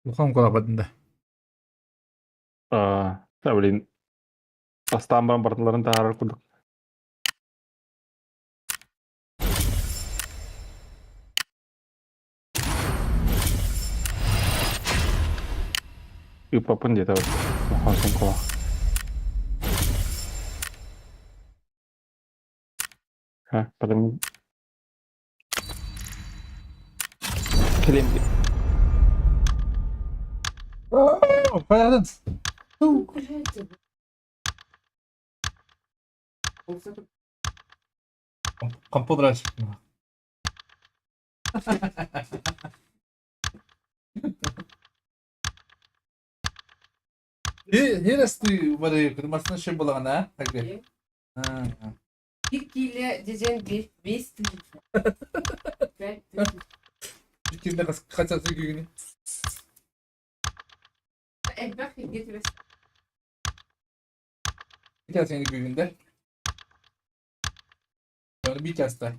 Улахан кулапатын да. Аа, да блин, бастаан баран барытыларын таһаарар курдук. Ыыппаппын диэтэ улахан сумкалаах. Ха, потом Кэлиэм Хайатын? Компьютер Хересты бары кырмасына шын булагана, а? Bir киилэ дьэдьэн 5 тыһыынча. 5 тысяч. Кимде қача сүйгүгүнү? Элбэх сиргэ түбэс. Bir сeni күгүндө. Bir часта.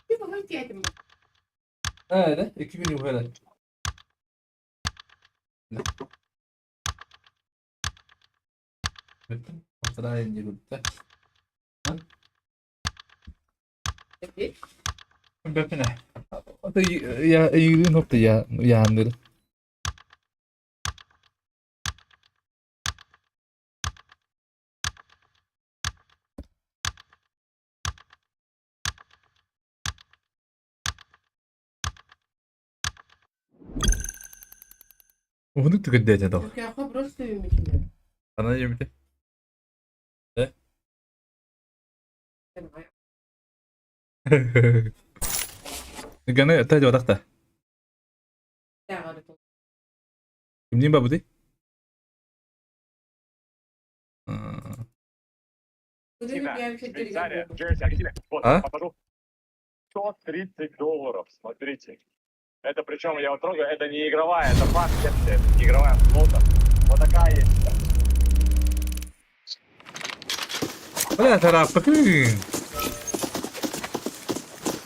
Bir bakım tiyatım. Evet, 2 gün yukarı. Бэппинэ. Я нопты я яандыр. Уһунук түгэрдээте доо. Türkiye'ye просто ümitim. Ана жемите. Э? Ганы та жодақта. Кимдин ба бути? Швейцария, Джерси, Аргентина. Вот, А? покажу. 130 долларов, смотрите. Это причем, я вот трогаю, это не игровая, это факт, это не игровая флота. Вот такая есть. Бля, тараппытын.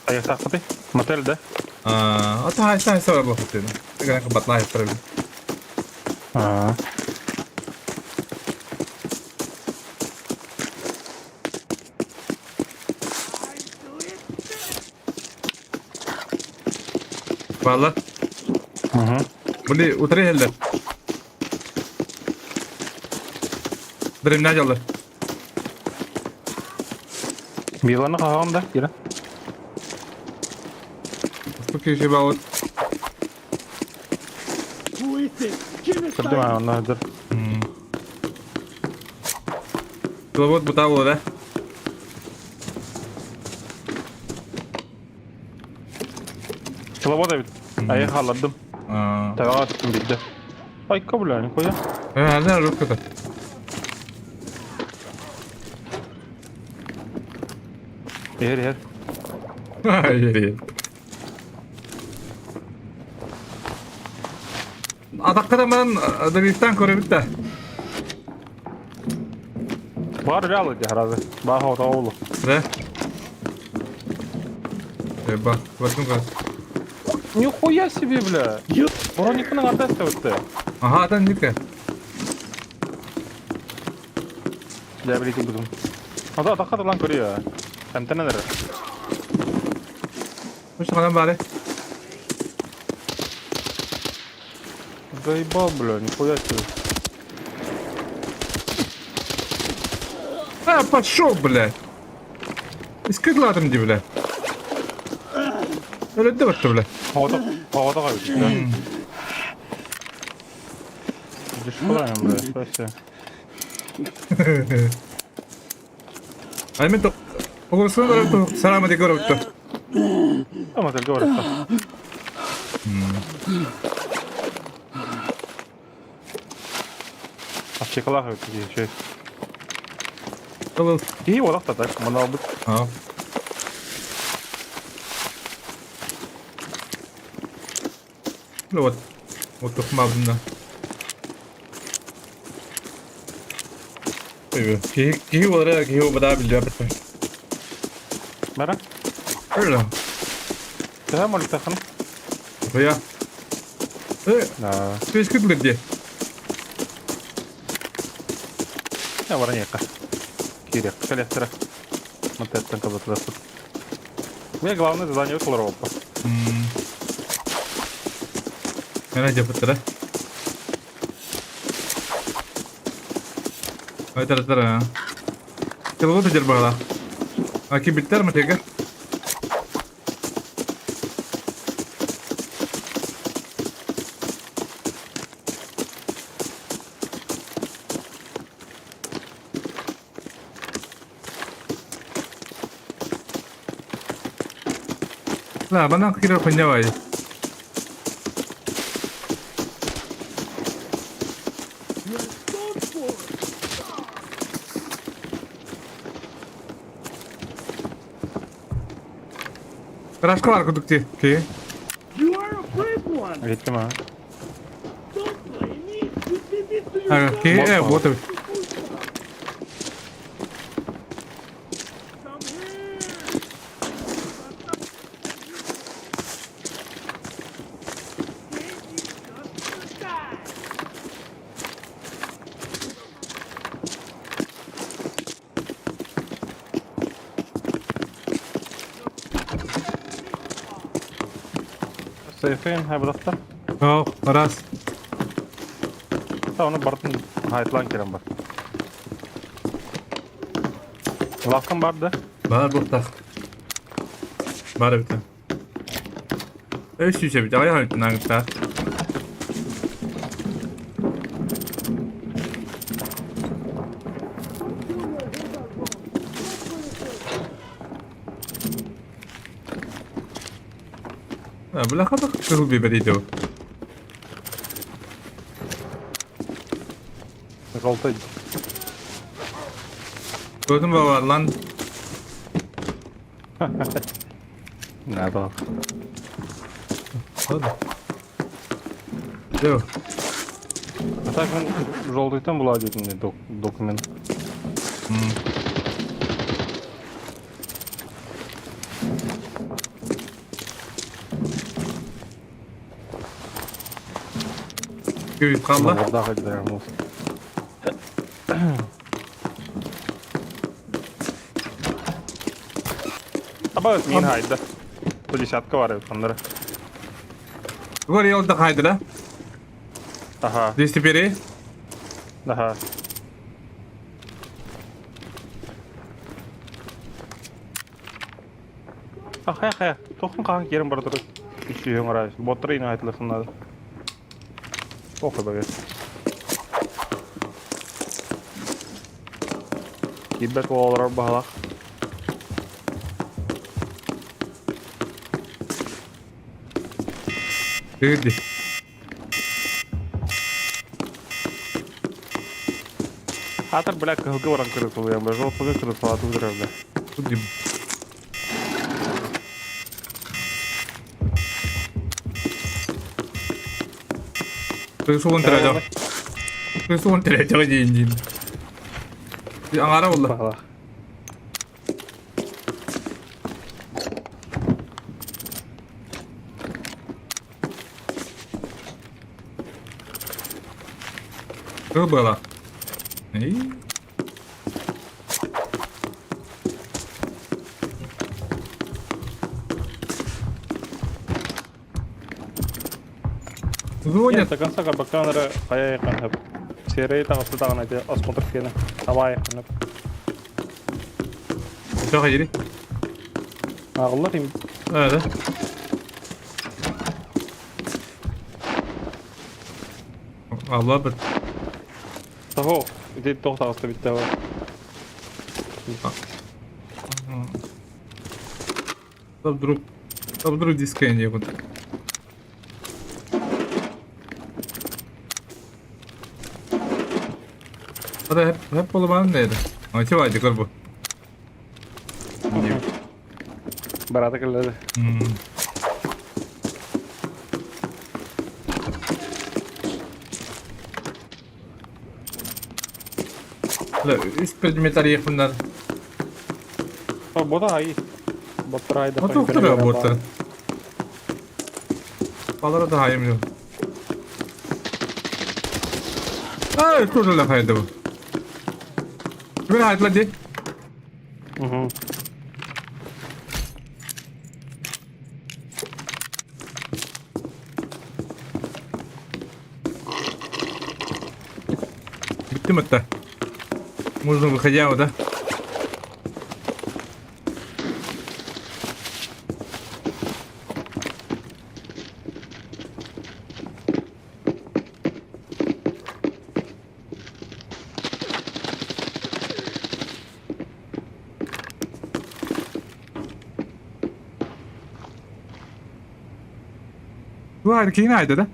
Айахтаахпытый? Мотель, да? Аа, ата хайса хайса бар бохутын. Гана кабатлай хайсар. Аа. Валла. Угу. Були утри хеллер. Дремна жаллар. Биланы хаһаҕын да, Кира? Сколько баут. Көрдүм аа, онно сылдьар. Пилот бутавло, да? Пчеловод эбит. Айа хааллардым. Табаҕа түстүм биирдэ. Айка, бля, нихуя. Э, да, жестко-то. Иһэр, иһэр. Ай, Атаққыда ман Дагестан көрөбүт да. Бар реалы дии сразу. Баха отоолу. Да? Эба, возьму газ. Нихуя себе, бля! Броникның артасы өтті. Ага, там нитка. Дьэ, билигин бутум. Ата атахха тылан көрүө. Эмтэнэн эрэ. Үс хадан бары. Заебал, бля, нихуя себе. А, пошел, блядь. Искать ди, блядь. Өлөдө батты, блядь. Оҕото оҕото кайбыт, бля. Дешкалаем, бля, спасибо. Ай, мен Оғырсын көріп салам деп көріп тұр. А, мотельге барыпта. Аптекалаах эбит киһи Ол Киһи буолах да так, мана албыт. А. Ну вот. Вот тухмабында. Киһи киһи олара киһи бада билбэт. Бара? Öyle. Төһө моликтахын? Бая. Да. Түөскүт дии. Я баран иһиэххэ. Киириэххэ кэлиэхтэрэ. Мантыаттан кыбытылыахпыт. Мне главное задание толоруоппа. Мена дьапыттара. Айтар-тара. Кылгы тажыр баҕала. А кибиттер матыга. Ла, банан кирер хоньявай. Рашкалар курдук дии. Киһи. Иһиттим аа. Киһи э вот эбит. Сейфин хайбатахтар. Оо, араас. Та оны бартын хайтлаан кирэн бар. Лавкам бар да? Баар буолтах. Баар эбит. Өс сүүс эбит, аҕыйах эбит наҥыттаах. Бля, хата кыһыл биэбэрий дуу. Желтый. Көрдүм баар лан. Надо. Ладно. Дөө. А так мен желтыйтан була дейтін документ. Күйіп қалды. Ордаға дайырмыз. Абат мин хайда. По десятка бар эбит ханнара. Гор елді қайды да? Аха. 201. Аха. Аха, аха. Тоқын қаған керім бар тұрып. Үш үйің арай. Боттыр ине айтылықын надо. Похуй багет. Кирбек олар бағалақ. Кірді. Атыр, бля, кыһылгы баран кырысылыйан, бля, жолтуга кырысылаты бля. Кудим. Кырысуын тирәжә. Кырысуын тирәжә дейін дейін. Аңара болды. Бағалақ. Кыл была. Эй. Звонят. До конца кабаканера хайа хап. Серей тағысы тағын айты осмотр кені. Давай ханып. Çok iyi. Ағылар им. Evet. Allah bir. Того, ити тоқ тағысы бітті бар. Вдруг. Вдруг диска не будет. Hadi hep hep bolu neydi? Ama var kor bu. Барата келеді. Үс предмет арыйық bunlar. Бота ай. Боттар айда. Мотоктор боттар. Балара да хайым yok. Ай, тоже лахайды бу. Ким хайдыла дии? Угу. Бүттүм атта. Можно выходя, да? Туох киһини айда да?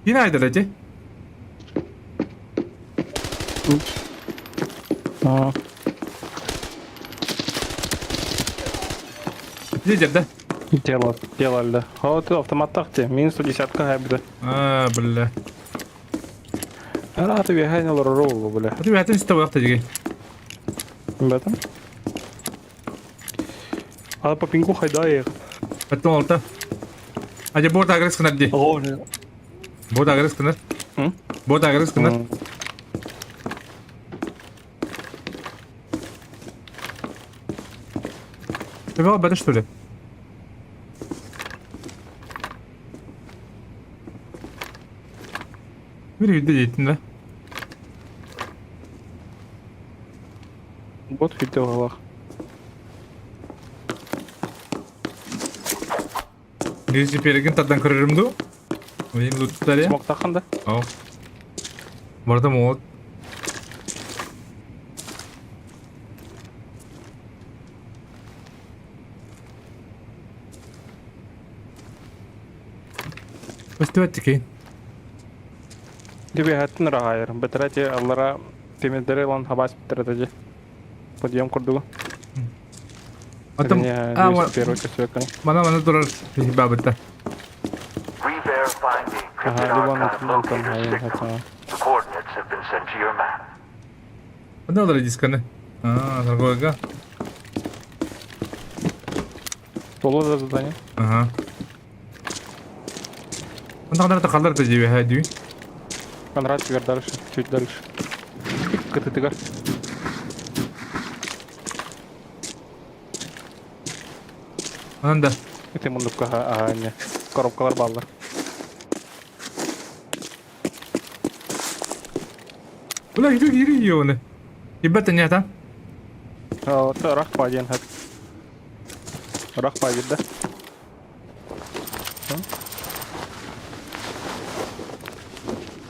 Киһини айда да дьэ? Аа. Лидер, да? Тело, тело да. О, ты автоматтах те, минус 110 хайбыта. А, бля. Ара, ты бегай на бля. А ты бэйэтин ситэ буолахта дьиги. Бэтим. А по пингу хайда их. Потом алта. А где борт агресс кынар ди. О, Борт агресс кынар. Борт агресс кынар. Ты вел бэта что ли? Бир үйдө дейтин да. Бот үйдө алах. Биринчи перегин тардан көрөрүм ду. Оyin луттар я. Смок тахан да? О. Барда молот. Көстүбэт тикейин. Диби хаттын рахайыр. Бетерати аллара темирдери лан хабас бетерати. Подъем курдугу. Атым а первый көстүбэккэн. мана мана турар бабытта. Re-verifying the Ага, encrypted либо archive на там locator хайын signal. хатса. The coordinates have been sent to your map. Ханна олар дисканы? А, торговыйга. Толу да задание. Ага. Онда кандай калдар да жебе ха дүй. Конрад теперь дальше, чуть дальше. Кытытыгар. Анан да. Ити мундукка ага не. Коробкалар баллар. Бля, иди иди йоны. Ибет не та. Рах паден хат. Рах падет, да?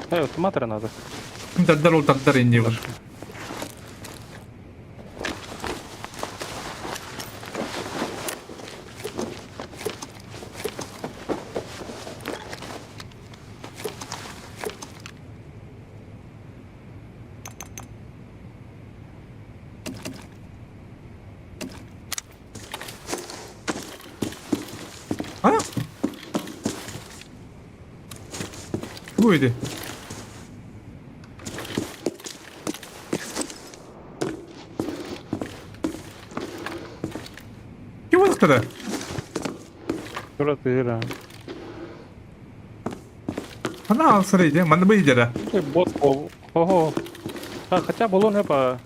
Эй, автоматоры надо. Тардар ол тардар инде бар. А? Бу иди. Ким олықтады? Тура ты Ана алсыр иди, манда бы иди Э, бот пол. Ого. А, хотя баллон это.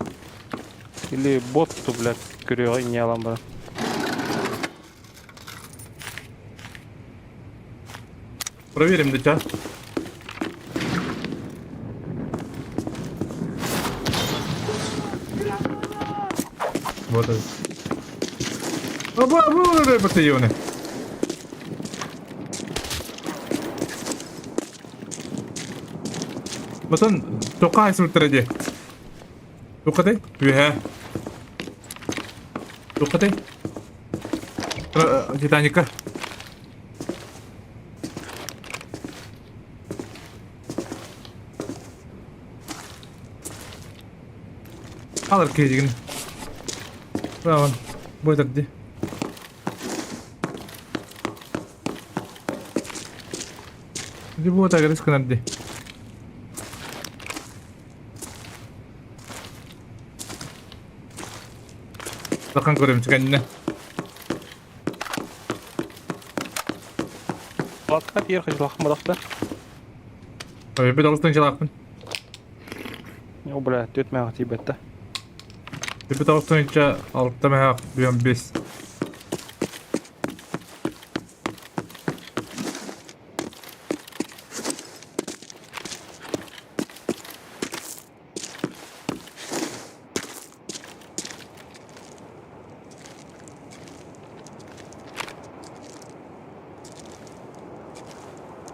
Или бот, ту, блядь, көрөҕө не алам ба. Проверим дитя. Вот это. Аба, аба, батальоны. Батон, тоқай сүртіреде. Тоқатай? Үхә. Тоқатай? Титаника. Алар кезигин. Браво. Бой ди. Ди бу тагырыс кынар ди. Бахан көрөм чыканна. Палатка тиийэр хачылахпын бодохто. Өлбүт оҕустан дьалаахпын. О, бля, түөрт мэҕэ тиийбэттэ. Өлбүт оҕустан иччэ алта мэһээх бүөн бес.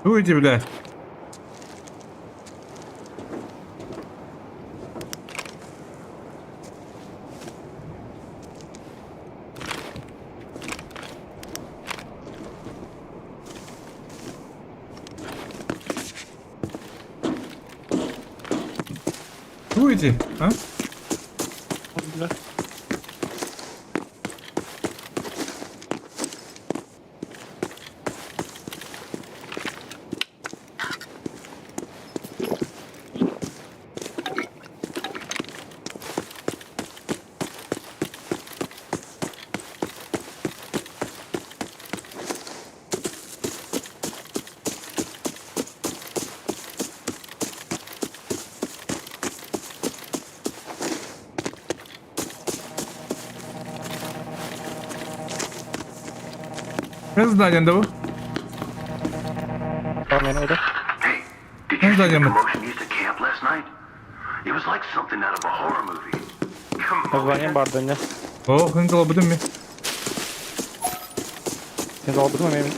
Ну иди, бля. Ну иди, а? Бля. Ne задание да bu? Tamam yani o da. Hey, did Ne you see the задание mı? commotion east of camp last night? It was like something out of a horror movie. Название бардыня. О, хынкала будем ми. Sen de aldın mı benim?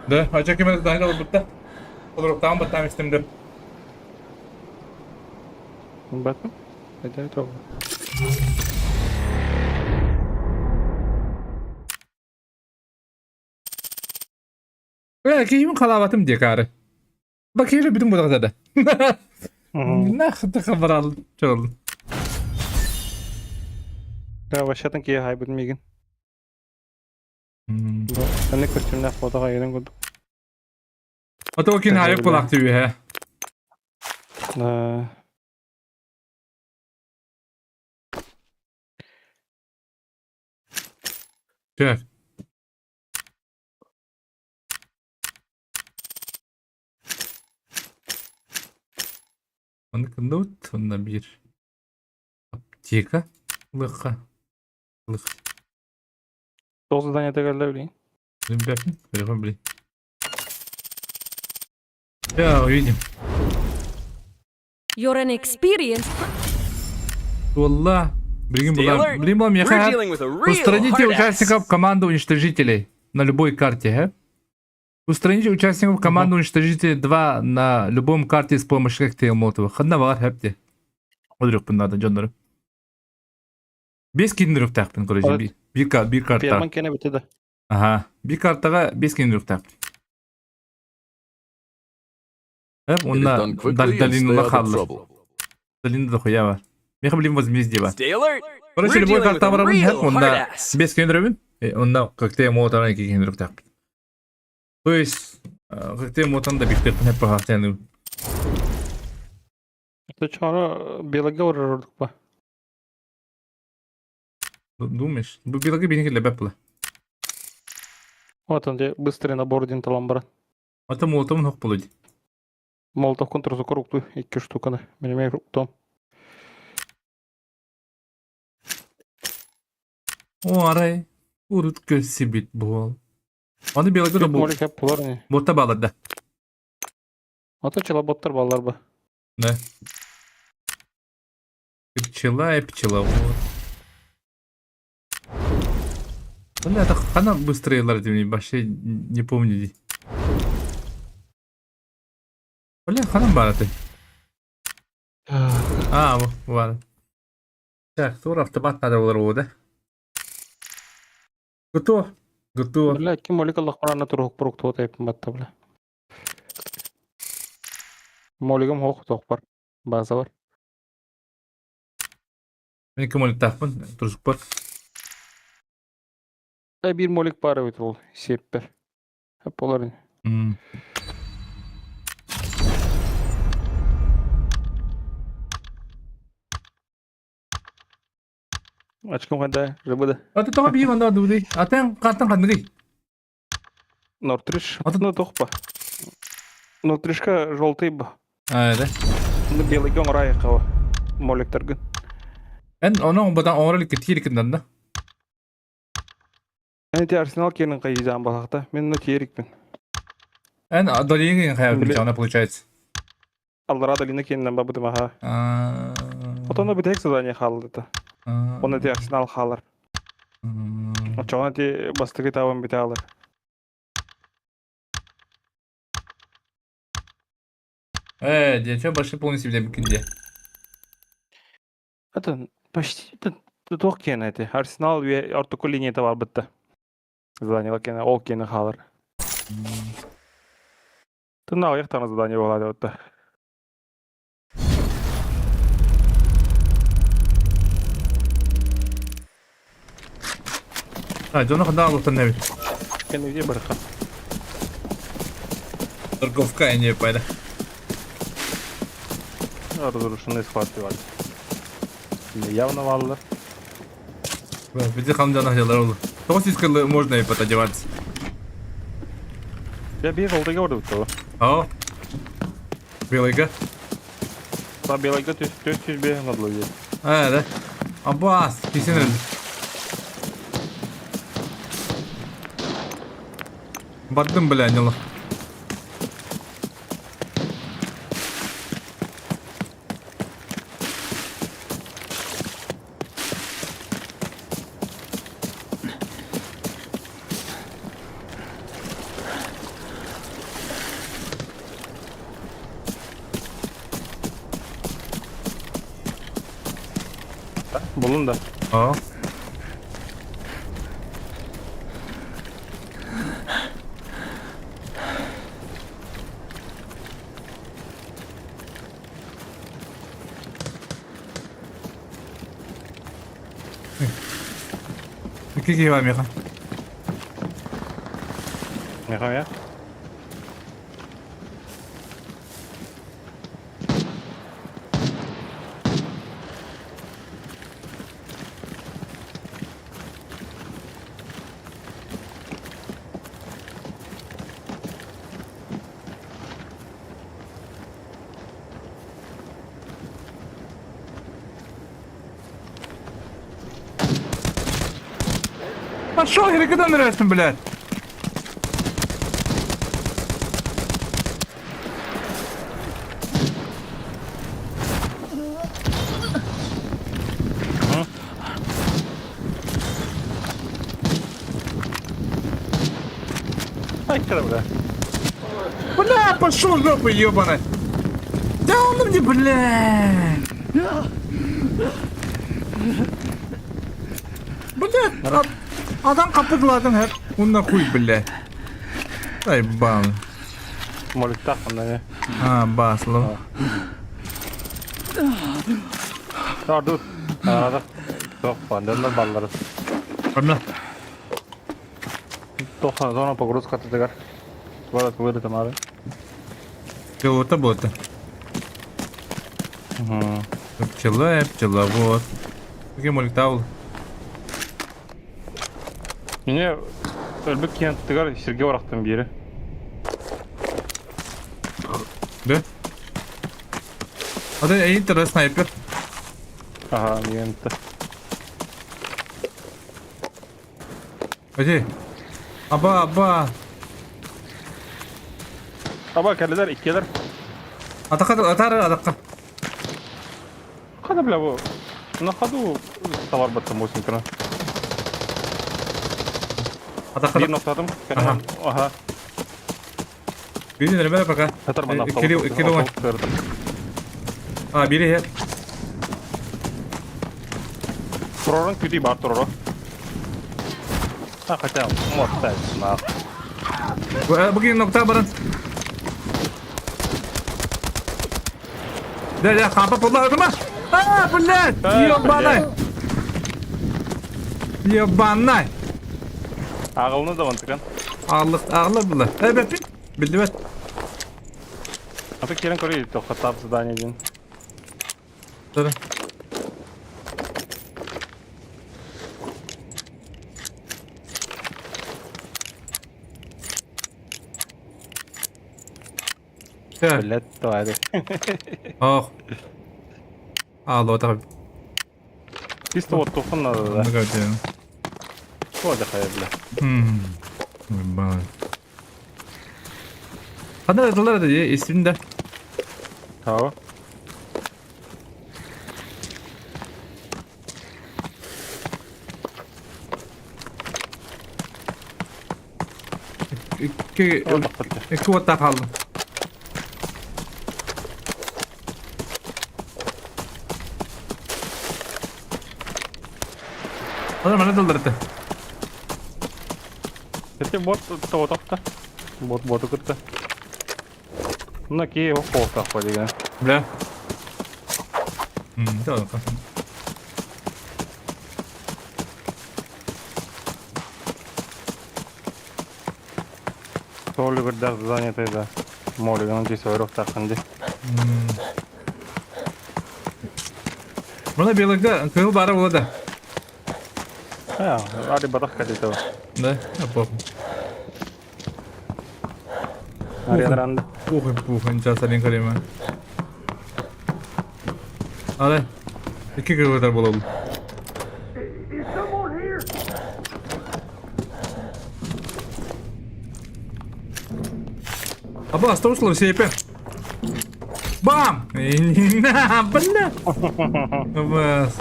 Да, а чеки мен задание алып бітті. Olur, tamam баттам истемді. Баттым? Это это. Бля, киһим халаабатым диэ каары. Бакири бүтүн будаҕа да. Нахты хабарал чол. Да, вообще там кие хайбыт мигин. Sen костюмнах фотоға ерен көрдік. Ото кин хайып кулакты үһэ. Да. Так. Оны кындыбыт, онна бир аптека лыха. Лых. Тоғыз задание тәгәлләп билейин. Зымбяпин, блин. Сейчас увидим. You're an experienced. Wallah. Блин, Stay была, alert. блин, была We're меха. dealing with a real Устраните hard ass. участников команды уничтожителей на любой карте, э? Устраните участников команды уничтожителей 2 на любом карте с помощью коктейля Молотова. Ханна бар хепти. Одрюк надо, Джоннер. Без киндеров тахпин, короче, Вот. би, би, би карта. Перван кене бите да. Ага, би картага без киндеров тахпин. Эп, Get it онна done quickly and stay долину out of лахаллы. trouble. Долину дохуя бар. Меха, блин, возмездие бар. Stay alert. Короче, We're любой dealing with карта a бар, real онда hard ass. без кендербин, онда коктейль Молотова кендеров тахпин. То есть, коктейль Молотова да биктеп не пахтяны. Это чоро белага урырдык ба. Думаешь? Бу билаги бинеки лебеп була. Вот он где быстрый набор дин таламбара. Ата Молотовун хок болуд. Молотов контрзакорукту икки штуканы. Менеме руктом. О, арай. Урут көрсүбүт буол. Аны билаги да бу. Молик хеп булар не. Бота балада. Ата чела боттар баллар ба. Да. Пчела и пчеловод. Бля, это хана быстрее ларды, вообще не помню. Бля, хана бараты. А, бар. Так, тур автомат надо было, да? Готов. Готово. Бля, ким молик Аллах барана турук бурук туот эп батта бля. Молигим хох тох бар. База бар. Мен кім ойлы тақпын, тұрсық бар. Э бир молик бар бит ол сеппер. Хеп болар. М. Ачкым кандай жыбыды. Аты тоға бейім анда дуды. Атан қартан қандығы. Нортридж. Ну, тохпа. Нортрижка желтый ба. А, да. Ну, белыйга оҥорайыккаба. Моликтаргын. Эн ону бадан оҥоро илик тиирикин да. Эн ити Арсенал киэнин хайыйдаан балахта. Мен на тиэрикпин. Эн долиҥ хайа получается. Аллараа долина киэнинэн барбытым аха. Отонно бүтэһик задание хаалла Оны ити Арсенал хаалар. Оччоҕуна ити бастакы этабын бүтэ алар. Э, дьэ, больше полностью билэбиккин дии. Это почти это туох киэнэ ити. Арсенал ортоку линията барбытта. Задание киэнэ, ол киэнэ хаалар. Тына аҕыйах таҥас задание буолаады отта. А, дьоно ханна алыктан эбит. Кэнники барыха. Торговка не пайда. Разрушенный склад бар. Явно валлар. Бизи хамдана дьалар ол. Тоҕус искалы можно и пододеваться. Я биир олдыга барбыт О. Белыйга. Та белайга 405 надо есть. А, да. Абас, кисен Бардым, бля, нело. Булун да. О. Какие вам меха? Меха я? Пошел, я когда нравится, блядь? Ай, бля. Бля, пошел жопу, ебаный. Да он мне, бля. Бля, адам капыдладың хеп. Он нахуй, бля. Ай, бам. Моликтах онда А, баслым. Dur. Arada. Yok, бандерлар баллары. Амна. Тоха зона погрузка тыгар. Барат вырытым ары. Пилота бота. Пчела, пчеловод. Какие моликтаул? Мне өлбүк киэн тыгар сирге барахтым бири. Да? А ты эй, снайпер. Ага, ент. Оди. Аба, аба. Аба кәлеләр, икеләр. Атака, атар, атака. Када бля бу? На ходу товар баттым 8 кына. Атака. Бир ноктадым. Ага. Ага. Бiri нерме пока? Татар Кирилл, Кирилл. А, бири хер. Туророн күти бар туроро. А, хотя, может, на. Бүгін нокта баран. Да, да, хапа подла ма. А, блядь, ёбаный. Ёбаный. Ағылны да вантыкан. Ağırlık, ağırlık бұла. Evet, bildi бет. А ты керен көрей, тоқтап задание ден. Dur. Блядь, твари. Ох. Алло, так. Чисто вот тухан надо, да. Что дыхай, бля. Ханна тыллар да истин да. Ау. Икки икки уоттаах хааллым. Ана мана тылларыта. Ити бот тоҕотохто. Бот боту кытта. Мына кии хоохтаах деген. Бля. Да, Толигурдаах занятый да. Молиган дии сойруохтааххын дии. Мына белыга кыыл бара була да. А, ари батах калитова. Да, а похуй. Ари Похуй, похуй, ничего салин карема. Ары. Икки кыргыздар болобу. Аба, осталось сейпе. Бам! На, бля! Абас.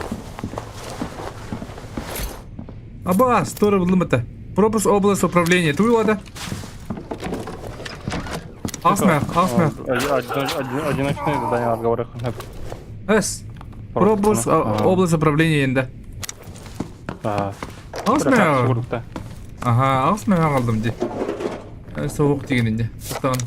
Абас, тоже это. Пропуск область управления. Туй лада. Асмях, асмях. Одиночные задания разговорах. С. Пропуск область управления енді. Асмях. Ага, асмях алдым ди. Соғық деген енді. Тоқтаған.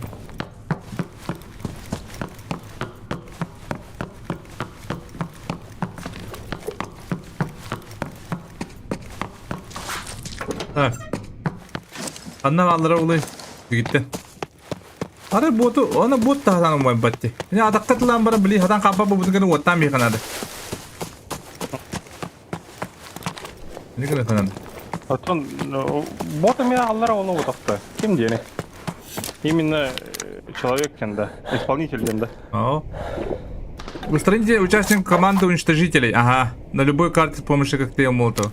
Так. Анна аллара улай. Гитте. Ары боту, оны бот тахтан умай батти. Міне атаққа тылан бара били хатан қапа бу бүтін оттан бейханады. Не гына ханады. Оттон ботами аллара оны отақта. Ким диэни? Именно человек да, исполнитель да. О. Устраните участник команды уничтожителей. Ага. На любой карте с помощью коктейля Молотова.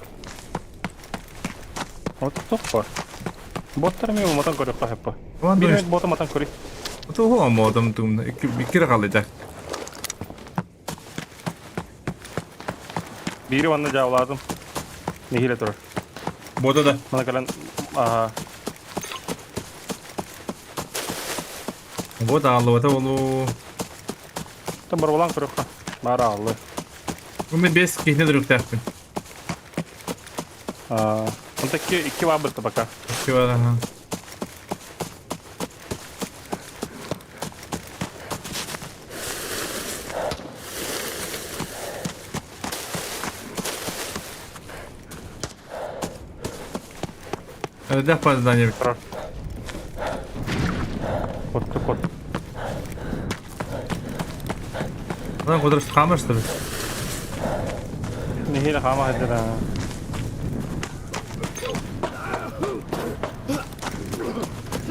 Вот топпа. Боттар ми матан көрүк хаппа. Команда Бир бота матан көрүк. Того модом тум. Икки қалды Бири ванна жаалаатым. Нехиле турар. Бота да. Мана кэлэн ага. Вот аллы, олу. Там барбалан көрүк. Бара аллы. Мен бес кихне дөрүктәкпин. А, он такие икки бабырты пока. Икки бар, ага. Дэх по зданию. Кот кот. Lan кудырыс хамыр что ли? Нехиле хама хадра.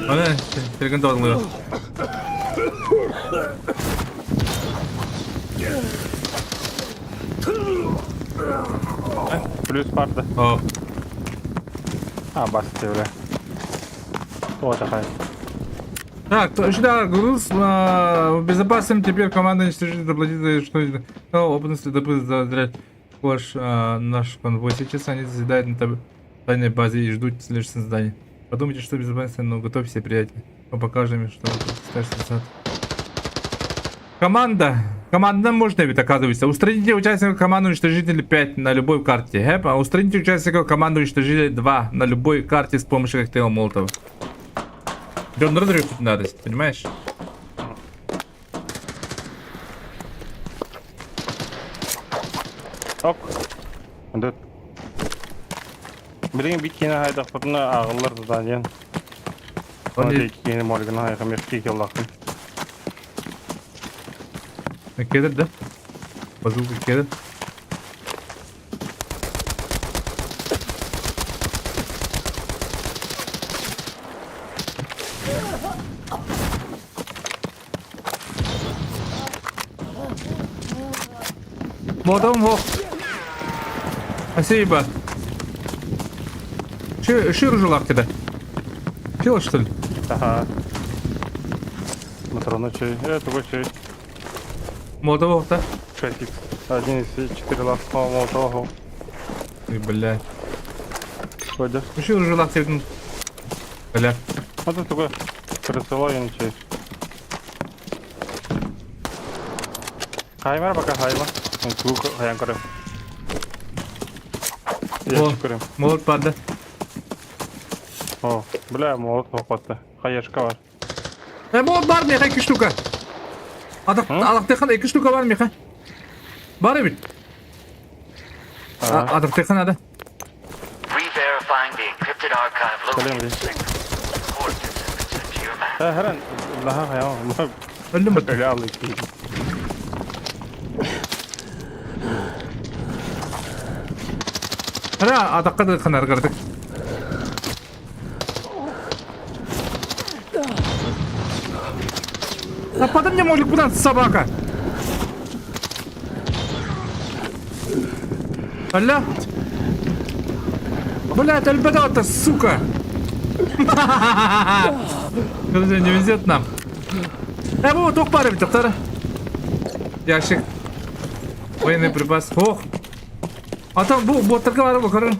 Ана, телген тоғдың Плюс барды. О. А, басты бля. Тота Так, то, сюда груз в безопасном теперь команда уничтожит заплатит за что ну, опытный следопыт задрать ваш наш конвой. Сейчас они заседают на тайной базе и ждут следующего задания. Подумайте, что безопасно, но готовьте, приятели. Мы покажем им, что вы сад. Команда! Команда можно ведь, оказывается. Устраните участников команды уничтожители 5 на любой карте. Хэп, а устраните участников команды уничтожители 2 на любой карте с помощью коктейля Молотова. Джон Родрик тут надо, понимаешь? Ок. Дөт. Билин биккини хайдахпытына ағылар заданиен. Он иккини моргана хайхам якки киллахын. Кедр, да? Базука кедр. Бодом ох. Спасибо. Шир жилах тебя. Пил, что ли? Ага. Матрону чей. Это чей. Молотого да? 6 1 из 4 лаха молотого. Ой, бля. Пойдешь? Шир жилах тебе. Бля. Вот это такой присылаю чей. Хаймар пока хайма. Тук хайан көрөм. О. Ящик көрөм. Молот падла. О, бля, молот хопатты. Хаешка бар. Э, молот бар миэхэ икки штука. Атах, атахтыхан икки штука бар миэхэ. Бар эбит. Атахтыхан ада. Re-verifying the encrypted archive Кэлэн located. Coordinates have been sent to your map. Хэрэн наха хаян. Өллүм бит. Өлө алык. Ара атахка да ханар кардык. А потом мне может куда собака. Алло. Блядь, альбедо сука. Подожди, не везет нам. Э, вот, туох баар эбит, доктор. Ящик. Военный припас. Ох. А там бу боттарга баар бу көрөн.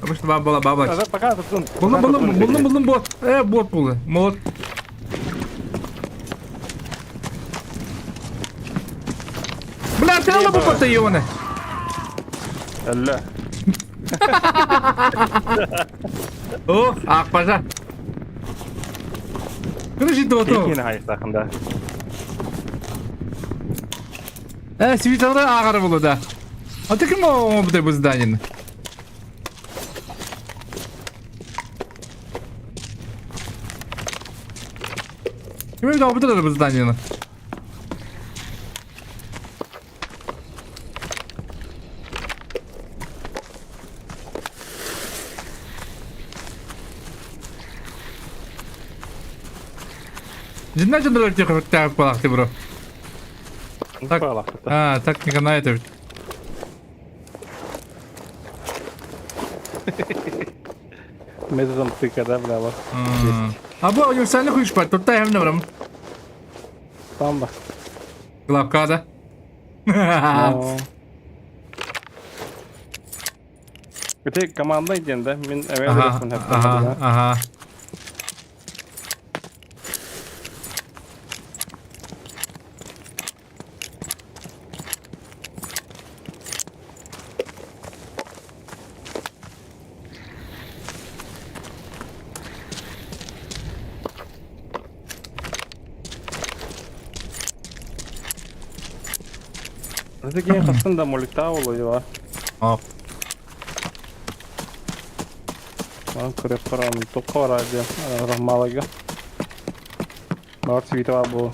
Обычно баба баба. Пока тут. Булдум, булдум, булдум, булдум бот. Э, бот булды. Молот. Бля, ты алла бу бота ебаный. Әллә. О, ах, пожа. Короче, то то. Кийин хайыстахында. Э, свитера ағары болды да. А ты кім оңы бұдай бұл зданиені? Кім енді оңы бұл зданиені? Динна жандыр өте тағып балақты бро. Так. А, так не канает ведь. Методом тыка, да, бля, вот. А бу универсальный ключ бар, тут та хемне барам. Там ба. Главка, да? Ити командный диэн да, мин эбэ Ага, ага, ага. Ити киһи хастан да моликтаа буолуо Ок. Ман көрөп барам, токко барар диэн, малага. Бар свита бар бу.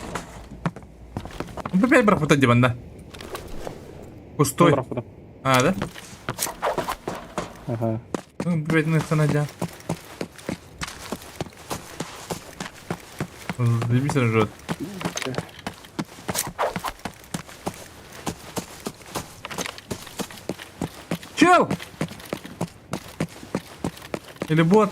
Опять брахмута диван, да? Пустой. А, да? Ага. Ну, опять на санадя. Заебись ржет. Чел! Или бот?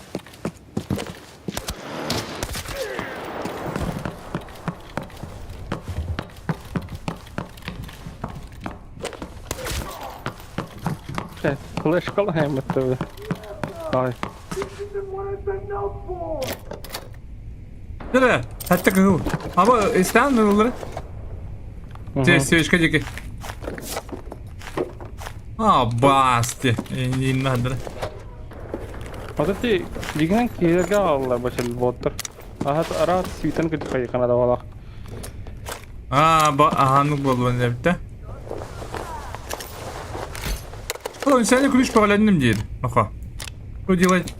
Блядь, флешкалаем это. Ай. Nereye? Hatta kıl. Ama isteyen ne olur? Свечка дики. А, басти. Не надо. Вот эти дигнен киһигэ аалла бачал боттар. Аха араат свитен кытта хайхана да балах. А, ба, ага, ну было не битте. Oğlum sen de ключ параллельным değil. Аха. Что делать?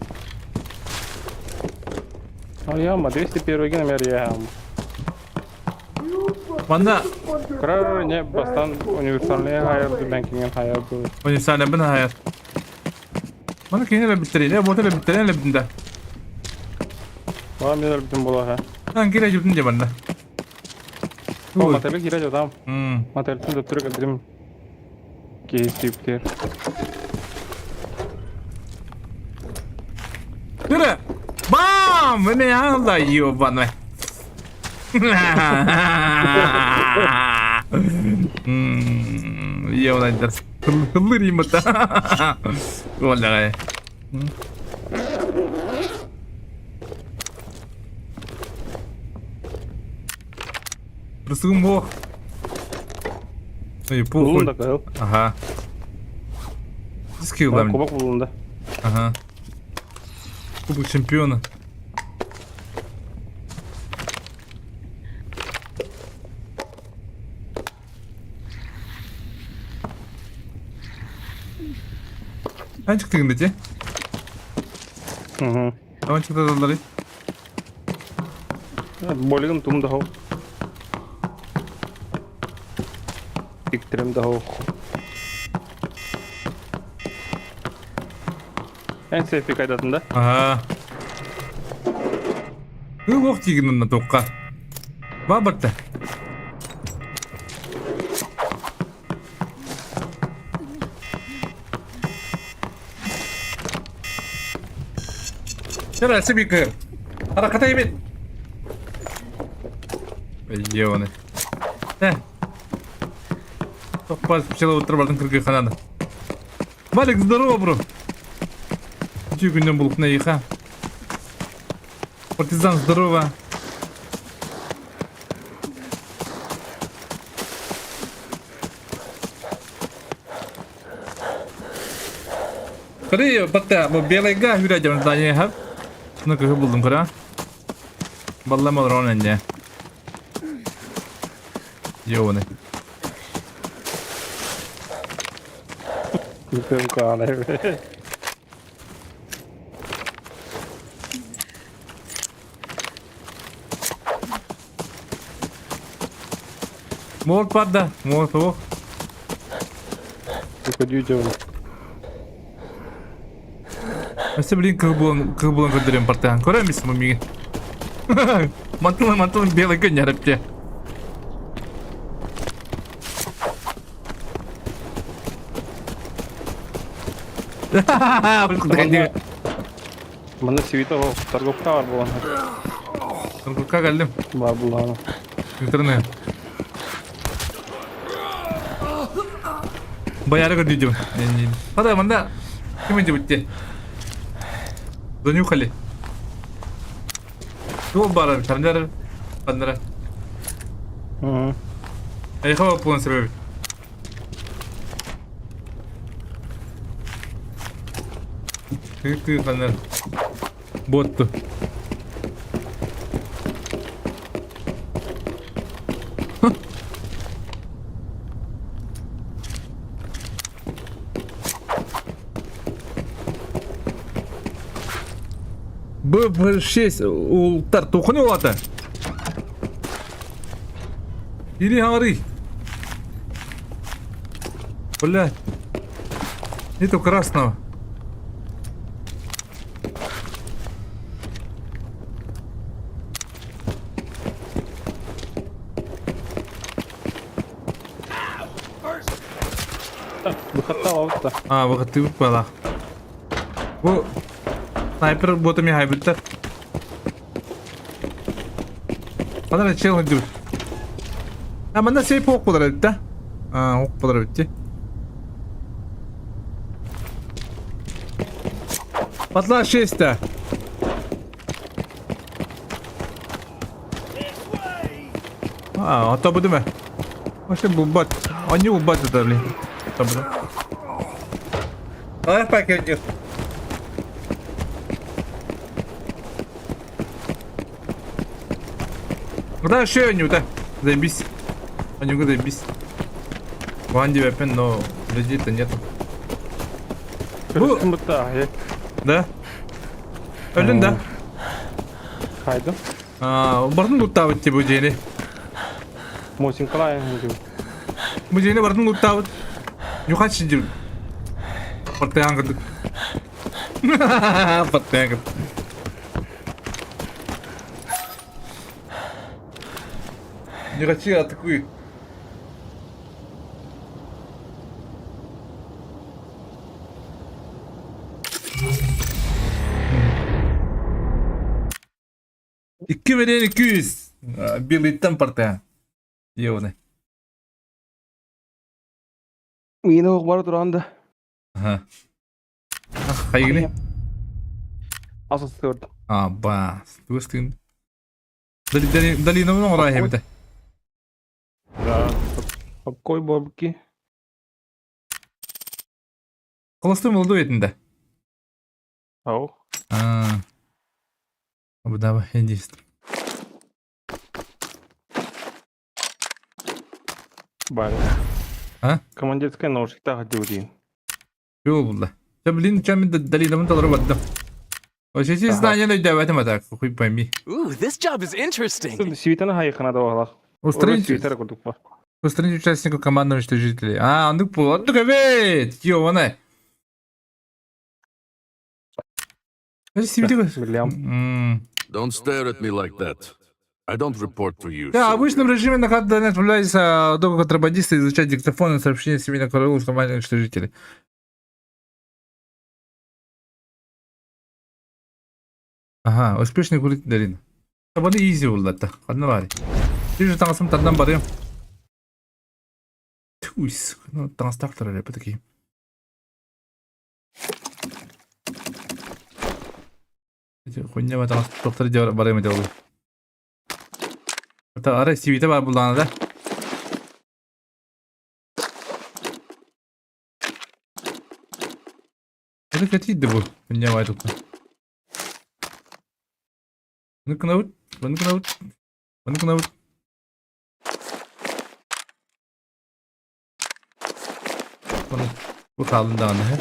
А яма 201 номер я. Манна Крар не бастан универсальный хайр бэнкинген хайр бу. универсальный бин hayır. Bana kendine bittireyim. Ya botela bittireyim le bitinde. Ва мен бүтүн була ха. Ben gire gittim diye bende. О, мотель кире жатам. Hmm. Мотельтен төптүрүк кирим. Киһи сүүптүүр. Түрэ! Бам! Міне алла ебаный. Ебаный Хыллыр имата. Оля. Прысым бог. Ой, похуй. Булун да кыһыл. Ага. Скиллам. Кубок булун да. Ага. Кубок чемпиона. Анчык тыгында те. Угу. Анчык тадалары. Болигым тум да хоо. Иктирим да хоо. Эн сейфи кайдатын да? Ага. Ох тигин на тоққа. Бабырта. Чара сибикер. Араката ибит. Ебаный. Э. Топпаз пчела утыр бардын кыргы хананы. Валик, здорово, бро. Үтүү күннен булукна иха. Партизан, здорово. Кыры, батта, бу белый га хүрәдем здание хап. Ну кыһы булдум кыра. Баллам олорон энне. Ёбаный. Бүтүн каалай. Морт барда. Морт ох. Көдүү Өссө билин кыһы булан кыһы булан көрдөрөм партаан. Көрө эмис бу миги. Мантылы мантылы белый күн ярыпте. Манна свита торговка бар буолан. Торговка кэллим. Бар буолан. Интернет. Бояры көрдүйдүм. Хада манда ким эдибитти? Занюхали. Туол баар чарнар ханнара. Эйха буолан себеби. Ты ханнар. Ботту. Б6 ултар тухны улата. Или говори. Блядь. Нету красного. Выхаттаабыт А, выхаттыыбыт буолла. Бу снайпер боту миэхэ бүттэр. Ханна чел сылдьыбыт. А манна сейф ох буолар эбит да? А, ох буолар эбит дии. Батла 6 да. А, ата бу дeme. Вообще булбат. Они булбат это, блин. Табы. Давай пакетик. Куда еще Анюта? Заебись. Анюка, заебись. Ван девятен, но людей-то нету. Көрүстүм бытта. Да? Өлүн да? Хайдым. Бардын луттаабыт ти бу дьиэни. Мосинкалай. Бу дьиэни бардын луттаабыт. Нюхач сидим. Партыян кырдык. Партыян кырдык. Нюхачи атакуй. 2 миллион 200. Белыйтан порта. Ёбаный. Миинэ ох бара туран да. Ага. Хайгини? Ас астыырдым. А, бас. Тугас тыын. Долина оҥороо эбитэ. Да. Какой бабки? Холостуй молодой этинде. Ау. А. Абыдаба индист. Бар. А? Командирская наушниктаах диудиин. Юу булла. Я блин, чем долинамын толору бардым. Вообще, знание өйдөөбөтүм а так, хуй пойми. Ooh, this job is interesting. Свитаны хайыхына да бағалақ. Устранить, Свитер курдук бар. устранить участников командного уничтожителей. А, оннук бу, оннук эбит! Ёбаный. Биллям. Don't stare at me like that. I don't report to you. Да, в soldier. обычном режиме на карту отправляется только контрабандисты изучать диктофоны сообщения семейных караулов команды уничтожителей. Ага, успешный курить долина. Табаны изи буллатта. Ханна баар. Ты же таҥасым тардан барыам. Туйс. Ну, таҥастаах турар эпи такие. Хуйня таҥас доктор барыам этэ ол. Это ара сивите бар буллаана да. Это катит бу. Хуйня баар тут. Ну-ка наут, ну-ка наут, ну-ка наут. Бу хаалын даҕаны һэ.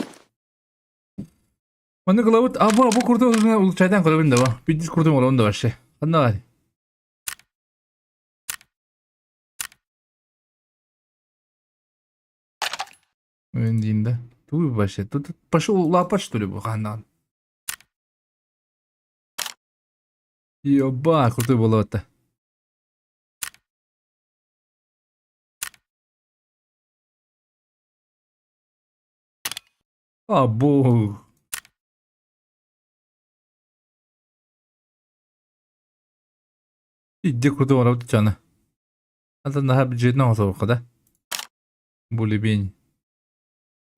Маннык ылабыт, а бу бу курдук улучшайдан көрөбүн да бу. Бидис курдук олоҕун да вообще. Ханна баар? Диин да. Тугуй вообще? Тут пошел лапать что ли бу ханнаан? Ёба, крутой буолла А, бог. Иди крутой работать Ата наһаа бюджетный оҥособукка да? Более-менее.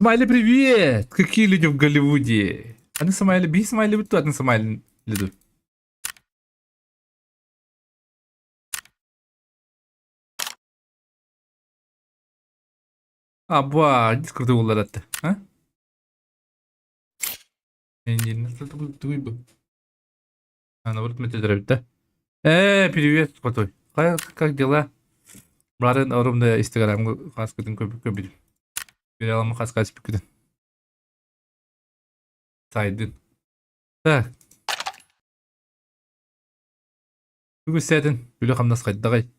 Смайли, привет! Какие люди в Голливуде? Аны Смайли, би Смайли бит атын Смайли лиду. Аба, дис крутой буоллар А? Тугуй бу. А, наоборот, да? Привет, крутой. Как дела? Барын орумда Инстаграмга хаскытын көп көп Бере аламын хаска спикүтүн. Сайдын. Так. Бүгүн сәтин үлэ хамнас хайдагай.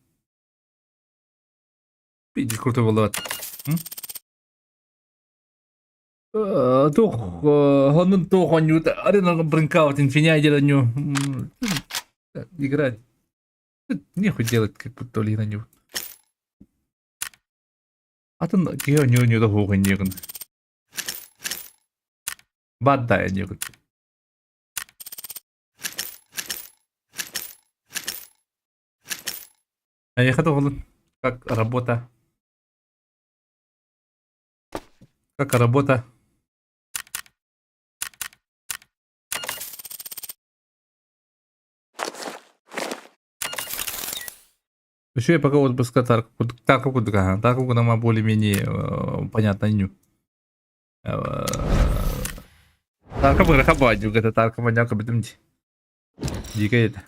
Пиздец крутой болот. Туох хонун туох онньуут арена брынкаут инфиня деланю. Играть. Нехуй делать, как будто ли на него. Атын киһи онньуу онньуу да хуох инньиэгин. Баддай онньугун. Эйиэхэ тоҕолун как работа? Как работа? Еще я пока отпуска Тарков Тарков нам более-менее понятно ню. Тарков рахабадю, это Тарков маняка битымди. Дико это.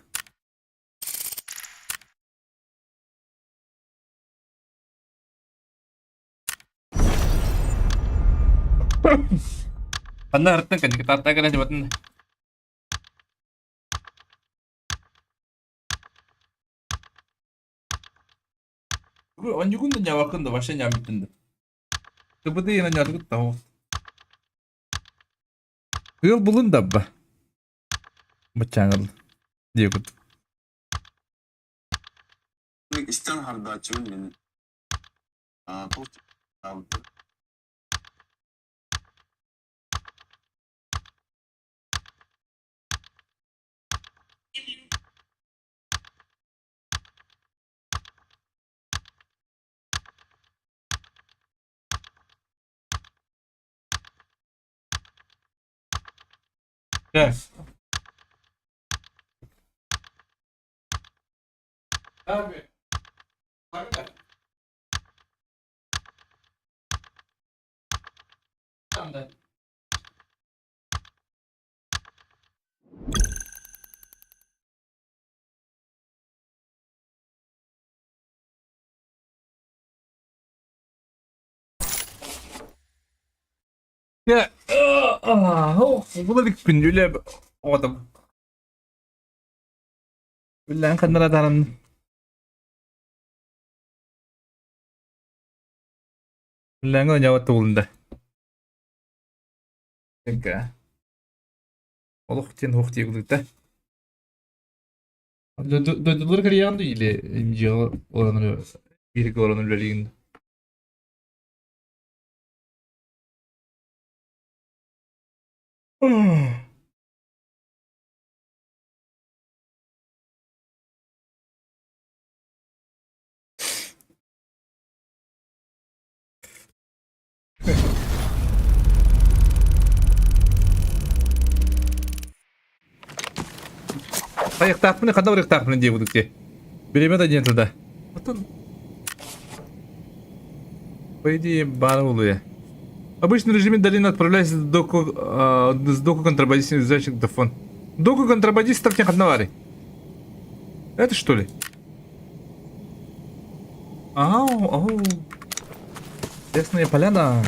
Анна артын кәнеке тарта кәлән жабатын. Онньугун да ньабакын да вообще ньамиттин да. Тыбыды яна ньатыгыт та Ыал булун дабба. Бачаңыл. Диэкут. Истэн хардааччыбын мин. Yes. Abi. Abi. Дьэ, Владик үлэ оҕотом. Үллээн ханнара даран. Үллээҥҥэ онньообот тугулунда. Тэнкэ. Олох диэн хуох дии курдукта. Дойдулары кэрийэҕин дуу или дьиэҕэ олорон бииргэ олорон үлэлиигин дуу? Хайыктаахпын ханна барыахтаахпын дии курдук дии. Бириэмэ да диэн туда. Оттон по идее баар буолуо. Обычный режиме долины отправляйся с доку, с доку контрабандистов изучающих дофон. Доку контрабандистов не ханна баарый. Это что ли? Ау, ау. Лесная поляна.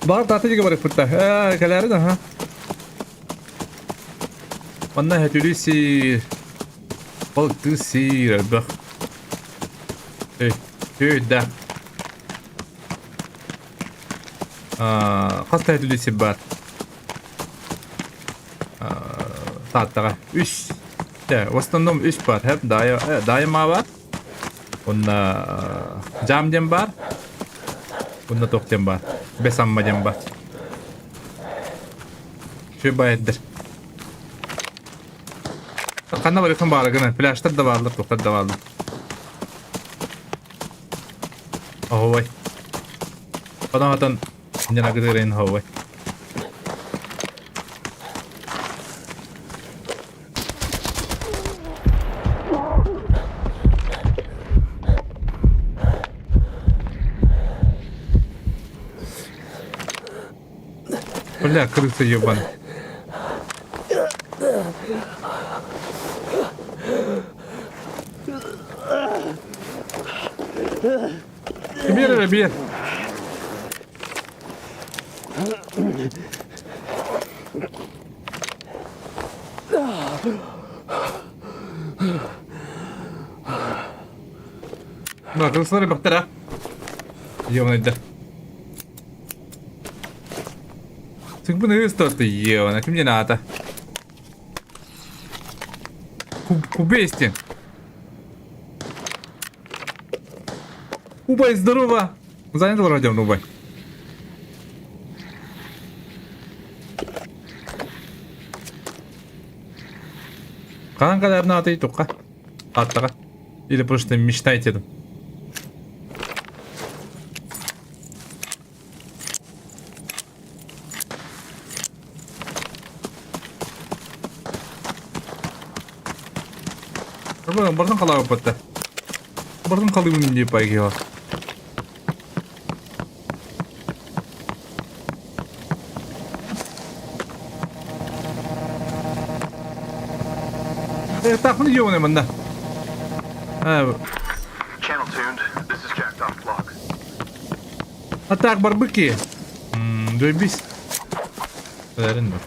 Баар таата диэки барыппыт да. Кэлээрин аха. Манна хөтүлүү сиир. Балыктыы сиир элбэх. Эй, да. Хас да хөтүлүү сир баар. Тааттаҕа үс. В основном үс баар. Даайма баар. Онно Жам диэн баар. Онно туох диэн баар. Бэс Амма диэн баар. Үчүгэй баайдар. Ханна барыаххын баара гына. Пляжтар да бааллар, туохтар да бааллар. Оһуобай. Онон Ненагыдырын оһуобай. Бля, крыса ебан. Биэр эрэ биэр. Мына крысалар элбэхтэр а. Ебаныйдар. Сыгбын ыс тосты ебана. Ким диэн аата? Кубестин. Убай, здорово! Занят вроде Убай. Хаһан кэлэрин аатый тухха? Аттаҕа. Или просто мечтайте дым. Бардын қалауып Бардын қалуын деп айгеға. Тахмын ёбаный мында. Channel tuned. This is Jacked Off Block. А так, барбыки. Дойбись. Бәрін бар.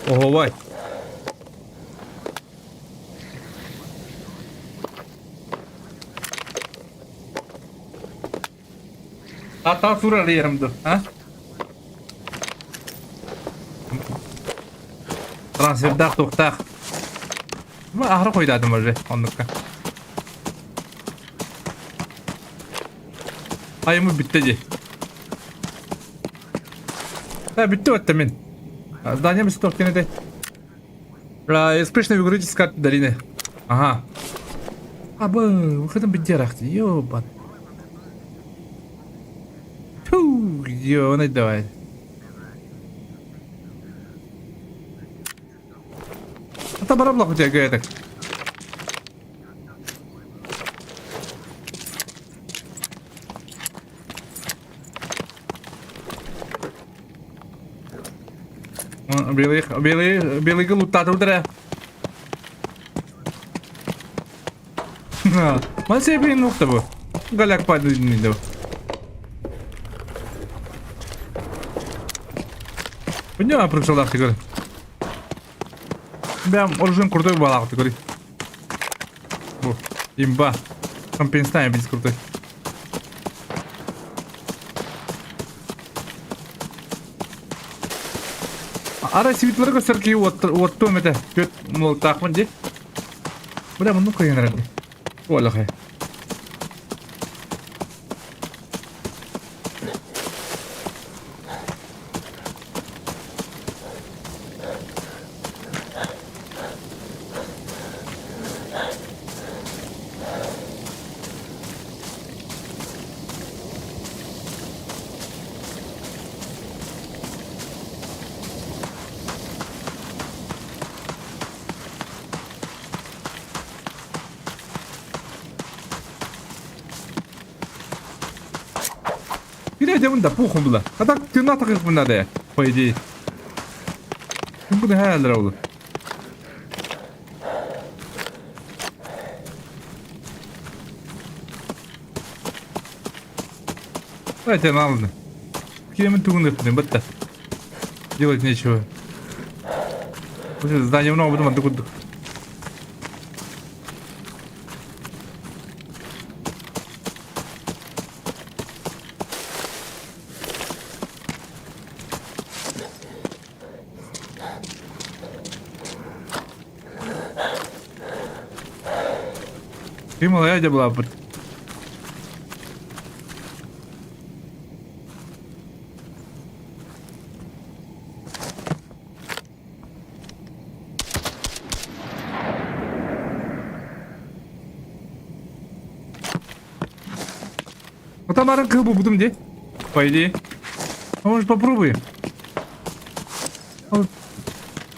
Оһовай. Ата турар ерімді, а? Трансфердаах туохтаах. Аһара хойдаатым уже оннукка. Айымы бүттэ дии. Да, бүттэ отта мин. Здание бүттэ туох диэн этэй? Успешно выгрузить с карты долины. Ага. Абы, выходом бедерах, ёбан. Ёбаный давай. Ата барабла хотя так. Белый, белый, белый лутата удара. Ман себин нухта бу. Галяк падает. Подняла пришел ты говори. Бям, оружием крутой балах, ты говори. Бу, имба. Компенсация без крутой. Ара светлары көстөр ки уоттуом этэ. Түөт муолтаахпын дии. Бля, муннук кыйын дии. Уолахай. Кире да пухум була. А так ты на таких надо, по идее. Буду хәлдер oldu. Давайте надо. Кем тугун бітті. Делать нечего. Здание много буду мандык. Ты молодец была. Ну там рыбу будем где? По идее. А может попробуем?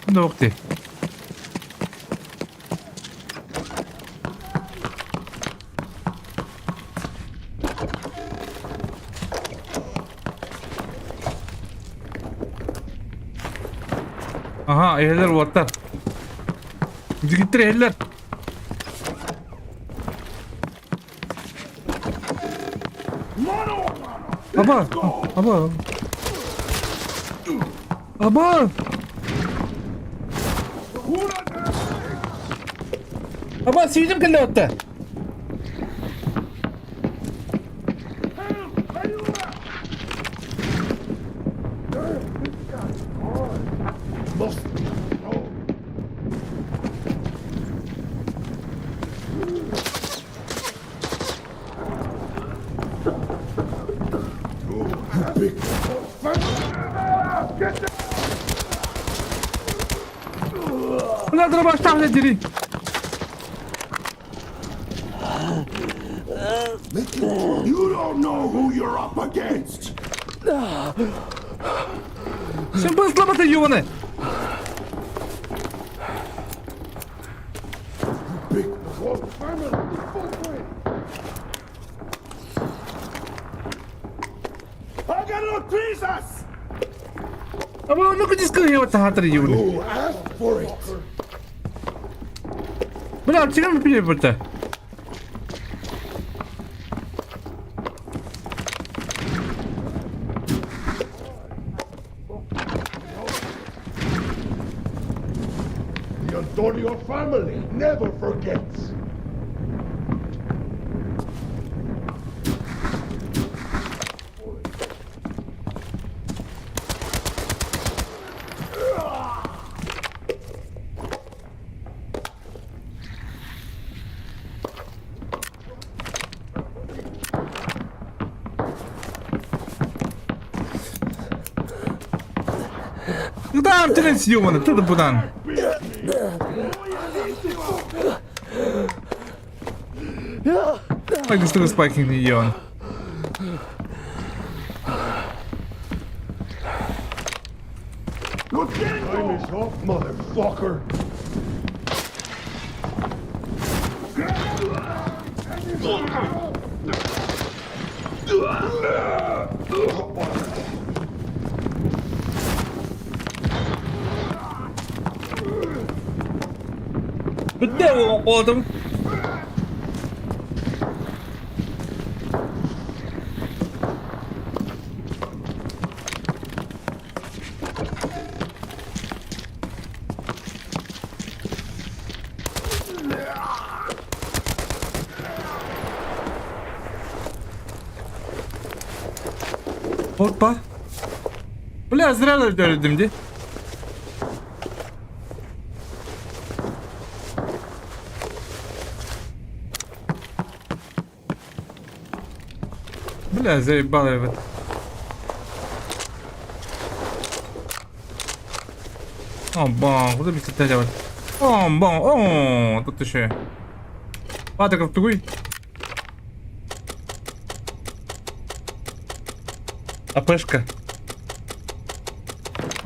Да ух ты. Aha eller уоттар. Дигиттер eller. Аба, аба. Аба! Аба, сүйдім кілді отты. Бля, дробаш там дери. You don't know who you're up against. Sen bu ıslamadı yuvanı. Jesus! Ama look at this guy here with the hat yuvanı. Who asked for it? Бля, чем вы The Antonio family never forgets. Ну там ты съёбаный, кто ты будан? Так, что спайкинг не ён. Jump, motherfucker! Бүттэ оҕолотум. Hoppa. Бля, зря öldürdüm di. Бля, заебал я. О, бон, куда быстро делать? О, бон, о, тут еще. Патриков тугуй. АПшка.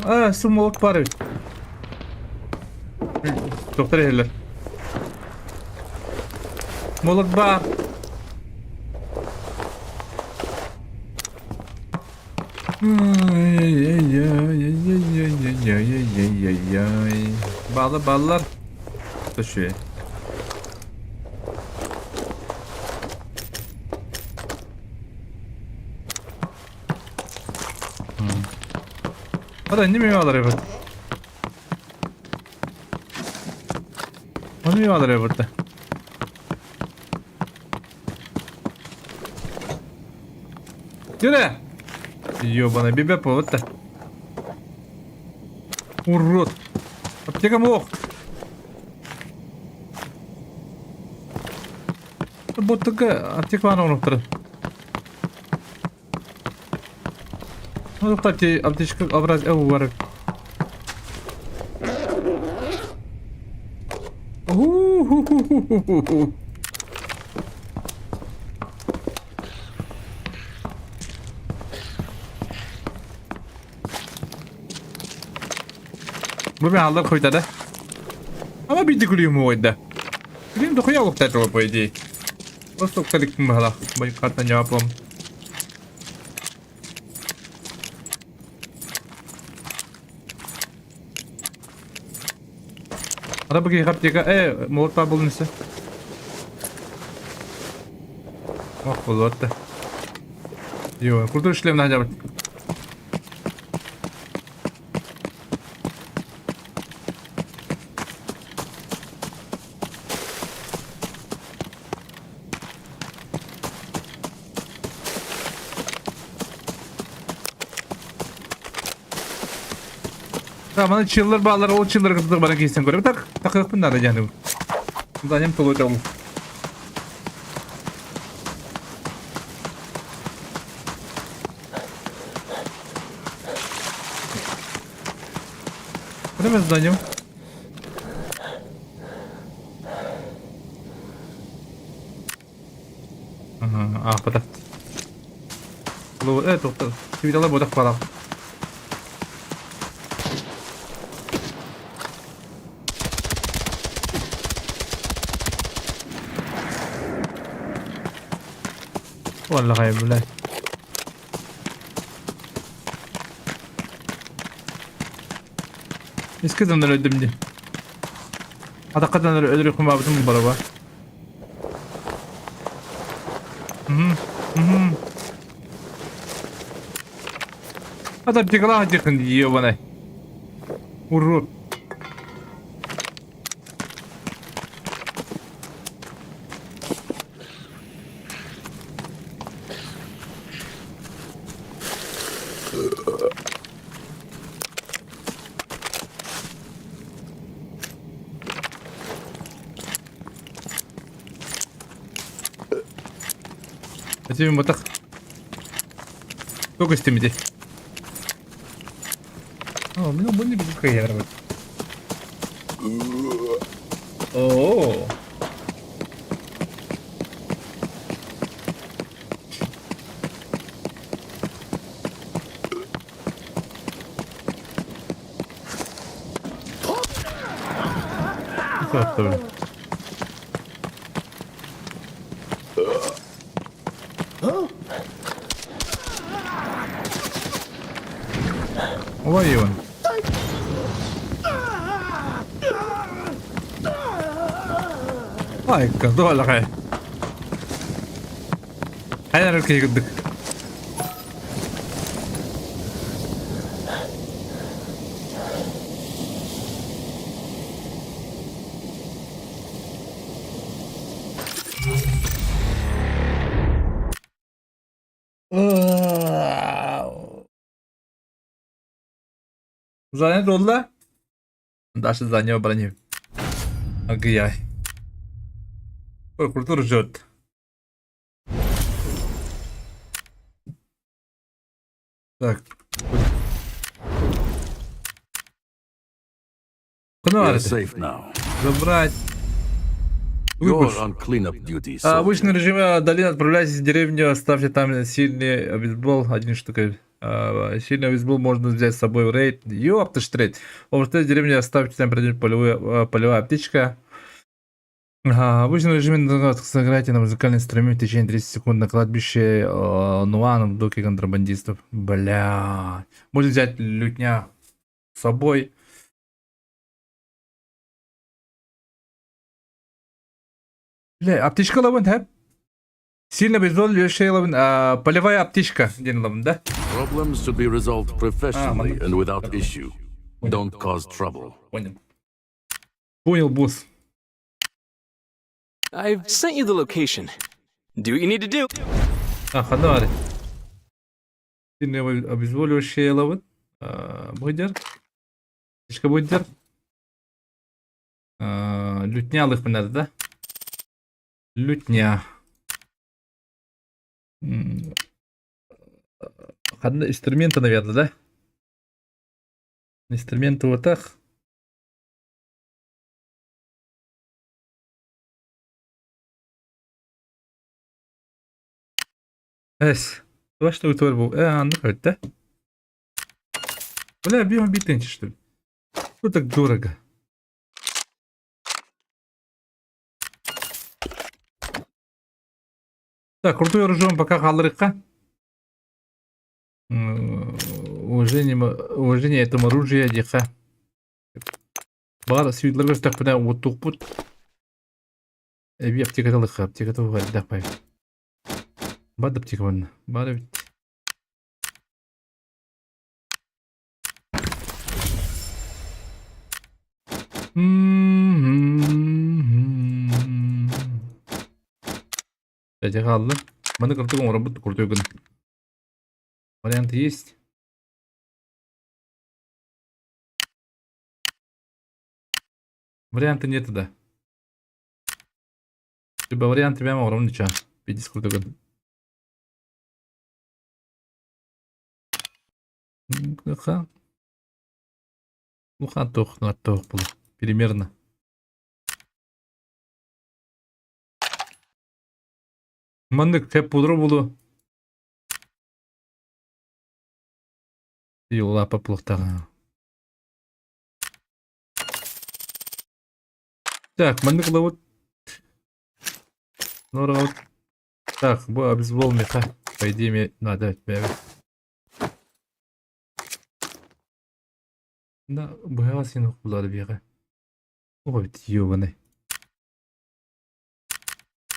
А, сумолок пары. Доктор иһэллэр. Молот баар. Ай-яй-яй-яй-яй-яй-яй-яй-яй. Баалы бааллар. Төшүө. Hadi ne meyveler evet. Ne meyveler evet. Yürü. Ёбаный бибепа, вот так. Урод. Аптека мох. Вот такая аптека она унуктар. Ну, кстати, аптечка образ бар. Ху-ху-ху-ху-ху. Бу мен алдар хуйтада. Ама биди күлүм ойда. Күлүм дохуя уктатып по идее. Просто укталик мала. Бай картан жаплам. Ара бу аптека молотпа булнысы. Ох, болот. Йо, курту шлем на жабыт. Tamam, çıldır bağlar, o çıldır kızdır bana giysin göre. Tak, takılıp bunlar da yani. Zanem tolu çabuk. Куда мы зданем? Ага, а, пода. Тоқтар. Твитала бодақ балақ. والله بالله. Eskiden öldüm diye. Hakikaten öldürüyorum abi bu araba. Hı. Hadi bir kadar hadi yiyor bana. Vurur. Этими вот так. Сколько стимите? О, у меня были без карьеры. О. Оттон. Ой, он. Айка, дуолаҕай. Хайа киһи курдук. Задание туолла? Дальше задание брони. Агыяй. Ой, культура жжет. Так. You're Куда safe now. Забрать. You're Выпуск. on cleanup duty, А, обычный soldier. режим долины отправляйтесь в деревню, оставьте там сильный бейсбол, один штука. А, сильный бейсбол можно взять с собой в рейд. Ёпта ж рейд. В деревне оставьте там придет полевая аптечка. Ага, обычном режиме сыграйте на музыкальном инструменте в течение 30 секунд на кладбище Нуан в доке контрабандистов. Бля. Можно взять лютня с собой. Бля, аптечка ылабын, һэ? Сильно бейсбол şey ылабын, а, полевая аптечка диэн ылабын, да? Problems should be resolved professionally А, and without issue. Don't cause trouble. Понял. Понял, босс. I've sent you the location. Do what you need to do. А, ханна Сильное обезболивающее ылабын. Бу Аптечка будет. Лютня ылыах надо, да? Лютня. Ханна инструменты, наверное, да? Инструменты вот так. Эс. Что вы был? Ну хоть, да? Бля, объем битынче, что ли? Что так дорого? Так, крутой оружие пока хаалларыахха. Уважение, уважение этому оружию диэххэ. Баар сүйдлерге өстөхпүнэ уоттуохпут. Эби аптека ылыахха, аптека туһуга пай. Баар да аптека манна. Баар эбит. М-м-м. Эти хаалла. Маны кыртык оҥоробут крутой гын. Варианты есть? Варианта нет, да. Либо варианты прямо ровно ничего. Пиздец крутой гын. Ха. Ну, ха, тох, на тох было. Примерно. Маннык тэп пудро буолуо. Лапа плохтага. Так, маннык вот. Вот. Так, бу обезбол меха. По идее, мне надо бэбэ. Да, быһаҕа син булар биэҕэ. Ой, ведь ёбаный.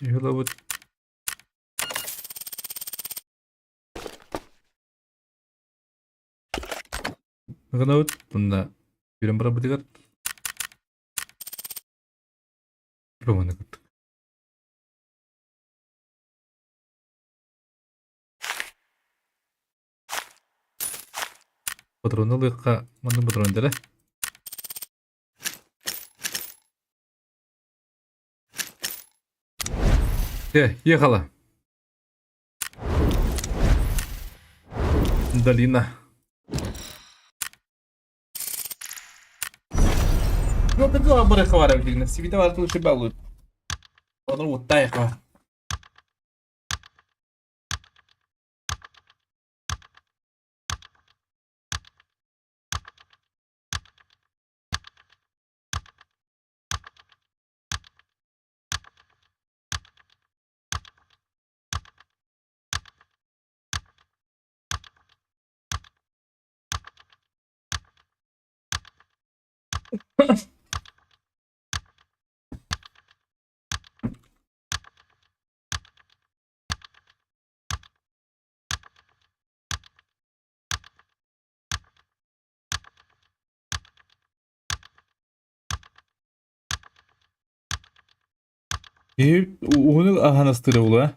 Вот. Вот, мында бирен бара бутыгар. Бу кыттык. Патроны ылыахха, манна патрон дэрэ. Ехала. Долина. Ну, ты бары хавара билигин. Сибите бар лучше балуют. Оны уттайха. Киһи уһунук аһан астыыра буолуо ээ?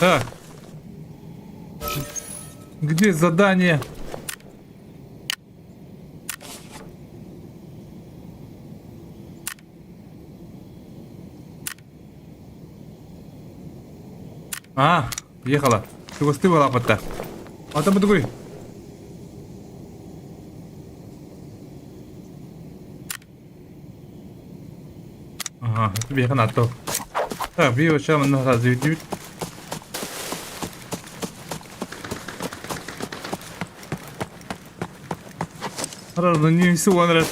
Так. Где задание? А, ехала. Чугастыы балааппатта. Ата бутугуй. Ага, это биэхэн аттыл. Так, би оча манна разведют. Не суонрат.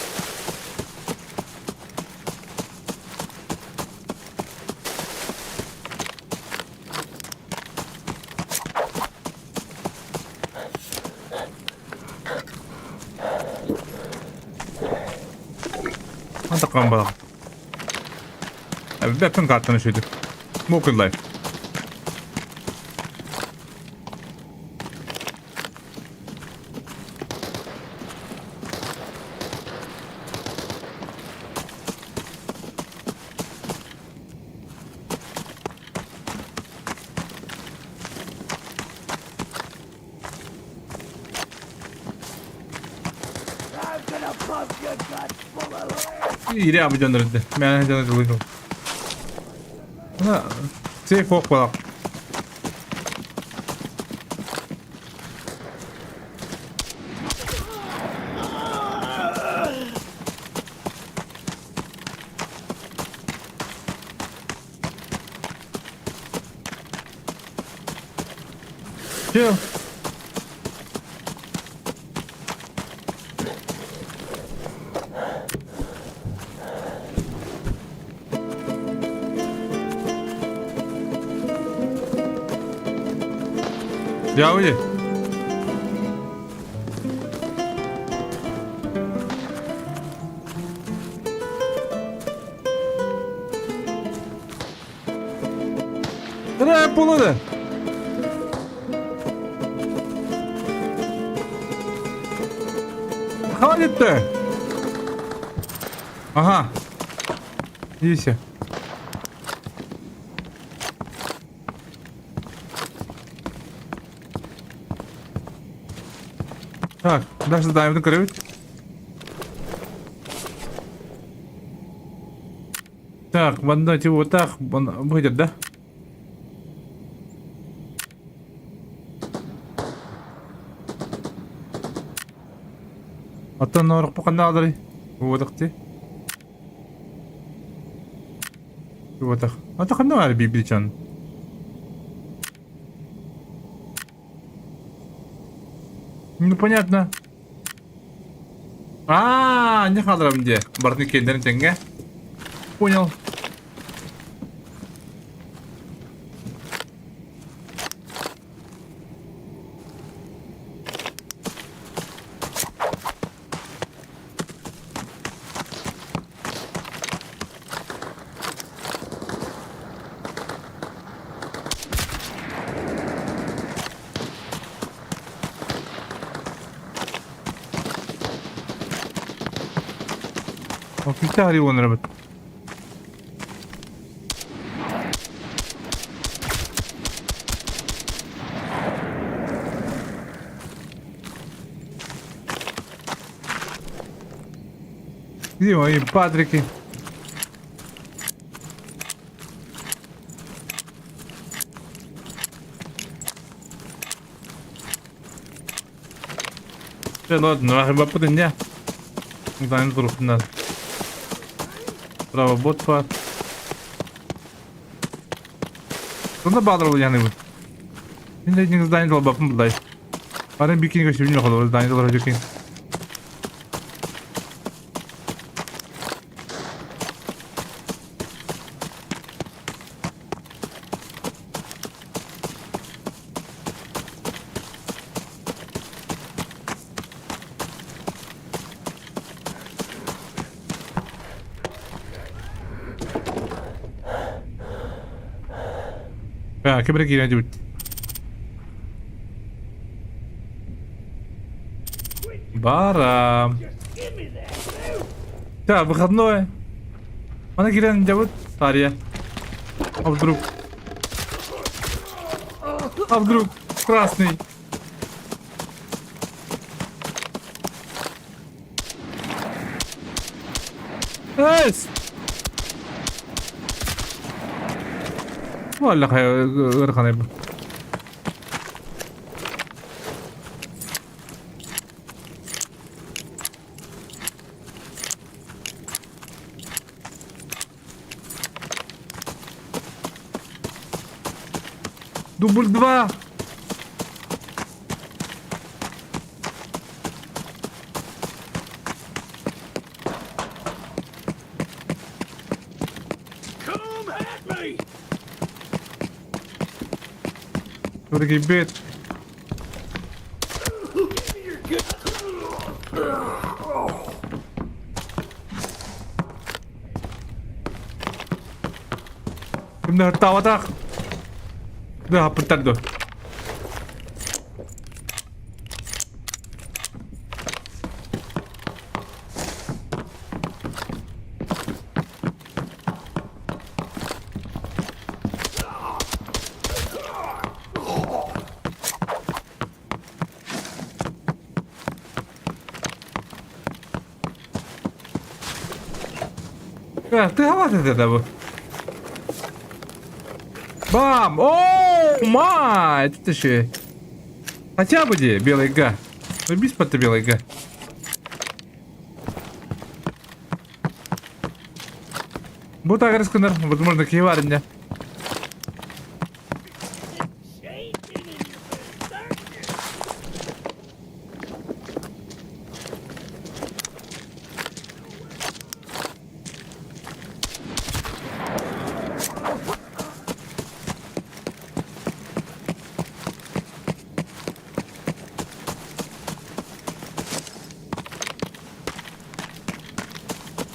Антакан балак. Бэппин картаны шүйдік. Мокр лайф. Ире абы дьоннор Мээнэ дьоно дылыгыл. Сейф ох балак. Чё? Дьэ, Рэп буолуо Хватит-то! Ага. Иди Так, дальше задаем көрөбүт. Так, манна типа вот так выйдет, да? Оттон орохпу ханна аҕаларый? Уотах дии. Уотах. Ата ханна баар библичан? Ну понятно. Аа, не хааларабын дии. Барытын киэннэрин тэҥҥэ. Понял. Күүстээх арыы буолан эрэбит. Где мои патрики? Дьэ, баппыт инньэ. Дайын турукунан. Право бот бар. Сонда баадыр ол яны бу. Мин да иннигиз дайын толбаппын булдай. Барын бикини көсүбүн yok olur. Дайын толор жөкин. Ким эрэ киирэн дьибит. Бара. Так, выходной. Аны киирэн дьабыт Тария. А вдруг? А вдруг красный? Эс! Валла ыараханай бу. Дубль два! Бет. Кимнэ һыттаабатах? Да, хаппыттар дуо? Ты этэ да бу? Бам! О, мать! Это еще. Хотя бы где белый га. Ну без под белый га. Бу тагырыскынар, возможно, киеварня.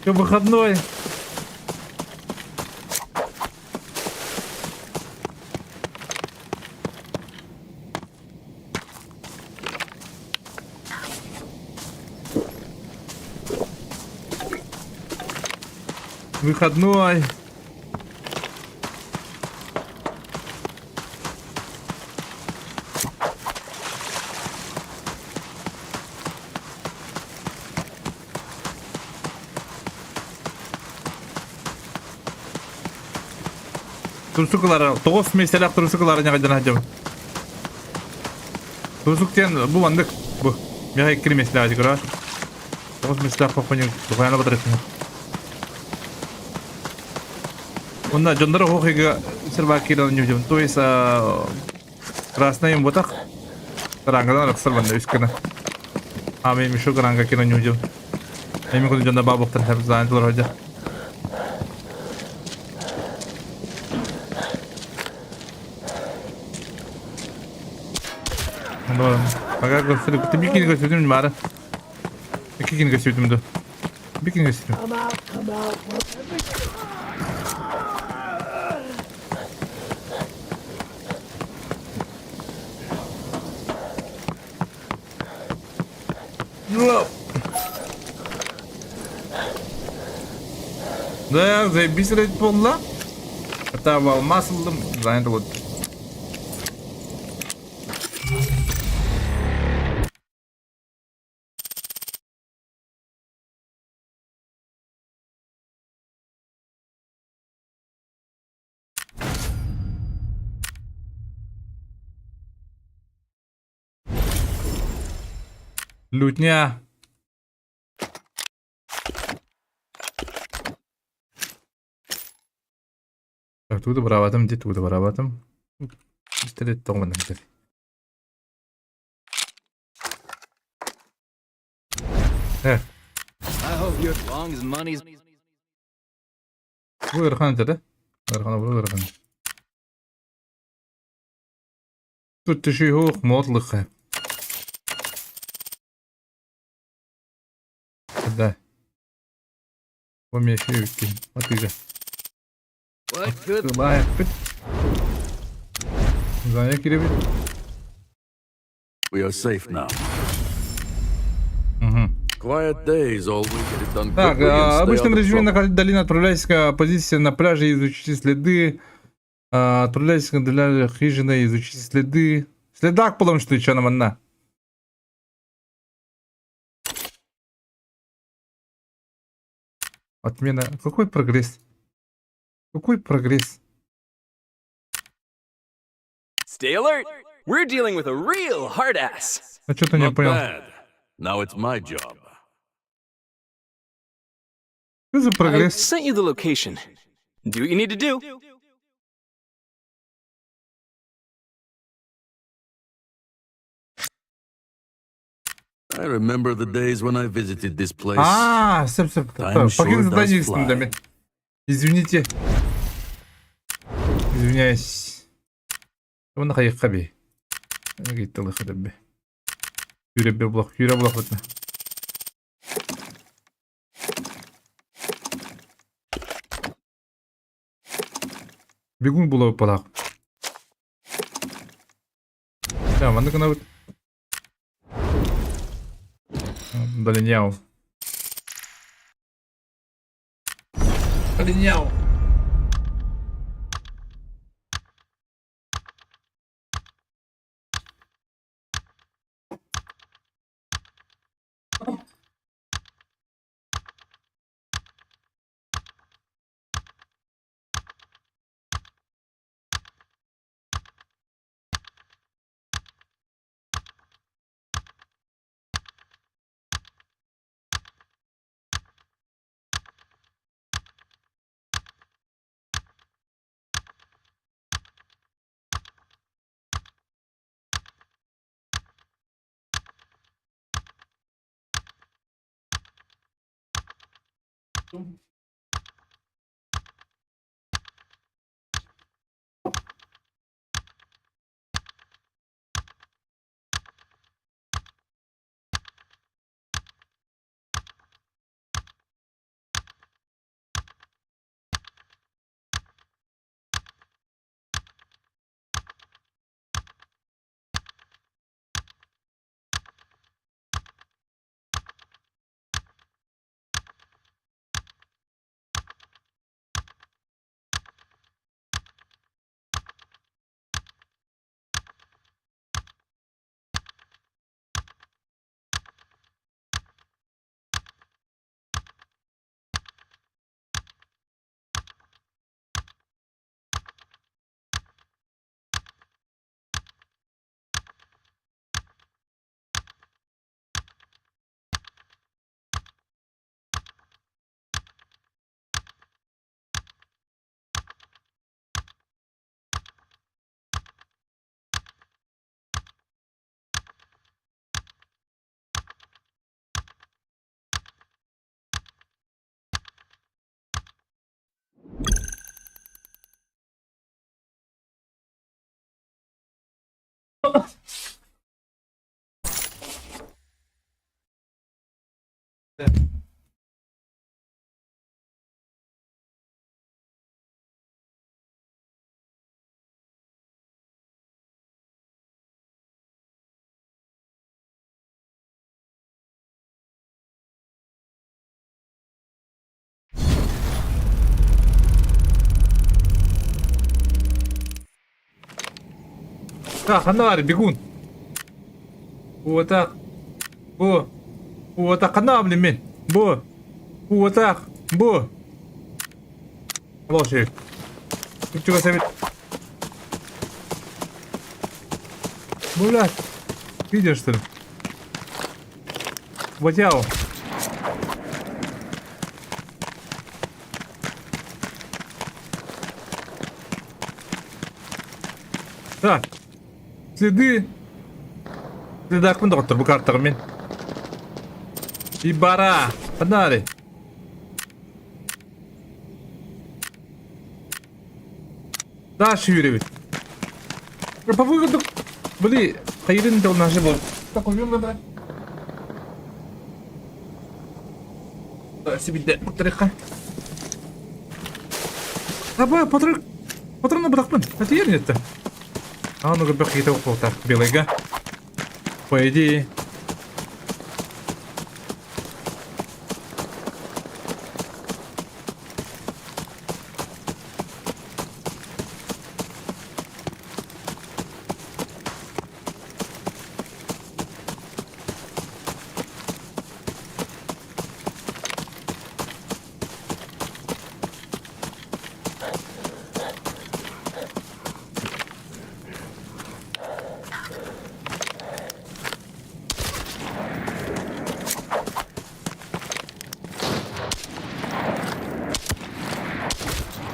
Все, выходной. Выходной. Турсукалара, тоҕус миэстэлээх турсукалара ньаҕайдан сылдьабын. Турсук диэн бу маннык бу. Миэхэ икки миэстэлээх көрөр. Тоҕус миэстэлээх хоххоньук тухайана батарыттын. Онно дьонноро оһуохайга сервак киирэн ньудьум. То есть красный ботах Тарангадан арахсар манна үс гына. А мен еще гранга кина ньудьум. Эми куну дьонно баабыктар хабзаан тулар ходжа. Пока көстүрү, бир кини көстүрдүм бары. Икки кини көстүрдүм ду. Бир кини көстүрдүм. Да, заебись рейд буолла. Это алмаз ыллым, занят вот. Лютня. Так, тут браватым, где тут браватым? Пистолет тоңмын Э. I hope you're as long as money's Бу ыарахан этэ да? Ыарахана бу ыарахан. Тут түшүһүөх мотлыха. Да. Бу меши үткин. Атыга. What good Тылаайппыт. Заня киребит. We are safe now. Угу. Quiet days always get it done Так, quickly and а, stay out обычном of режиме на trouble. карте долины отправляйтесь к позиции на пляже и изучите следы. А, Отправляйтесь к для хижины и изучите следы. Следак потому что еще нам одна. Отмена. Какой прогресс? Какой прогресс? Stay alert. We're dealing with a real hard ass. А что-то не Not понял. bad. Now it's my job. Что за I прогресс? sent you the location. Do what you need to do. I remember the days when I visited this place. А, стоп, стоп. Time sure Покинуть задание does fly. с Извините. Извиняюсь. Оны хайыққа бей. Кетті лықы бе. Юребе бұлақ, юре бұлақ бітті. Бегун бұлау балақ. Да, ванды кына бит. Долиняу. Долиняу. Так, ханна баар бегун? Уотах. Бу. Уотах ханна баар мен? Бу. Уотах. Бу. Лошадь. Чугас эбит. Блядь. Видишь, что ли? Ватяо. Так. Следы. Следакпын доҕоттор бу картаҕа мин. Ибара. Ханнаары. Дальше yürüyoruz. По выходу, блин, хайрын дал нажи был. Так, он да. Себе тарыха. Аба, патрон, патроны бырахпын. Это ер нет. А, ну бөх кете так, белыйга. По идее.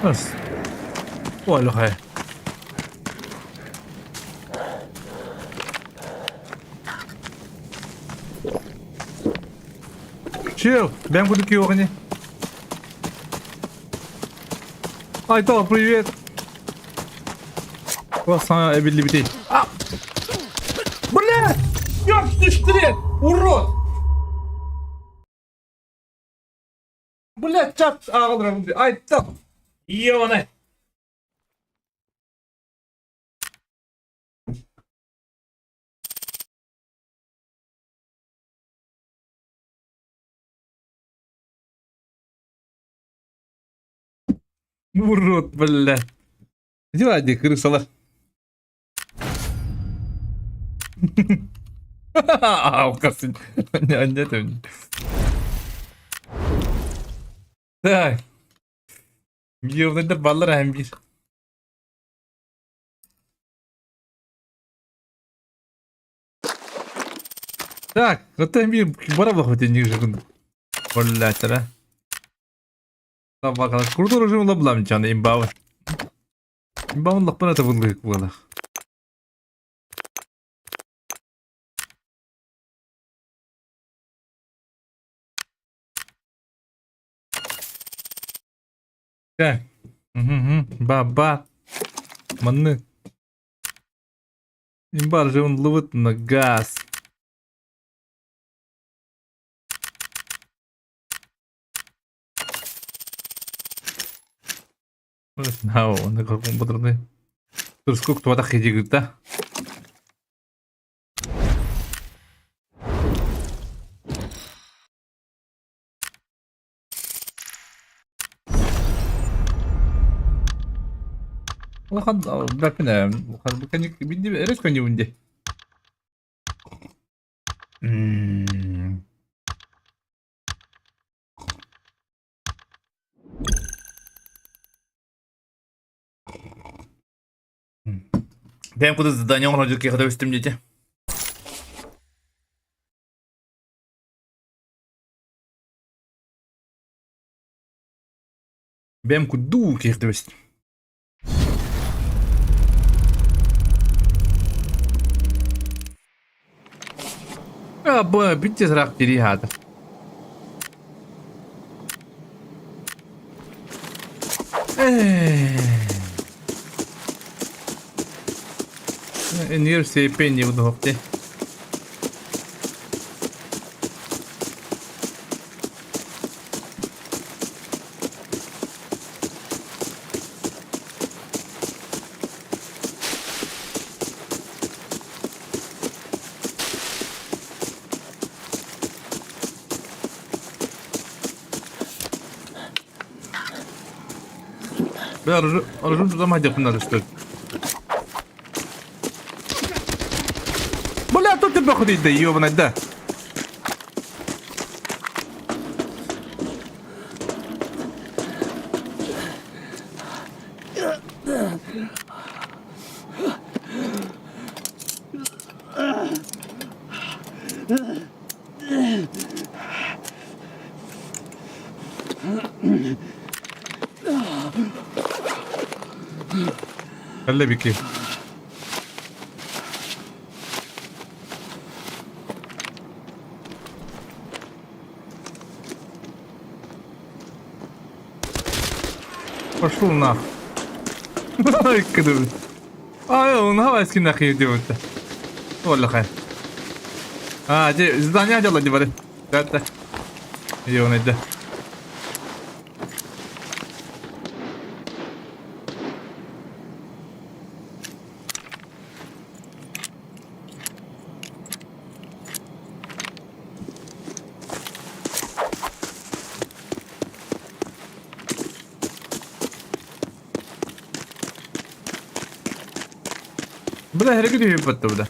Бас. Ой, Чел, бэм кудук киоҕини. Айтал, привет. Классно эбиллибитей. А! Бля! Ёб ты штрек! Урод! Бля, чат ағылдырам. Айтал! Ёбаный! Урод, бля. Дела дии крысалар. Алкасы. Нет, Так. Миллионер баллар һәм бир. Так, вот бир бара бахыт ниже. Блять, да. Табакала. Крутой режим лаблам чаны имбавы. Имбавын лаппана табылык була. Так. Угу, Ба-ба. Манны. Имба же он ловит на газ. Знал, на каком патроны. Сколько туда ходить, да? Улахан бэппин улахан эрес көньүбүн дии. Бэйэм куда задание оҥорор киһи өстүм диэтэ. Бэйэм кудуу киһи өстүм. А, бо, битте сыраах тирии хаата. Энир сейпен не Бля, оружие туда мать надо что ли? Это бахудый да, ёбаный да. Хелле бики. Пошел нах. Ай, Ай, он гавайский нахуй делает. Оля А, де, здание делать не бары. Да-да. Ёбаный, да. Бля, hareket ediyor battı bu da.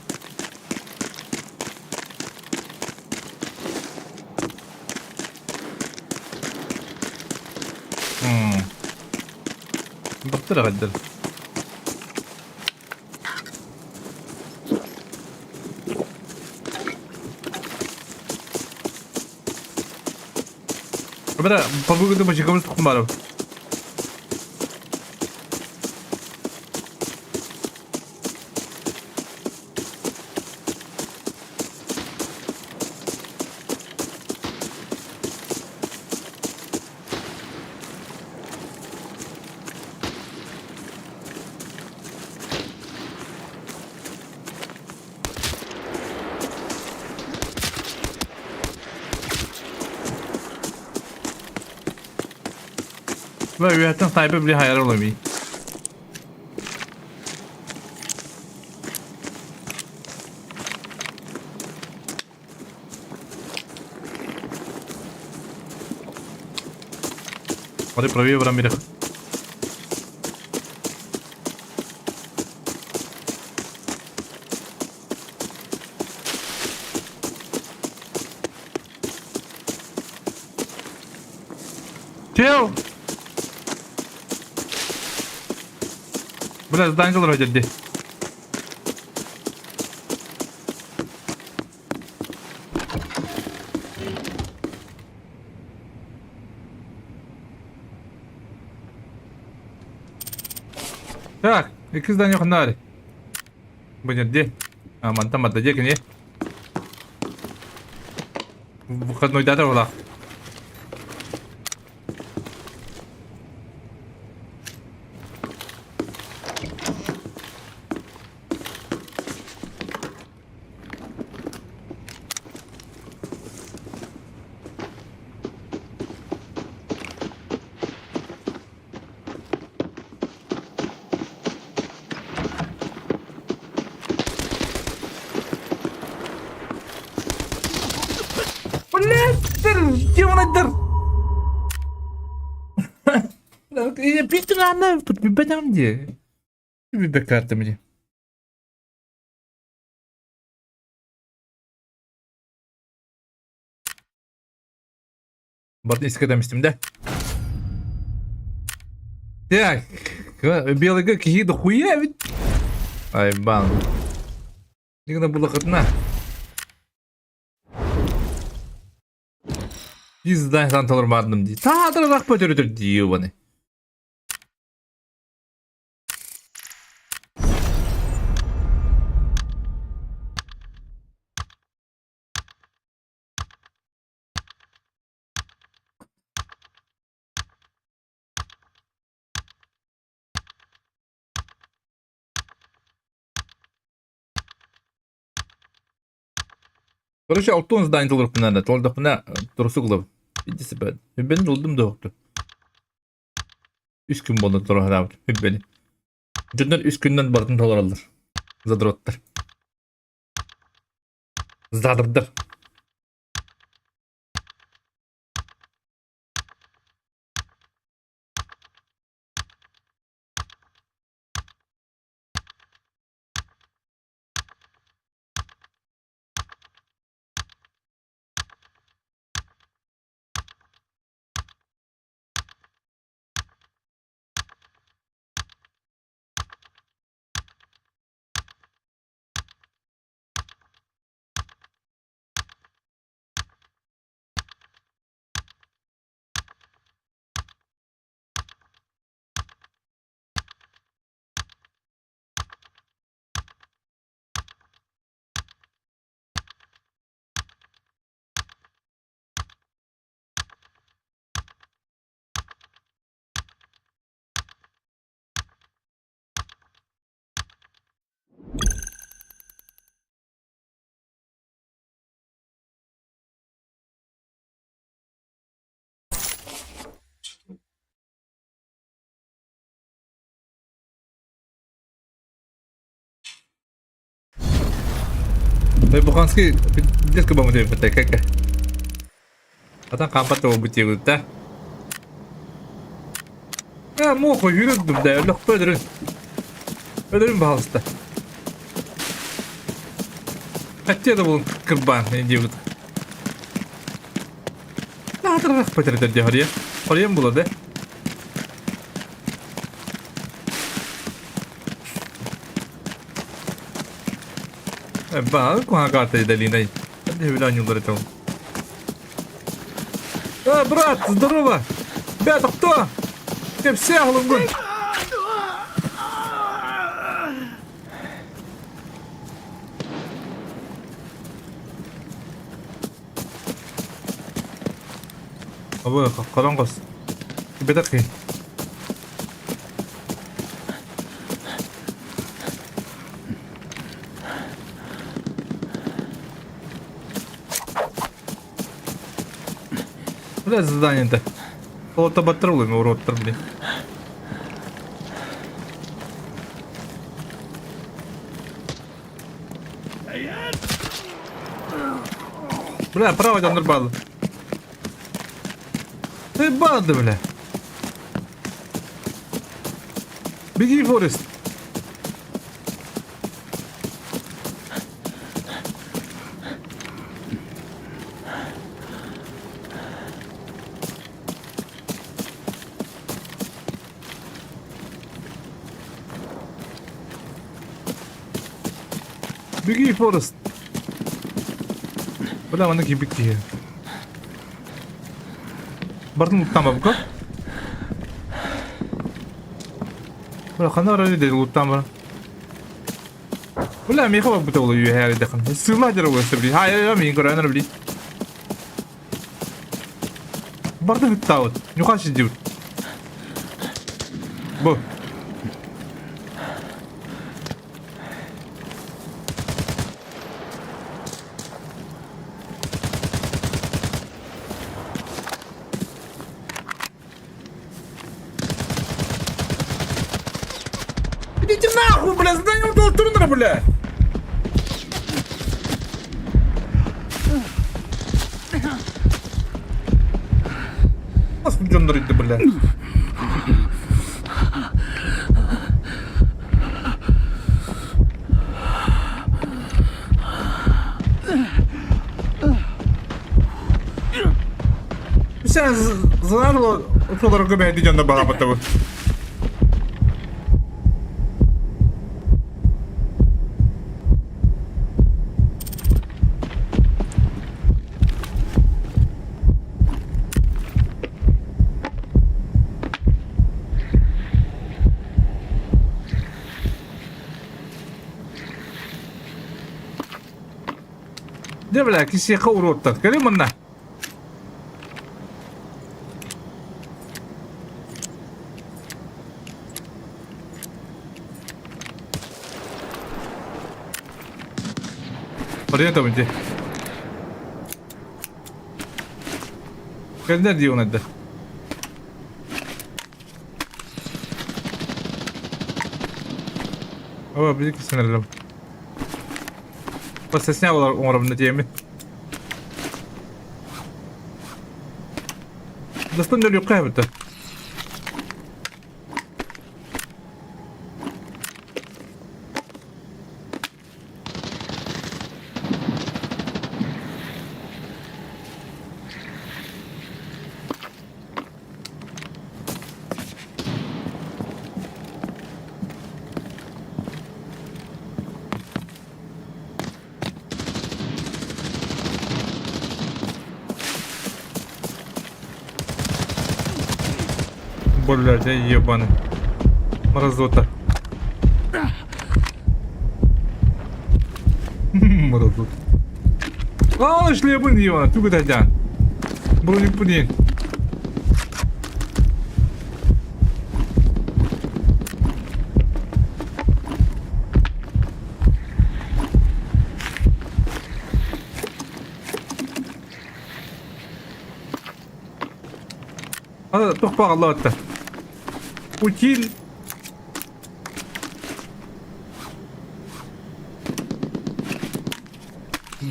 Hmm. Бактыр агадыр. Бля, побугу думаю, кому тухмаров. Бля, үөһэттэн снайпер били хайар оломи. Hadi правее баран бирэх. Чел! Бля, здание вроде где. Так, икки здание ханнари. Блин, где? А, мантан батта дьэ кини. Выходной дата была. Блядь, где он отдар? Тут где? Бибе карта мне. Бартын искедемістім да? Так, белый какие дохуя ведь? Ай, бан. Нигде было одна. Пизда, сан толырмадым дейді. Тадыррақ көтеріп өтір ебаный. Короче, алтын здание толырып надо. Толдық тұрысы қылып. Иди себе. Бен жолдым да оқты. Үш күн болды тұра Бeni. Дьоннор үс күннен бартын толораллар. Задроттар. Задырдар. Буханский детка бомбы как Атан хаампат буолбут диэбит да. Э, муох үүрүрдүм да, өлөхпө өлөрүн. Өлөрүн баһалыста. Хотя да был кырбан диэбит. Наатырах пөтөрдөр дии хория. Хорием була да. Баҕар куһаҕан Далинай. Билэн этим. А, брат, здорово! Ребята, кто? Ты все лунгун. Абы, караңгыз. Бедакы. Бля, задание-то. Полутобатрулами урод блин. Бля, право там нормально. Ты банды, бля. Беги, Форест. Беги, Форест. Бля, манна киирбит киһи. Бартын луттаан Бля, ханна барар диэн луттаан баран. Бля, миэхэ барбыта буолуо үөһээ эрдэххин. Сыылаах дьарык буолуо били. Ха, миин көрөөнөр били. Бартын ыттаабыт. Ньухаан сылдьыбыт. Бу. Идите нахуй, бля, задание турнира, бля! Дьоннор идде, бля. Sen zararlı olarak көмөйдү дьонно баҕабыттабы. Дьэ бля, кисиэхэ уруоттар. Кэлин манна. Барыйа дии. Кэллэр дии онайда. Aba биир кисэнэллэм. Бассасня болар оҥоробун диэмин. Дастан өлүөххэ эбитэ. Блядь, я ебаный. Мразота. Мразота. А, шлепын ебаный, тугу дадян. Броник пудин. Туох баҕалаата. Утиль.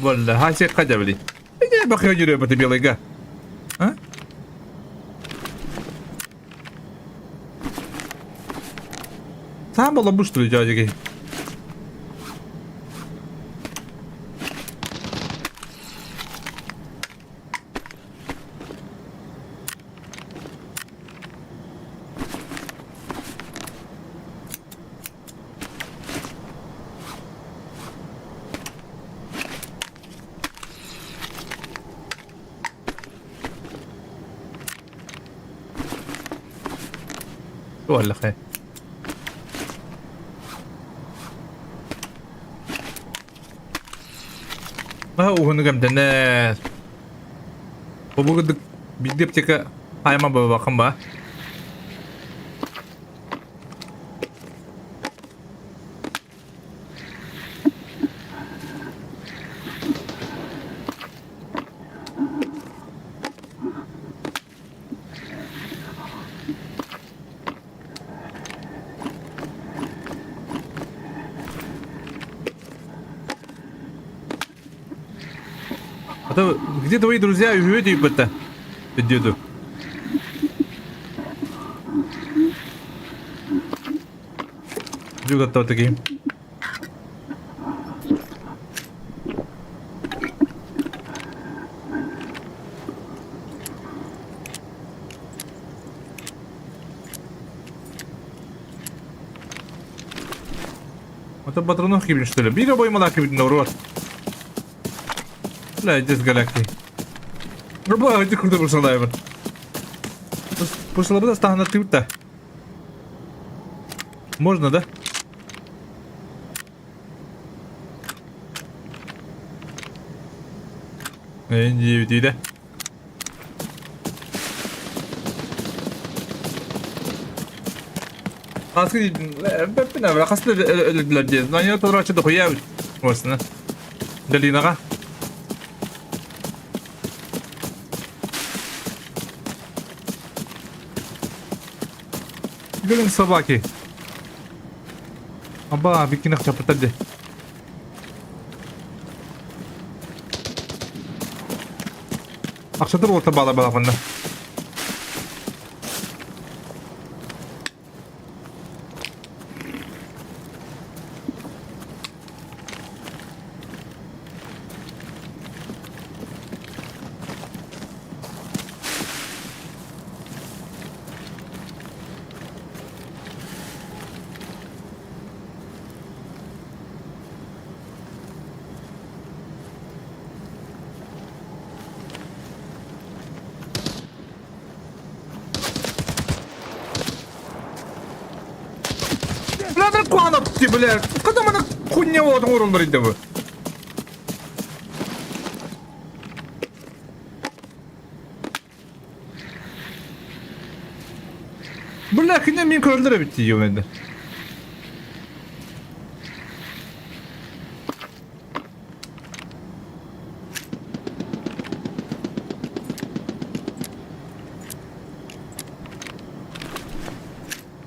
Буолла, хаасиэххэ дьэбили. Ити бахыа дьүрүөбэти белыйга. А? Саам болобу что ли, дядя? Буолла хэ. Наһаа уһуннук эмтэнэр. Бу курдук биирдэ аптека хаайма буолбаккын ба? А то где твои друзья үһүө тиийбэттэ деду. Дьугаттаа такие. Это патронов кибин, что ли? Бери обоймалар кибин, урод. Бля, здесь галякти. Бля, иди круто пошла, Пошла бы стану ты-то. Можно, да? Диэбитиитэ. Хаска хас да өлөрдүлэр диэн. Наня толорооччу дохуя уосна. Долинаҕа. Блин, собаки. Аба, биккинах чапытар де. Ахсатыр уота баала балафанна. Бля, куана ти, бля. Када мана хуйня вот оҥороллор инде бу. Бля, кини мин көрөллөр эбит дии енді.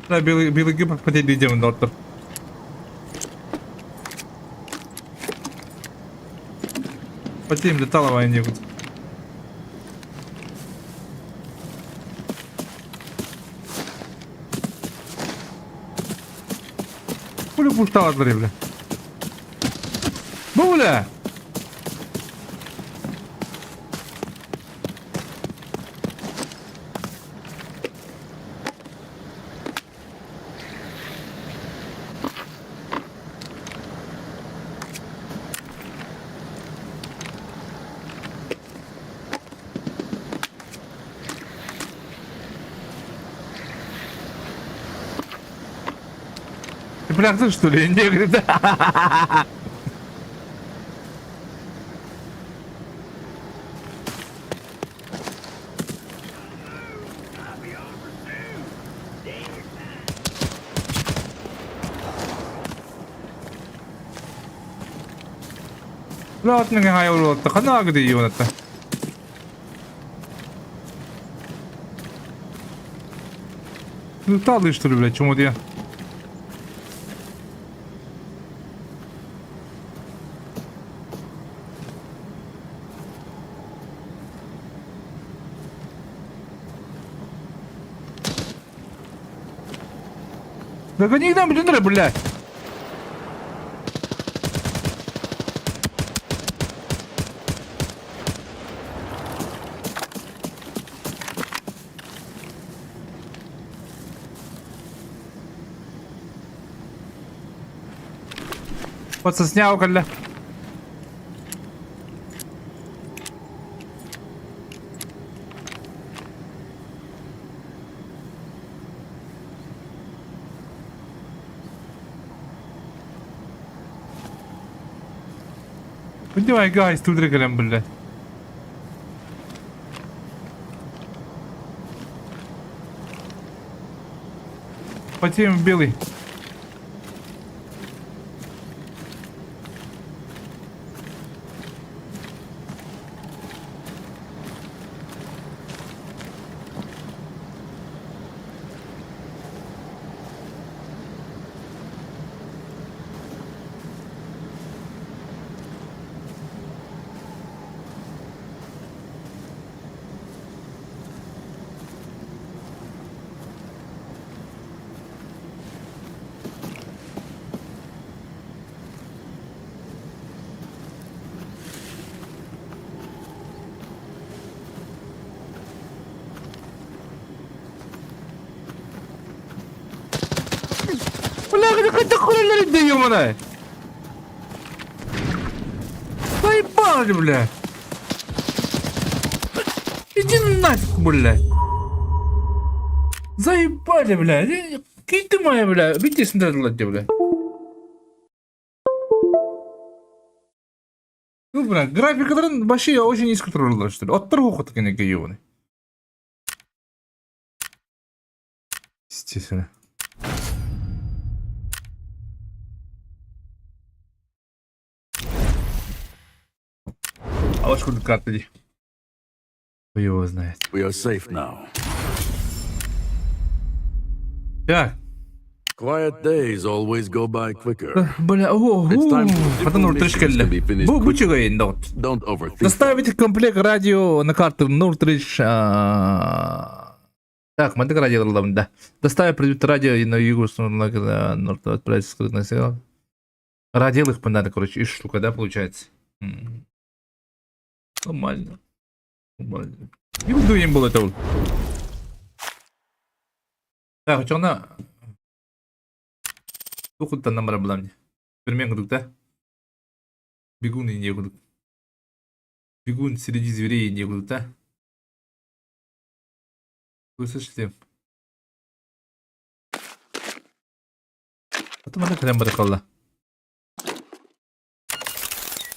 Да, белый, белый гиб потели идем, доктор. Потем летала войне. Хули булталадлар бля. Бу бля! Ты бля, что ли? Не, говорит, да. Бля, хайа хана гыды Летали, что ли, блядь, чому я? Догони нам, блин, бля. Подсоснял, кэллэ. Давай, guys, тут кэлэн биллэ. Потем белый. Бля, хайдах көрөллөр да ёмана. Заебали, бля. Иди нафиг, бля. Заебали, бля. Кинь ты моя, бля. Видите, смотри, бля. Ну, бля, графикаларын вообще очень низко тураллар, что ли. Оттор хоқыт кенеке ебаный. Естественно. А вот сколько карты дии. Кто его знает. We are safe now. Так. Quiet days always go by quicker. Бля, о, It's time for Потом different 0.3 missions to кэллэ. be finished Бу бу quickly. чугайын доҕот. Don't overthink. Доставить комплект радио на карту 0.3. Так, маннык радио ыллам да. Доставить предмет радио и на югу отправить скрытный сигнал. Радио их надо, короче, и штука, да, получается? М. Нормально. Нормально. И им было это вот. Так, что она... Тухуттан намара буламни. Пермен кудук, да? Бегун и не кудук. Бегун среди зверей не кудук, да? Вы слышите? Потом она прям баракалла.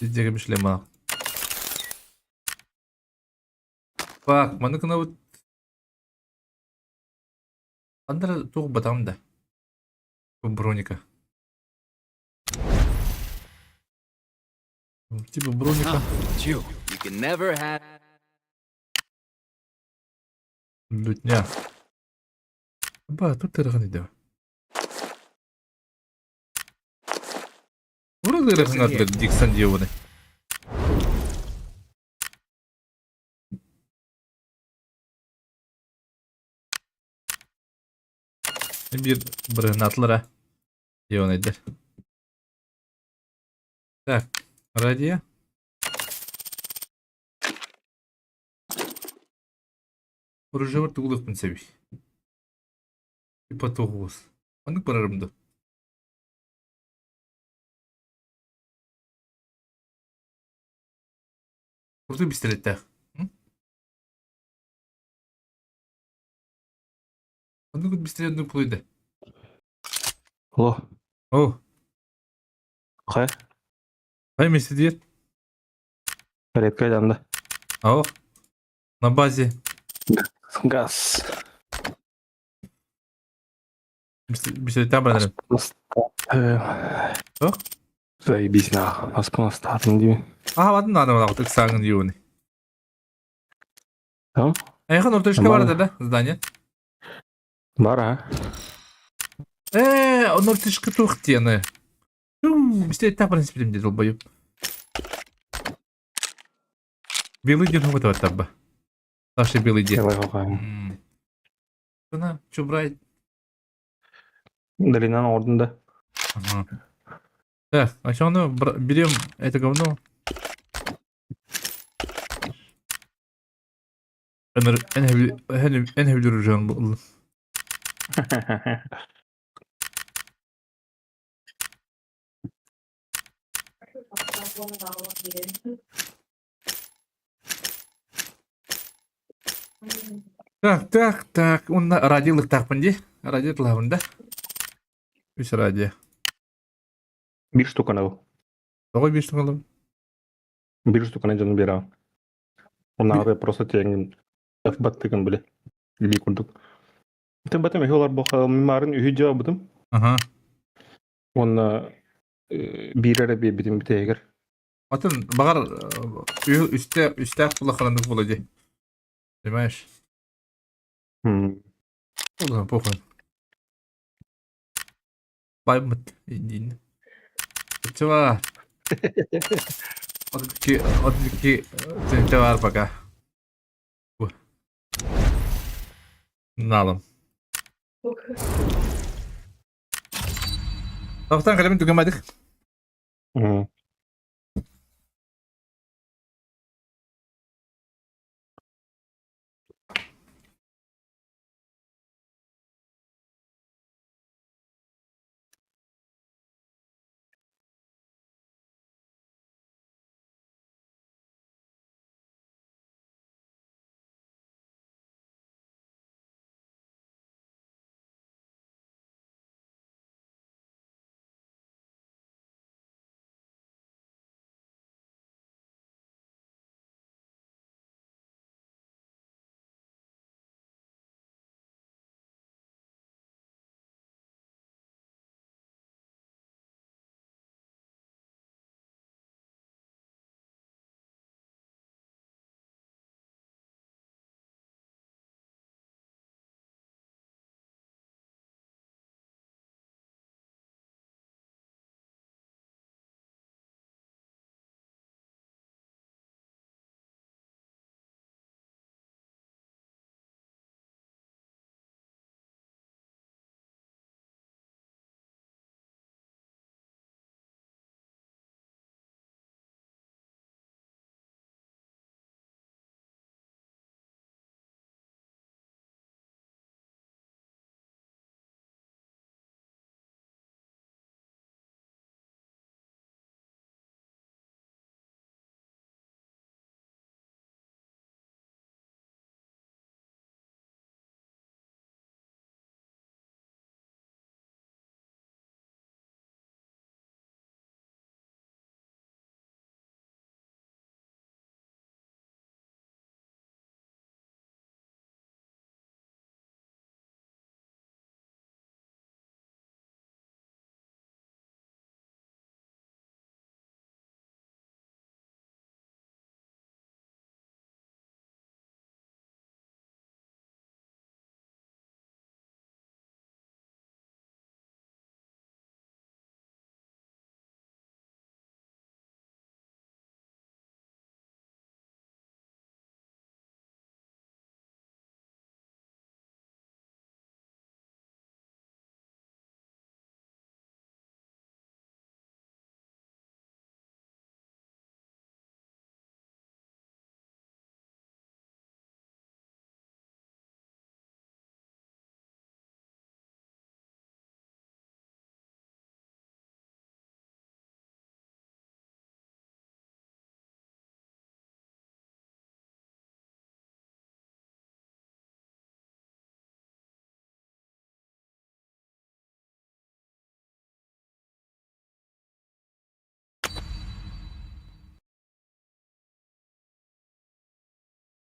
Везде шлема. Так, маныкына вот... Андра тух батам да. Броника. Типа броника. You can never have. Лютня. Ба, тут тырган иде. Вроде тырган Диксон ебаный. Биир бырыһынаатылар ебаныйдар. Так, радио. Оружиебар тугулуохпун сөбүй. Типа тоҕус. Оннук барарым дуо? Курдук пистолеттээх. Оннук пистолет оннук пулуйда. Алло. О, Хайа? хай сидит. Редко да. О, на базе. Газ. Пистолеттаах баран О? Заебись нахуй. Аспанастатын дии. Аа, ладно, надо было, так сагын юны. Там? Эйхан ортошка Нормально. бар да, здание. Бар, а? Э, ортошка тух тены. Пистолеттаах баран спилим дед долбоеб. Белый дед вот табба. Саша белый дед. Делай какая. Она, что брать? Долинан оҥордун да. Ага. Так, а что ну берем это говно? Эн өлөрүжэн буоллун. Так, так, так. Уонна радио ылыктаахпын дии. Радио тылаабын да. Үс радио. Биир штуканы ыл. Тоҕо биир штука ылабын? Биир штуканы дьону биэрэҕин. Оннааҕы просто тиэҥин F баттыгын били. Илии курдук. Итин батым үһү олар бу мимарын үһү дьаабытым. Аха. Уонна биир эрэ биэрбитим бүтэһигэр. Атын баҕар үстэ үстээх улаханнык буола дии. Понимаешь? Ол похуй. Баймыт диин. Чува. Отки отки бар пока. Налым. Тохтон кэлэмин түгэмэдик.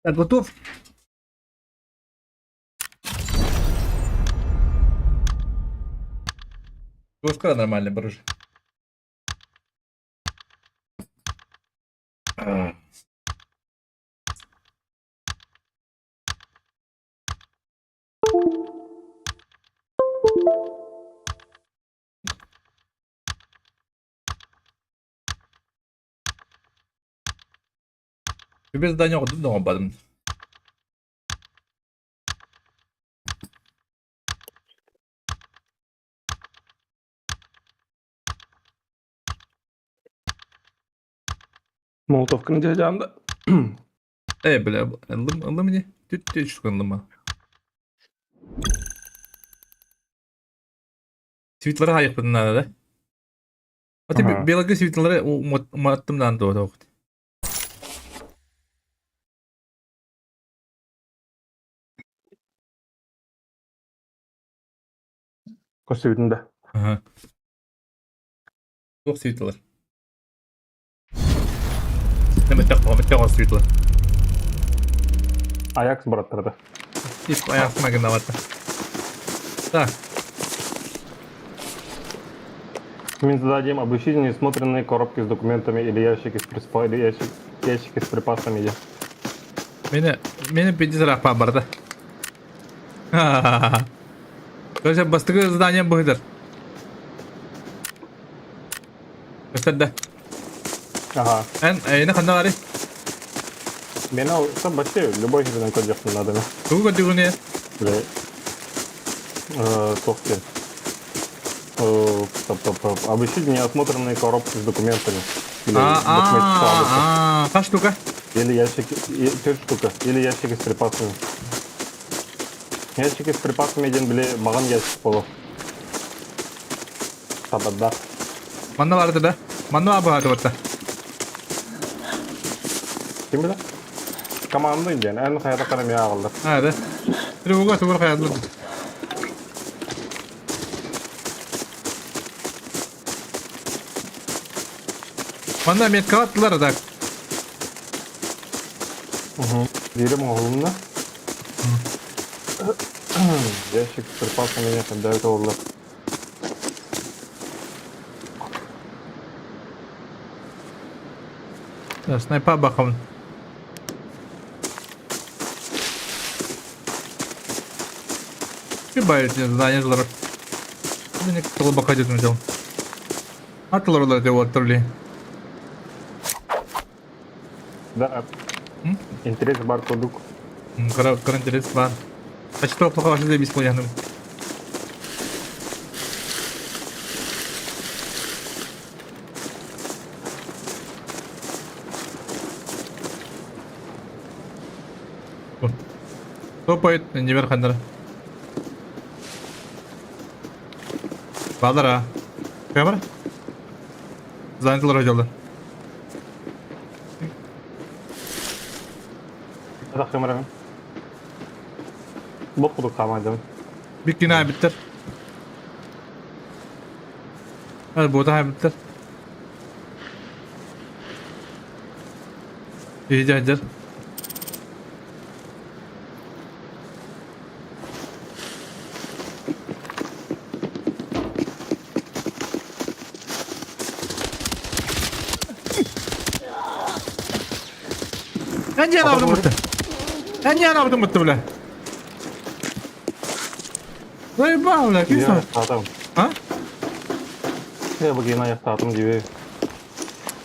Так, готов? Туоскара нормально барыш. Тебе задание оҕордум да оҥорбатым. Молотовканы дьаһаан да. Э, бля, ыллым, ыллым ини. Түт түт штука ыллым. Свитлары хайыппытын наада да. Ати Ага. белага свитлары уматтым даан туо тоқт. Көстүбүтүн да. Ага. Туох свитлар? Мөттөх свитлар. Аякс бараттарда. Тип Аякс магнавата. Так, Мы зададим обыщите несмотренные коробки с документами или ящики с, приспа... или ящик... ящики с припасами. Или... Мени мени пиздец рахпа барда. Короче, бастыгы задание быһыдар. Көстөрдө. Ага. Эн эйне ханна бары? Мен ол сам вообще любой жерден көрдөхпүн надо. Тугу көрдүгүнэ? Бля. Туох диэн. Стоп, стоп, стоп. Обыщите неосмотренные коробки с документами. Или документы складываются. А, хас штука? Или ящики, төрт штука. Или ящики с припасами. Ящики с припасами диэн били маҕан ящик боло. Табадда. Манна барды да? Манна баҕа батта. Ким билэр? Команда диэн эн хайата карамия аҕаллар. А, да. Тревога тугур хаяллар. Манна метка аттылар да. Биирим оҕолунна. Ящик с припасами отдают оллар. Да, снайпа бахам. Прибавить мне задание злар. Не глубоко идет взял. Атлар деп отторли. Да. Интерес бар курдук. Кара кара интерес бар. А что плохо вообще заебись понял. Топает, не верхандра. Балара. Камера? Занятылар оделды. Атах камераны. Бот курдук хаамайдым. Биккина биттер. Бота биттер. Иди Эн алдым бутты. Эн алдым бутты, бля. Заебал, бля, киса. А? Я букина аяқтатым дебе.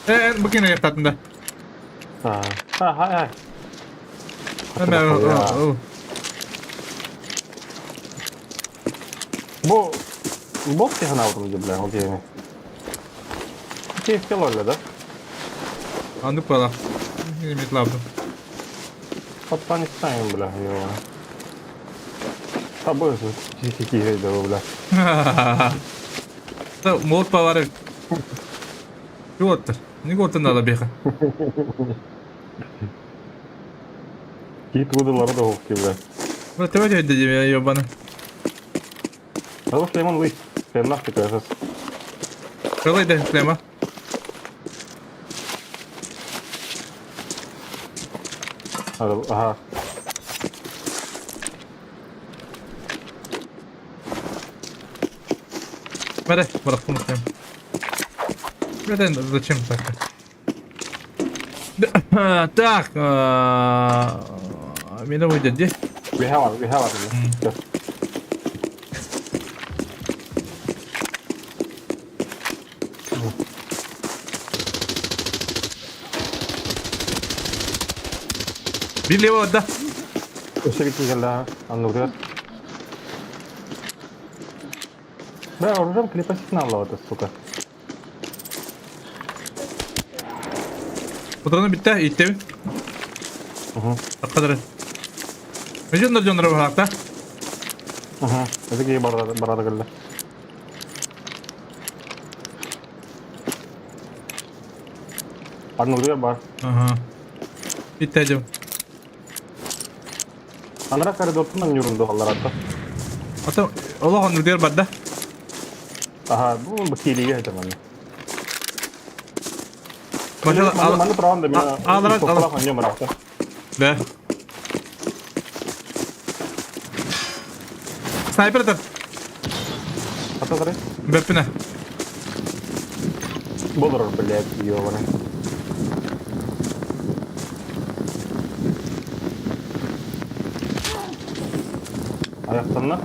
Э, букина аяқтатым да. А, а, а. Бу бот киһин алдым деп, бля, окей. Кейф келолле, да? Анды пала. Не лабду. Пацан не ставим, бля, его. Тобой какие бля. Да, молот повары. Петр, не год надо беха. Кит выдал родовки, бля. Бля, ты возьми, дядя, я ебаный. А то шлемон лысь. Шлем нахуй, кажется. Қалай да шлема? Ага. Бәрі, бірақ шлем. Это зачем так? Так, меня выйдет, где? Бихавар, бихавар. Bir levo да. Өсө келді, аннугар. Бля, оружие клепосигнал это, сука. Патроны бүттэ, ииттэбин. Таххадары. Дьоннор дьоннор баһаакта. Это киһи барада кэллэ. Арнылыгар бар. Ага. Иттэ дьон. Анара коридортан анньурунду алларатта. Ото олох оннугар барда. Аха, бу киилиге этэ манна. Манна Манна туран да мен аларат аларат анньы Да. Снайпер этот. Ата Бэппинэ. Болор, блядь, ёбаный. Аяқтанна.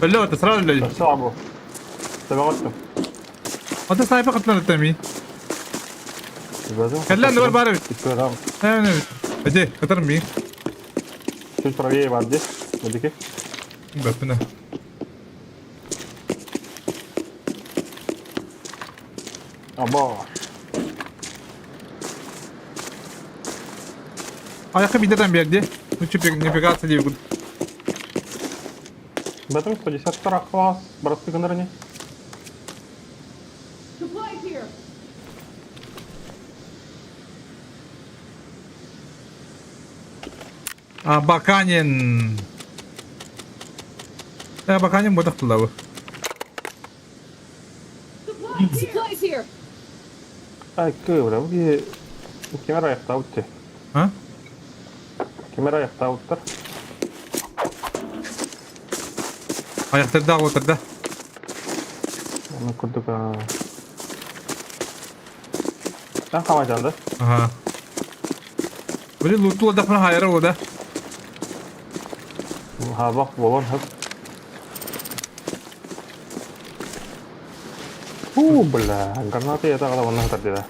Өллө это сразу өллө. Саба бу. Табаҕаттым. Ата снайпер кытынан ыттамый. Кэллэ анныгар баар эбит. Эти, кытар ми. Чуть правее бар здесь. Медики. Бэппинэ. Аба. Аяққа бидетен берди. Ну чё нифига себе гуд. Бэтім 152 класс. Братцы гынырни. А Баканин. Э, Баканин будет тылабы. Supplies here. Ай, кыбра, бу кемер аяқта утты. А? Кемер аяқта уттар. Аяқтарда отырда. Оны көрдік. Sen камайжанды. Ага. Блин, лутула дахман хайра ода. Ха, бак болон хөп. У, бля, граната я тағала оннан тардыда.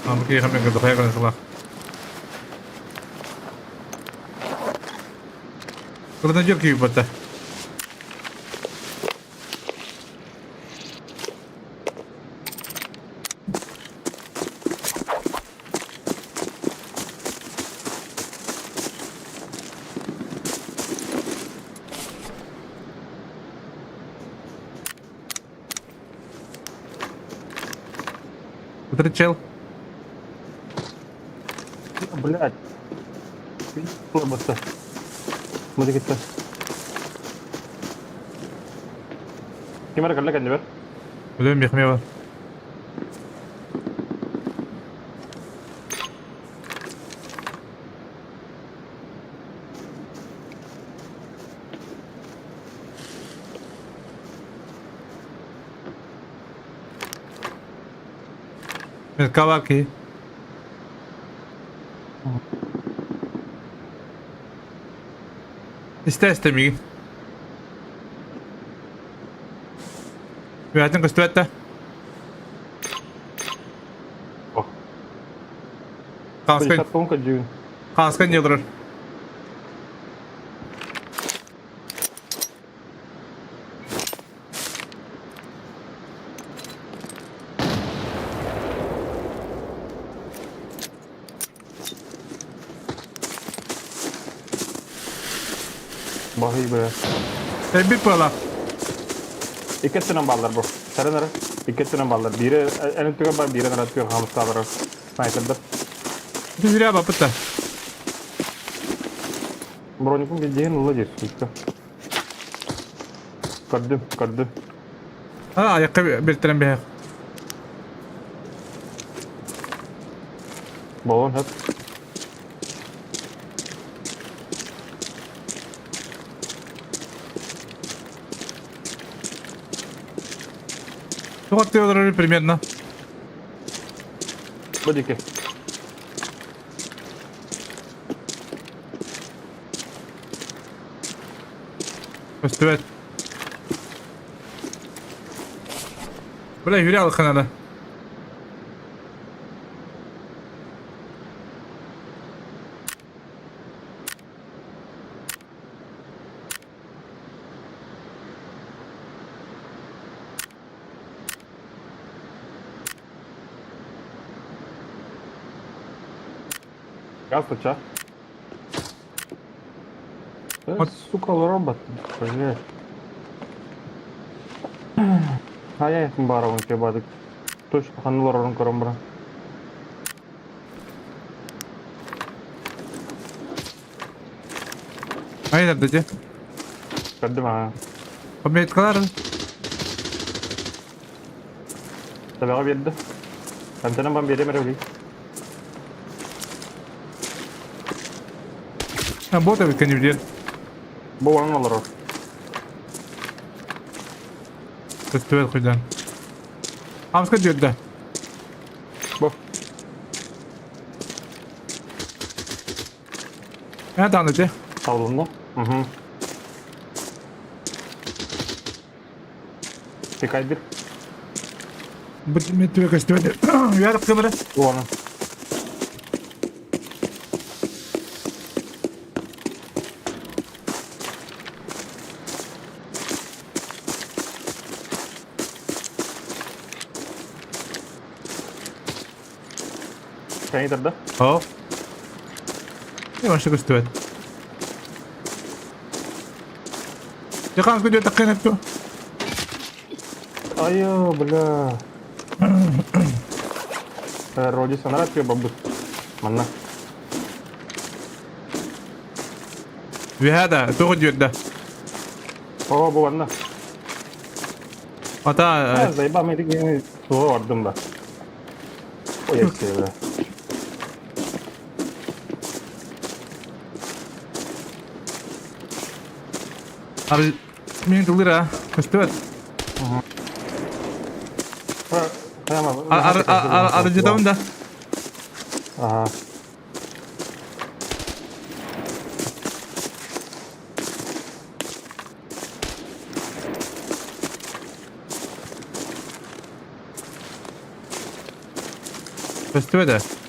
А, мы киһи мен кырдахая кырдахла. Гранатер киһи батта. Вот этот чел. Блядь. Баста. Муди кетті. Кемер кәлле кәлле бер. Білемін, мехме бар. Мен каваки. Исте миги. Бәтін көстүбәтті. О. Қағысқа 50 тонка жүн. Қағысқа не тұрыр? Бахи бля. Бит бала. Иккеттен баллар бу. Сәрен Иккеттен баллар. Бире әнен түгә бар, бире нарат түгә хамсталар. Снайпердер. Зря бапыта. Броникум билдиген улла дир. Көрдүм, көрдүм. А, аяққа белтерен бе. Болон хөп. Туғат теория примерно. Бодики. Көстүбәт. Бля, юря алханада. Газ туча. Сука, робот, блядь. Хайа барабын кебадык. Точно ханылар орын көрөн бара. Айдар дете. Көрдүм аа. Обметкалар. Табаға берді. Антенам бам берем эрэ А бота ведь не Бу ван олорор. Көстүбэт хуйдан. Амска дьүөрдэ. Бу. Э даҕаны дьэ. Табылынна. Угу. Тикайдыр. Бу түбэ көстүбэт. Үөрэх кымыры. Уону. Кәйдер да? О. Yavaşça көстүбэт. Дьэ көдүө таккын этту. Айо, бля. Роди санарат бабыт. Манна. Вихада, тоҕо дьүөрдэ. О, бу манна. Ата Заеба мен деген суға бардым да. Ой, бля. Ар мен тылыра көстүбэт. Ар ар арыжытабын да. Ага. Көстүбэт ээ.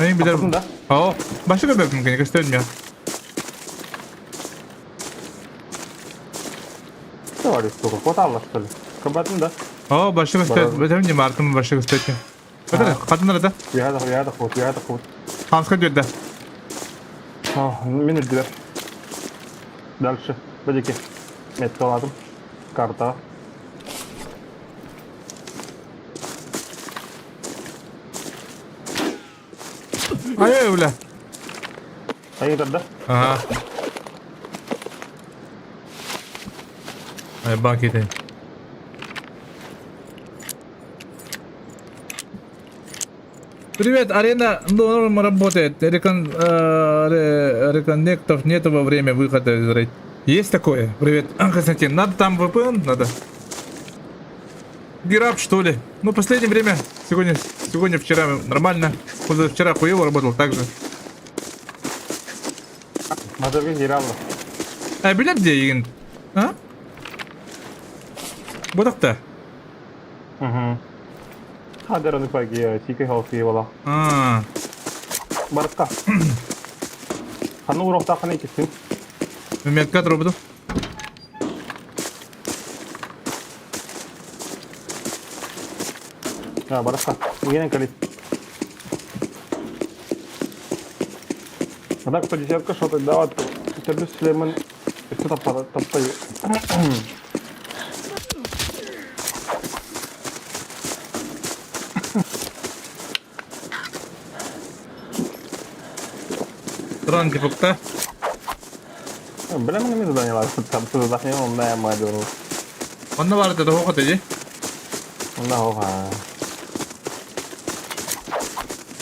Ай билер. Да? О, башы көбөп мүмкүн көстүбөт Что сука, хватало что ли? Кабатын да? О, башы көстүбөт. Бөтөм не мартым башы көстүбөт. Бөтөр, хатыннар да. Яда, яда ход, яда ход. Хамска дьүөрдэ. О, мен үрдүбэр. Дальше. Бадики. Меткаладым. Карта. Ай, бля. Айдар да? Ага. Ай, бак ити. Привет, арена норм работает. Рекон, реконнектов нету во время выхода из рейд. Есть такое? Привет, Константин. Надо там VPN? Надо. Гераб, что ли? Ну, последнее время, сегодня, сегодня, вчера нормально. Позавчера хуево работал так же. Мазарга гиралла. А, билет где, Игин? А? Бодақта. Угу. Хадер аны паги, сикай халки бала. А, Барытка. Ханы урокта ханы кистин. метка трубду. А, барытка. Генен калит. А так по десятка что тогда вот Тербис Слеман это таппа таппа. Тран типа Бля, мне задание ладно, там задание он на мадеру. Онно бар это тоҕо хотэ Он на хоха.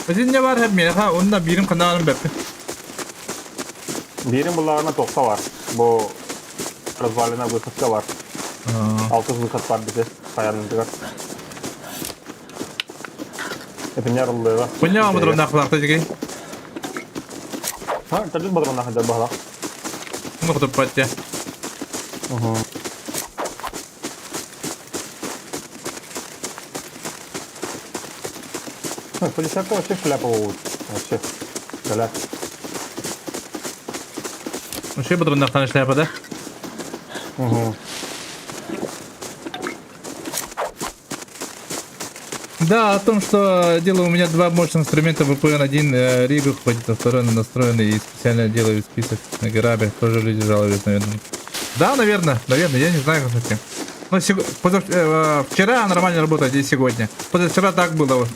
Өзүнне бар хэп меха онна бирим каналым беппи. Бирим буларына тоқта бар. Бу развалина выходка бар. Алтыз выход бар бизе. Хаянындыгар. Это не рулыга. Буня мадро нахлахта жиги. Ха, тажыз бадрон нахада бала. Ну хотоп паття. Угу. Ну, по десятку вообще шляпа вот. Вообще. Бля. Вообще бадрон нахтан шляпа да? Угу. Да, о том, что дело у меня два мощных инструмента VPN. Один Ригу ходит, а второй настроенный и специально делаю список на Герабе. Тоже люди жалуются, наверное. Да, наверное, наверное, я не знаю, кстати. Но вчера нормально работает, и сегодня. Позавчера так было.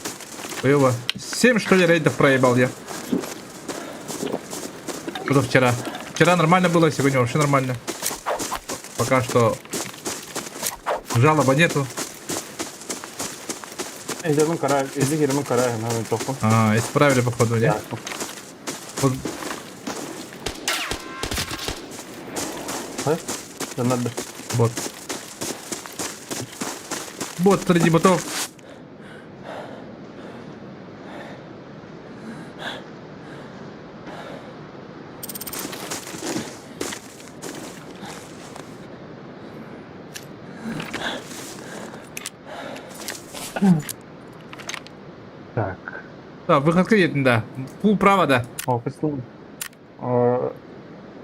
Хуёво. 7 что ли рейдов проебал я. Позавчера. Вчера нормально было, сегодня вообще нормально. Пока что жалоба нету. Эдермин кара, эдик ермин кара, мен тоқпын. А, исправили походу, не? Вот. Надо. Бот. Бот среди ботов. Так. Да, выход кредит, да. Пул права, да. О, прислал.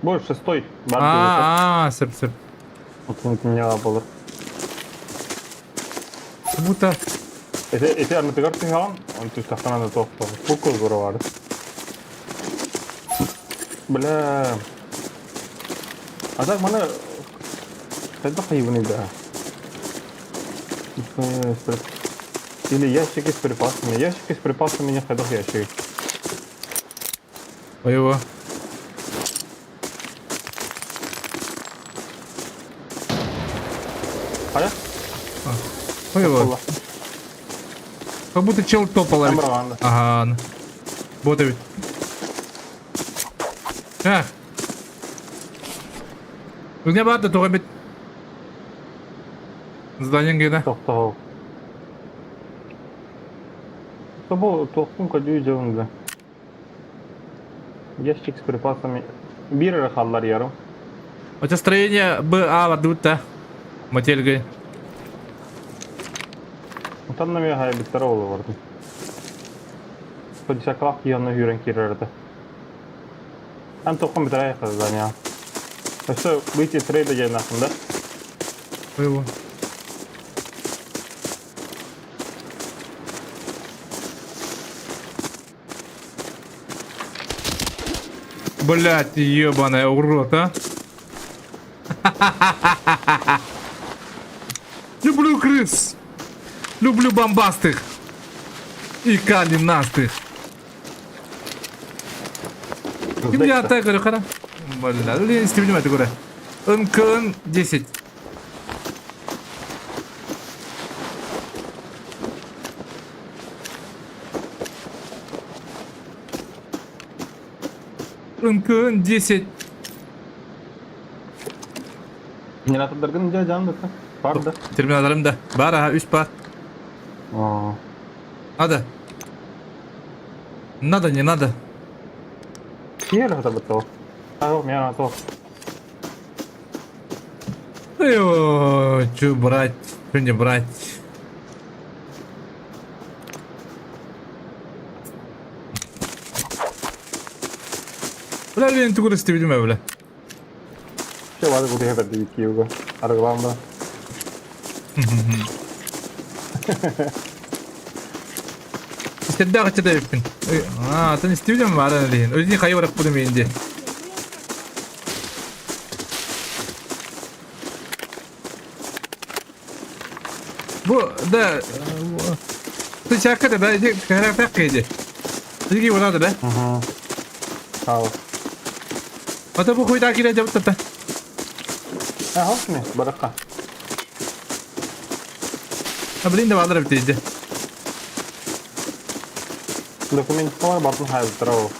Больше стой. А, а, сөп, сөп. Вот меня было. Как будто... Эти арматыгар тыгаан, он түстахтан аны тоқты. Пул көз бар. Бля. А так мана хайдах хайбыный да. Или ящики с припасами. Ящики с припасами не хайдах ящики. Его. Хайа? Его. Как будто чел топал. Ага. Вот ведь. А. У меня бата туга бит. Здание где-то. Тоқтау. Тобо тоқтың көдүү жабында. Ящик с припасами. Бир халлар ярым. У тебя строение Б, А, вардут-то. Мотельгой. Там на меня биттер олу бардым. Подисаклак янына хүрен кирерді. Ан тоқын бітір аяқ здание. Все, выйти с рейда я нахуй, да? Его. Блять, ебаная урод, а? Люблю крыс. Люблю бомбастых. И калинастых. Ким я так говорю, хара? Бля, ну я не понимаю, ты говорю. НКН 10. НКН 10. Генератордарын жа жан да. Бар да. Терминаторым да. Бар, ага, үс бар. Надо. Надо, не надо. Киэр хата бытыл. Ага, меня на то. Ну чё брать, чё не брать. Бля, блин, ты куда видимо, бля. Все, ладно, буду ехать до Киева. Аргланда. Истердәгы чыда биппин. А, ты не стивдем баран лин. Өзүн хайы барак будем инде. Бу да ты чакка да иди характер кеди. Иди вона да. Угу. Ау. Ата бу хуйда кире жабыт та. А, хоп, баракка. А блин да бадыр бит Документ бар бартын хайып тұра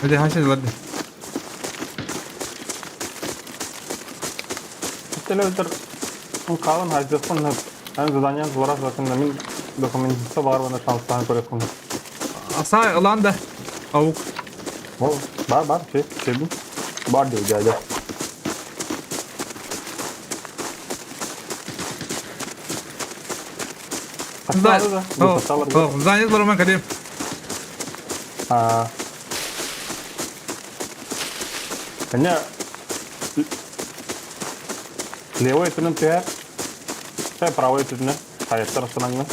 Hadi haşa ладно. Телевизор қалын хайып Эн задание злора закында мин документта бар бана шанстан көрөкүн. Аса ылан да. Аук. Ол бар бар şey şey бар diyor geldi. Здание бар кадем. А. Әне. Левой өттүнэн түһэр. Чэ, правой өттүнэн. Хайаттар астынаҥҥын.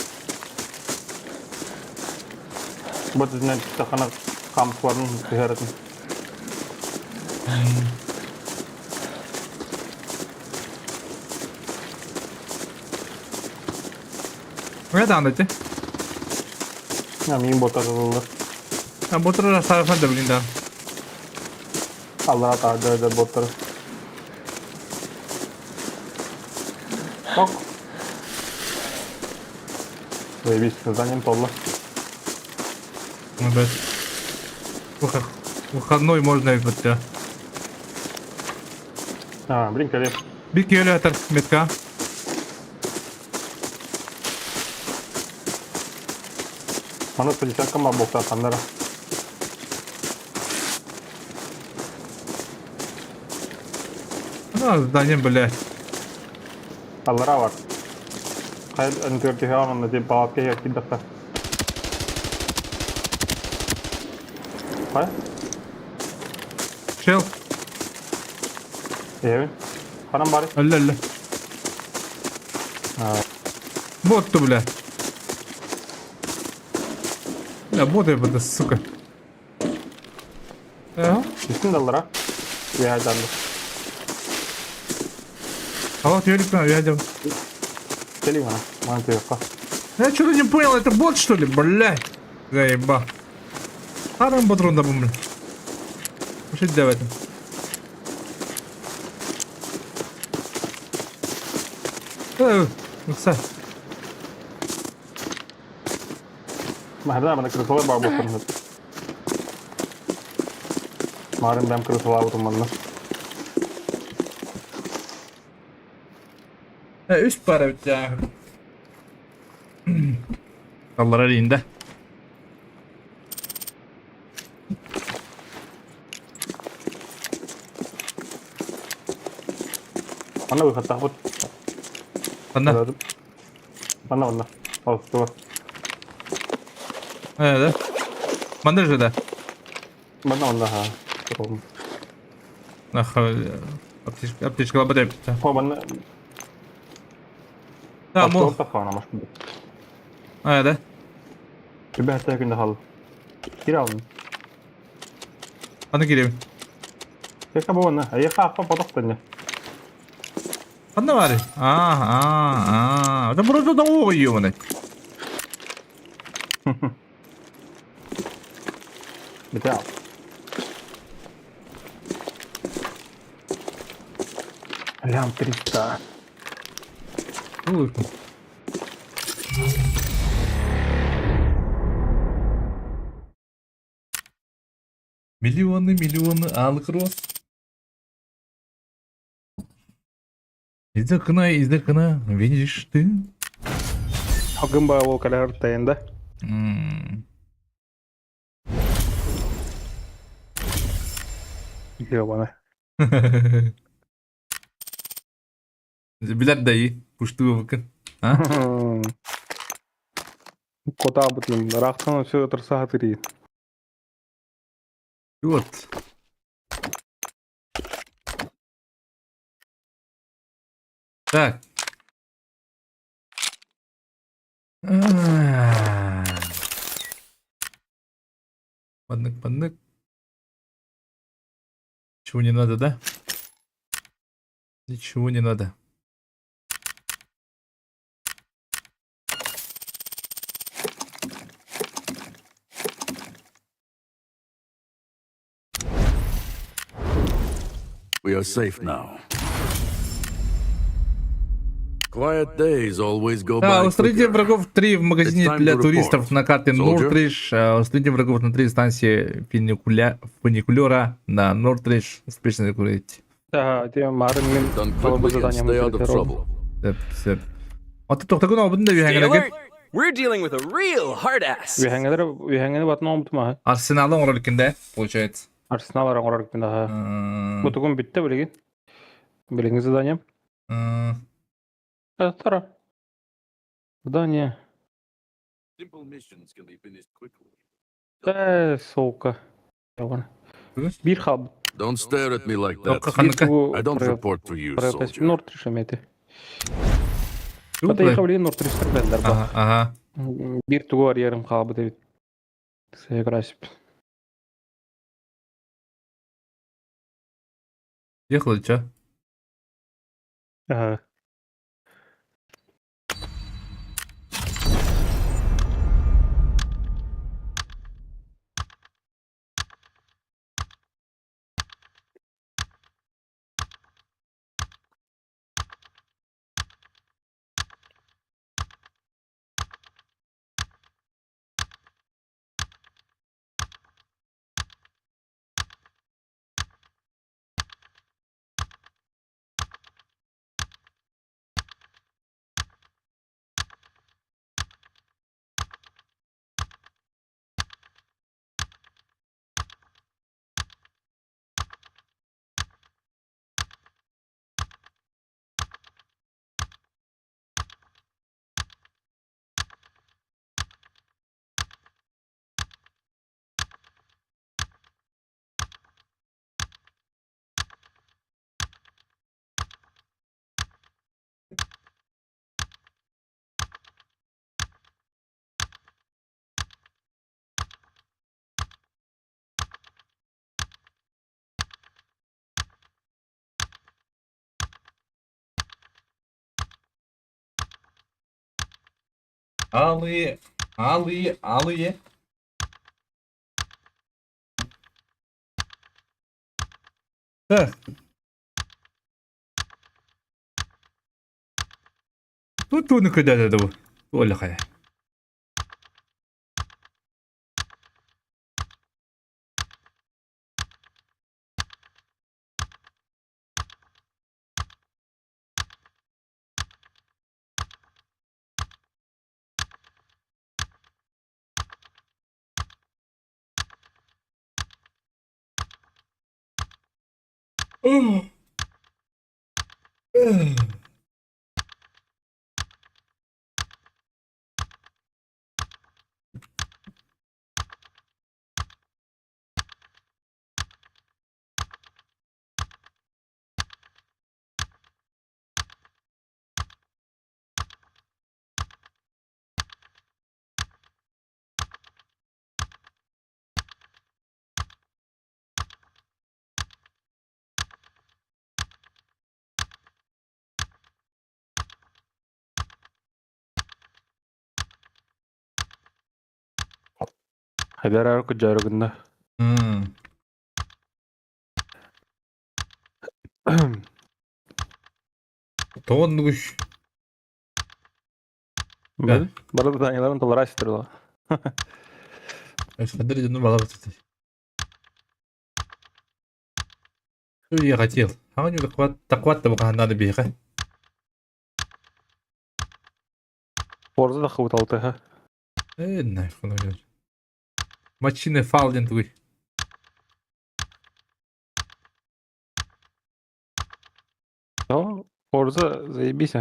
Бу өттүнэн түстэххинэ хамсыларын түһэр этим. 왜 안 했지? Миин ботарыллар. А ботра сарафан да блин да. Аллара таһырдьа да боттары. Ток. Заебись, заданием толла. Ну да. Выходной можно и вот да. А, блин, кэлиэ. Бик еле метка. Маны 150 ма буолта ханнара. Ну, здание, блядь. Аллара бар. Хайа антыгар түһэҕин онно дии балаакка иһигэр киирдэххэ. Хайа? Чел. Иһэбин. Ханан барый? Өллө, өллө. Вот ты, бля. Бля, вот я, бля, сука. Ага. Түстүн да аллара. Үөһэ дьаанды. А вот велик на я Кэлиий мана. Маны түһүөххэ. Я что-то не понял, это бот что ли? Бля. Заеба. Харам патрон да бля. Что делать? Э, Маһарда мана крысалар баар буолтарына. Марын бэм крысалаабытым манна. Үс пара бит Аллар elinde. Манна выходтаахпыт. Ханна? Манна манна. Ол туга. Да. Манна же да. Манна манна ха. Ах, аптечка, аптечка лабадай. О, манна. Да, мол. А, да. Түбэһэтэ күндэ хал. Кире алын. Аны киребин. Кека бу манна. Эйиэхэ аппа потох тэннэ. Ханна баарый? А, а, а. Да просто да ой, ёбаный. Бүтэ Лям 300. Улыбку. Миллионы, миллионы алых роз. Из окна видишь ты. Хагын ба ол кэлэр тайында. Ёбана. Билэр да и пушту А? Кота бутын рахтан все тұрса хатыри. Вот. Так. Поднык, поднык. Ничего не надо, да? Ничего не надо. We are safe now. Quiet days always go Да, by устраните quicker. врагов 3 в магазине It's time для to туристов report. на карте Soldier. Нортридж. Устраните врагов на 3 станции фуникулера на Нортридж. Успешно курить. Да, те марын мен Done quickly and stay out of trouble. Сөп, сөп. Аты тоқтакын обын да Stay үйәңгенеге. alert! We're dealing with a real hard ass. Үйәңгелер үйәңгені батын оңбутума. Арсеналын оңыр да, получается. Арсенал ара оңор да. Бу тугун битте билигин. Билигин задание. Тара. Задание. Simple missions can be finished quickly. Э, сука. Биир хал. Don't stare at me like that. Тоққа қаныққа. I don't report to you, soldier. Нортриш эмети. Ата блин Нортриш бэллэр ба. Ага, ага. Биир тугу арыйарым хаалбыт эбит. Сыграсип. Ехал, чё? Ага. Алые, алые, алые. Так. Тут туны көдәді бұл. Оля қая. Хайдар куджары гынна. Тоғын күш. Бил. Бары да даниларын толарас турла. Хадыр дедім бала бітті. Что я хотел? А у него такват то надо бегать. Форза да хыбыт алтыга. Э, нафиг он идет. Мочиный фалден твой. Но Форза заебись.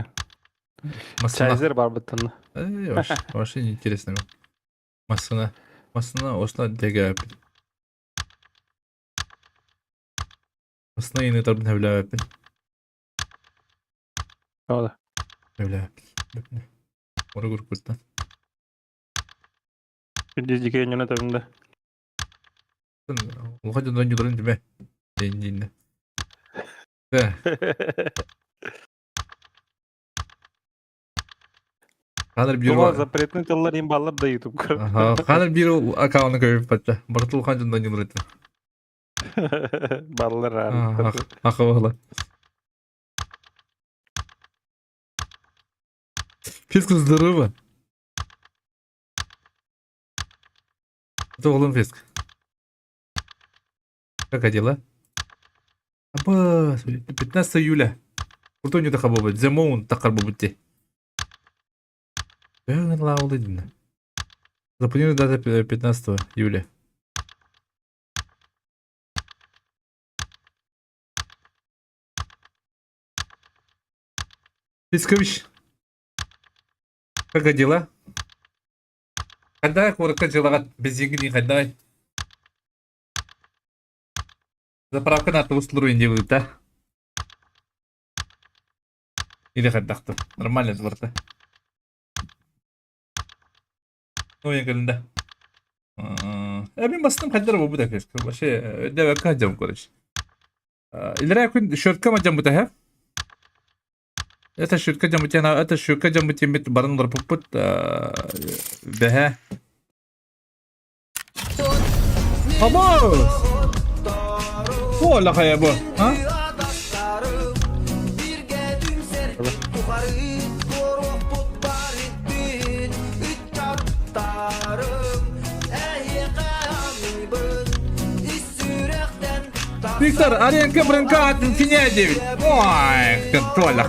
Масына. Чайзер бар быттан. Э, вообще, вообще неинтересно. Масына. Масына осла деге. Масына ини тарбын хевләпин. Ода. Хевләпин. Ора көріп Күндіз дике нөне табында. Улха дөн юдырын диме. Дин. Да. Ханыр бир Туга запретный тыллар им баллар да YouTube. Аха, ханыр бир аккаунты көрүп батта. Бартыл хан дөн юдырын. Баллар. Аха бала. Фиска здорово. Это оғлым Фиск. Как дела? Аба, 15 июля. Куртон юда хабаба, Земоун тақар бубутти. Запланирую дата 15 июля. Фискович. Как дела? Когда коротко дела без деньги не когда? Заправка на автобус делают, да? Или хайдахтыр. Нормально барыта. Ну, я кэлинде. Мин бастым хайдар буолбут эфир. Вообще, өйдөбөккө сылдьабын, короче. Илэрээ күн шөрткө мадьаммыта һэ. Это шөрткө дьаммытена, это шөрткө дьаммытеммит баран олорпуппут бэһэ. Або! Ола хайа бу, а? Виктор, Аренка Брынка Инфиня 9. Ой, контроль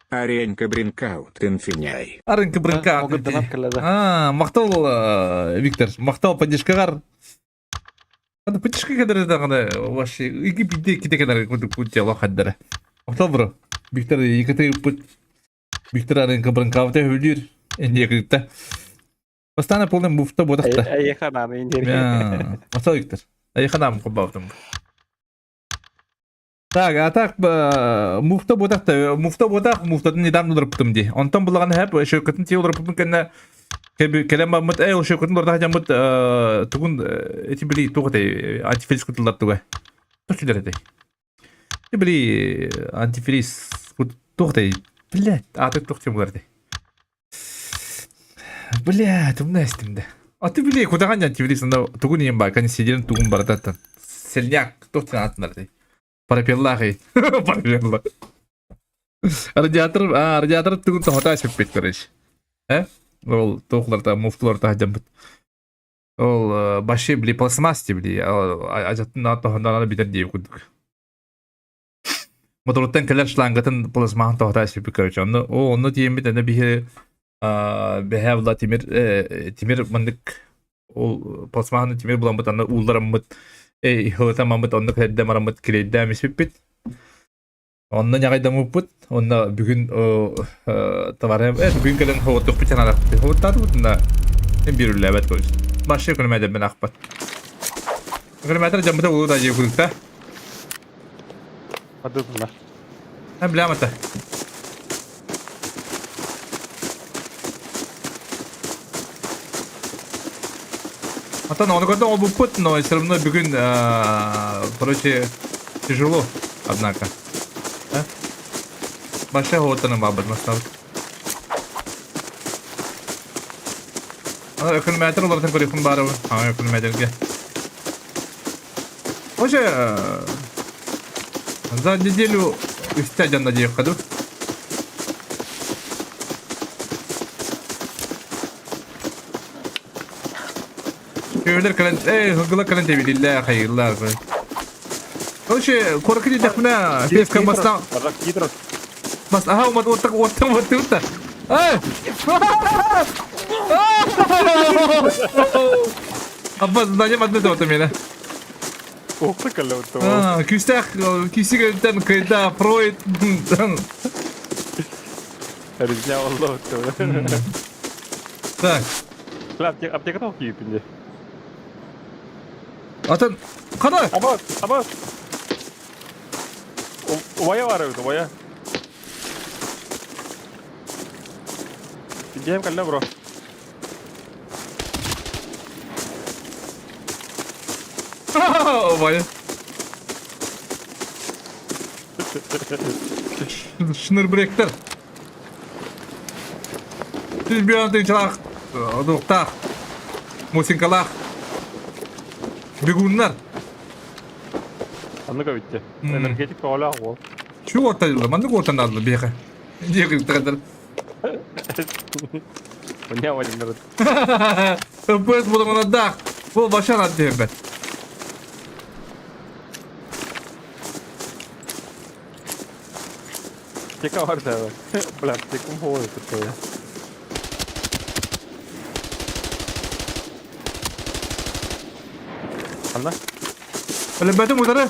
Аренька Бринкаут Инфиняй. Аренка Брынка. А, махтал, Виктор, махтал поддержкагар. Аны поддержка кадары даганы вообще иги бидде ките кадары кудук кутя лохаддара. Махтал бро. Виктор екати пут Виктор Аренка Брынкаута хүлүр. Энди кытта. Бастана полный муфта бодахта. Айхананы индери. Махтал Виктор. Айханам кубавтым. Так, а так муфта ботах муфта ботах муфтатын недавно олорпутум дии. Онтон булаҕан хэп шөкөтүн тии олорпутун кэннэ кэлэн бармыт эй ол шөкөтүн олордох дьаммыт тугун эти били туох этэй антифриз кутуллар туга. Туох этэй. Били антифриз туох этэй. Блядь, ааты туох тем этэй. Блядь, умна эстим да. А ты били кудаҕан антифриз онно тугун иен баар канисидерин тугун барататтан. Сельняк туох тен аатынар этэй. Парапеллаах Парапелла. Радиатор, а, радиатор тугун тоһота сүппүт, короче. Э? Ол туохларта, муфтуларта сылдьаммыт. Ол вообще, били, пластмасс били, ажаттын тоһоннораны бүтэр диэбит курдук. Моторуттан кэлэр шлангатын пластмаһын тоһота сүппүт, короче. Онно, о, онно тиийэммит, аны биһи бэһээ була тимир, тимир маннык ол пластмаһаны тимир буламмыт, аны ууллараммыт, ылытаммыт, онно кэрдэ мараммыт килейдээн испиппит. Онно ньаҕайдаммыппыт, онно бүгүн товарым, бүгүн кэлэн хоҕуттукпут санаатахпыт. Хоҕуттаатыбыт да биир үллээбэт короче. Вообще күнүмээдэрбин аахпат. Күнүмээтэр дьаммыта улуу да дьиэ курдукта. Адыдына. Бля, Atan onu kadar olбуппут, но все равно бүгүн, короче, тяжело, однако. А? Большая отаны бабыт маставыт. Өкүлмәтер олартан көрүхүн барыбы. А, өкүлмәтерге. Вообще, за неделю үстә жанна диэх хаду. Köylер кэлэн, эй, хыгыла кэлэн тэбилиллээ, хайыыллар. Короче, куоракка диэтэхпинэ, певка бастаан Гидро. Бас, аха, умат, уоттак, уоттак, уоттак, Эй! Аббас, знание одно то меня. Ух ты, калётто. А, күстэх, кисигентен кыйда, Фройд. Резня олло. Так. Аптека тоқ кийіпінде. Атын, қана? Абас, абас. Убая бар эбит, убая. Идеям кэллэ бро. Убая. Шнурбректер. Түлбион тынчылах, одуктах, мусинкалах, бегуннар. Анныга битте. Энергетик тоҕолоох уол. Чу орталылар, маннык ортаналлар биэхэ. Диэки Меня Владимир. МПС буламанадах. Бұл башан ат диэбэт. Тека бар да. Бля, текум хоой такое. Анна? Өлөбөтүм утары.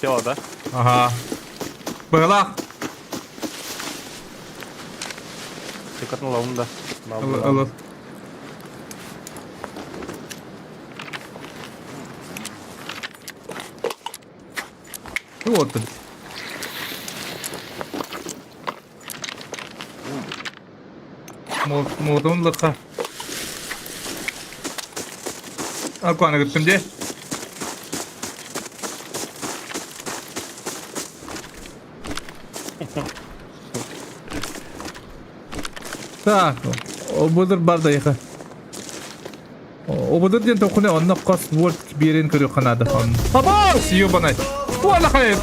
Тело, да? Ага. Быһылаах. Тыкатын ылабын да. Ыл, ыл. Вот. Молотовун лыкка. Акваны кыттым де. Так, ободыр бар да яха. Ободыр диэн тохуна онно хос вольт биэрин көрүөххэ наада. Хабаас, ёбанай. Уола хайып.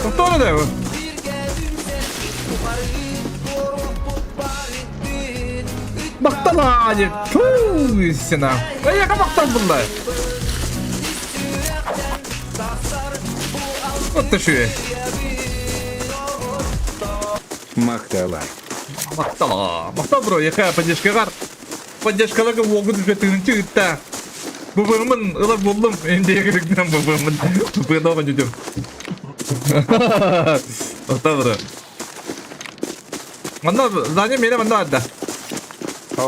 Тоқтоны да Махтала диэн. Туу, сена. Эйэхэ махтал булла. Вот ты шүе. Махтала. Махтала. Махтал бро, яка поддержкагар. Поддержкаларга уолгут үпетигин чыгытта. Бубымын ылар буллум. Энди егерикнен бубымын. Бубыдоҕа жүдүм. Махтал бро. Манна здание мене манна адда.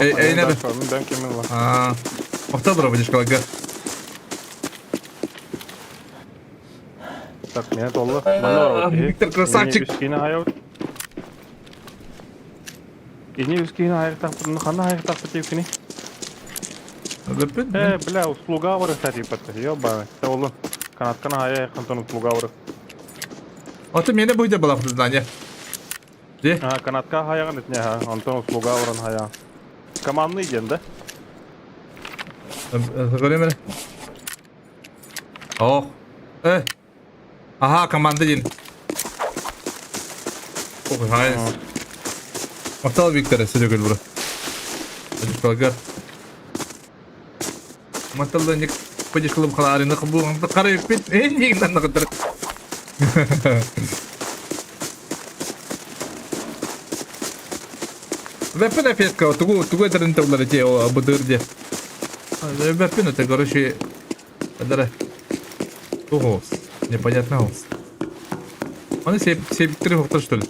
Эйнер. Аа. Махтал бро поддержкаларга. Так, меня толло. Манна Виктор красавчик. Ини үскиин айыртахпытын ханна айыртахпыт диэбиккиний? Бүппүт. Э, бля, услуга барыхта диэбэттэ. Ёбаный. Тэ олун. Канаткана хайа айхантан услуга барых. Ото мене будет была признание. Де? А, канатка хайаган итне ха. Онтон услуга баран хая. Командный диэн да? Көрөм эрэ. Ох. Э. Аха, команда диэн. Ох, хайс. Махтал Виктор, сөдөгөл бро. Поддержкалгар. Махтал ник поддержкалым халаарины кыбуган карай бит. Эннигин нагыдыр. Веппен эфетка, тугу тугу этерин тавлары те быдыр де. Веппен это, короче, Дара. Ого, непонятно голос. Оны сепиктери хоқтар, что ли?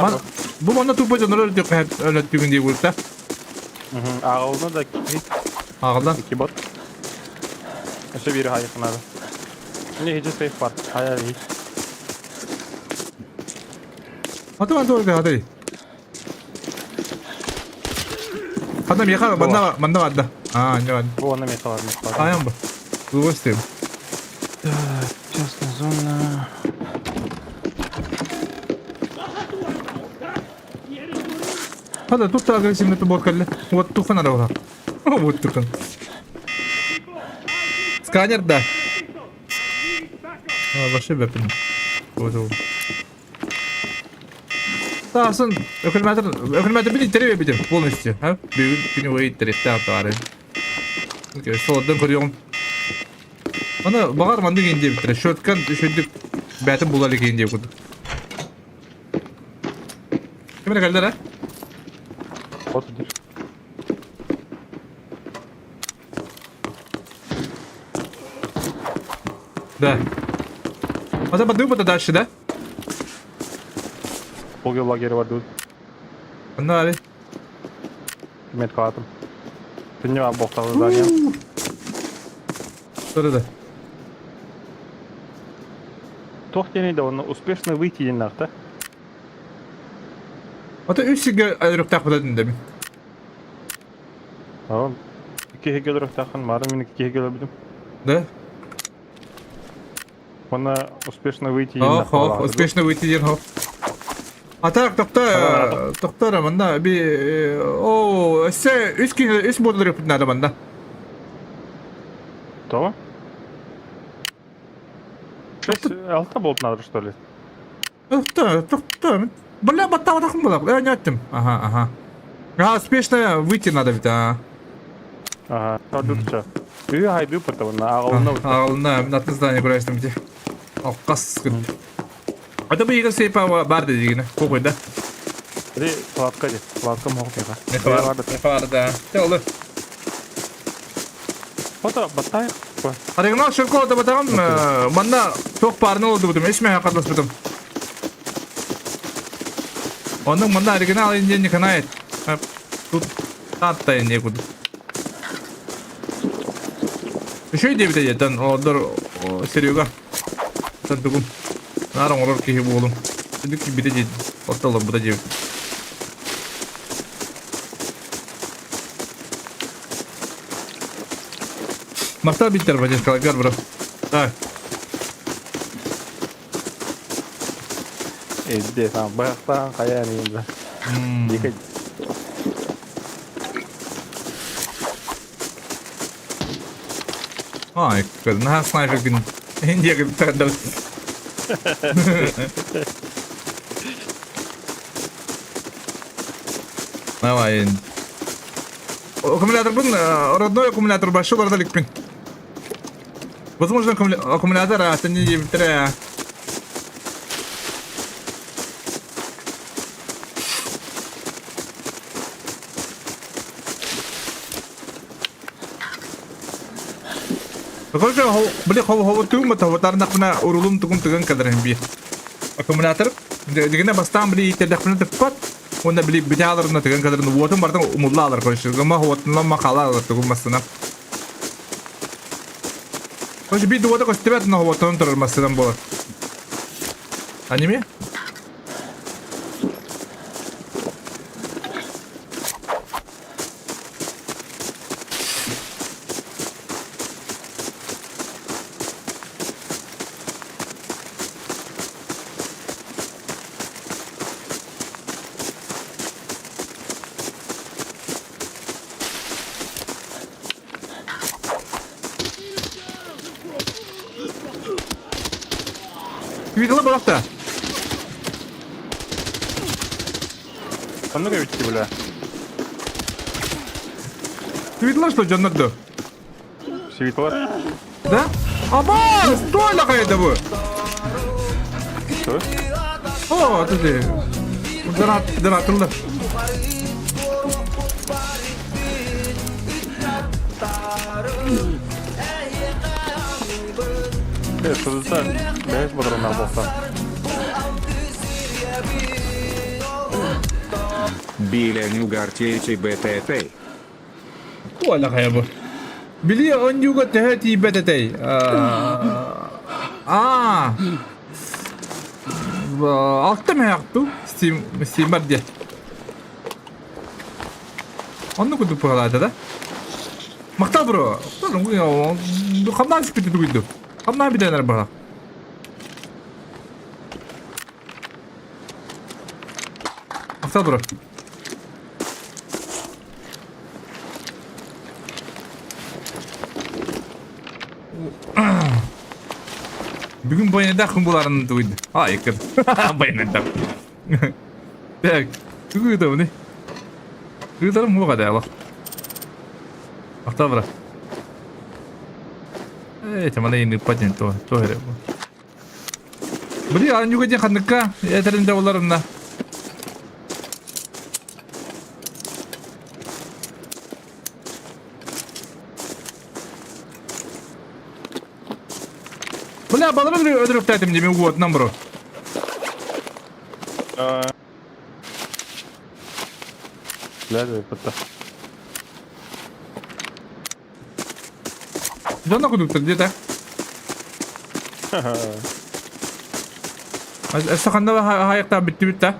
Ман, бу манна тупо дьоннор өлөттүгүн дии буолта. Ағылны да киһи. Ағылдан? Ики бот. Өссө биир хайыкнады. Не хичи сейф бар. Хая хич. Аты ман туорга хатай. Ханна меха манна манна бадда. А, не бадда. Бу онна меха бар, меха бар. Аян бу. Удовольствием. Так, частная зона. Хада тут агрессивный тубор калли. Вот тухан араура. Вот тухан. Сканер, да. А, вообще бэпин. Вот ол. Таасын, өкүлмәтер, өкүлмәтер бит иттере битим полностью, а? Бүгүн күнү бою иттеретте артаары. Окей, солоддан көрүөҕүм. Аны баҕар маннык иин диэбиттэрэ. Шоткан үчүгүйдүк бээтин була илик иин диэбит курдук. Ким эрэ кэллэр, а? Вот идешь. Да. А бадыы дальше, да? Полгел лагерь бар Онно али. Меткалатым. Түнне боқталы здание. Что да? Туох диэний да онно успешно выйти диэн да? Ото үс сиргэ өлөрүөхтээх буолар дэми. Aa, икки өлөрүөхтээххин, мары мин икки өлөрбүтүм. Да? Уонна успешно выйти диэн Ох, ох, успешно выйти диэн хох. А так, тохтоо, тохтоо манна би о, өссө үс киһи үс буолар надо манна. То? Шесть, алта болт надо, что ли? Тохтоо, тохтоо. Бля, баттаабатахым буолар. Э, не аттым. Ага, ага. А, успешно выйти надо ведь, а. Ага, тордутча. Үй хайды пытабына, ағылына Ағылына, атын здание көрәстім де. Алқас. Ата бұл егер сейпа бар дегені. Қойда. Ити палатка дии. Палатка моһох миэхэ. Меха баар да. Те олы. Ото баттай. Оригинал шелко отабатаҕым манна туох баарына олордубутум, үс меха хатыласпытым. Оннук манна оригинал диэн не канает. Тут таатта некуда. Үчүгэй диэбитэ диэтэн олордор Серега. Сантугум. Наар оҥорор киһи буолум. Сүдүк киирбитэ диэн, орто олорбута диэбит. Махтал биттер Вадишкаларгар бро. Так. Эдде там быһахтаан хайаан иһин да. Диэки Ай, наһаа снайпер Индия кытта Давай. Аккумуляторбын, родной аккумулятор большой барда иликпин. Возможно, аккумулятор, а это не диэбиттэрэ. Короче, били хобо тохотарнахпына урулум тугум тыган кэлэрин би. Аккумулятор дигинэ бастаан били иитэрдэхпинэ тыппат уонна били бүтэ тыган кэлэрин уотун бартан умулла алар короче гыма уотунан махала алар тугум массына. Короче, биир уота көстүбэт но уотунан турар массынан буолар. Аниме? Видела балахта? Ханнык эбит бля. Ты видела, что дьоннор дуо? Светло. Да? Аба, стой лахай бу. Что? О, ты Донатылды. Сызыта бэс бодороннар буолсан. Билэ Нюгартети БТТ. Туола хайа бу. Били онньууга төһө тиийбэт этэй? Аа. Алта мэһэхту Steam Steam'ар диэ. Онну курдук быһалаата да? Махтал бро. Хамнаан сиппити тугуйду. Хамнаан бүтэнэр быһа. Махтал бро. Бүгүн байнайдаах күн буларын тугуйду. А, екер. Байнайдаах. Так, тугу ыытабыный? Ыытарым муоҕа да алах. Махтал бра. Э, темана ыыппат диэн то то эрэ бу. Били анньуга диэн ханныкка этэрин да боларымна. Бля, балары өлөрүктәтим деме уотунан бро. Бля, бытта. Дьонно кудуктар где-то. Өссө ханна хайыктаа бүттүбүт да.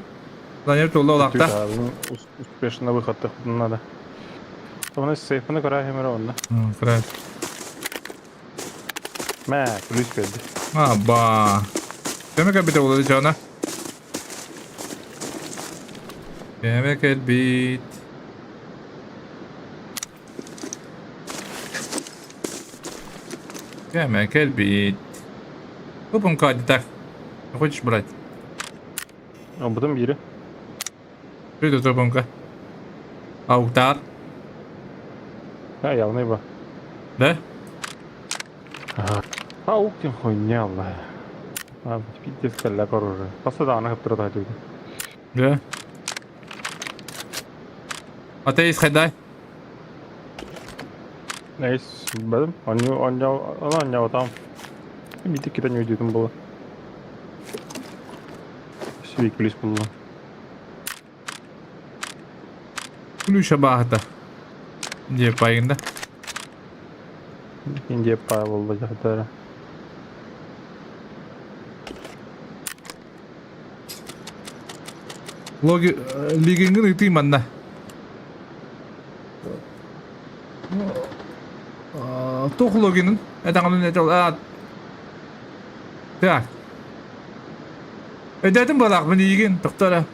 Данил тулла улаахта. Успешно выход надо. Оны сейфini көрө хемер онна. Көрө. Мә, плюс берди. Аба. Кеме кэлбитэ буолла дьоно? Кеме кэлбит. Кеме кэлбит. Купом так. Хочешь брать? Обудум бири. Что это топомка? Ауктар. А, явный ба. Да? Ага. Аук тем хуйня, Аллах. А, пиздец, кэллэ оружие. Паса да, она хаптрата хотел. Да? Атеист хайдай? Найс, билбэтим. Оонньуу оонньоо оонньообатаҕым. Биир иккитэ ньүдьүтүм буолла. Свиклис булла. Күлүүшэ бааһыта. Диэ пайгында. Индия пай буолла дьахтара. Логи лигингин ыытыы манна. Туох логинын? Этэҕинэн этэл Так. Өйдөөтүм буолаахпын иигин, тохтоо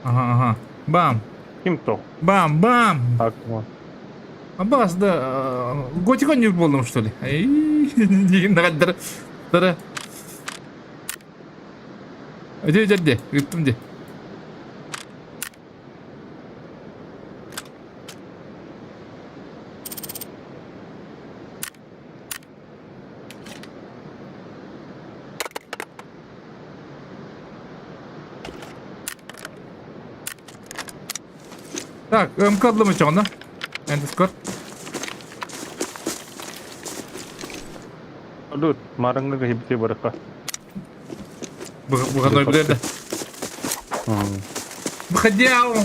Ага, ага. Бам. Ким то? Бам, бам. Так, Аббас да готика нюр буоллум что ли? Диигин наҕайдара. Дара. Өтө өтөр ыттым де. Так, МК-длым очоҕуна. Эндискор. Дур, марыңга киһибити барыка. Выходной билэр да. Выходяу!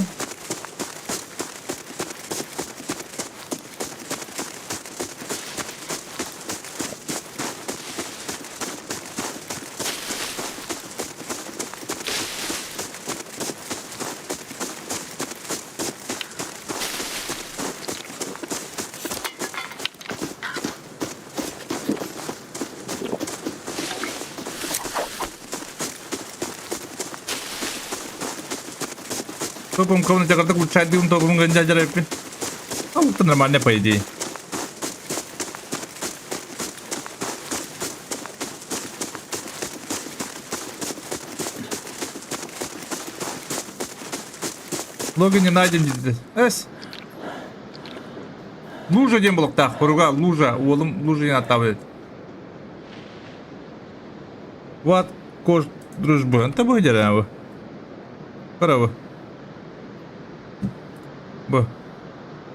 Топом комнате карток улучшать топом гонжа А вот нормально по идее. Логин не найден дейді. Эс. Лужа диэн булуктаах, хоруга лужа, уолум лужа диэн аттаабыт. Вот кож дружбы. Онто бу дьэрэ бу. Кара бу. Бу.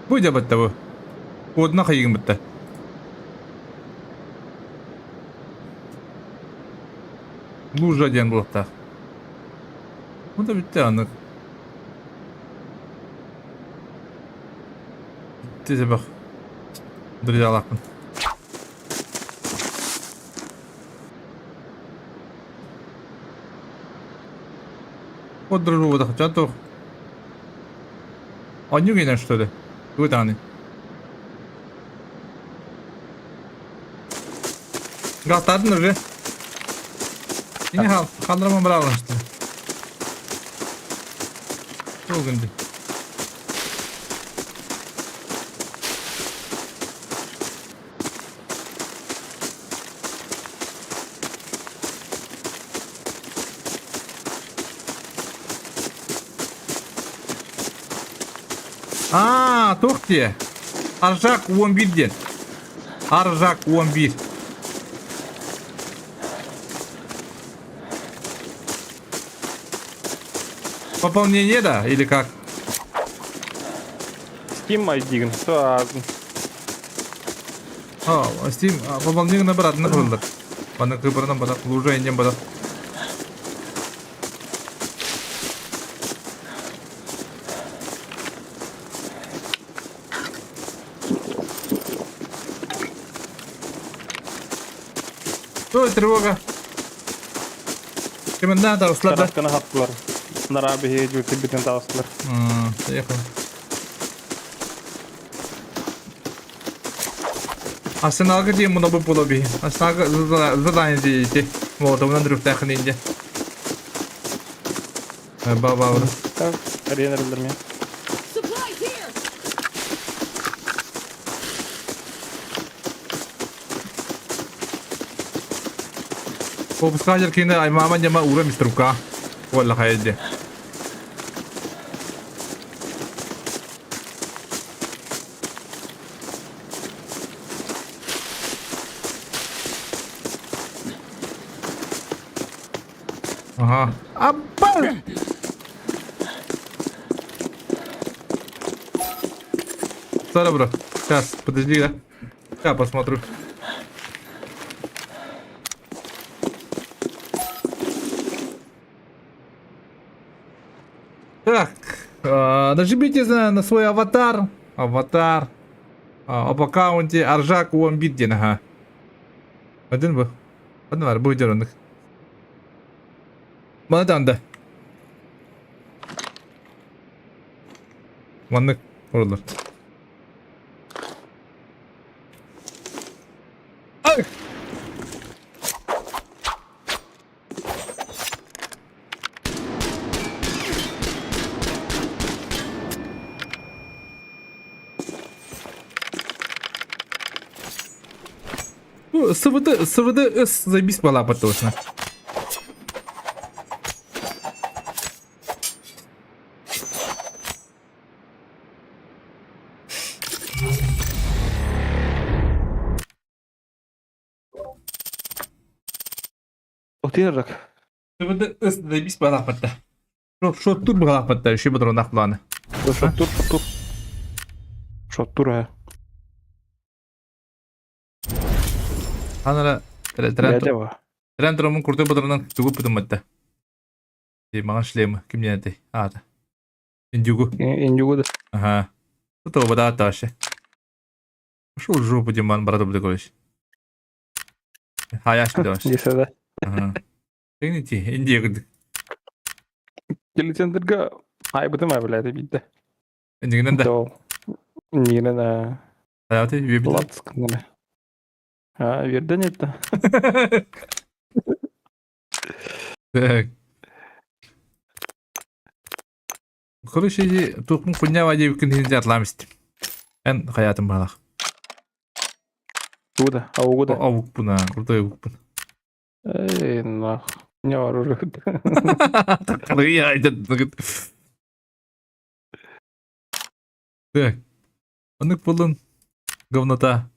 Бу дьабатта бу. Кодна хайыгын бытта. Лужа диэн булуктаах. Бу да бүтте аннык. Тизе бах. Друзьялаахпын. Вот дружбу вот туох. Онньук инэн что ли? Тугу даҕаны. Галтаатын уже. Ини хал, халдырама быраалашты. Тугу гынды. Аа, туох диэ? Аржак 11 диэн. Аржак 11. Пополнение, да? Или как? Steam ID-гин. А, Steam пополнение набрат набралар. Бана кыбырынан бада, лужа инен бада. Ой, тревога. Киминнаа таҕыстылар да? Тарасканы хаптылар. Нараа биһиги дьүртүбүтүн таҕыстылар. Поехали. Арсеналга диэн мунабы була биһи. Арсеналга задание диэти. Молотовынан дрюфтаахын инде. Ба-ба. Так, арена эрэллэр Supplies here! Выпускатель кине аймаама дьама ура миструка. Уолла хайде. Ага. Абба! Сара, бро. Сейчас, подожди, да. Сейчас посмотрю. Так, нажмите на свой аватар. Аватар. Об аккаунте Аржак Уамбит диэн аха. Один бу. Один бар, бу дьоронук. Маны танда. Маннык оролор. Ай! Ну, СВД, СВД С заебись была точно. Утырырак. СВД С заебись была потта. Шоттур была потта, еще бы дронах планы. Шоттур, шоттур. Шоттур, а. Анара Трентромун куртой бодоронан тугу путумматта. Маҥан шлемы ким диэн этэй? Аата. Индюгу. Индюгу да. Ага. Тут вода вообще. Пошел в жопу, Диман, брат, буду короче. Хаяш давай. Десе да. Ага. Тегните, Индия кырдык. Телецентрга айбытым айбылады бийде. Индигинен да. Индигинен а. Хайаты, үебит. Лацканнары. А, верден это. Так. Короче, иди, тухмун хуйня вади күн хинде атлам истим. Эн хаятым балах. Куда? А угуда? Авукпун, а, крутой авукпун. Эй, нах. Не оружие. Так. Оннук буоллун говнота.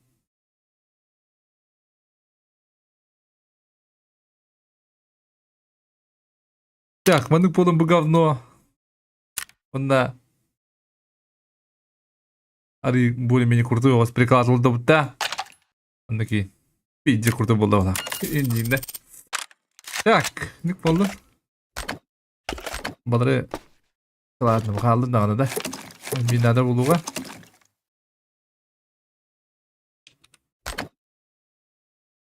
Так, маннык буолун бу говно. Онна арый более-менее крутой у вас приклад да. Оннуки пиздец крутой буолла Индиинде. Так, ник буоллун. Балары Ладно, хааллын даҕаны да. Биир булууга.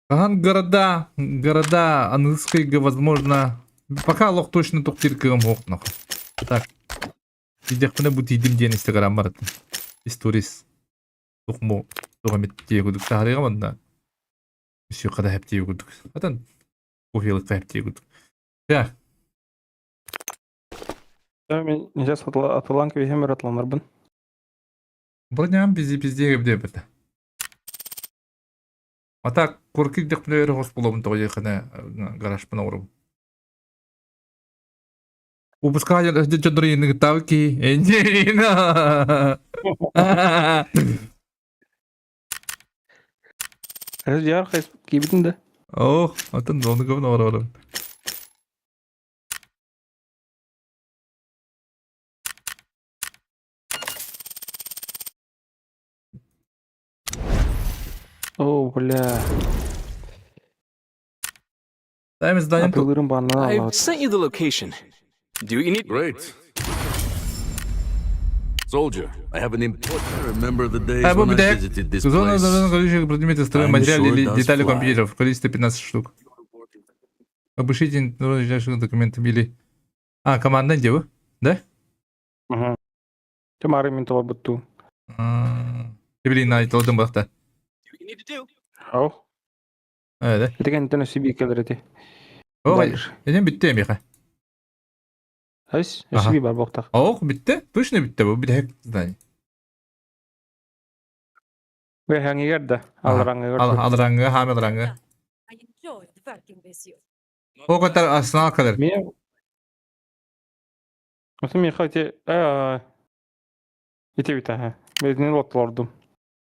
Хаһан города, города английскайга возможно, пока олох точно тохтуур кыаҕым суох нох. Так, тиийдэхпинэ бу тиийдим диэн инстаграммар историс тухму туох эмит тиийэ курдук таһаарыаҕым онно үсүөххэ да хэптиэ курдук. Атын кофелыкка хэптиэ курдук. Так, Мен сейчас атылан кэбиһэм атланарбын. Броням бизи пиздеге бдебет. А так курки дехпүнэ хос булабын тоҕо диэххинэ гаражпын оҥоробун. Выпускали дьоннору Энджелина. Яр хайс киибитин да. Ох, атын ону говно оҥорорум. О, бля. Дай задание. Атылырым баннан I've алабыт. sent you the location. Do what you need. Great. Soldier, I have an important. I remember the days А, when I бу visited this Зона place. зона количество предметов строя I'm материалы sure или does детали fly. компьютеров в количестве 15 штук. Опишите документами или... А, командное дело, да? Мгм. Тымары мен толбутту. Блин, на толдым бахта. Do what you need to do. Ау. Да. Итигентен өсү келер эти. О, Дальше. Эден битте миха. Ась, Ага. өсү бар боктак. Ох, битте? Точно битте бу бит здание. Вы хаңигер да, алраңыгар. Ал алраңы, хам алраңы. I enjoyed working with you. О катар арсенал кадar. Мен Осы мен хати э ите бит аха. Мен лотлордум.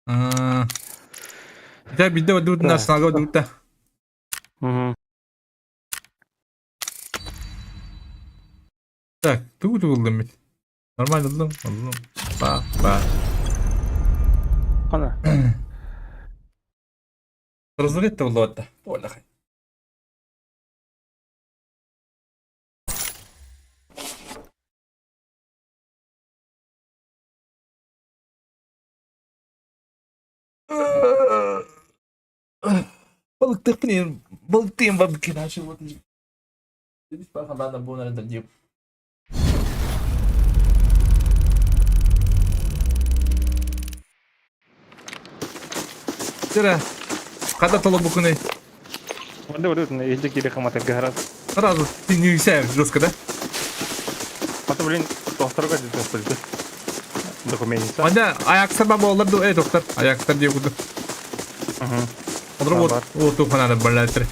Да, битте бу Да. арсеналга дутта. Мгм. Так, тугу тугулдum бит. Нормально булдum. Булдum. Ба, ба. Хана. Разрыв табыллыбатта. Буоллахай. Балыктыахпын балыктыам барбыккын Тирэ, хата толобукуный? Варда варда иһдэ киирэ хаматырга харас. Сразу ты не висаешь жестко, да? Ата блин, тохторго дьэ Документица. Анда аяксар ба боллар ду, эй доктор, аяксар диye курдук. Олор вот вот тухананы баллатыр.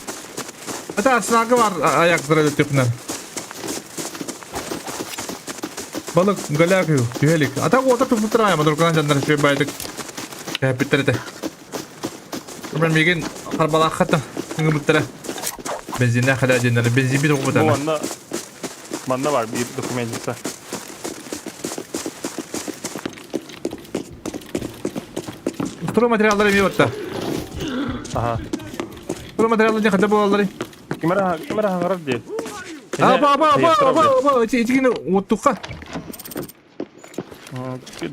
Ата арсеналга бар аяксар öyle туханар. Балык голяк түһэлик. Ата уота туппуттара мадурканан жандар шөй байдык. Кэпиттер этэ. Мен мигин харбалааххата ыҥырбыттара. Бензиннээх хада диэннэр бензин бит Бу оҕубутана. манна манна бар биир документица. Стройматериаллары эмиэ барта. Аха. Стройматериаллары не хада буолаллары. Ким эрэ ким эрэ хаҥарар дии. А, ба, ба, ба, ба, ба, эти итигини уоттухха.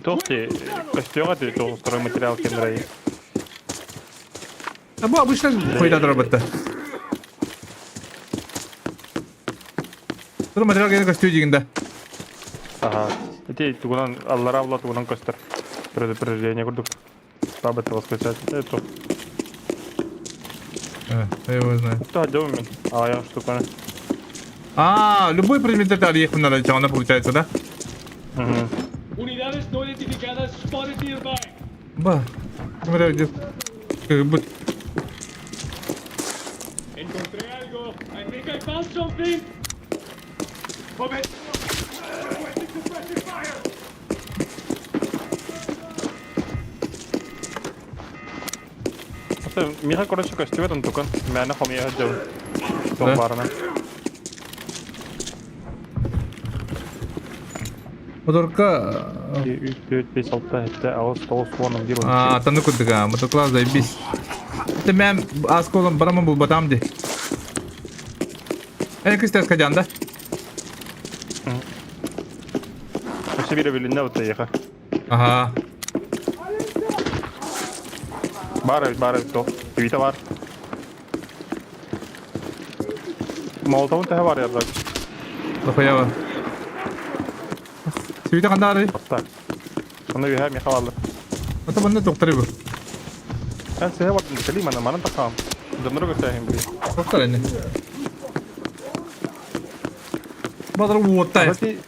Туох дии көстүөҕэ дии туох стройматериал кэмэрэй. А бу обычно хуйда батта. Стройматериал кэнэ көстүө дигин да. Аха. Ити тугунан аллара була тугунан көстөр. Предупреждение курдук. Бабы воскресать. Это. Я его знаю. Кто отдел мен? А я штука. А, любой предмет это ехать надо, она получается, да? Угу. Unidades no identificadas spotted nearby. Ба. Смотри, где... Как будто... Encontré algo. I think I found something. Joven. Suppressive fire. Миха короче көстүбэт онтукан. Мээнэ хомуйа сылдьабын. Туох баарынан. Моторка... 2, 3, 4, 5, 6, 7, 8, 9, 10, 11, 12. А, танны курдук, мотокласс заебись. Это мям асколом бараман булбатам ди. Эн кыстас кадян, да? Өссө биирэ билиннэ бутта эйиэхэ. Ага. Баар эбит, баар эбит, Твита баар. Молотовун төһө бар ярда? Дохуява. Свита хандаары? Отта. Онно үһэ миэхэ бааллар. Ата манна доктор бу. Эн сыһа бардын кэлии манна манан тахсаҕым. Дьоннору көрсөөһүн били. Доктор эни. Бадар уоттай. Кстати,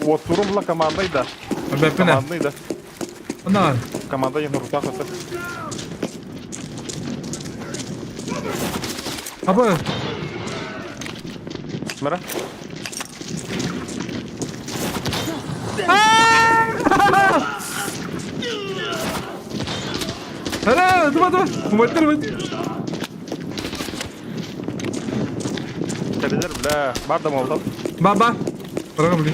уоттуурум була командный да. Бэппинэ. Командный да. Ана. Команда ең руках өтөр. Апа. Мара. Ара, дума дума. Уматтар бит. Кэлэлэр бля, бар да молдов. Баба. Барагам блин.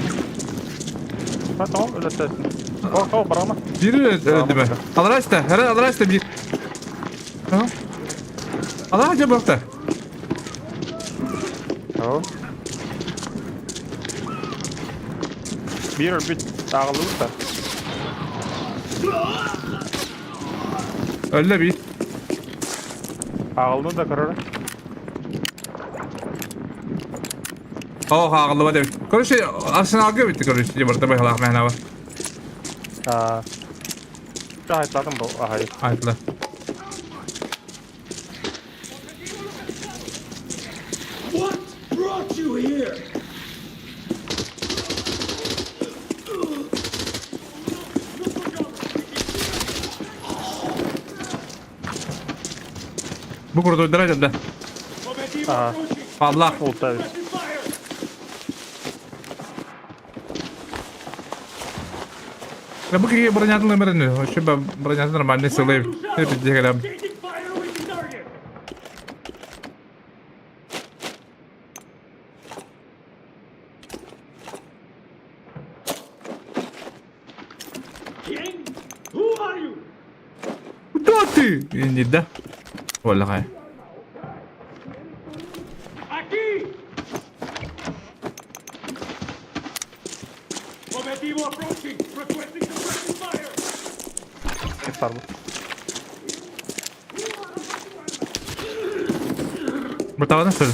Потом өлөттөсүн. О, о, барама. Биир өлдүмэ. Алраста, ара алраста биир. Алаа дьэ буолта. Биир өлбүт ааҕыллыбыт да. Өллө биир. Ааҕыллыбыт да көрөр. Оо ааҕыллыбат эбит. Короче, Арсеналга бүттэ короче, дьэ барыта быһалаах мээнэ бар. Аа. Аһайтаатым бу аһай. Айтла. What brought you here? Бу курдуйдара дьэ. Аа. Павлах. Ултабит. Да бу киһи бронятын номерин вообще бронятын нормальный сылай. Пиздец Quién? Who are you? Ты, не да. Олаҕай. Бытаҕына сыл.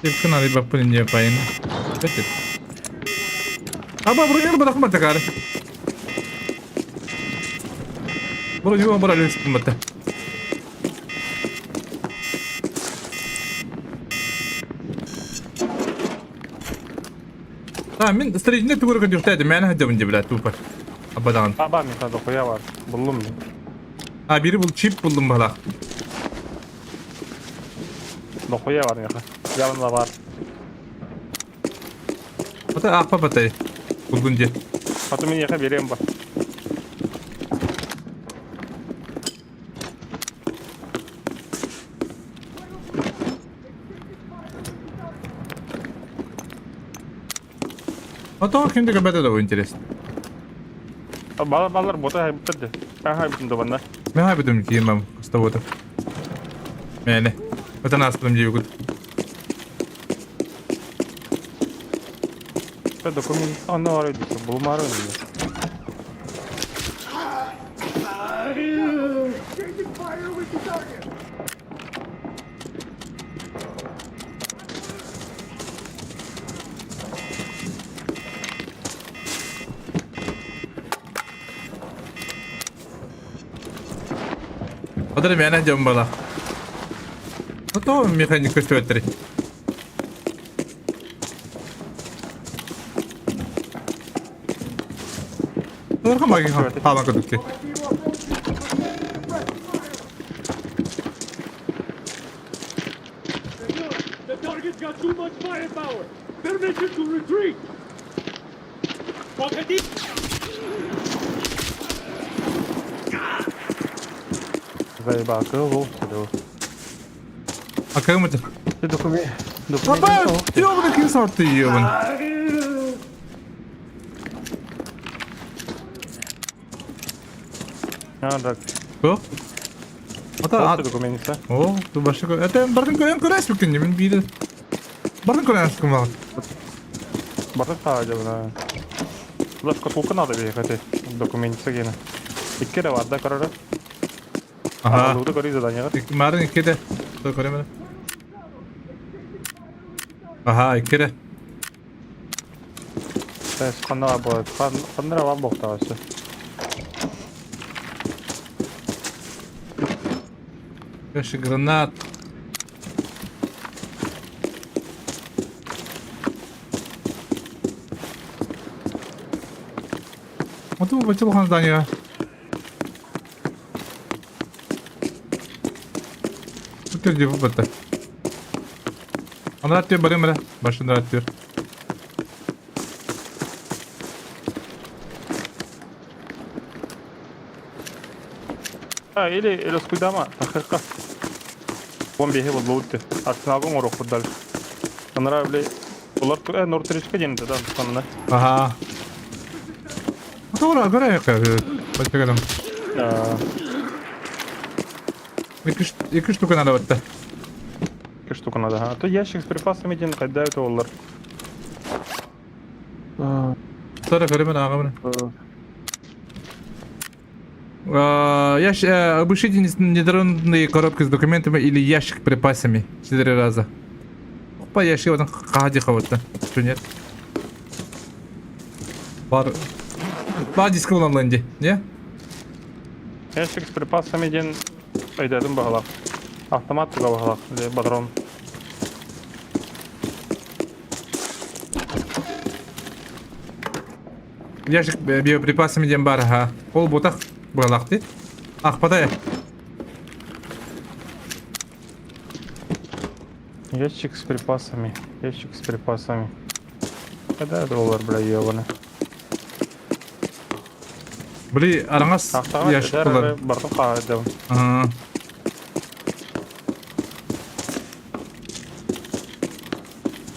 Типкин арыйбаппын инньэ пайын. Бэтит. Аба бронер бырахма такары. Бронер быралыс бата. А, мин строительный тугур көтүөхтээдим, мээнэ сылдьабын дии, блядь, тупо. Абадаҕын. Аба мин дохуя бар. Буллум мин. А, бири бул чип буллум баһалаах. Дохуя бар миэхэ. Явно бар. Ата ааппа батай. Булгун дии. Аты миэхэ биэриэм бар. А то ким да көбөтө да интересно. Балар балар бота хайбыттар де. Мен хайбытым да банна. Мен хайбытым киимам кустабыта. Мэне. Отан аспытым диэбикут. Документ онно бар дии, булумаары дии. Одыр мээнэ дьон бала. Ото механик көстүбэттери. Ыархан хаалан көрдүк The target's got too much firepower! Permission to retreat! Заебал, кыл А кым это? Папа, ёбаный кин ты ёбан. А, так. Кто? Ата документса. О, ту башка. Это бардын көрөн көрөс бүкүн мен бири. Бардын көрөн кым бар. Бардын таажабына. Лаш шкатулка надо бейхати. Документса гена. Икки да бар да көрөрө. Ага. Луду көрүй задание. Марын икки де. Көрөмөр. Ага, икки де. Ханна бар, ханна бар боктагасы. Кэши гранат. Вот его бачил здание. Өтөр деп бата. Аны аттıyor барым бара. Башында аттıyor. А, или или скуйдама, тахырка. Бомбе хе болду. Арсеналгын орок курдал. Анара биле Олар Нортричка денде да, сонна. Ага. Тура, көрө Бачагалым. Екі штука надо вот. Екі штука надо. А то ящик с припасами ден кайда это олар. Тура көрөмөн ага Обыщите недронные коробки с документами или ящик с припасами. Четыре раза. Опа, ящик вот хади вот Что нет? Бар. Бар диск на ленде, не? Ящик с припасами ден айдадым бағалақ. Автомат туга бағалақ, или патрон. Ящик биоприпасами ден бар, ага. Ол ботақ бағалақ де. Ах, подай. Ящик с припасами. Ящик с припасами. Когда доллар, бля, ебаный. Бли, араңас ящик болар. Бартын қағады. Ага.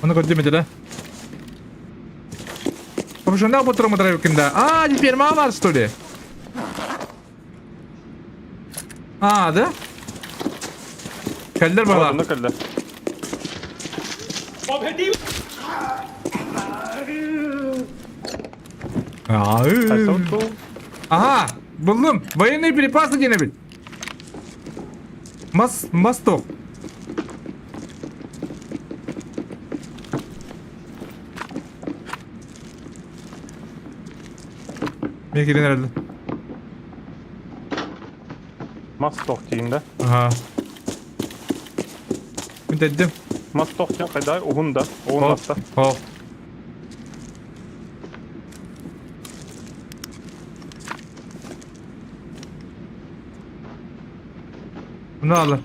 Оны көрдеме да? Капюшоннаах ботура матарайбыккын да. А, теперь мама бар, что ли? А, да? Кэллэр бала. Онно кэллэ. Ага, буллум. Военные припасы диэн эбит. Мас, масток. Мен кирен эрэллэр. Мас тох диин да. Аха. Мин тэддим. Мас тох диэн хайдай уһун да. Уһун маста. О. Bunu alın.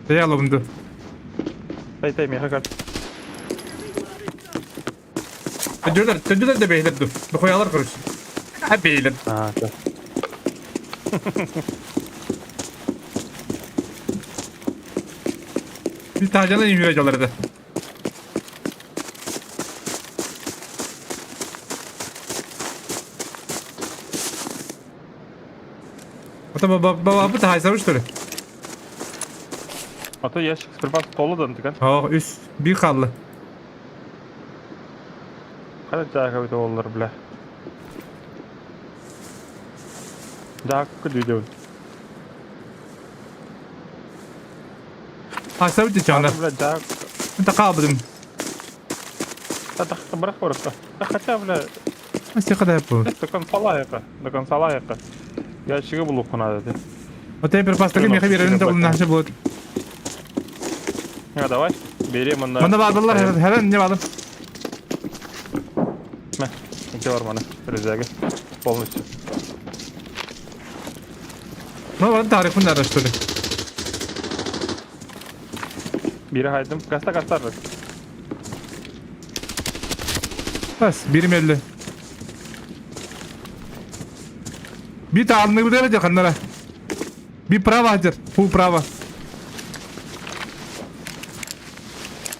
Şey alın bunu. Тай тай миэхэ кэл. Төдүлэр, төдүлэр да бэйэлэр ду. Дохуялар короче. А бэйэлэр. А, да. Bir tacana inmiyor hocaları da. Ата баба баба таһайсабыш что ли? Ата ящик сперва толудан деген. О, үс bir kaldı. Қара жаага бит олар бля. Жаакы дүйдөбүн. Хайсабыт дичана. Бля жаак. انت قابض. Та бирах барыпта. Хотя бля Астыка бу. До конца лайыка. До конца лайыка. Ящиги булуп надо ти. Вот теперь пастыры меха берерин да улнахчы болот. А давай, бери мында. Мында бардылар херен не барды. Мә, ите бар мана, рюкзагы. Полностью. Ну, барды тарихын да что ли. Бири хайдым. Гаста гастар. Бас, бирим элли. Bir tane bir derece kanlara. Bir prava hacer. Bu prava.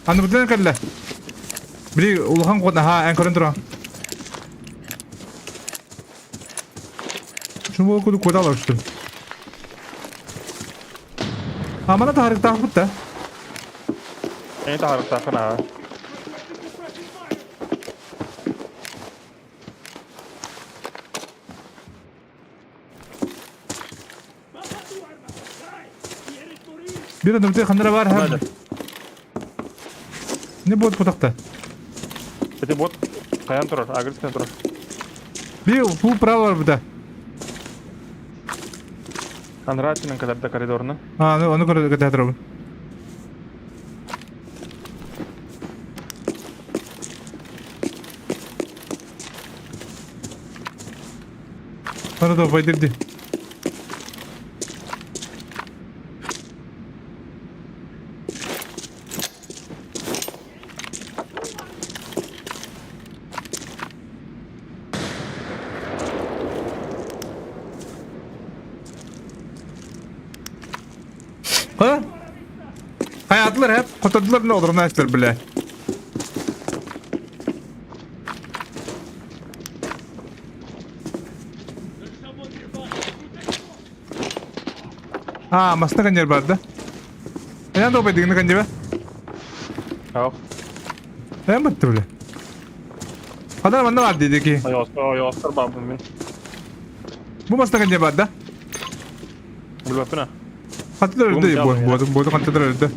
Аны бүтэн кэллэ. Били улахан кот аха эн көрөн туран. Шумо куду кодалар что. Амана тарыктаах бутта. Эни тарыктаахын аа. Бир адам хандара бар ха. Не будет путакта? Эти бот каян турар, агресивный турар. Бир бу право бар буда. Анратинен кадарда коридорна. А, ну, ону көрө көтө турабын. Bana da baydirdi. Ha? Hayatlar hep kurtardılar ne olur ne ettiler bile. А, масна каньер бар да? Эйан да обайдыгны каньер Ах. Эйан батты биле. Адар манна бар деди ки. Айостар бабым мен. Бу масна каньер бар да? Билбеппин а. Хаттылар өлдү бу бу бу хаттылар өлдү.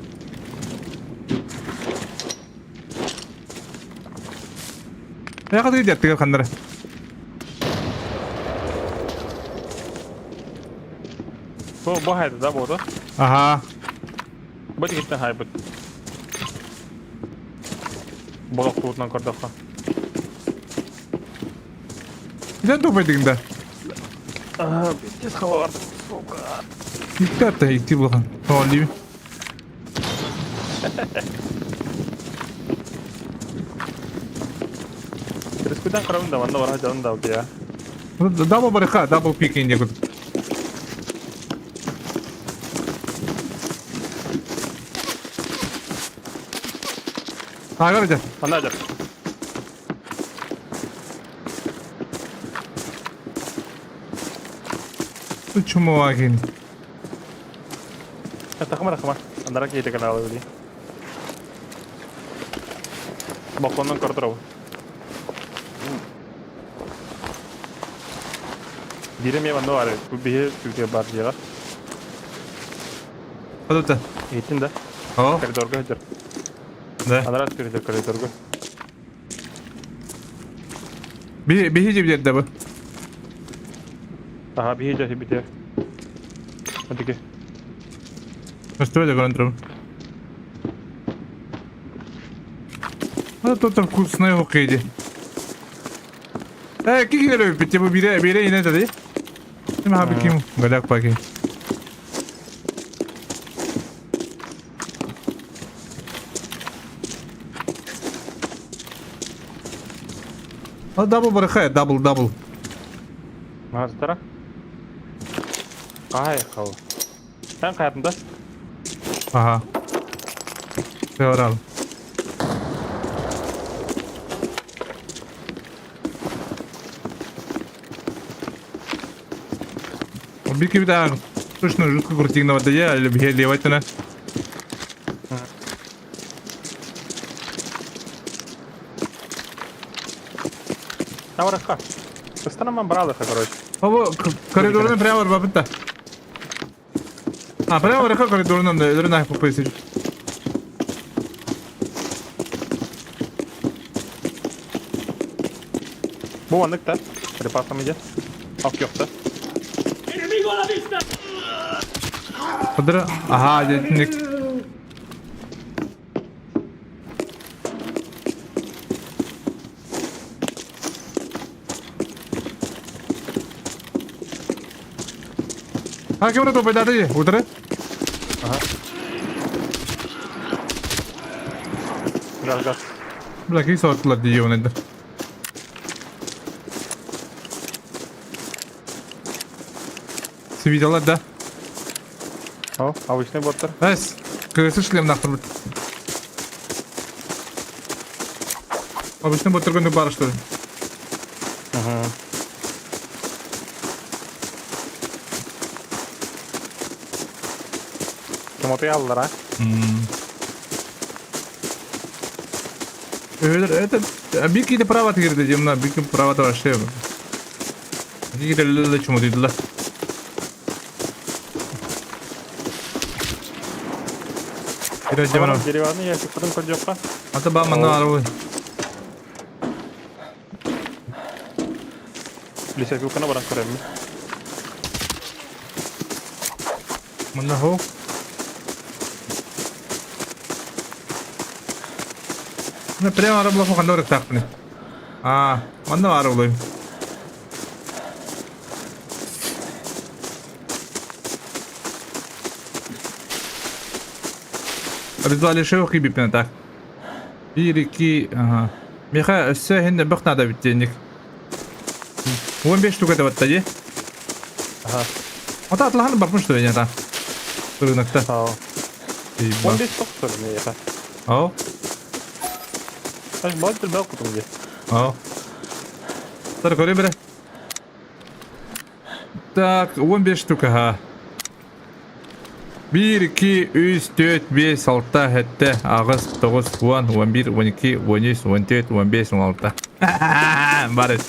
Я кадыр деттигер ханнара. Бу бу хайда да бу да. Аха. Бу тигиттен хайбыт. Болок туутунан көрдөххө. Ден тупайдыгын да. Аа, тез хава барды. Сука. Икки атта икки булхан. Тоолиби. Рискудан карабын да, манна бара жан да я. Дабл барыха, дабл пик инде кут. Ага, да. Ана жак. Чумуагин. Тахыма тахыма. Анара киһитэ каналы билии. Балконнан көрдөрөбүн. Биир эмиэ манна баар эбит. Бу биһи түгүтүгэр баар дьиэҕэ. Хадыта. Иһиттин да? О. Коридорга сылдьар. Да. Анараа түгүтүгэр коридорга. Биһи биһи дьибдэр да бу. Аха биһи дьэ битэ. Адыгы. Что это көрөн турабын. А тут вкусная хоккей. Э, ки килер бит бу бире бире ине тади. Ким хаби ким галяк паки. А дабл барыха, дабл дабл. Мастера. Ай, хал. Эн хайатын да? Ага. Орал. Бики бит точно жутко крутигна вот я или бе левайтына. Таварха. Ыстанаман баралыха, короче. Бу коридорун прямо барбаппыт А, прямо барыха коридорунан да өлөрүн аһыппыт сир. Бу маннык да. Припасом идет. Ок ёпта. ¡Enemigo a la vista! Кыдыр, ага, дьэ А кем это пайдаты? Утро? Ага. Газ, газ. Бля, какие соттулар дии онайдар. Свидела, да? О, обычный боттар. Эс, кыргыз шлем нахтыр. Обычный боттар күндүк бар что ли? Угу. Кем аллар, а? Это бики де права кирди дем бики права вообще. Бики де чему дейдилер. Деревянный ящик потом көрдөххө. Ата ба манна арабы. Лесопилканы баран көрөммүн. Манна хо. На прямо арабла хо хандар тахпны. А, манна арабла. Обязали шею хибипен так. Биир, ага. Миха өссө хинне бөх надо биттенник. 15 штука это ди. Ага. Ата атлахан барпын что я та. Рынокта. 15 штук что ли это? Ау. Аж балтер бел кутум где. Ау. Тар көрө бере. Так, 15 штука, ага. 1, 2, 3, 4, 5, 6, 7, 8, 9, 10, 11, 12, 13, 14, 15, 16. Бар эт.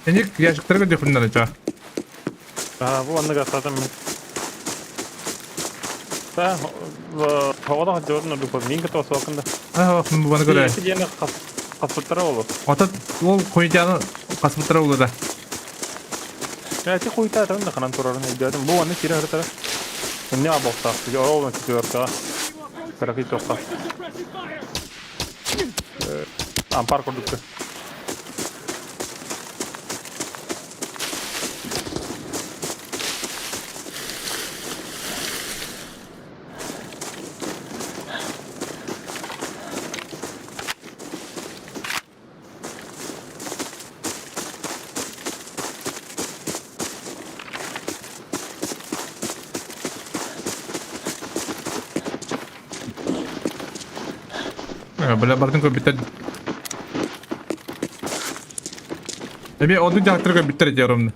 Эник ящиктарга дөхүннөр ча. А, бу анныга сатам мен. Та, хавада жорны дуп, мин кото соқында. А, мен бу баны көрө. Диэни каспыттара болу. Ата ол койданы каспыттара болу да. Я ти хуйта там да ханан турарын өйдөдүм. Бу аны кире хыртара. Не абокта, жорол четверка. Караки тоқта. Ампар курдук. Бля, бардын көп биттер. Эми оду жактырга биттер диyorum.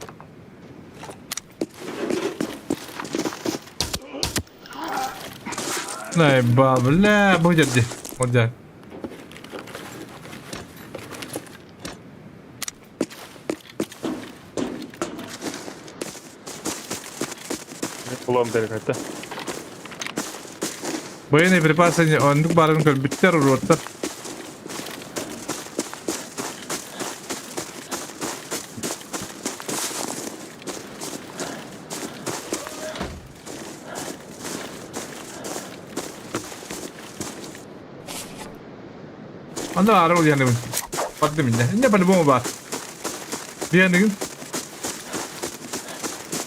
Най ба, бля, бу дьэрди. Ол дьэ. Улам дэргэтэ. Военные припасы оннук баарын көрбүттэр, уруоттар. Анда баар ол диэнигин. Бардым инне. Инне по-любому баар. Диэнигин.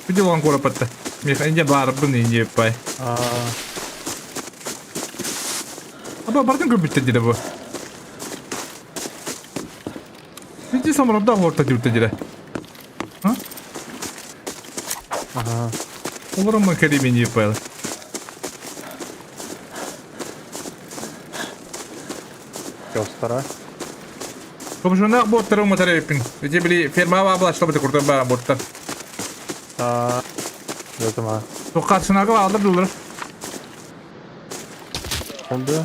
Видел он куорапатта. Миха инде баарбын инде пай. Аба бардын көрбүттэр дире бу. Види самырда орта диүтте дире. А? Ага. Олорон кэлиимин диэппайла. Киостара. Кобжунаах буоттары уматар эбиппин. Ити били фермаҕа баалааччылар курдук баар буоттар. Аа. Дэтима. Туоххаарсынаага бааллар дуулар. Онда.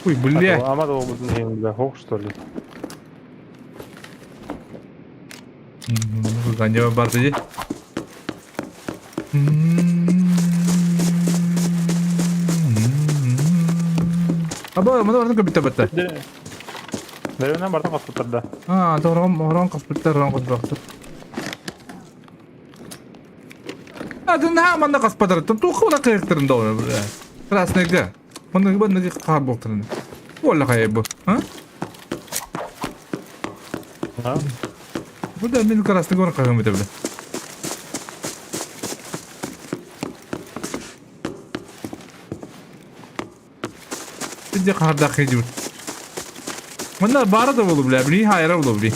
Ой, бля. Ама да обутун иһин бля, хох что ли? Ганья барды дии. Аба, маны барытын көбүттэ батта. Деревнен бартын хаспыттар да. А, орон орон хаспыттар, орон хаспыттар. Атын манна хаспатар. Туох ула кыйыктырын да бля. Красныйга. Манна манна хаар буолтарын. Уолла хайа бу. А? А? Бу да мин красный горн кагым бите бля. Виде хаардаах кыйдыбыт. Манна баара да болу бля, били хайра болу били.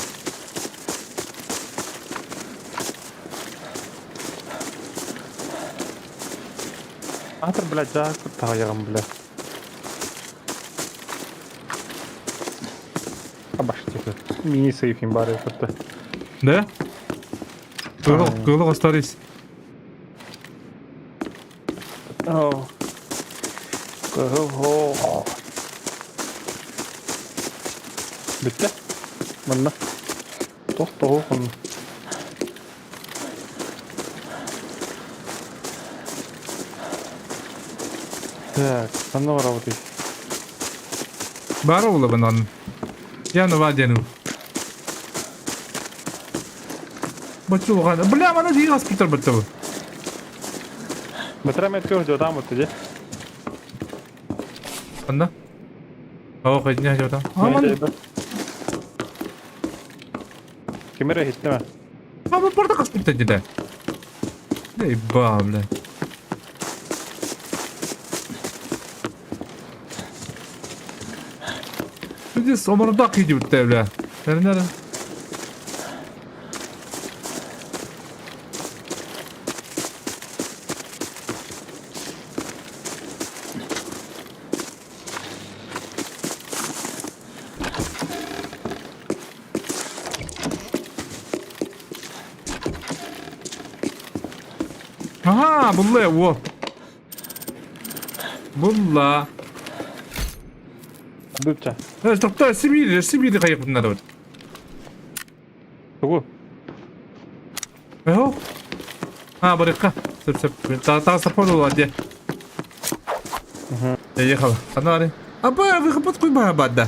Атыр, блядь, да, тағайығым, бля. Абаш тихо. Мини сейфим бар это. Да? Кыгыл, кыгыл остались. О. Кыгыл. Бітті? Манна. Тоқ тоқ. Так, ханна работает. Бара була банан. Я ну вадену. Бачулган. Бля, мана дии госпиталь баттабы. Бэтрэм өткөр жотам бутты же. Анда? О, хайдня жотам. А, ман. Кемере хиттеме. А, бу порта госпиталь диде. Эй, ба, бля. Здесь омурдак идет, бля. Нere Ага, булла, во. Булла. Дутча. Тоқта, Сибирь, Сибирь қайықпын вот. Тугу. Эхо. А, барыққа. Сып, сып. Та, та, сапор була, де. Я ехала. Анары. Аба, выхопот куй бада.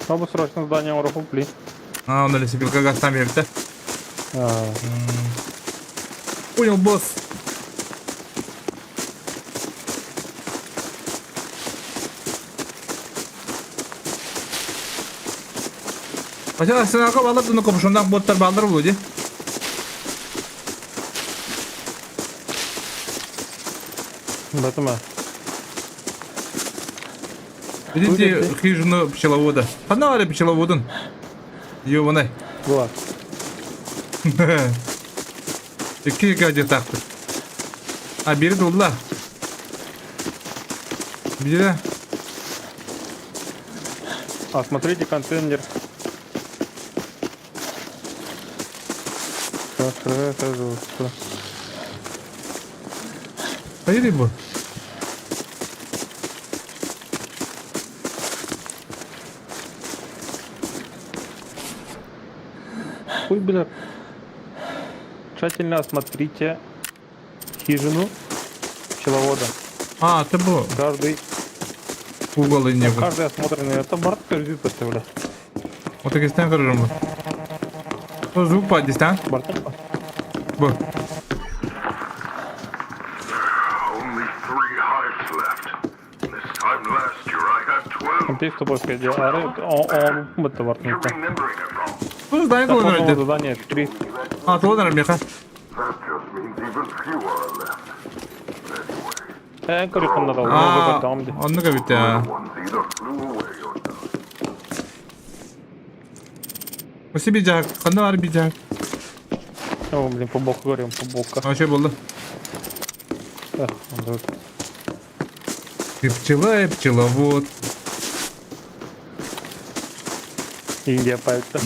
Абы срочно здание уроху, пли. А, он ли себе как там ебте. Понял, босс. Хотя сенака балар дunu копушундан боттар балдар болу ди. Батыма. Видите хижину пчеловода. Хана аре пчеловодун. Ёбаный. Була. Икки гаде тахты. А бери дулла. Бире. Осмотрите контейнер. Пожалуйста. Поедем бу. Хуй, бля. Тщательно осмотрите хижину пчеловода. А, это бу. Каждый, Угол и не бу. каждый осмотренный это барт көрдүү бля. Вот так истэн көрөрүм бу. Бу звук па дистан. Барт. Бу. Only three hives left. This time last year I had 12. Ты с тобой сказал, а он это барт. You're remembering it wrong. Бу здание колонна. Задание 3. А, то меха. That just means even fewer are left. Э, көрүк надо. А, оннук эбит я. The ones either flew away or died. Осы бижак, ханна бар бижак. О, блин, по боку говорим, по боку. Вообще болды. Эх, он тут. Ты пчела и пчеловод. Индия пальца.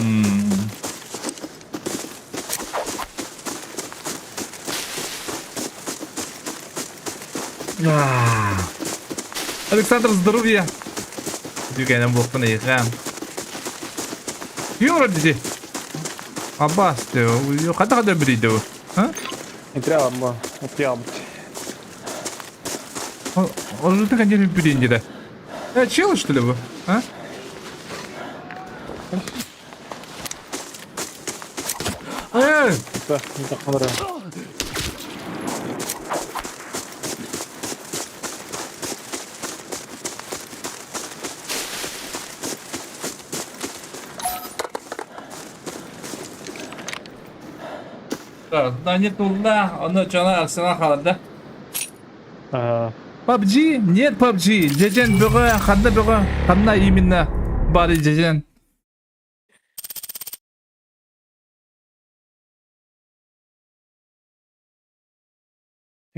А. Александр, здоровья! Дүкәнен боқтын еқам. Юра диди. Аббас, қата қада бірейді ол? А? Не треба, не треба. Он же так не бірейді да. Э, чел, что ли, вы? А? Э! Да, не так понравилось. Да, нет, да, он чана арсенал халада. Ага. PUBG? Нет PUBG. Дьэдьэн бөҕө, ханна бөҕө, ханна именно бары дьэдьэн.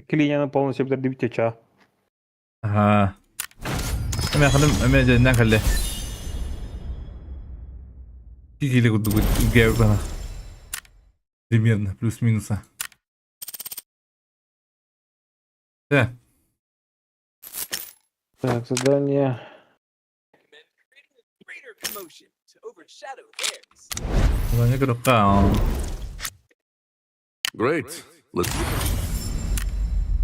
Клиняны полностью бүтэрдибит ча. Ага. Эме ханым, эме дьэдьэн кэллэ. Кикили курдук бана. Примерно, плюс-минуса. Да. Так, задание. Greater commotion to overshadow theirs. Задание көрөккө. Great. Let's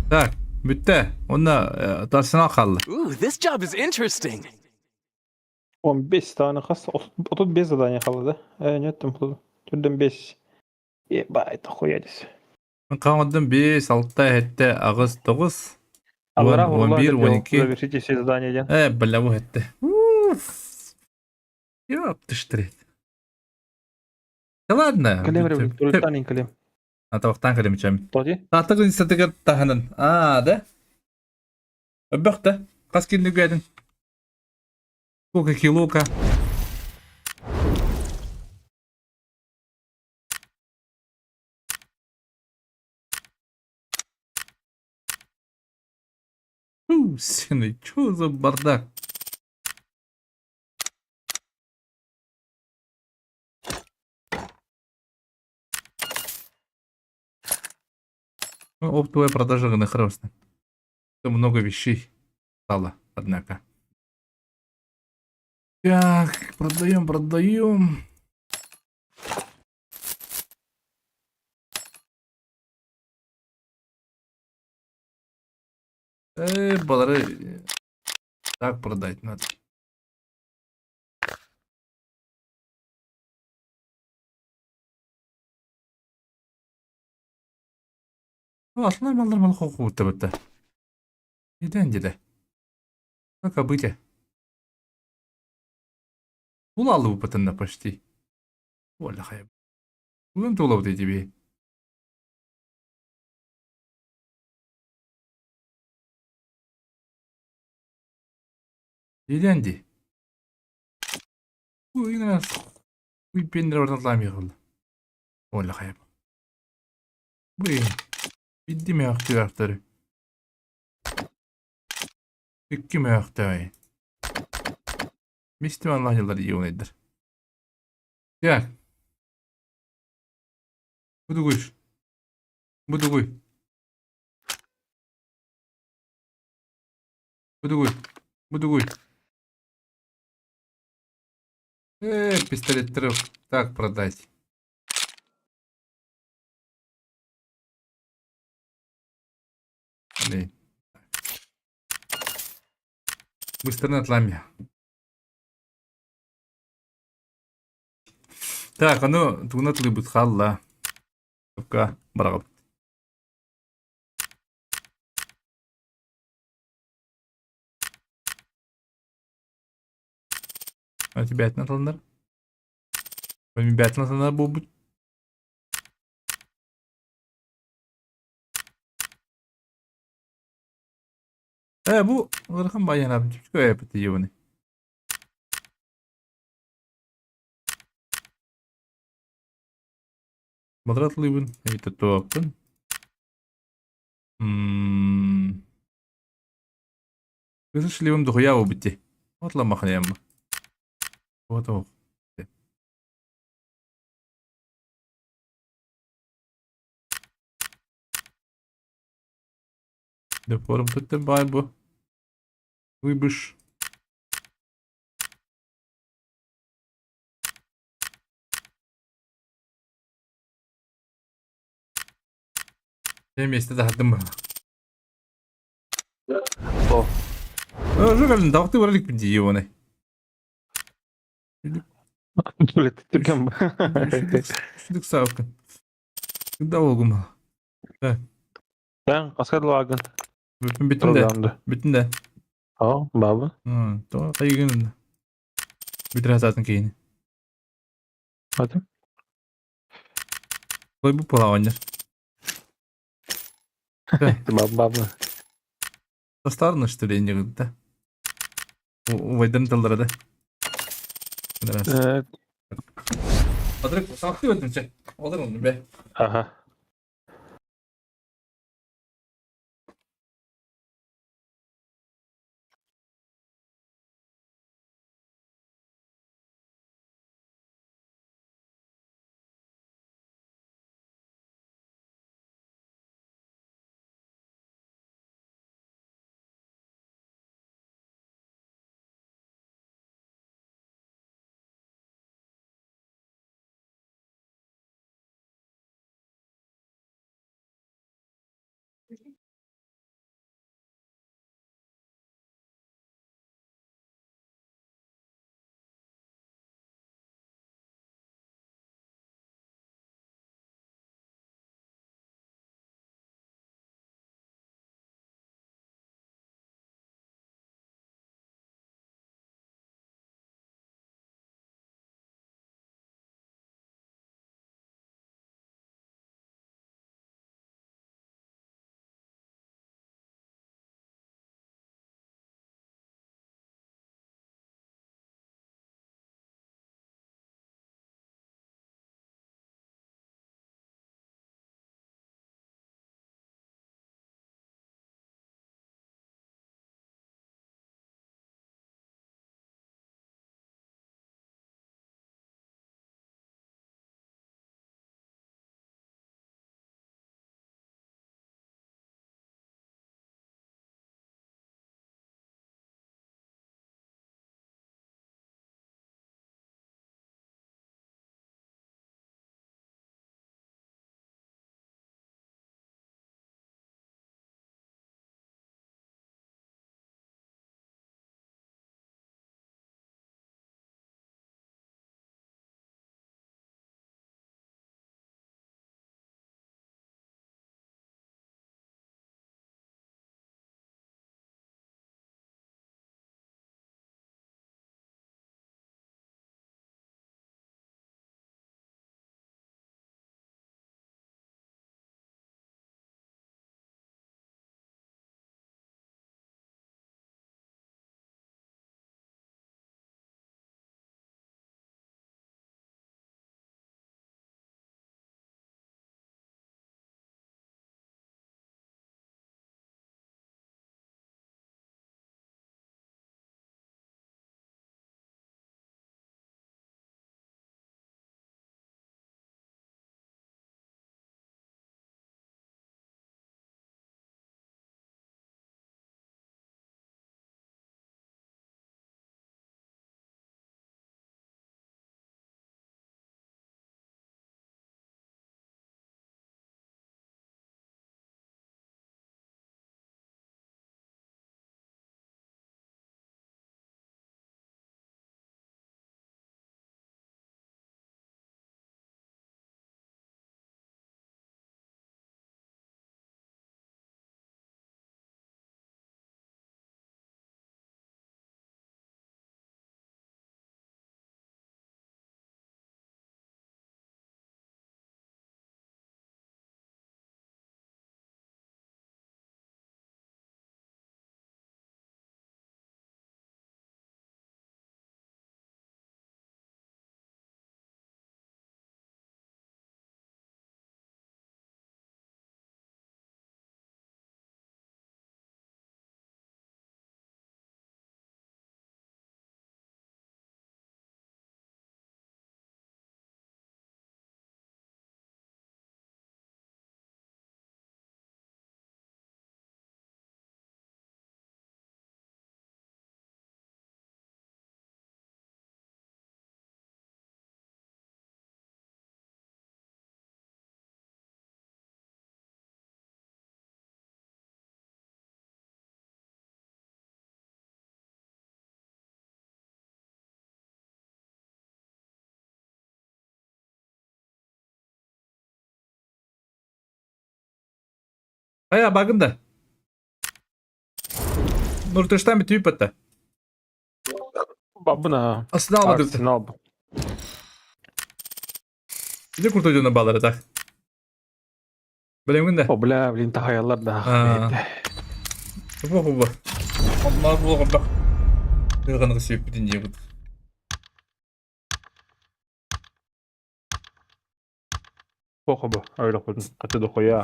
Так, бүттэ. Онно арсенал хаалла. Ooh, this job is interesting. 15 таны хас, 35 задание хаалла, да? Э, нет, там тут. Түрден 5. Ебать, охуя здесь. Қаңырдың 5, 6, 7, 8, 9, Аллара, 11, 12. Завершите все задания, ден. Э, бля, бу этте. Уф. Ёп, ты штрит. Да ладно. Калем, ребят, калем. А тавақтан калем чам. Тоди? Татык инстатыгар таханан. А, да? Өбөкті. Қас келді гәдін. Сколько килока? Фу, сыны, чё за бардак? Ну, оптовая продажа на хорошо. Это много вещей стало, однако. Так, продаем, продаем. Балары. Так продать надо. Ну, атлар маллар мал хоку бутта бутта. Нeden dedi? Как обычно. Улалы бу почти. Оля хай. Улан тула вот тебе. Нeden di? Bu yine bu пендер oradan ламигыл. Оля хай. Бу бидди мөөхтү Икки мөөхтөй. Мистим Аллах ионайдар. Так. Бу тугуй? Бу тугуй? Бу тугуй? Бу тугуй? Пистолет трех. Так продать. Блин. Быстро натлами. Так, ону тугуна тылыбыт хаалла. Тупка бараҕыт. А тебя атылынар? Бээтин атылынар буолбут. Бу ыарахан баайан чүчкө эпит ебаный. Бадрат лыбын, это топтын. Кызы шливым дохуя убити. Вот ламахнем. Вот ох. Депором тут байбу. Выбыш. Вместе да дым. О. Жугалин, давай варалик пиди ебаный. Блядь, түргэн. Шүдүк савка. Куда олгум? Sen аскар лагын. Бүтүн бүтүн де. Программды. Бүтүн де. Aa, бабы. То кайгын. Бүтүр хасатын кейин. Hadi. Кой бу палаваннер. Бабы, бабы. Тастарны что ли не да. Вайдан талдара да. Evet. Адрык сакты өтүнче. Олар оны бе. Aha. Хайа багын да. Нуртыштан бүтүү бата. Бабына. Арсенал бадырды. Арсенал. Иди крутой дьоно балары так. Билемин да. О, бля, блин, тахаялар да. Бу бу бу. Оннар буолҕордох. Тыганы сүйүппүтүн диэбит. Похобу, өлөхпүтүн. Хаты дохуя.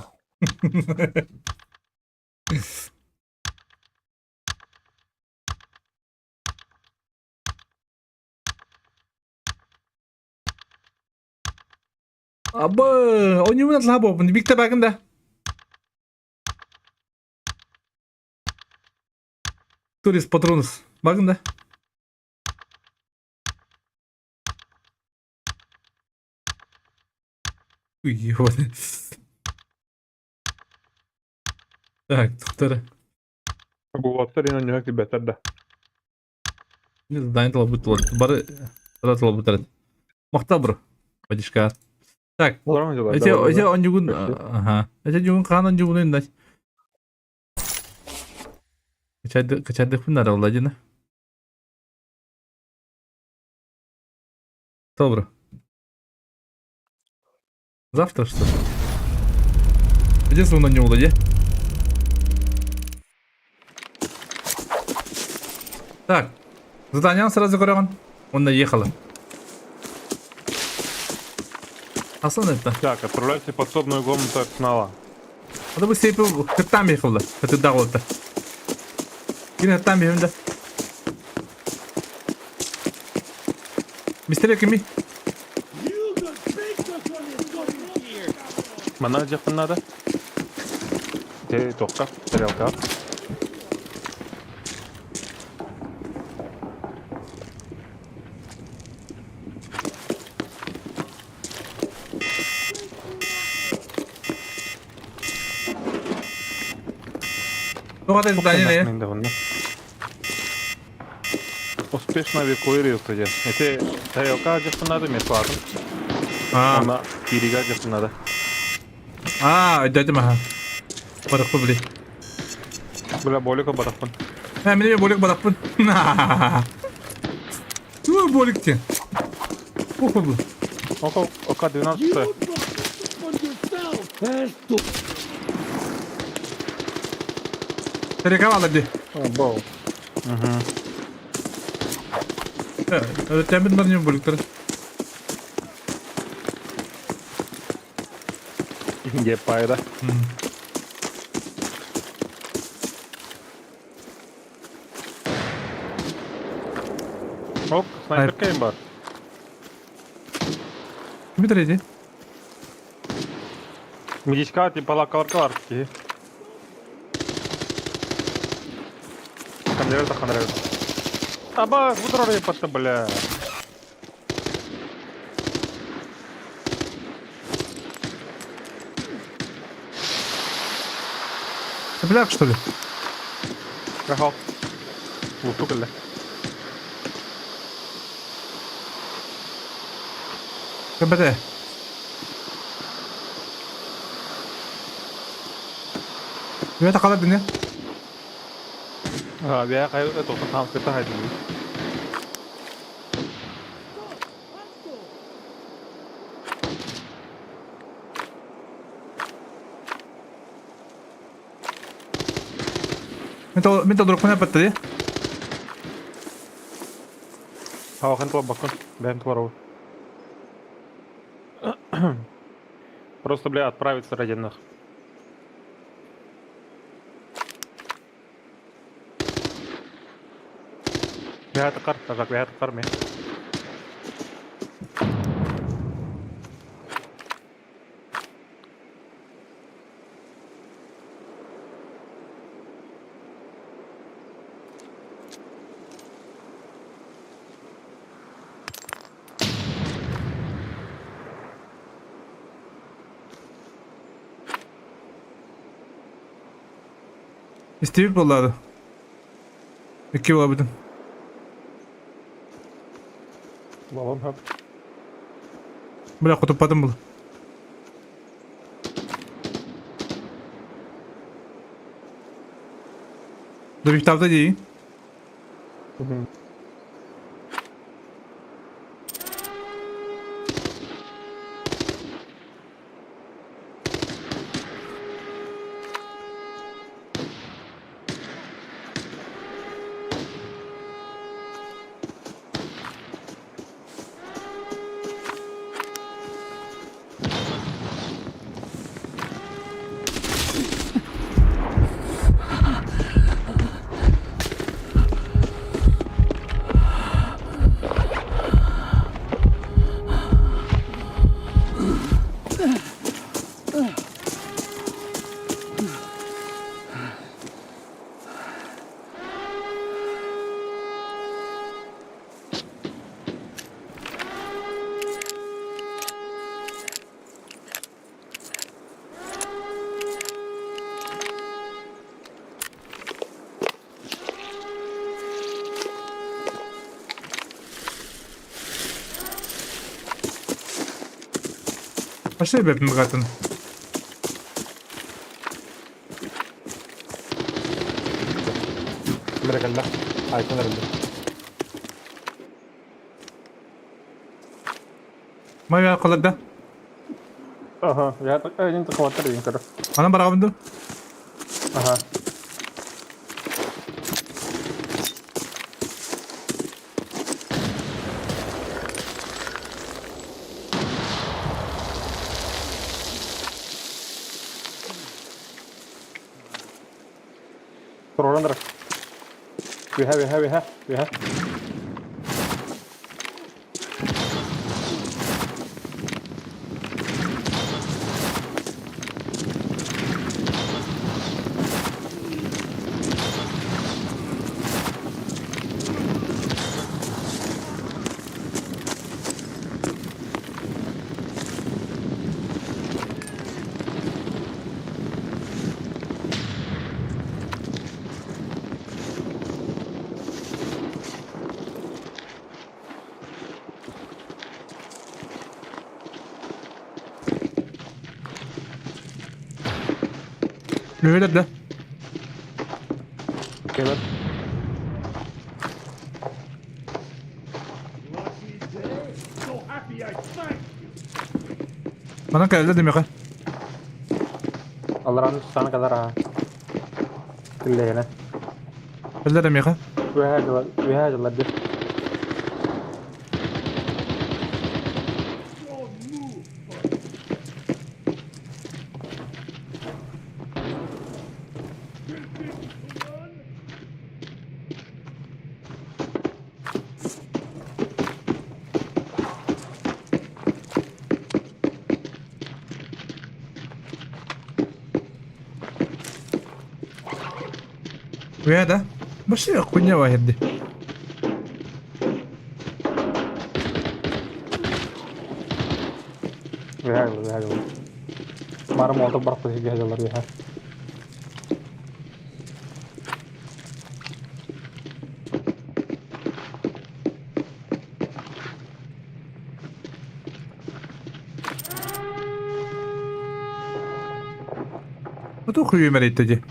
Абы, онюмун атлаха буолбун. Бикте багын да. Турист патронус. Багын да. Уй, Так, тухтара. Буолаттар ин онньуга килбэттэр да. Задание талабыт Бары талабыт Махтал бро. Подишка. Так. Эти эти онньугун ага. Эти онньугун хаан онньугун иннать. Качайдык надо Владина. Добро. Завтра что ли? Где на него, где? Так, задание сразу көрөҕүн. Он наехала. Асан это. Так, отправляйте в подсобную комнату арсенала. Это бы сейпи хыттан ехала. Это да вот. Кини хыттан бихимде. Мистер кими? Манна дьахтан надо. Те тоққа, тарелка. Тоҕо задание не? Успешно эвакуировался дьэ. Ити тарелка дьахтан надо, меслатын. А. Она кирига дьахтан надо. А, өйдөөтүм аха. Барахпы били. Бля, болика барахпын. Ә, мин болик барахпын. Ту болик те. Охо бу. Око, ока 12 Тарелка ди. Бол. Угу. Тәмин бар не боликтер. Где пайда? Оп, снайперка им бар. Дмитрий, иди. Медичка, типа лакаларкалар. Хандрер, хандрер. Аба, будрор патта, бля. Бляк, что ли? Рахал. Луту кэллэ. КБТ. Ребята, қалар дүние? А, бия кай тоқтан танып хайды. Мен толдырып патты, Хаухан туа бакын. Бәм туа Просто, бля, отправиться ради них. Бия тақар, тажак, бия тақар ме. Истебит боллады. Икки була бүтүн. Балам хап. Бля, кутуппатым был. Дубиктаабыта дии. Пошли бэпмигатын. Кэллэ. Айтан эрэллэр. Май қаларда. Ага, я так один такой один короче. Анан барабын ду? Ага. Туруоран Үһэ, үһэ, үһэ, үһэ. Лүһүлэр да. Кэлэр. So happy I thanked you. Манан кэллэ демеха. Аллараны саана кэлэр аа. Киллээнэ. Кэллэ демеха. Үһэ дьылар, үһэ дьылар дии. Үһэ да. Баши хуйня вахерди. Үһэ дьылар, үһэ дьылар. Бары молоток барахта үһэ дьылар үһэ. Ото хуй мерейте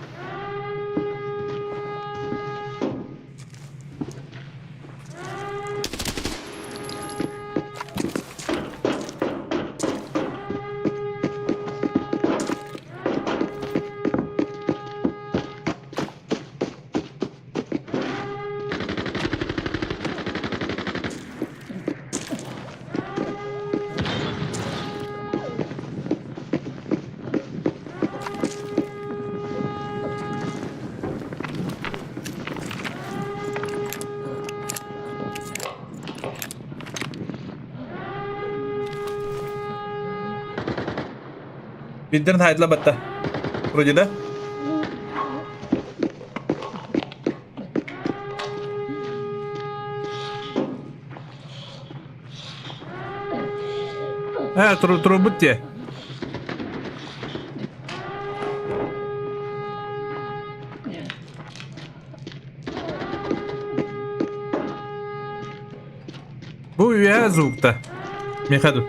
Билдерин хайдла батта. Вроде да? Э, тру трубут те. Бу үөһэ звукта. Мехаду.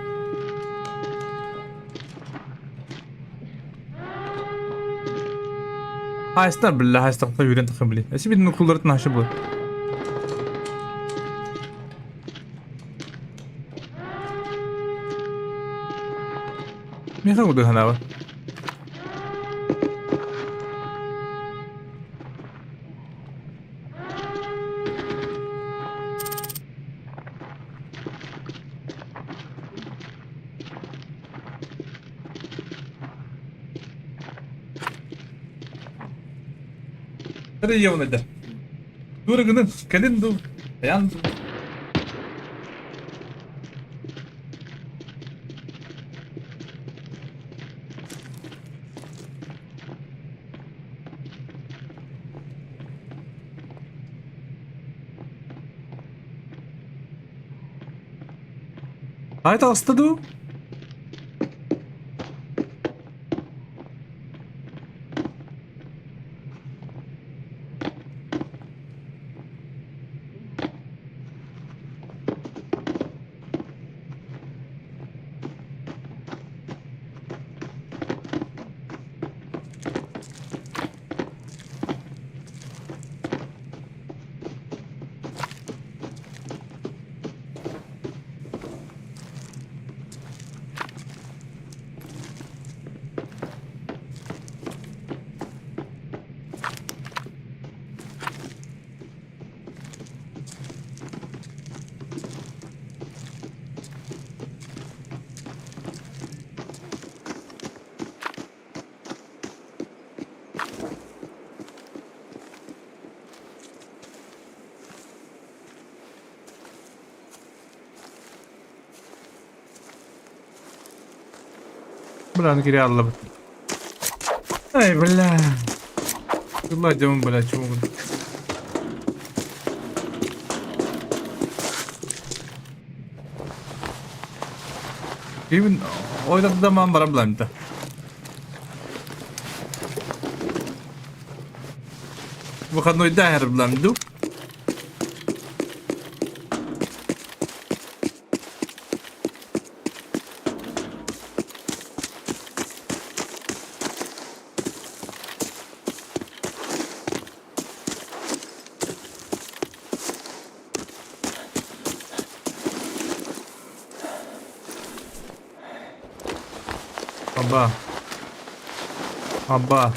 Хаайыстар биллэ, хаайыстахта үүрэн тахсан били. Эси бидин кулларытын хашы бу. Меха курдук санаабын. Регионыда. Дурыгынын, кэлин дуу, аян дуу. Айт алыста дуу? Бля, кире аллабыт. Ай, бля. Тылла дьон, бля, чумугун. Кимин ойдатыда маан баран билэмтэ. Выходнойда эр билэм ду. Аба. Аба.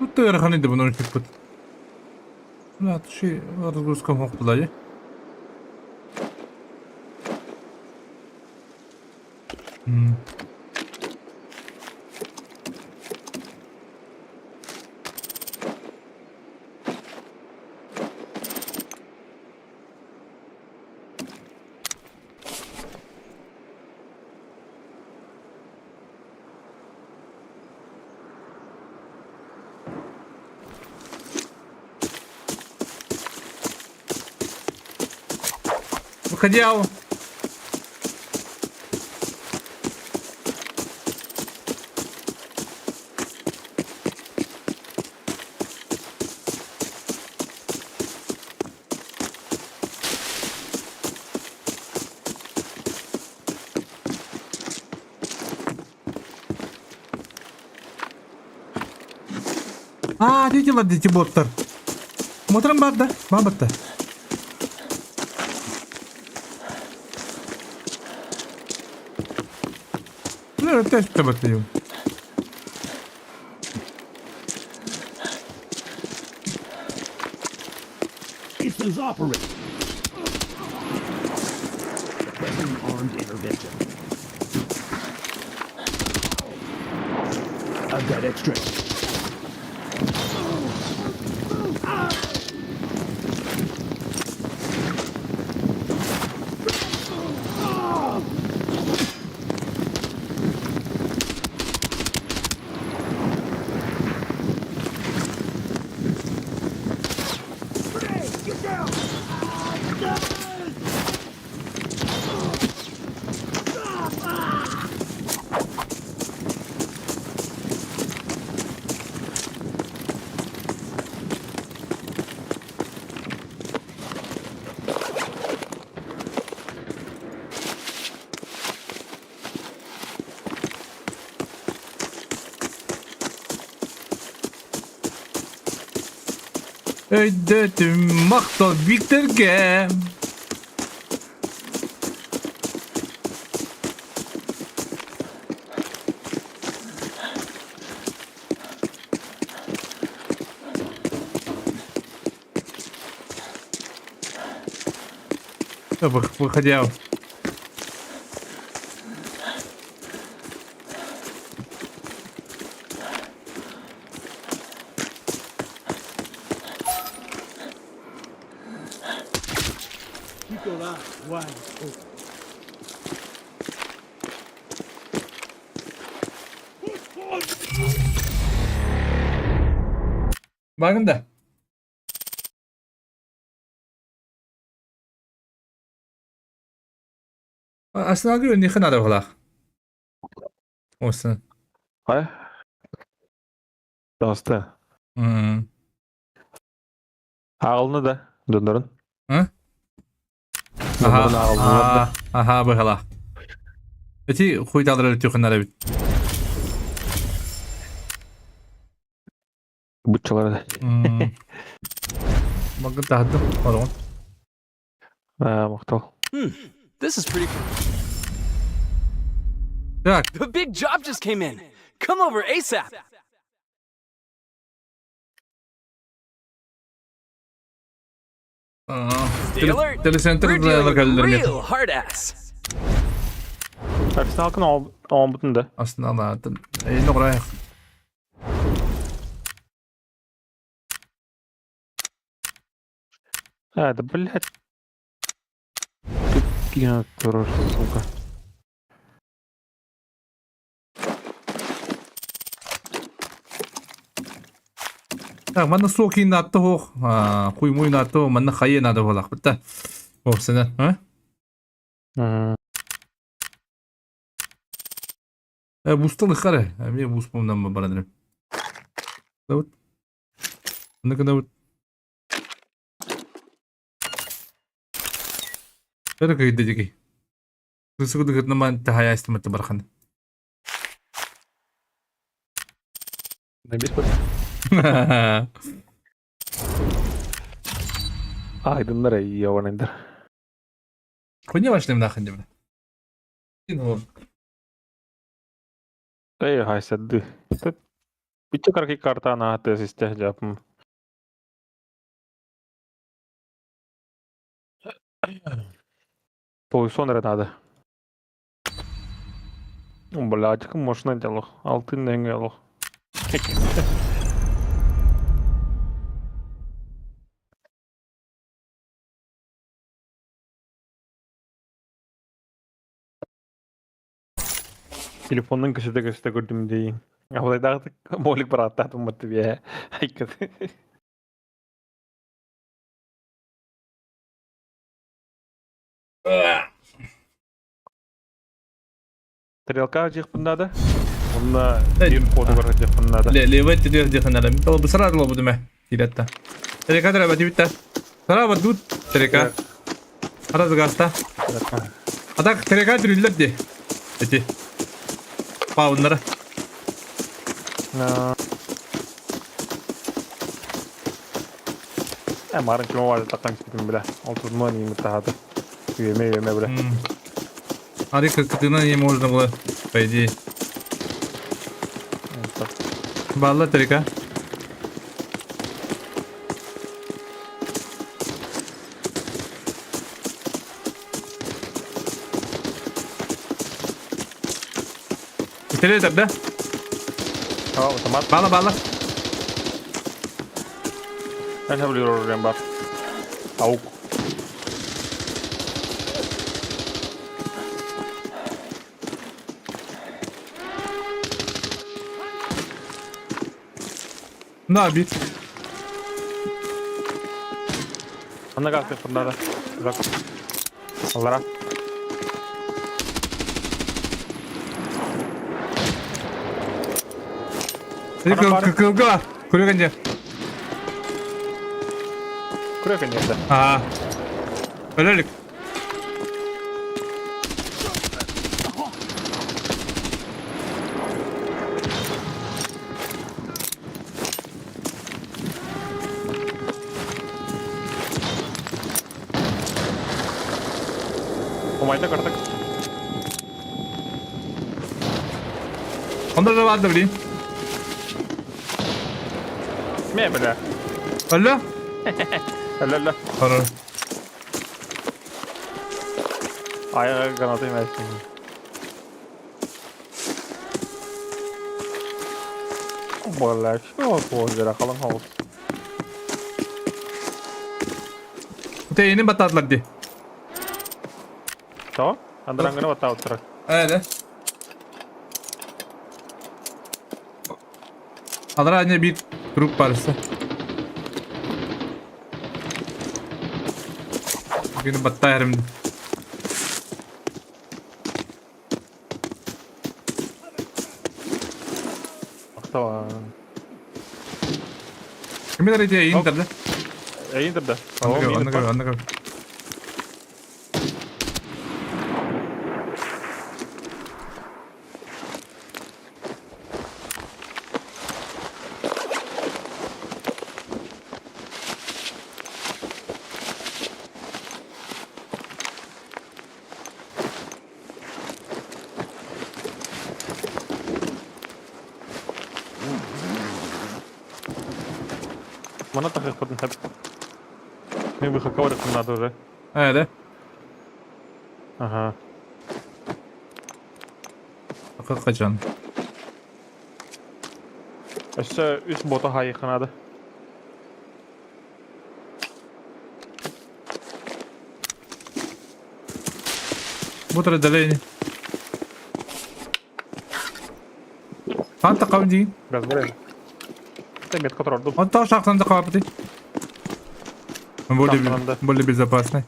Тут ыарахан ити бұны үлпіппіт. Бля, ши разгрузка мог булай. Выходи, Алла. Аа, дитилар дити боттар. Мотором бар да? Бар батта. Ну, опять табатыйым. This is operator. Requesting armed intervention. I've got extra. Өйдөтүм махтал Викторге. Выходя. Keep your eyes wide open. Бааргын да? Арсеналга үөннүөххэ наада быһыылаах. Осын. Хайа? Таҕыста. Ааҕылына да дьоннорун. А? Дьоннорун ааҕылыннылар да. Аха, быһыылаах. Эти хуйталары өтүөххэ эбит. Буччалары да. Магын таһырдым, ороҕун. Махтал. This is pretty Так. The big job just came in. Come over ASAP. Stay alert. Телецентр We're dealing with кэллэр real hard ass. Арсеналкын оонбутун да. Арсеналатын. Эйин оҕурай. А, да блядь. Тут турар, сука. Так, манна суох киин наатта суох, куймуй наатта манна хайа наада буолаахпыт да. Уопсайынан, а? Бустан ыххар эмиэ буус помнамма баран эрэ. Вот. Онно гынабыт. Өрө кыйда дики. Кысыгы таһайаастыматты бархан. Набис Aydınlar iyi ender. Хуйня вашным нахрен бля. Эй, хайсады. Биччэ карки картаана систэ жапым. Полусон эрэ надо. Блядь, можно дело. Алтын неңе Телефонун көсөтө-көсөтө көрдүм дии. Абылайдаахтык молик барааттаатым бие айкат. Тарелка жиэхпин наада. Онно биир кодугар жиэхпин наада. Левый тидер диханара. Митал бысра дыло будуме. Тилетта. Тарелка дара бати Сара тут тарелка. Ара загаста. А так тарелка түрүллер ди. Эти. Пауннара. Марын ким бар таққан китим биле. Ол турма не тахаты. Үеме үеме биле. А кытына не можно было, по идее. Балла тарелка. Теле да? Автомат. Бала бала. Ben biliyorum бар. Аук. На бит. Анна газ надо. Аллара. Кылга. Күрегенде. Күрегенде. А. Өлелік. Умайда картак. Онда же ладно, блин. Мэ, бля. Алло? Алло, алло. Хорош. Айга граната имеется. Бля, что позера, халан хаус. Тейini бататлар ди. Что? Андранганы баттаабыттара. Öyle. Алара не бит групп барысы. Күні баттайрым. Махтава. Кимдер эти интер да? Интер да. Анна анна. Мана тахыхпытын сөп. Мен выхакка барыахпын наада уже. Ээ Ага. Хаккачан. Өссө үс бота хайыхха наада. Бутра далейни. Ханта кабын дигин? Газ бар Метка турордум. Он тоже шахтан да кабы Более, более безопасный.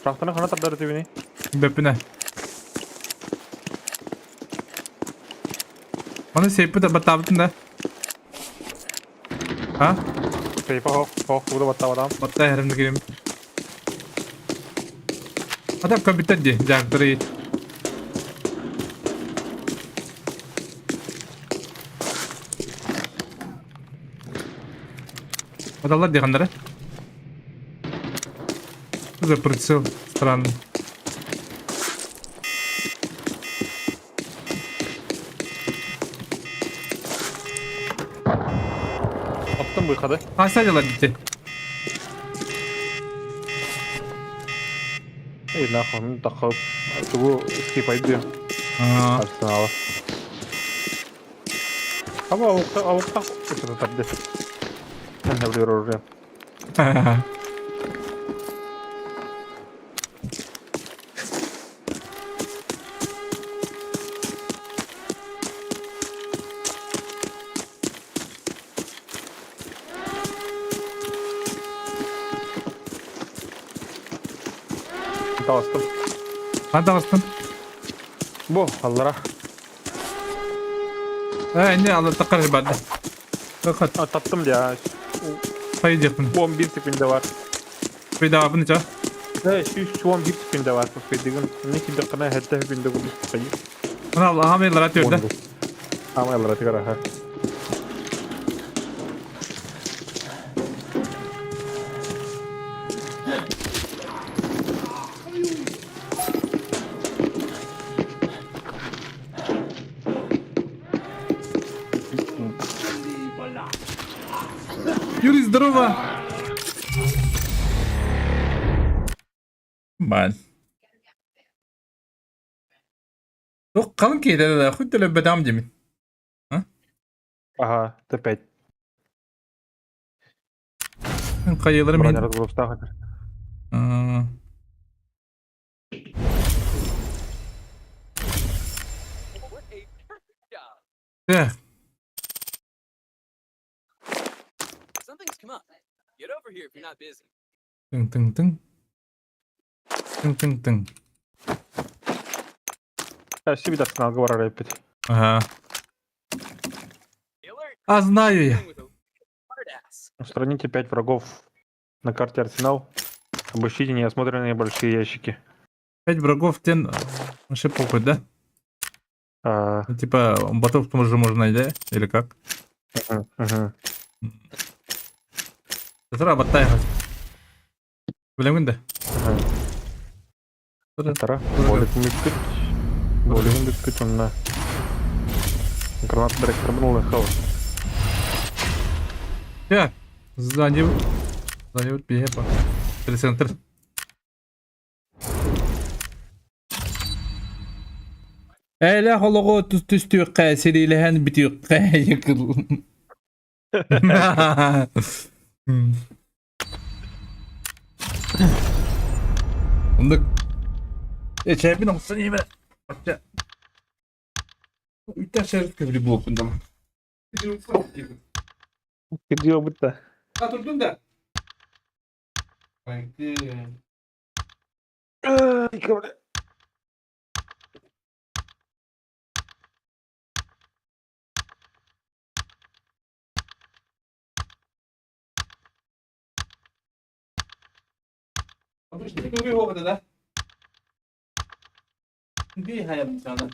Шахтаны хана тардар этибини? Бепине. Оны сейпи да баттабытын да. А? Сейпа хох, хох, буду баттабатам. Батта херимди кирим. Адам компьютер ди, жактыры. Адамлар дегендері. Что за прицел странный? Аттым выходы. А, садила детей. Эй, нахуй, ну тахып. Тугу скипайды. Арсенала. Аба авукта, авукта что-то тарды. Мен оружие. Таҕыстым. Ханна таҕыстың? Бу, аллара. Э, не, алла таққар барды. А, таптым я. Пойдём. 11 секунда бар. Пойдём, ча. Э, 111 секунда бар. Пойдём. Не кидер кана хәтта секунда бу. Мына хамелар атıyor да. Хамелар атıyor, аха. Юрий, здорово! Бан. Туох халыҥ киһитэ да хоть төлөбөтөҕүм диэмин. Ага, Т5. Хайыларым иһин. Бронеразгрузтаах этэр. Так. Something's come up. Get over here if you're not busy. Тыҥ-тыҥ-тыҥ. Тыҥ-тыҥ-тыҥ. Өссө биир арсеналга барар эппит. Ага. А знаю я. Устраните 5 врагов на карте Арсенал. Обыщите неосмотренные большие ящики. 5 врагов тен вообще похуй, да? А... Ну, типа, ботов тоже можно найти, да? Или как? Угу, угу. Сразу баттайхат. Билэмин да? Тара, болик бүппүт. Болигым бүппүт онно. Гранат директорбын ылыахха Я, здание, здание бие па. Телецентр. Элэх олоҕу түстүөххэ, сэриилэһэн бүтүөххэ йыкыл. Оннук. Э, чэйбин оҥостон иһимэ. Оччо. Үтэ сэрит көбүлү буолбун дама. Кирдиобут да. А турдун да. Айты. Обычно ты говорил, да? Бегаем сюда.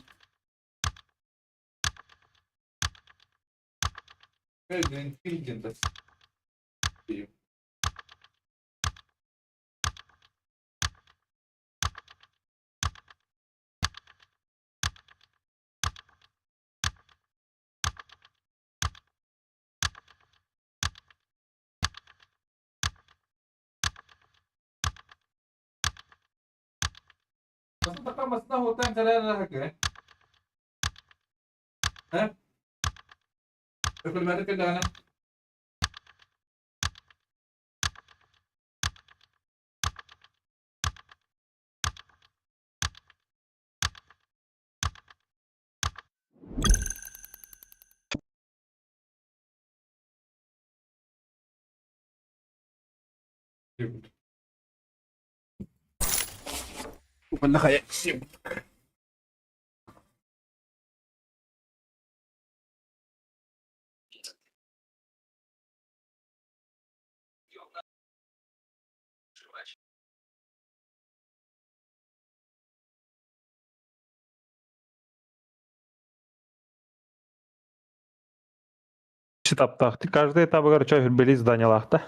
Этаптаах. Каждый этабыгар чой хүрбели зданиялаахта.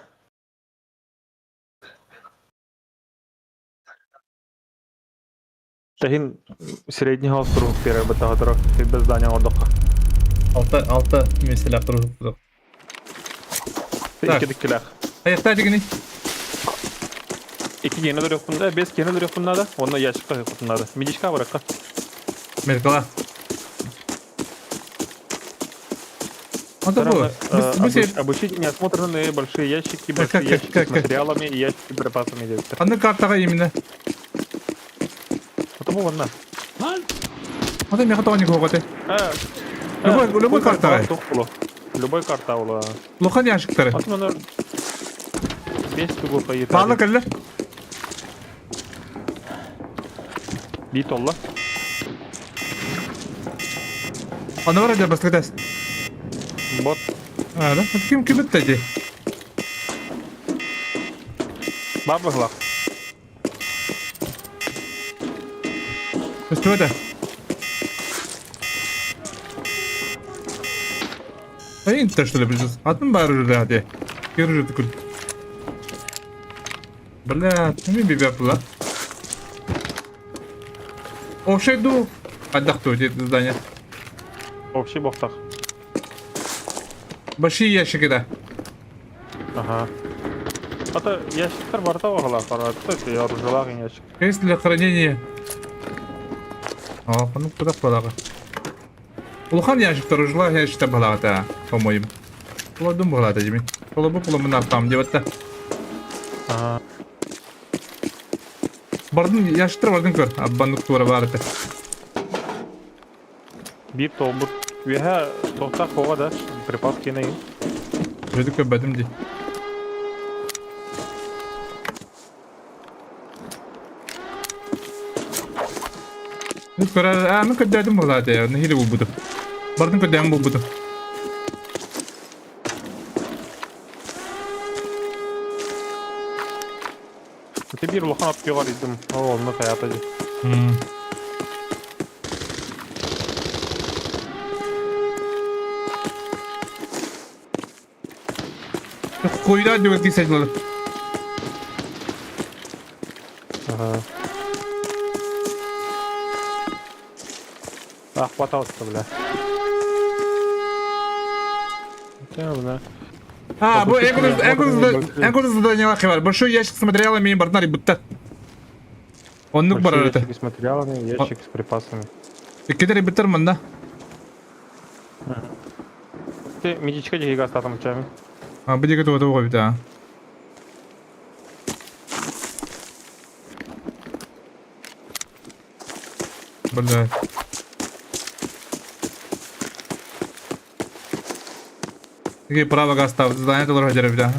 Тэһин средний хаус турук первый бытаҕа хүрбе здания оҥордоххо. Алта, алта меселе турук. Икки диккилээх. Аяқта дигини. Икки гена дөрөхпүн да, бес гена дөрөхпүн надо, онно ящикка хөкүн надо. Медичка баракка. Меркала. Это было. Обучить неосмотренные большие ящики, большие ящики с материалами и ящики с припасами. Аны картаға именно. Потому ванна. Аны меха тоғын екі Любой, любой картаға. Любой карта ола. Лохан ящиктары. Бес тугу қайыр. Баалы кәлі. Бит олла. Аны бар әде басқа тәс. Бот. А, да? Ким ким бітті Бар бығылақ. Что это? Эй, что ли, придется? Атын бар уже, да, Кер такой. Бля, ты мне бибя была. Общий ду. Отдохнуть это здание. Общий бохтах. Большие ящики, да. Ага. А то ящиктар бар да оғыла, қара, это оружиялар ящик. Есть для хранения. О, ну куда балаға? Улахан ящиктар ужла ящикта балаға, по-моему. Поладым балаға деме. Полабы поламына там деп Ага. Бардын ящиктар бардын көр. Аббаннык тура бар это. Бир толбут. Үөһэ тоқтақ хоға да, припас кенейін. Жөдік көп бәдім де. Көрөр, а, ну көддәдім болады, нехиле бұл бұды. Бардын көддәм бұл бұды. Ты бир улахан ат күйғар идім. О, онны қаята ди. Қойда деп өткен сәйділі. Ага. Ахватался, бля. Хотя, бля. А, бу эн курдук заданиелаах бар. Большой ящик с материалами и бартнар бутта. Оннук Большой барар этэ. ящик с материалами, ящик с припасами. Иккитер биттер манна. Ты медичка диги гастатом чами. А, бу диэки туга туга бит а. Бля. Такие право гастав, задание толор хадер бит а.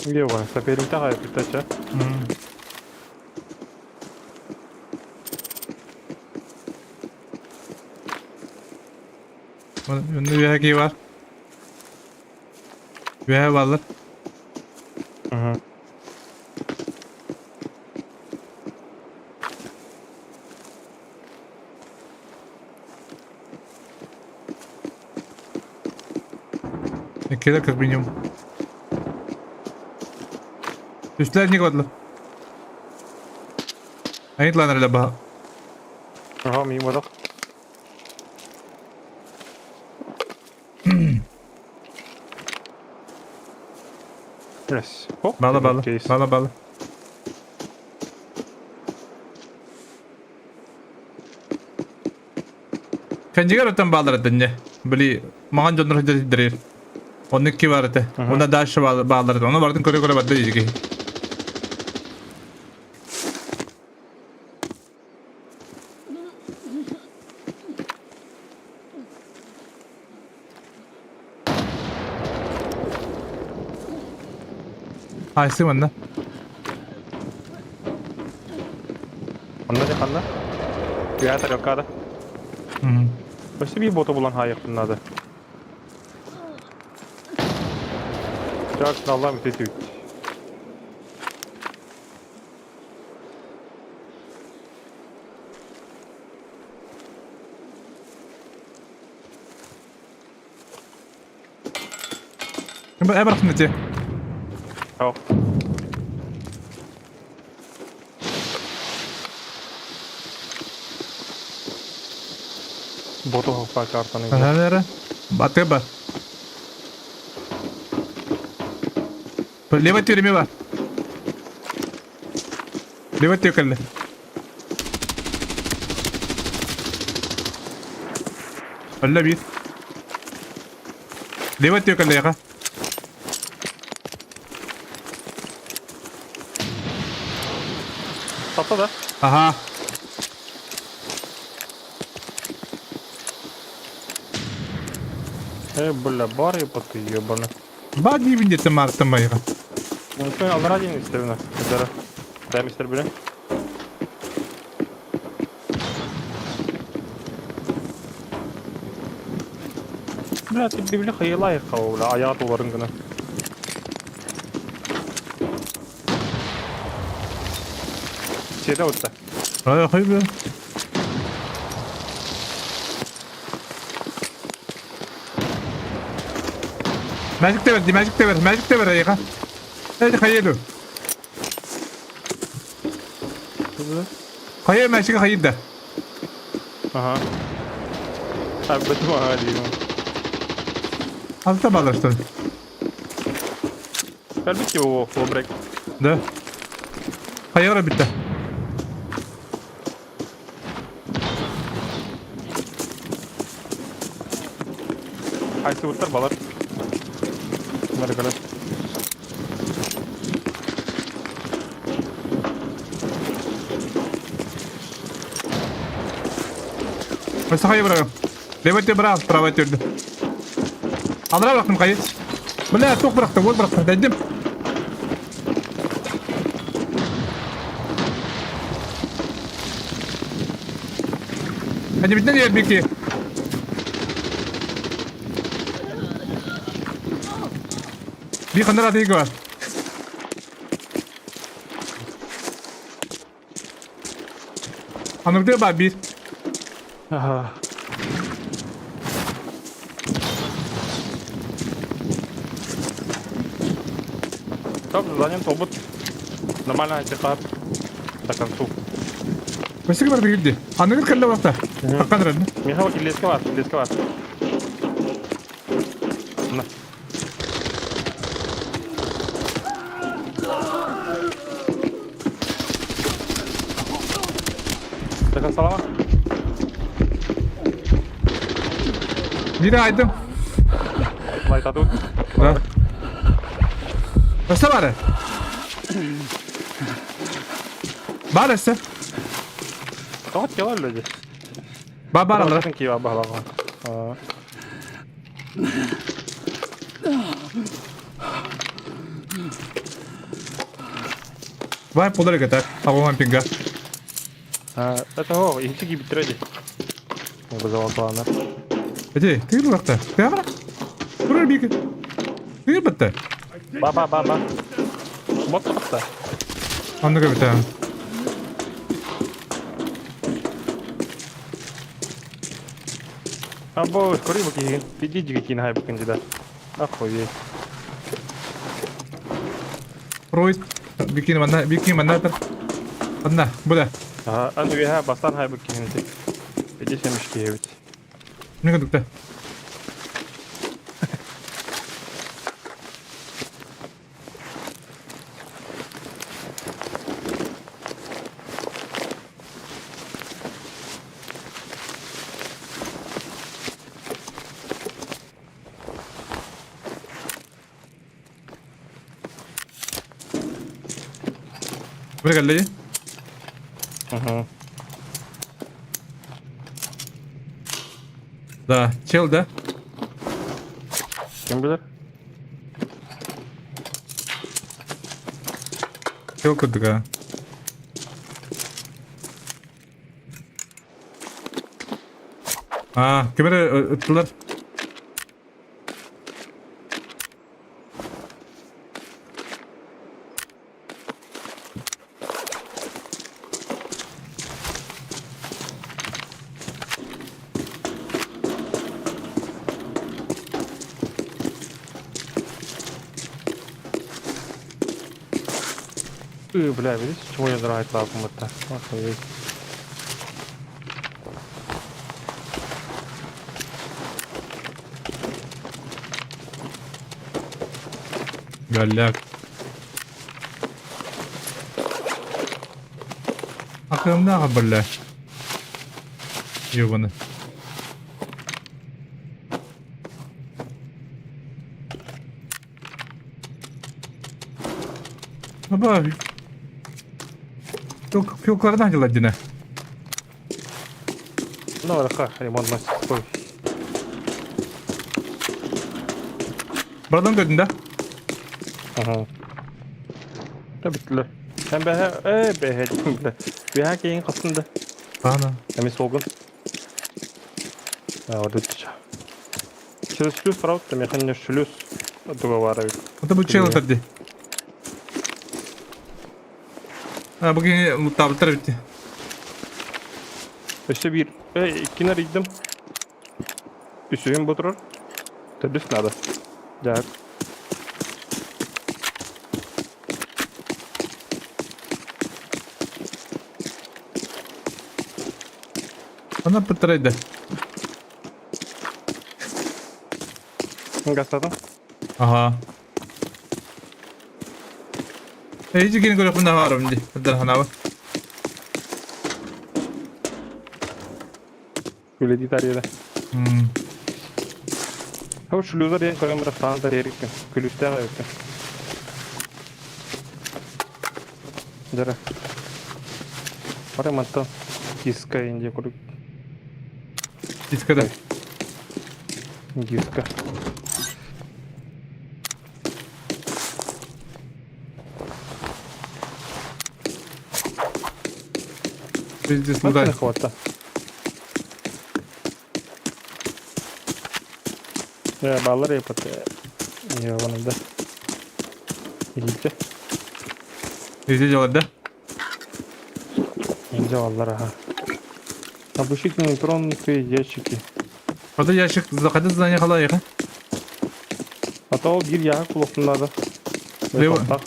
Где он? Саперим тага, питача. Онно үөһэ кии бар. Үөһэ баллар. Иккилэр как минимум. Үстүлэр не кодла. Айытланар эле баха. Ага, мимо да. Yes. Oh, Бала бала. кейс. Бала бала. Кэннигэр оттон баалар этэ Били маҥан дьоннор сылдьар Оннук ки бар этэ. Уонна дальше баалар этэ. Ону барытын көрө-көрө барда дии Хайсы манна? Онно дьэ ханна? Үөһэ тарелкада. Өссө биир боту булан хаайыахпын наада. Так, наллам ити Эбэрхин ити. О. Боту хоппа картаны. Ага, Баты бар. Левой тюрьме бар. Левой тюрьме. Алла бит. Левой тюрьме. Тапта да? Аха. Э, бля, бар ебаты ебаны. Ба диибин диэтэ маартан байыга. Ну, аллара диэн истэбинэ. Эдара. Дай мистер биле. Бля, ты библи хайылай бля, аяға туларын гына. Сиэтэ утта. Ай, хай бля. Magic тэбэр, ди magic тэбэр, magic тэбэр айыга. Эй, хайы Хайы magic хайы да. Ага. А, бэтим ага деймін. Алта балар что ли? Кэлбит его флобрек. Да. Хайы битте. Хайсы уттар балар. Мәргәле. Өссө хайы бырагым. Левый быраҕ, правый түрдү. Алра бырахтым хайы. Бля, туох бырахтым, вот бырахтым, дайдым. Hadi bitne diğer bir Bir kadar atayı var. Anlık var bir. Ага. Топ, заданием тобут. Нормально антикар. До концу. Өссө бар бигилди. Аныгыр кэллэ барта. Хаккан эрэн. Михаил киллиэскэ бар, киллиэскэ бар. На. До конца лама. Бире айдым. Лайтатут. Да. Өссө бары. Бар өссө. Тоҕо тело люди? Бар бар алар. Кива баһалаҕа. Бай полар кетер. Агуган пинга. Это о, инчи кибитреди. Вызывал Эти, ты лакта. Ты ара? Турар бики. Ты бетте. Ба ба ба ба. Бот тахта. Анныга бите. Або, скорее букин. Иди дигикин хай букин да. Охуеть. Ройт. Бикин манна, бикин манна тар. Анна, буда. Ага, аны веха бастан хай букин. Иди семечки ебить. Мига дукта. Бу кэллэ Угу. Да, чел да. Ким билэр? Чел курдуга. А, кемере ыттылар. Бля, видишь, чего я драйт лапом это? Охуеть. Голяк. Акымнаға бля. Ёбаны. Аба. Филклардан делать дина. Ну, ха, ремонт мастерской. Брадан көрдүн да? Ага. Да биттилер. Sen бэһэ, э, бэһэ, бля. Бэһэ кейин қасында. Ана. Эми солгун. А, вот это чё. Через шлюз, правда, механизм шлюз. Договаривает. Это бу чел тарди. А, бүгін табылтар бітті. Өссө биир. Эй, иккини арыйдым. Үсүһүн бу турар. Төрдүс надо. Дьаак. Ана пытырайды. Гастадың. Ага. Эй, жигин көрөк мына барым ди. Дар ханаба. Үледи тарыйда. Хм. Хау шлюзар диэн көрөн баран саан тарыйар Күлүстээх эбиккин. Дара. Бары мантан диска инде курдук. Дискада. Диска. Пиздец, Мантан лутай. хвата. Э, баллар епат. Ебаный, да. Идите. Везде делать, да? Инде аллар, ага. Обыщите нетронутые ящики. Када ящик, када здание халайық, А то бир яга кулохтун надо. Лево. Припастак.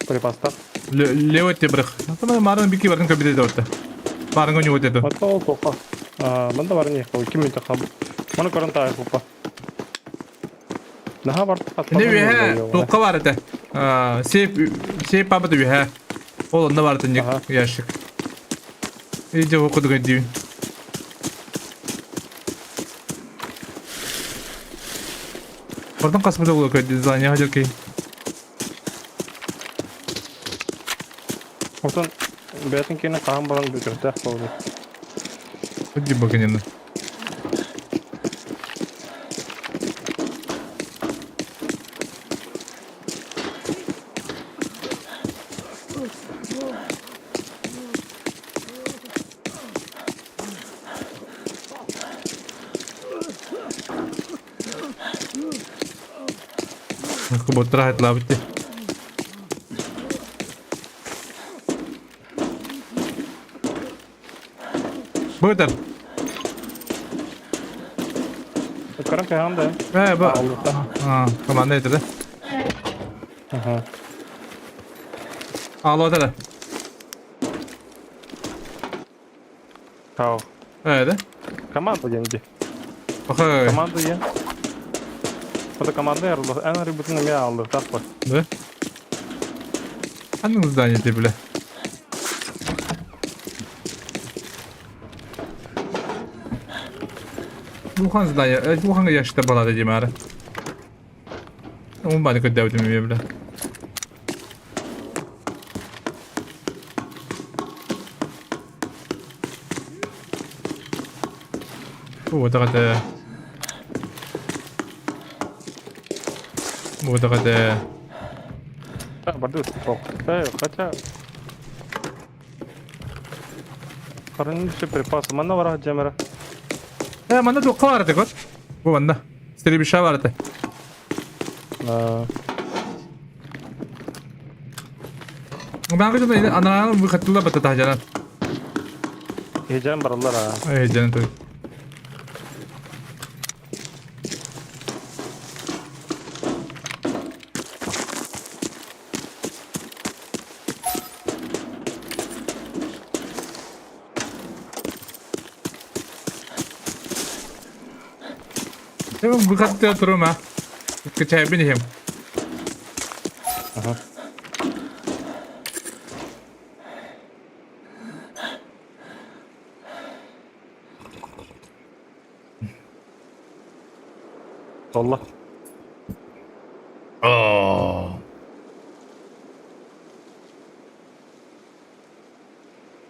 Припастак. Левый тебрых. Марын бики барын көбүдэ дорта. Марын гоню вот это. Отто ол тоққа. Мында барын ехал, ким мен таққа. Маны көрін тағай құпа. Наха бар Не үһэ туохха бар этэ? Сейф сейф папа үһэ. Ол онно бар этэ ящик. Иди окудуга дии. Oradan kasmada olur köy dizayn ya hadi Оттон бэйэтин киэнэ хаһан баран бүтүөхтээх буолуо. Иди бакынина. Куботтара хатылаабыт Быытар. Көрөн кэһэҕин да. Ээ, бу. Команда этэ да. Аха. Алло да. Тау. Ээ да. Команда диэн дии. Баха. Команда диэн. Это команда ярылды. Эн рыбытын эмиэ ааллыктаах бар. Да? Ханнык здание ты, бля? Улахан здание, улахан ящикта балада димары. Он баны көддәбүтүм эмиэ, бля. Буотаҕа Буотаҕа Барды Хотя... Хранилище припасы. Манна барах дьэмэрэ. Э, манна туохха баар этэ кот? Бу манна. Стрельбища баар этэ. Бааҥҥа дьоно анаан выходтылар бата таһдьанан. Иһдьэн бараллар аа. Иһдьэн той. Выходтыа турум а. Качайбын иһим. Ага. Толла. Оо.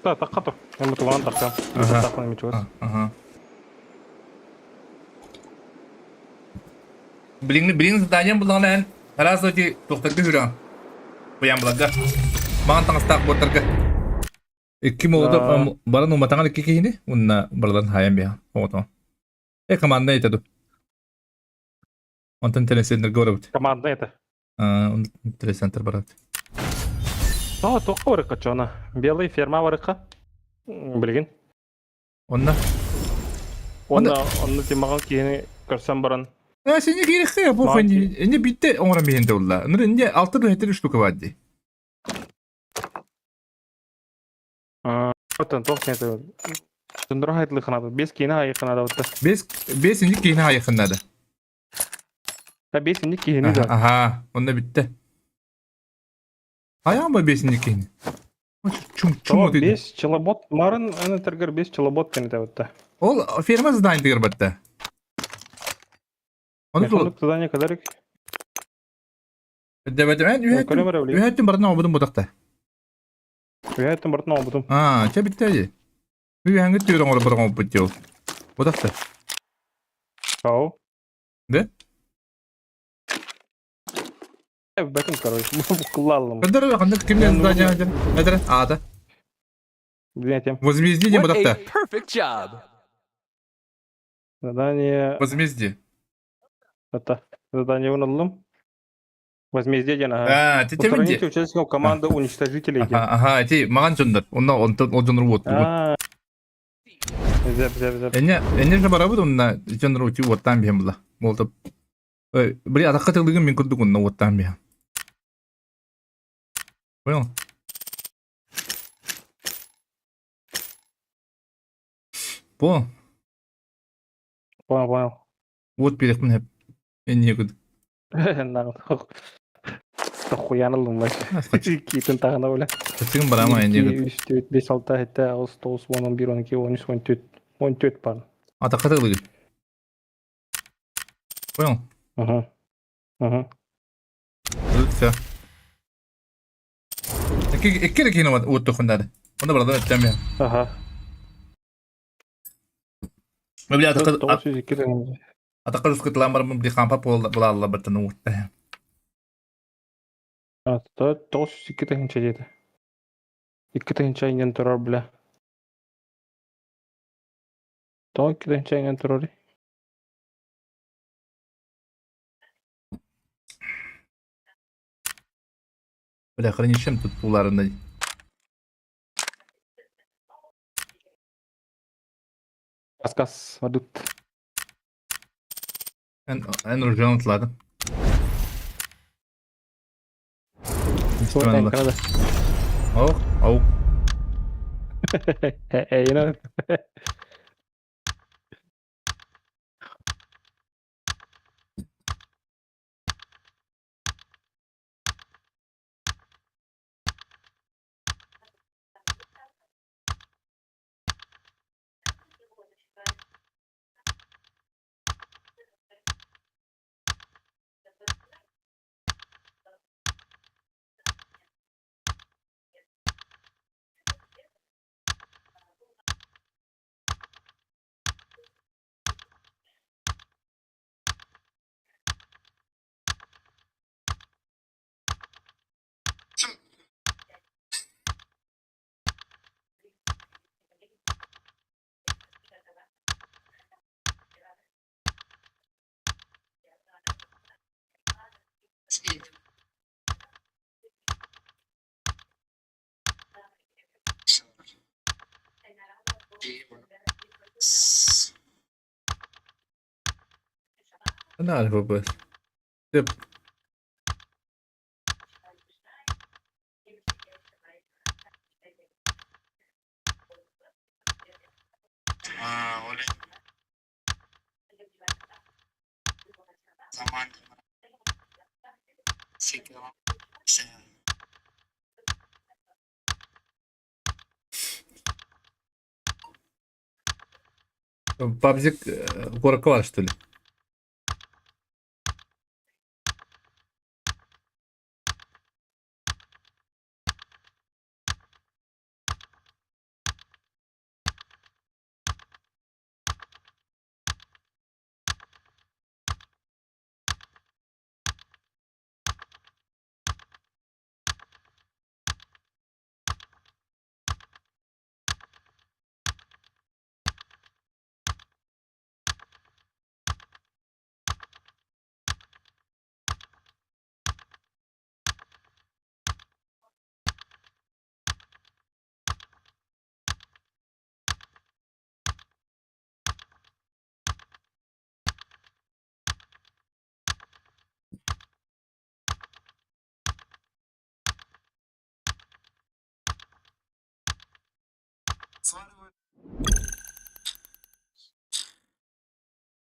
Да, тахха Эми туган тахсам. Таххан эми чугас. Ага. Билиҥни билиҥ заданием буллаҕына эн араас ити туохтарга хүрэн быйан буларга маҥан таҥастаах буоттарга икки молотов баран уматаҥар икки киһини уонна барыларын хаайан биһа оҕотоҕо э команда этэ ду онтон телецентрга барабыт Команда это. Телецентр барабыт Оо, туохха барыкка чона? Белый ферма барыкка. Билигин. Онно Онно онно тимаҕын киһини көрсөн баран Э, сени киириххэ бу инне битте оҥорон биһинде улла. Ныр инне алты бэһэтир штука бар дии. Оттон туох киһи Тундра хайтлыхынады. Бес киһини хайыхынады отта. Бес бес инник киһини хайыхынады. Та бес инник киһини да. Аха, онно бүтте. Хайаан ба бес инник киһини? Чум чум Бес челобот марын аны тергер бес челобот кенете отта. Ол ферма здание тигер батта. Оны Механик задание кадарик. Дэбэтим эн үһэттим барытын оҥорбутум бутахта. Үһэттим барытын оҥорбутум. Аа, чэ бүттэ дии. Үһэҥҥит түөр оҥорбут оҥорбут дии ол. Бутахта. Ау. Да? Бэтим, короче, букулаллым. Кындыр ханнык кимнен здание ден? Эдер, аата. Билетим. Возмездие ден What бутахта. a perfect job! Задание... Возмездие. Это задание ыллым. Возмездие диэн аха. Аа, ти Устраните участников команды уничтожителей диэн. Аха, ити маҕан дьоннор. Онно онтон ол дьоннор уоттугун. Зеп, зеп, зеп. Энне энне же барабыт онна дьоннор ути уоттаан биһэн була. Молотоп. Били атахха тылыгын мин курдук онно уоттаан биһэн. Понял? Понял? Понял, понял. Вот биэриэхпин сөп. Инньэ курдук. Тохуян ыллым бай. Киитин таһына бля. Чачыгын барама инньэ 2, 3, 4, 5, 6, 7, 8, 9, 10, 11, 12, 13, 14. 14 бар. Атахха тылыгын. Понял? Угу. Угу. Все. Икки эрэ киһини уоттуоххун наада. Онно барыларын өттөм я. Ага. Бля, атахха русскытылаан бараммын били хампа булаалла бартан уутта. 902 тыһыынча диэтэ. 2 тыһыынча иҥэн турар бля. Тоҕо 2 тыһыынча иҥэн турарый? Бля, хранилищем тут туларындай. Кас-кас, мадут. Эн, эн ружьен ытладым. Ох, ау. You know. Наада бабыс. Деп. Пабзик куоракка баар что ли?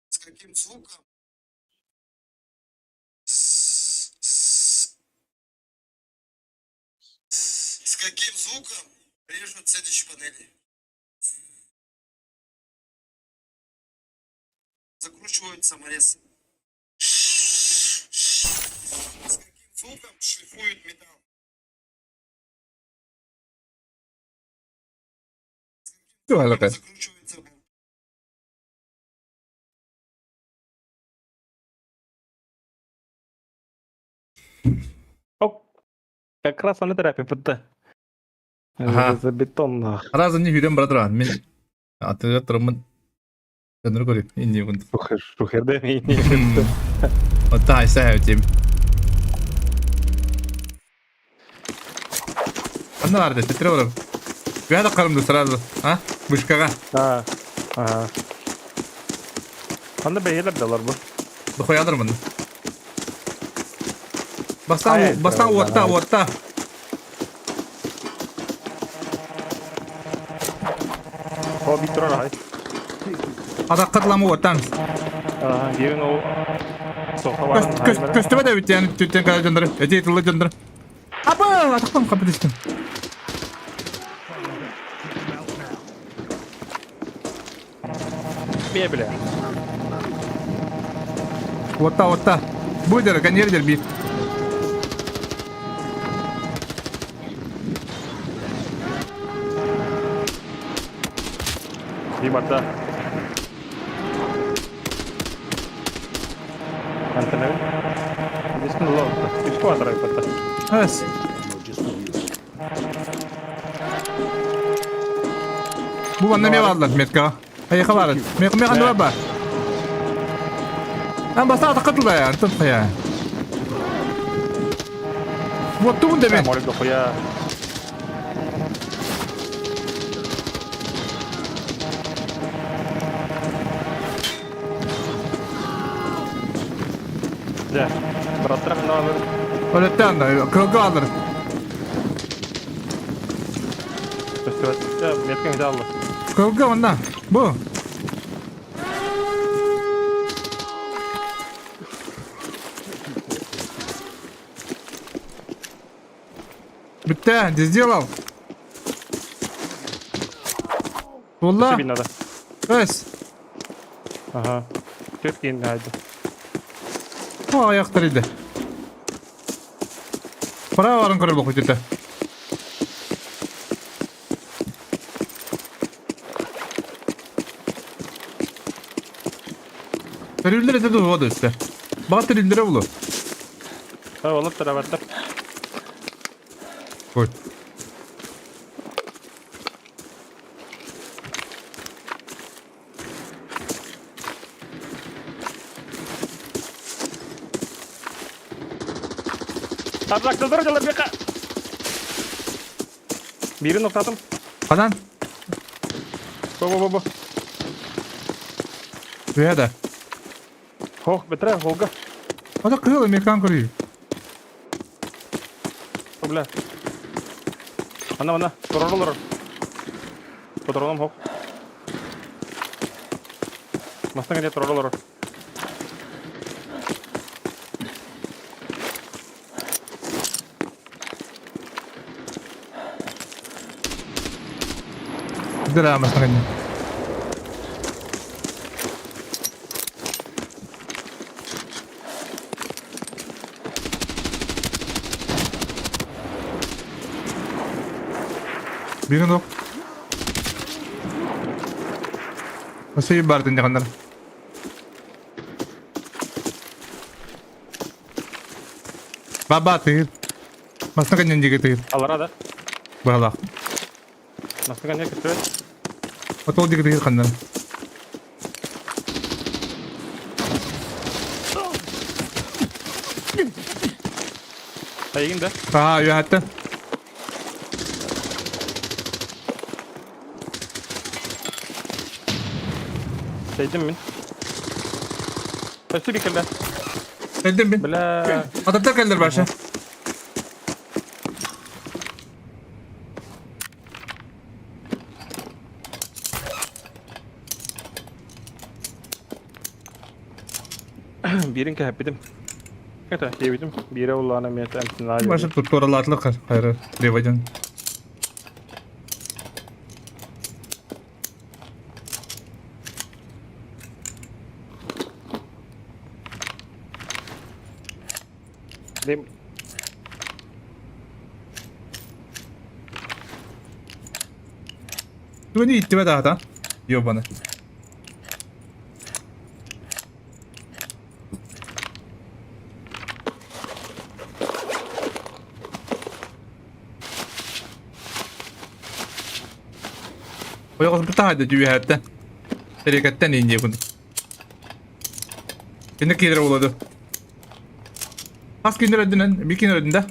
С каким звуком? С каким звуком режут следующие панели? Закручивают саморез. С каким звуком шлифуют металл? Туһалака. Закручивается болт. Оп. Как раз он это ПТ. Ага. Железобетонных. Раза не хүрэн бара туран. Мин атыга тураммын. Көнөр көрү. Инни күн. Шухерде Ота айса хэвтим. Анна барды, тетре барып. Бяда карымды сразу, а? Вышкага. А, ага. Анда бәйләп далар бу. Дохуядыр мын. Бастан, Ай, бастан уотта, уотта. О, бит турар ай. Атахха тыламы уоттаан. Биирин ол соха баарын Көстүбэт эбит yani түттен кара дьоннору. Эти тылы дьоннору. Аба, атахтан хапы түстүм. Бе бile. Уотта, уотта. Бу дер, коньер дер биир. Бии барда. Антонов. Дискин лоотта. Үс квадрат батта. Эс. Бу манна ме бааллар меткаҕа. Хайыха баар. Меха меха бар. Ан баста атаққа тылда я, антон хая. Вот тугун демен. Молик дохуя. Дьэ, быраттара ханна бааллар? Өлөттөн да, кылга алыр. Көстүбэт. Дьэ, меткаҥ ити алла. Кылга онна. Бу. Бүттэ, сделал. Буолла. Өссө надо. Эс. Ага. Түөрт киин хаайды. О, аяқтар иде. Пора барын көрөр боху түтэ. Төрүллэр этэ дуо да өссө. Баҕа төрүллэрэ булу. Ha, олор тарабаттар. Ой. Tarlakta dur bir Birini noktaladım. Ханан? Бу бу бу бу. Үһэ да. Хох, бетре, холга. Ата кыыл американ көрүү. Бля. Ана, ана, турар олорор. Патроном хох. Мастан где турар олорор. Дыра мастан Биирин ок. Өссө бардын дьаҕаннар. Баба тыыр. Масна каньон диэки тыыр. Алара да. Быһалаах. Масна каньон көстүбэт. Отол диэки тыыр ханнан. Эйигин да. Аа, үөһэттэн. Тэйдим мин. Өссө кэллэ. Кэлдим мин. Бля. Ататтар кэллэр баша. Биирин кэһэппитим. Это, диэбитим. Биирэ улаана миэтэ эмтинаа Баша тут туоралаатылар хайра треводен. Дим. Түгени иттибэт аата. Ёбаны. Ойоҕос бытаһайда түбүһээттэн. Тэрикэттэн иин диэкун. Кини киирэр буолады. Хас күннэр өдүнэн, bir күннэр өдүндэ.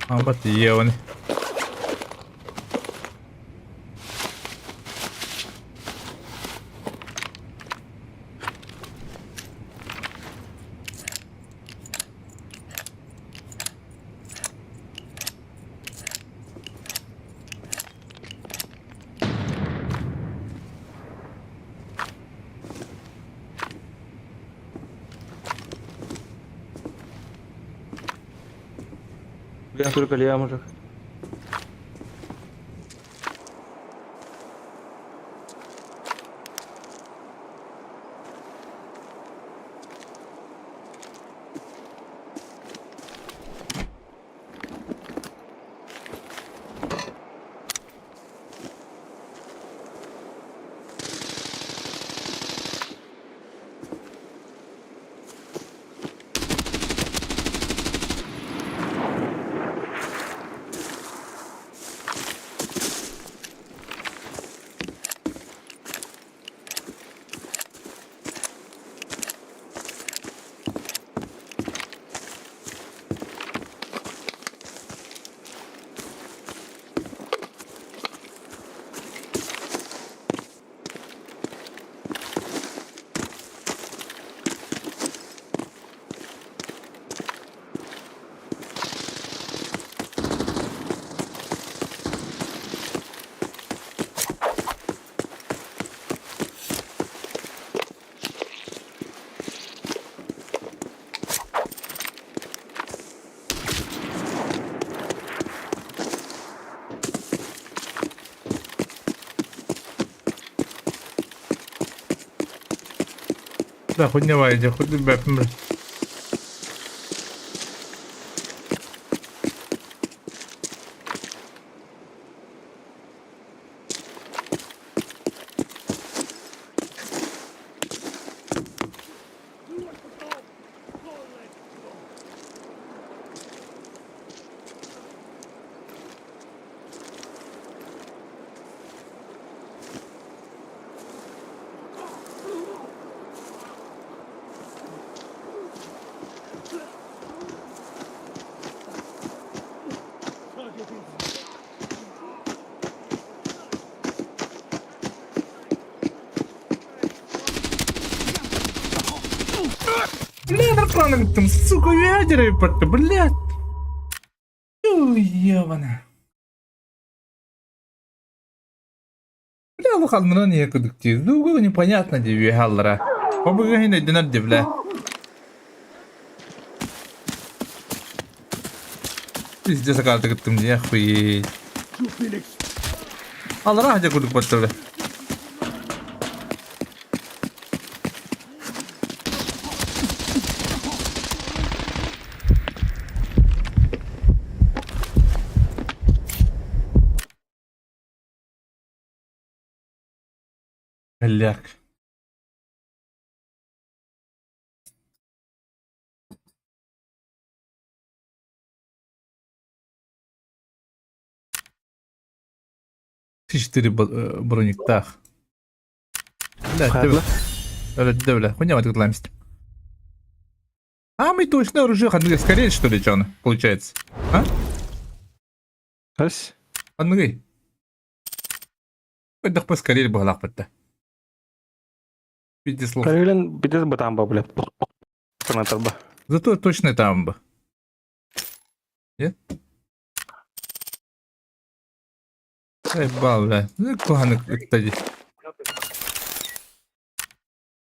Абат иэвани. Түргэн мужик. Да, хоть не вайде, хоть бэпмр. Бля, нарконы там, сука, ядеры, блядь. Ебана. Бля, улаханнарын ийэ кудук дии. Дугу непонятно дии үөһэ аллара. Обыгыһын өйдөнөр дии бля. Везде сакааты кыттым дии, охуеть. Аллара хадя кудук баттылы. Ляк. Четыре брониктах. Бля, Бля, хуйня вот этот А мы точно оружие ходили скорее, что ли, что получается? А? Ас. Анныгый. Хайдах поскорее баҕалаахпыт да. Пиздец слов. Карелин бидес бытаан ба, блядь. Санатарба. Зато точно там бы. Нет? Заебал, бля. Ну, кухонный кстати.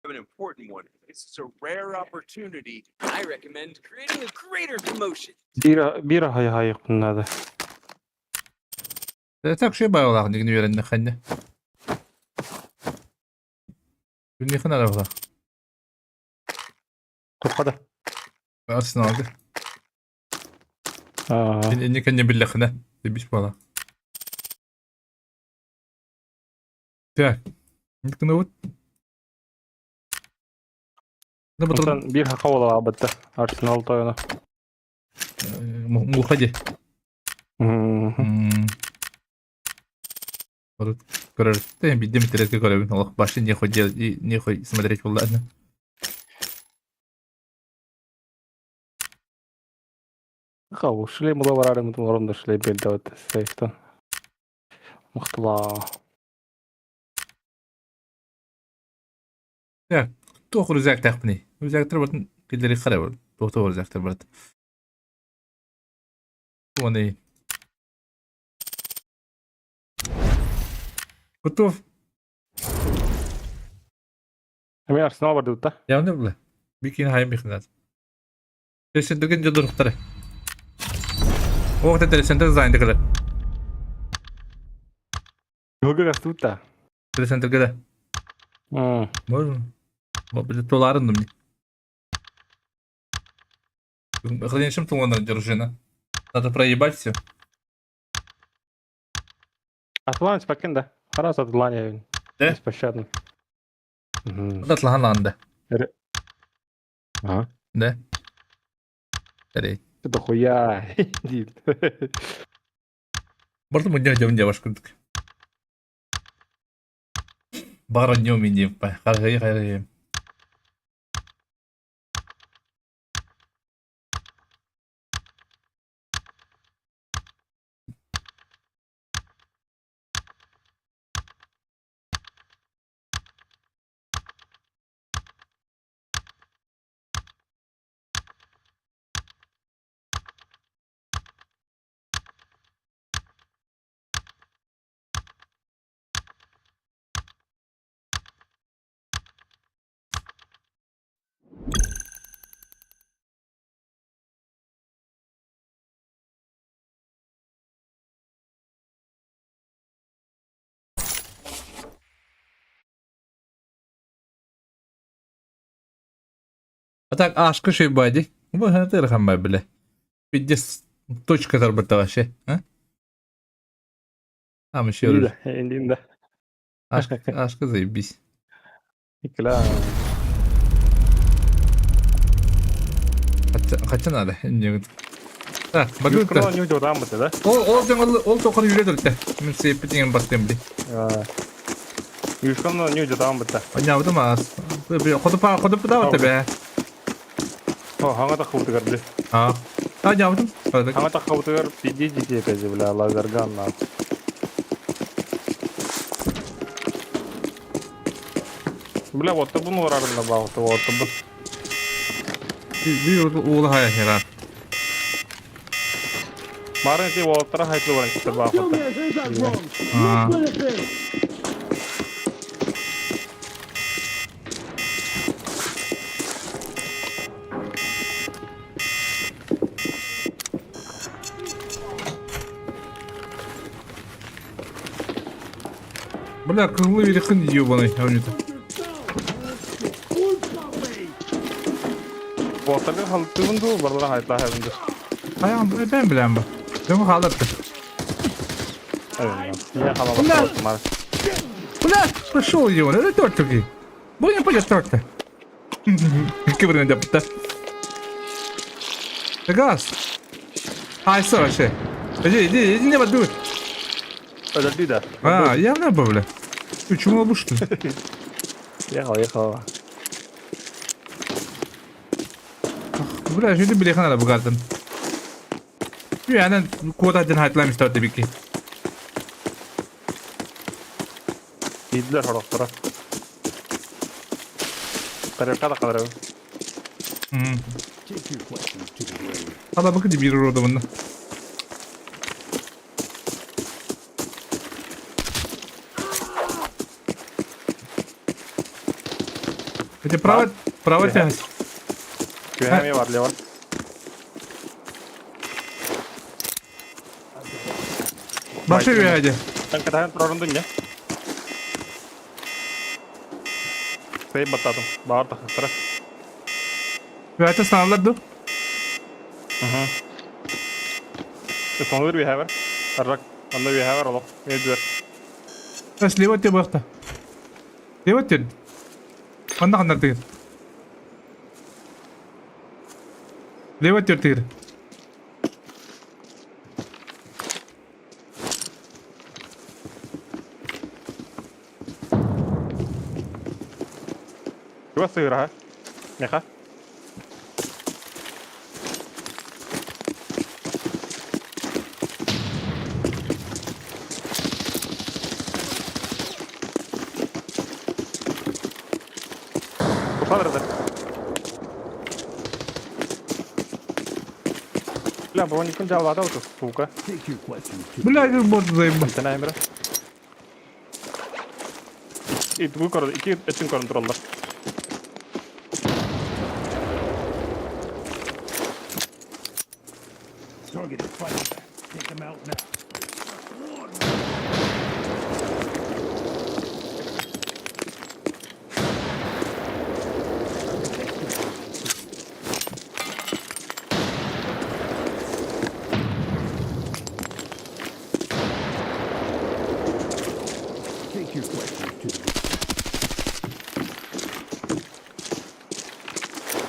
An important one. This is a rare opportunity. I recommend creating a greater commotion. Биир биир хайа надо. Так что баҕалаах дигин үөрэннэххинэ. Күннэхэн арабала. Тухха да. Арсеналга. Инни кэннэ биллэххинэ. Бис буола. Так. Гынабыт. Онтон биир хака буолаабыт Арсенал тойоно. Муха ди. Көрөр. Бидем интернетке көрөбүн. Олох башын нехуй делать, нехуй смотреть ладно. Хау, шлем була барары мутун оромдо шлем белдебет сейфтан. Мыктыла. Так, туох рюкзактаахпыный? Рюкзактар бартын киллери хара бар. Туох рюкзактар барт. Оны. Готов. Эми Арсенал бар дебит да? Явны була. Бикин хайым бихнат. Төсөндүгүн жолдуруктары. Ох, телецентр здание кэлэр. Туга кастыбыт Телецентрга да. Можно. Туларын мне. Хранилищем тулана дружина. Надо проебать все. Атлан спокойно да. Раз Атлания. Да? Беспощадно. Атлан ланда. Ага. Да? Эрей. Ты дохуя. Диир. Барда мунньах дьон дьабаш курдук. Баҕар днем индием харыһыйы харыһыйым. А так ашка шейбади. Бу хантыр бile. Пиздец точка тарбыта вообще, а? Там еще раз. Индин да. Ашка, ашка заебись. Икла. Хотя, хотя надо. Так, Юшкалар не удамыты, да? Ол ол ол тоқыр үйрөтүлтэ. Мен сеппитingen бастым бли. Юшкалар не удамыты. Понятно, мас. Хоту па хоту па тебе. О, хаңа тахыбытыгар бли. А. А, нябытым. Хаңа тахыбытыгар пиди дите кези, бля, лазерган на. Бля, вот табун урарында багыты, вот табун. Би ула хая хера. Марын ти уолаттара хайтылы баран китер багыты. А. Бля, кызлы верхын ебаный, а Уолаттарга халтыбын ду, барлара хайтла хайбынды. Аян, ben bilem bu. Дымы халатты. Я халала. Бля, пошел ебаный, это торт такой. Будем пойдет торт-то. Кыбырын деп да. Газ. Ай, все вообще. Иди, иди, иди, не воду. Подожди, да. А, явно бы, бля. Ты чему лобушки? Ехал, ехал. Бля, жили били хана бугартын. Янан кода ден хайтлам истер бики. Идлер хорохтора. Тарелка да кадыр. Ала бакы бир рода мында. Это право, право тягать. Күһәме бар, лево. Башы вяде. Там прорунду не? Сей баттадым. Бар тахтара. Вяте станаларды. Угу. Соныр бихәвер. Аррак. Анда бихәвер олох. Медвер. Слева те бахта. Слева те. Анда хандар тигер. Слева те тигер. Чуга сыгыра, Меха. Ушла Бля, броникын жалбады вот, сука. Бля, бот заебал. Сен әмірі. Ит бу көрді, iki этин көрін туралдар.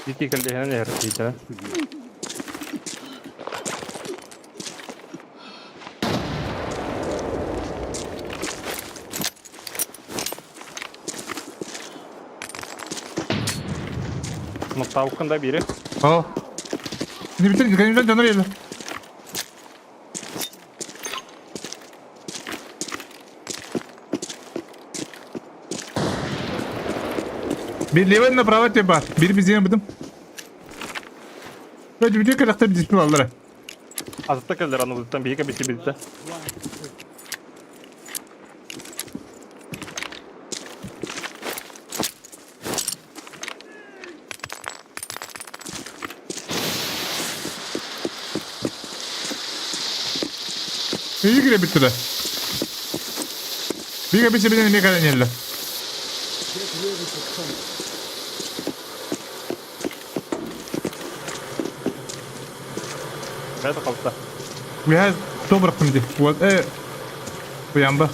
Ити кэллиһинэн иһэр киһитэ. Муттаабыккын да биири. О. Не битир, конечно, дьонор еле. Bir левый направо тебе бар. Bir bizden бутум. Вроде бүтүн кэлэхтэр диспил аллара. Азытта кэллэр анылыттан биһиги бити билдэ. Iyi кире бүттүлэр. Бигэ бisi билен эмиэ кэлэн иһэллэр. Бэйэтэ халта. Үһэ кто бырахтым дии. Вот уямба.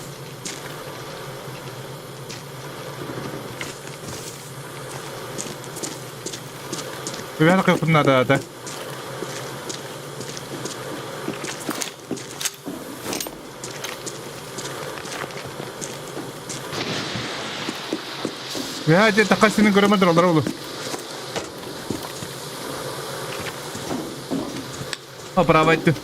Үһэ кыппын наада ата. Үһэ дьэ таха синин көрөмө дуралар олу. Право айтты.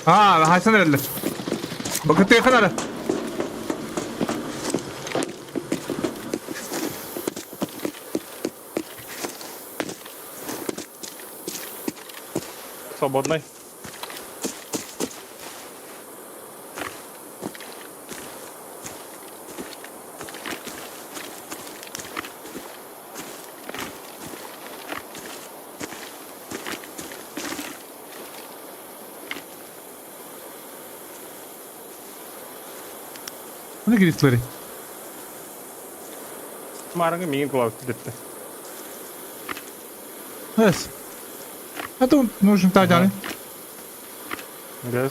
Аа, хайсан эрэллэр. Бакытыахан ара. Свободный. Bunu girişleri. Маарыҥы миигин тулабыт дэтте. Evet. Это нужен тадяны. Yes.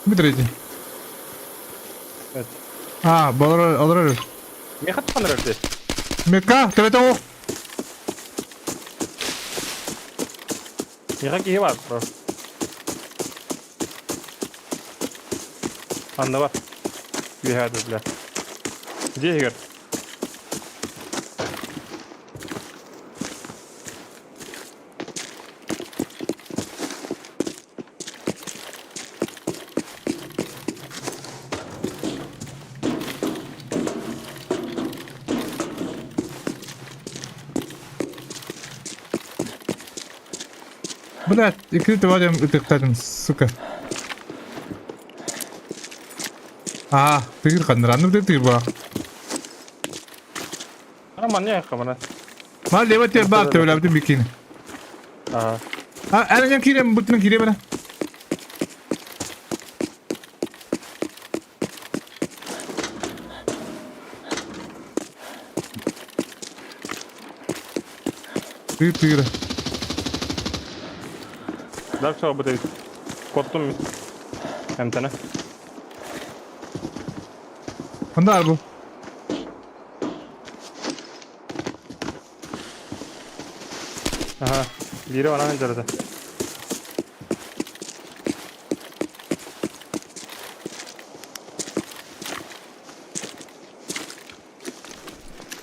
Бүтүрейди. Evet. А, болор олорор. Меха тухан эрэрди. Метка, төбөтө оох. Меха киһи бар бро. Анна бар. Үөһээ бля. Дьиэ иһигэр. Блядь, икрит вадим ытыктадым, сука. А, тыгыр ханныранным ты тыгыр ба. Ана манна хамана. Ма лево те бар төбөлөбүтүн бикини. Аа. А, ана кирем бутун кире бара. Тыгыр тыгыр. Дальше будет. Коттум. Эмтene. Анда бу. Аха. Бири анан жарата.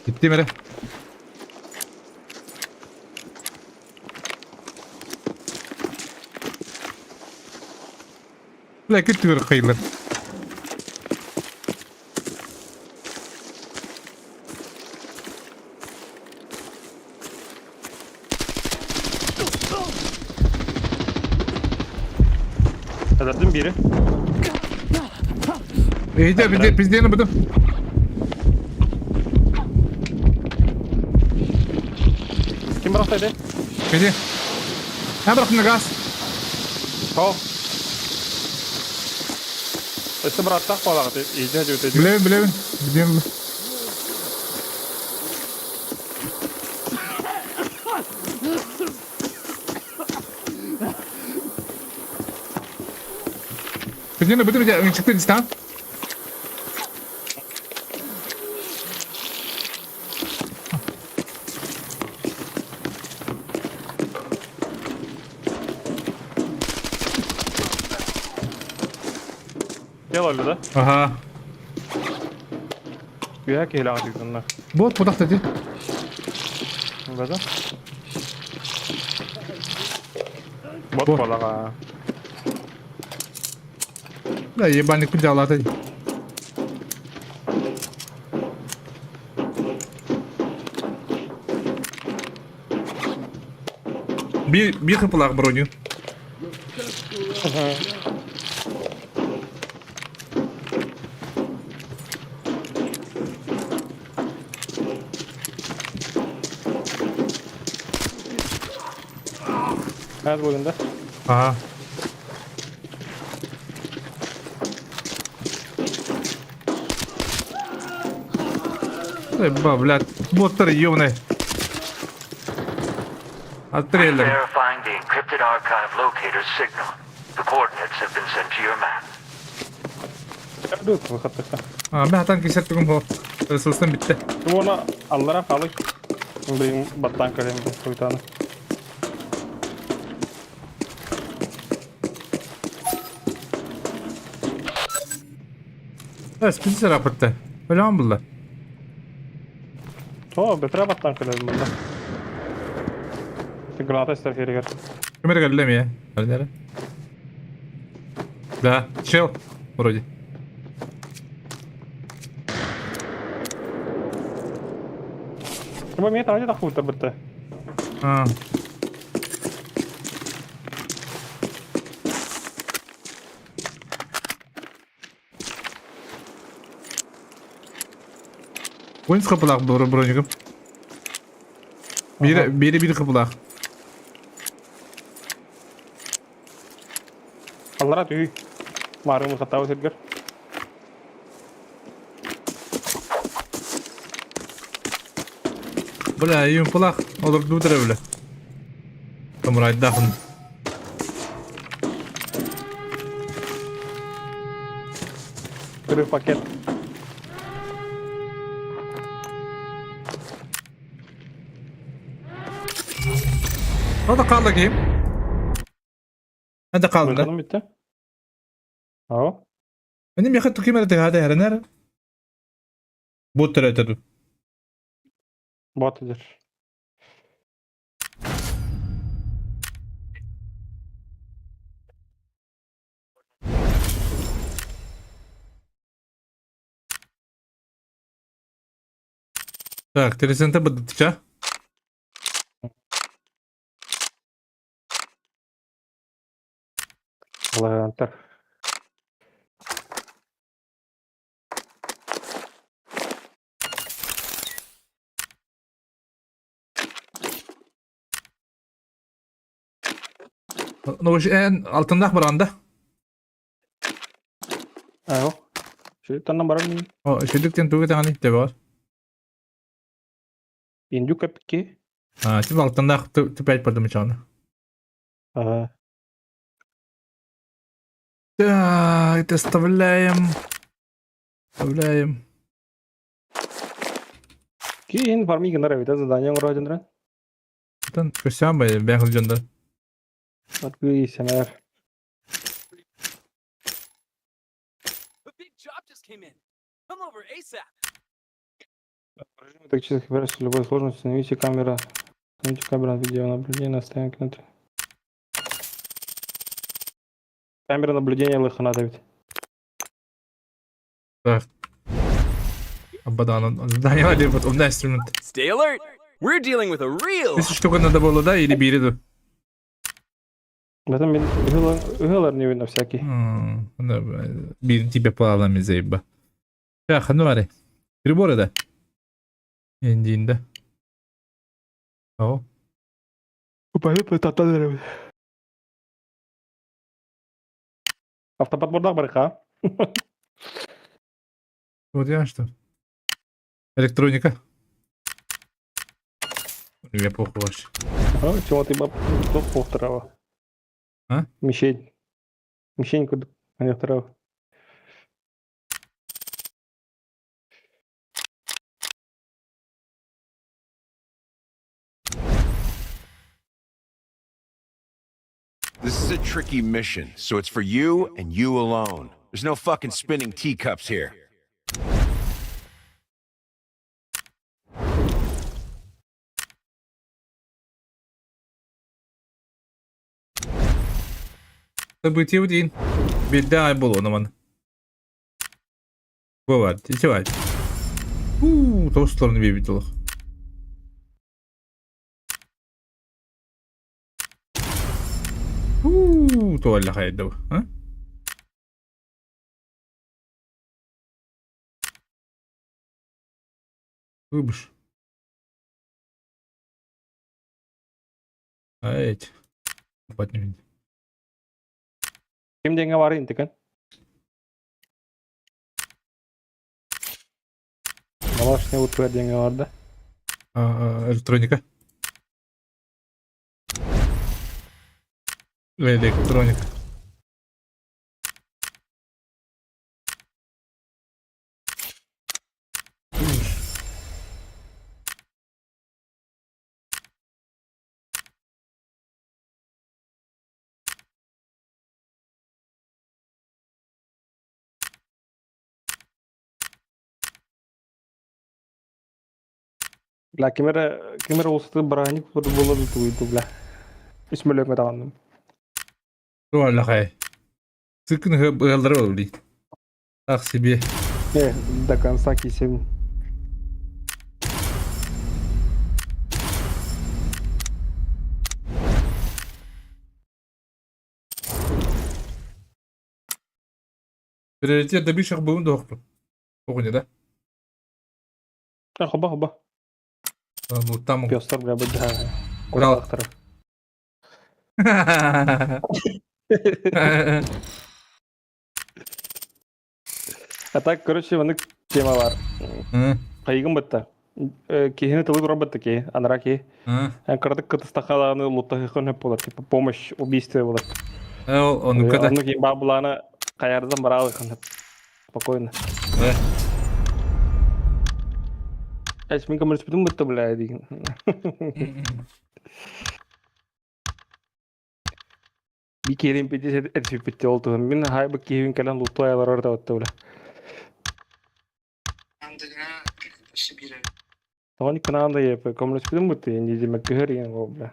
Gitti mere. Бля, күттүгөр кыйлар. Өлөрдүм бири. Эйде бизде биздени бутум. Ким бырахта Бизде. Ха бырахтын газ. Хоо. Өссө быраттах буолаҕыт иитэ дьүтэ Билебин билебин. Бизден. Бүтүнэ бүтүнэ чыкты дистан. Делали, да? Ага. Үөһэ киһилээх дьыгынна. Вот куда кстати. Да? Вот балаға. Да, ебальник подялаты. Биир биир хыпылаах броню. Хас буолунда? Ага. Эй, ба, блядь, боттар ёбаный. Отстрелили. Verifying the encrypted archive locator signal. The coordinates have been sent to your map. Дут выхаттыка. А, мен хатан кисеттигим хо. Ресурстан битте. Уона аллара халык. Блин, баттан кэлем хуйтаны. Список рапорты. Өлөөн булла. То, бетре баттан кэлем мында. Ты граната истер керегер. Кемер кэллэ эмиэ? Эрэ. Да, чел, вроде. Бу эмиэ таһырдьа тахсыбыттар бытта. А. Уин хапылаах бронигым. Бири бири бир хапылаах. Аллара түй. Маарыҥ хаттаабы сиргэр. Бля, юмпалаах олордуу бля. Самурайдаахын. Кырыы пакет. Hadi kaldı kim? Hadi kaldı. Быһаным бүттэ. Ау. Benim yakıt tükemedi hadi her nere? Bu tırı Бот идер. Так, телесенте быдытча. Балагантар. Ну, эн алтындаах баранда. Ау. Шүттаннан баран О, шүдүктен тугу таганы тебе бар. индюк кепки. А, тип алтындаах типять бардым чаны. Ага. Так, это вставляем. Вставляем. Кийин фарми гынар эбит задание оҥороо Тан көсәм бай бән хылжанда. Атгы сэмээр. A big job just came in. Come over ASAP. Режим тактических операций любой сложности. Установите камера. Установите камеру видеонаблюдения на стоянке на Камера наблюдения лыхана Давид. Так. Абадан, задание вот умная инструмент. Stay alert. We're dealing with a real Если штука надо было, да, или бириду? В этом ыһылар не видно всякий. Bir тебе плавами заеба. Так, ну ари. Приборы да. Эндинде. О. Автоподбордах барыха. Вот я что. Электроника. Я плохо вообще. Чего ты баб топ повторова. А? Мишень. Мишень куда. Аныахтара. This is a tricky mission, so it's for you and you alone. There's no fucking spinning teacups here. Событие диин. Биирдэ аай буолуон аман. Бывает, итивает. Уу, тостолорун биэбит олох. Уу, туолла хайда бу, а? Выбыш. Айт. Поднимем. Ким диэҥҥэ баарый интикэн? Молочный утро диэҥҥэ бар да? Электроника. Электроника. Бля, ким эрэ ким эрэ улсытыы бырааһынньык буола дуу бля. Үс мөлүөҥҥэ таҕынным. Туоллахай. Сыкын ыаллара буолуй. Так себе. Не, до конца кисем. Приоритет добивших буун дуохпун. Оҕуня да? Хоба хоба. Ну там... Пёстар бля быдьа. Куралахтара. А так, короче, маннык тема бар. Хайыгын бытта. Киһини тылы турар бытта киһи, анара киһи. Кыратык кытыстахалааны луттахыхын хөп болар, типа помощь убийстве болар. Оннукка да. Оннук баабылааны хайардан бараалыхын хөп. Спокойно. Эс мин көмөлөспүтүм бытта бля деген. Би киэрин пити этиппитте ол туһун. Мин хайбык киһибин кэлэн лутту аялар ортабытта бля. Тоҕо кынаан да еп көмөлөспүтүм бытты инди демек көһөр деген ол бля.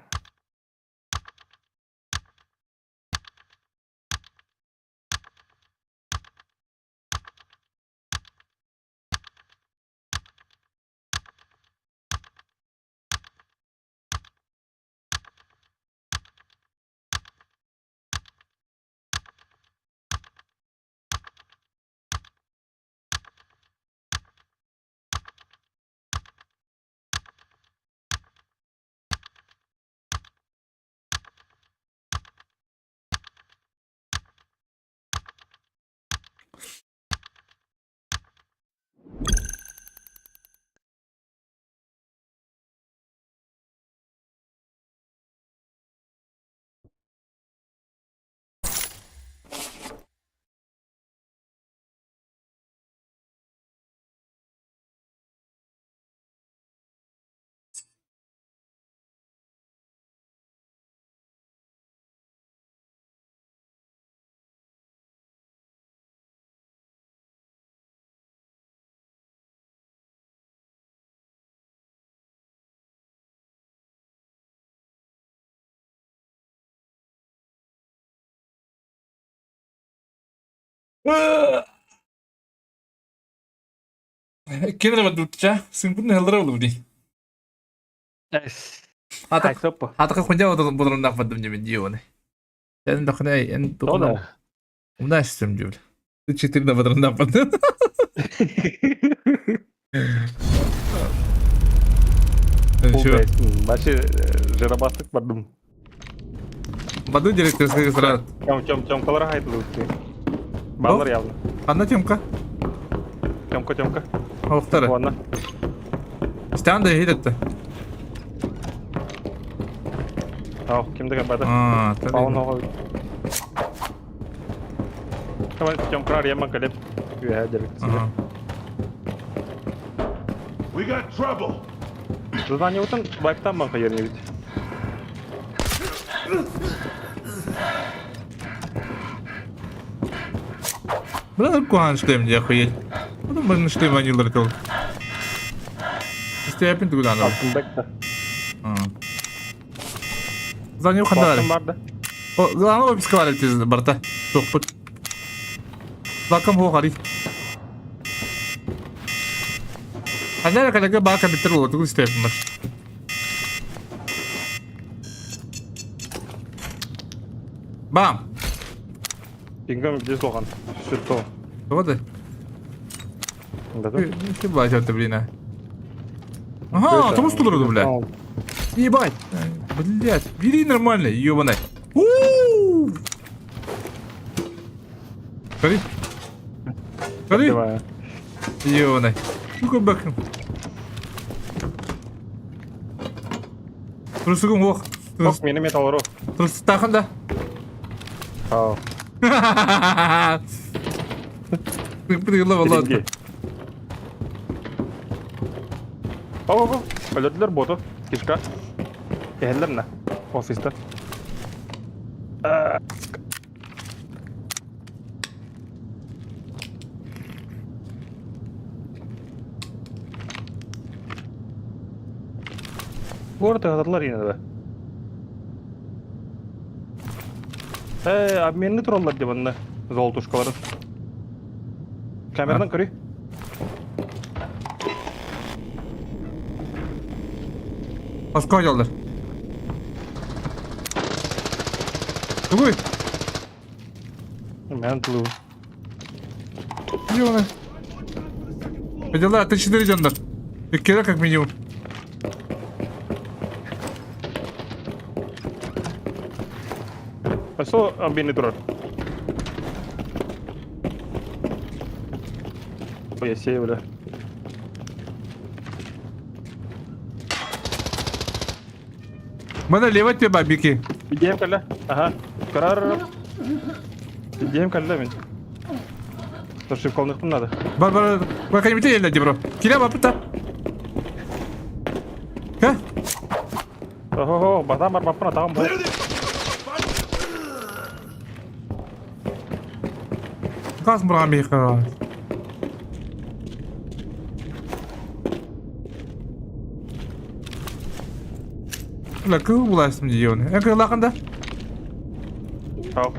Ким эрэ бардыбытча сыҥпын ыһаллара буолуо дии. Ата Хайсоппа. Атака хуйня бодоруннаах бардым дьэ дии оны. Эн дохна эн Тода. Умна истем дьүл. Четырна бодоруннаах бардым. Бачи жиробастык бардым. Баду директорская сразу. Тем, тем, Тёмкалар хайдылы. Баллар явно. Ханна Тёмка? Тёмка, Тёмка. Охтара. Ладно. Стан да хитетте. Ау, ким деген бады? А, Паун оҕо. Давай, Тёмкра арыйамман кэлип. Үөһээ дьэрик. We got trouble. Заданиебытын вайптан бан хайыр инибит. Бля, куһаҕан шлем дии охуеть. Потом можно шлем анилар кыл. Истээпин тугу даҕаны. Алтынбек да. Задание ханна Бартын бар. бар да. О, главное выписка бар эти барта. Тохпут. Лакам хуохари. Ханна калага баа компьютер болот, тугу истээпин бар. Бам! Пингам здесь лохан. Сүттө. Тоҕо да? Да. Ты блядь, блин, а. Ага, тоҕус тулурду, бля. Ебать. Блядь, бери нормально, ебаный. У-у-у! Смотри. Смотри. Ебаный. Ну-ка, бакым. Трусугум ох. Ох, мени металлору. Трусуктаахын да. Ау. Ладно. Оп, оп, өлөрдүлөр боту. Кишка. Эһэллэр на. Офиста. Город аталар инеде. Э, обменный тураллар деп онна золотушкаларын. Камерадан көрүй. Москва дьаллар. Тугуй? Мен тылы. Ёбаный. Дела, ты 4 дьоннор. Иккиэ как минимум. Өссө обменный турар. Ой, сей, бля. Мана лево тебе бабики. Идеям кэллэ. Ага. Карар. Идеям кэллэ мин. Ошибкалныхпын надо. Бар бар бар кәнемите еллә ди бро. Килә бапыта. Ха? Охо, батам бар баппын атағым бол. Газ мурамиха. Бля, кыл буласым дии оны. Эн кыллаахын да? Ау.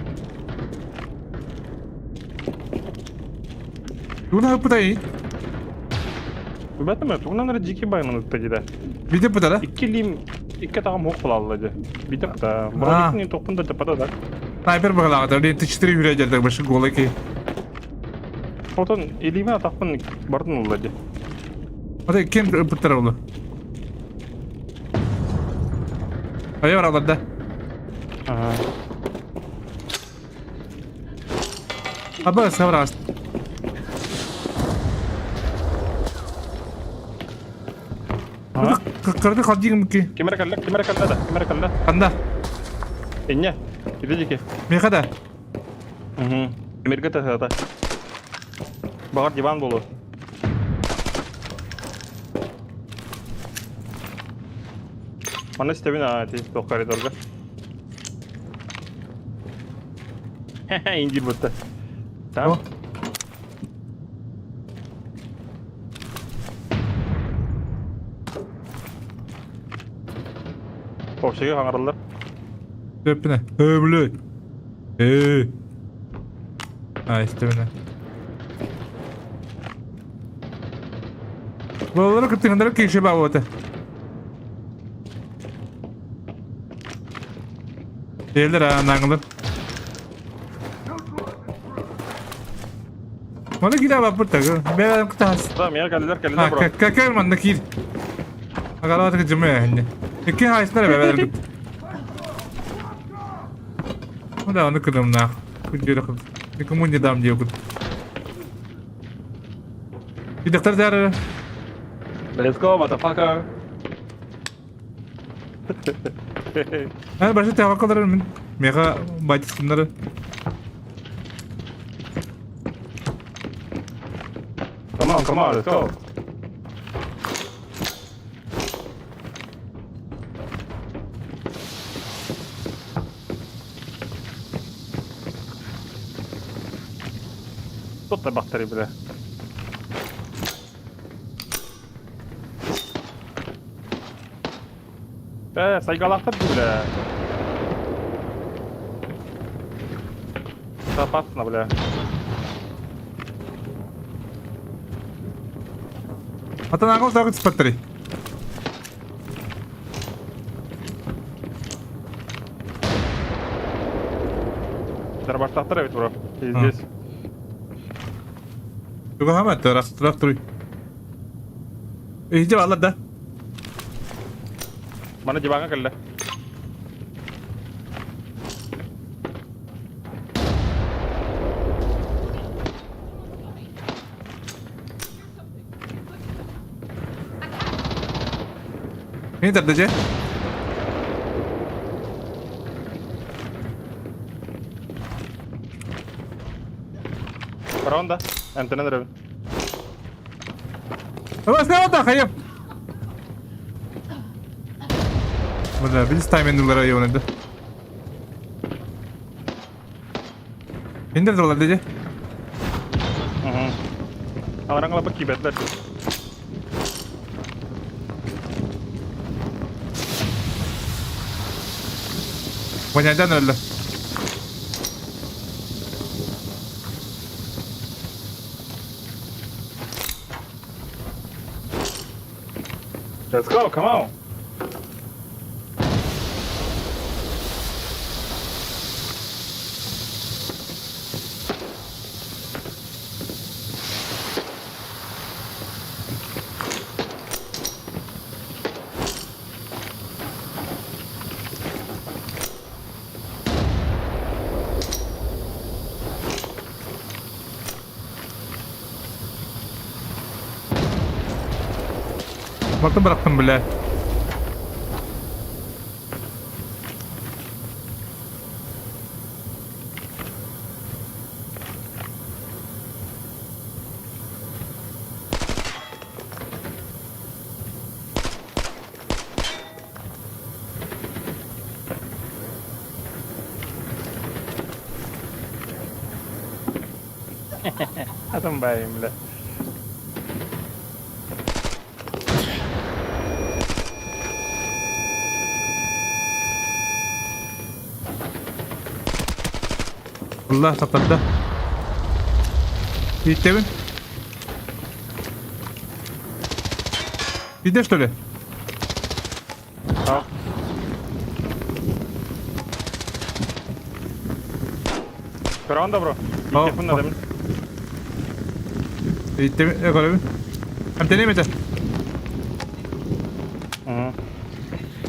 Тугунан ыппытай? Бэтэмэ, тугунан эрэ дьикий байынан ытта дии да. Биде пыта да? Икки илиим, икки атаҕым уох булаалла дии. Биде пыта. Броникин тохпун да дьаппата да. Снайпер быһылааҕыта, блин, 4 үрэ дьэрдэр башы голый ки. Отон илиимин атахпын бардын ылла дии. Ата ким ыппыттара олу? Айа баралар да. Ага. Аба, сабрас. Кырды халдигим ки. Ким эрэ кэллэ, ким эрэ кэллэ да, ким эрэ кэллэ. Ханна? Инньэ, ити дики. Миэхэ да? Угу. Тимиргэ таһыата. Баҕар диван буолуо. Манна истэбин аа ити туох коридорга. Индир бутта. Там. Общага хаҥараллар. Сөппүнэ. Ээ, блядь. Ээ. А, истэбинэ. Балалары кыттыгыннары киирсэ баабыта. Диэллэр аанаҥылар. Маны киирэ баппыт тагы. Бэйэм кытаас. Да, миэхэ кэллилэр, кэллилэр бро. Кэ манна киир. Агалаатык дьымы эһинне. Икки хаайыстар бэбэлэр кыт. Да, аны кыдымнаах. Күндүрэ кыт. Никому не дам диэбит. Видохтар дары. Let's go, motherfucker. Аны башы тәваккалары мин. Мега батискыннары. Come on, let's go. Тут табахтары, бля. Э, сайгалахтар бля. Это опасно, бля. Атын аҕа утаҕы түспэттэрий? Дарбаштахтар эбит бро. Пиздец. Чугаһаама ыраах туруй. Иһдьэ бааллар да? Мана диваҥҥа кэллэ. Мин тарда дьэ. Барон да. Эмтэнэн эрэбин. Бас хайым. Бля, видишь, тайминг района, да? Индер доллар дии. Алараҥ лапа киибэтлэр. Воняйдан өллө. Let's go, come on. Бартын бырахтым, бля. Атын баайым, бля. Ылла, сатарда. Ииттэбин. Иде, что ли? А. Көрөҕүн да, бро? Ииттиэхпин наада мин. Ииттебин, көрөбүн. Эмтэниэм этэ.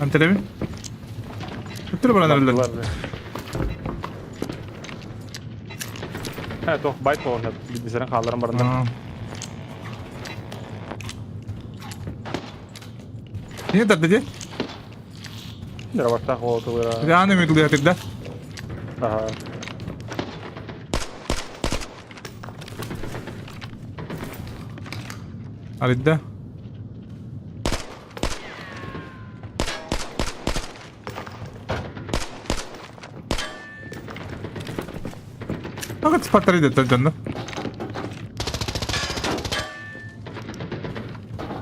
Эмтэлэбин. Өттүрү баран эрэллэр. Э, туох байт буолан билбисэрин хаалларан бараннар. Не тарда дии? Дырабаттаах уолу Ааны мүтүлү да. Ага. Арыйда. Ага, спаттары да дьонно.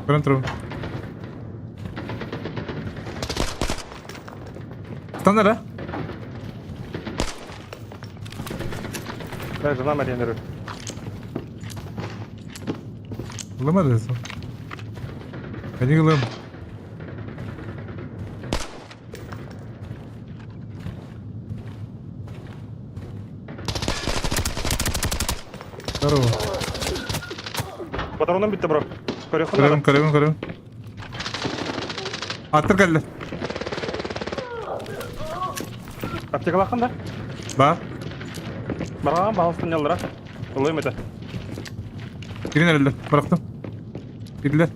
Көрөн турабын. Станара. Да, жена Марина. Ылымады. Кani ылым. Здорово. Патроном бүттэ, бро. Көрүөххүн Көрөбүн, көрөбүн, көрөбүн. Аттыр кэллэ. Аптекалааххын да? Ба. Бараҕан баһылыстан ньаллара. Ылыам этэ. Кирин эрэллэр. Бырахтым. Кирдилэр.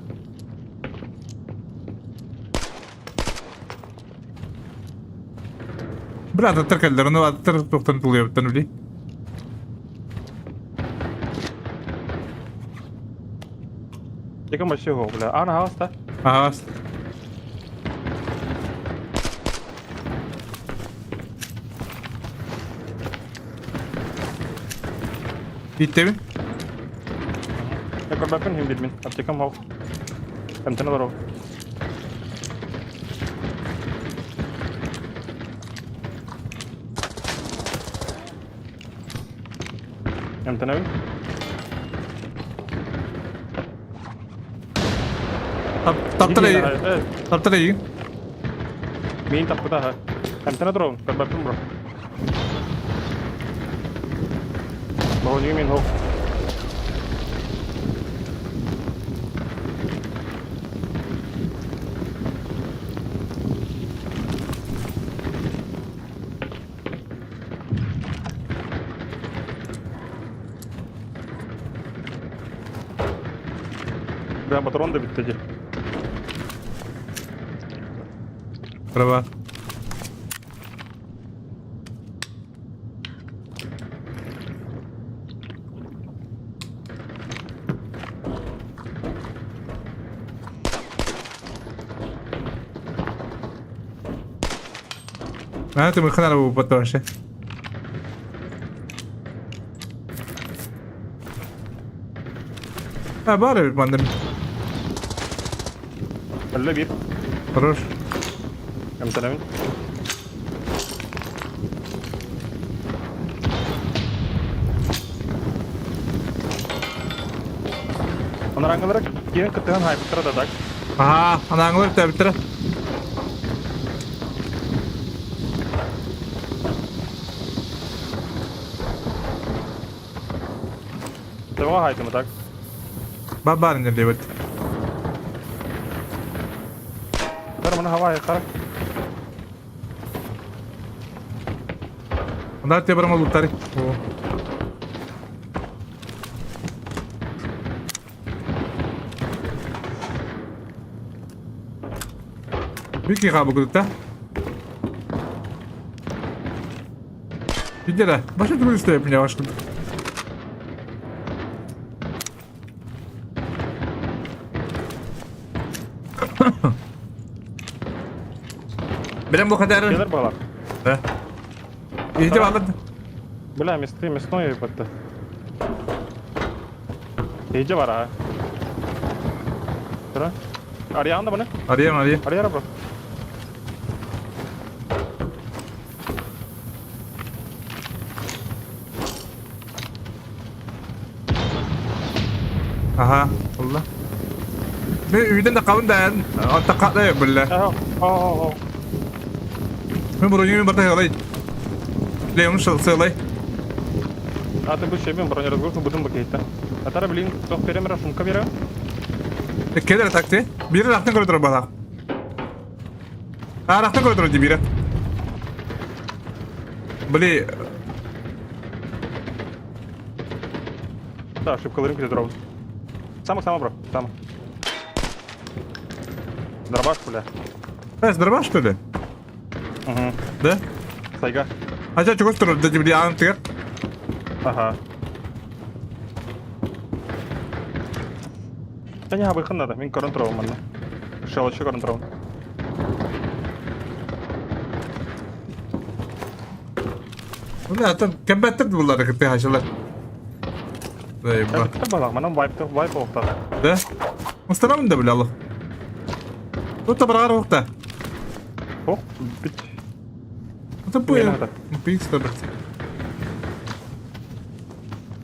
Бля, аттар кэллэр. Ону аттар туохтан тулуйабыттан билий. Аптекам вообще суох, бля. Аан аһаҕас да? Аһаҕас. Иттэбин. Я көрбөппүн иһин билмин. Аптекам суох. Эмтэн олорор. Эмтэнэбин. Таптар Таптар эйигин. Миин таппыта аха. Эмтэнэ туруом, көрбөппүн бро. Брони мин хоп. Бля, патрон да бүттэ дии. Права. А, ты мы ханара потоше. А, баар эбит манна. Өллө биир. Хорош. Эмтэнэбин. Анарааҥҥылара киирэн кыттыһан хаайбыттара да так. Аhaa, анааҥылар бүтээбиттэрэ. Төбөҕө хаайдым так. Баар иннэлиэбит. Тар маны хавай хара. Анда те барам лутари. О. Вики хаабы да? Иди да. Баша другой стоит меня ваш. Билем бу хадары. Келер балар. Да. Иди алын. Бля, мясты, мясной ебатты. Иди бар а. Тура. Арыйаҕын да баны. Арыйам, арыйам. Арыйара бро. Аха, Allah. Мен үйден да кабын да атта билле. Ага, о, Мен броню барта халай. Леон сылай. А ты бы шебен бронеразгрузку бутын бакейта. Атара, блин, тох перемера шумка бера. Келер такты. Бири рахтан көрө турар бала. А рахтан көрө турар ди бири. Били Да, ошибкаларын күтө турабын. Сама, сама, бро, сама. Дробаш, бля. Эс дробаш что ли? Угу. Да? Сайга. А ча чугас турар да били аан тигер. Ага. Да не абыхын надо, мин көрөн турабын манна. Шелочы көрөн турабын. Бля, там кембеттер буллары кытты хашылар. Дай ба. Балак, манан вайп вайп оқтар. Да? Мустарамын да бля Аллах. Тут табаргар оқта. Ох, бит. Это пуя. Пикс табар.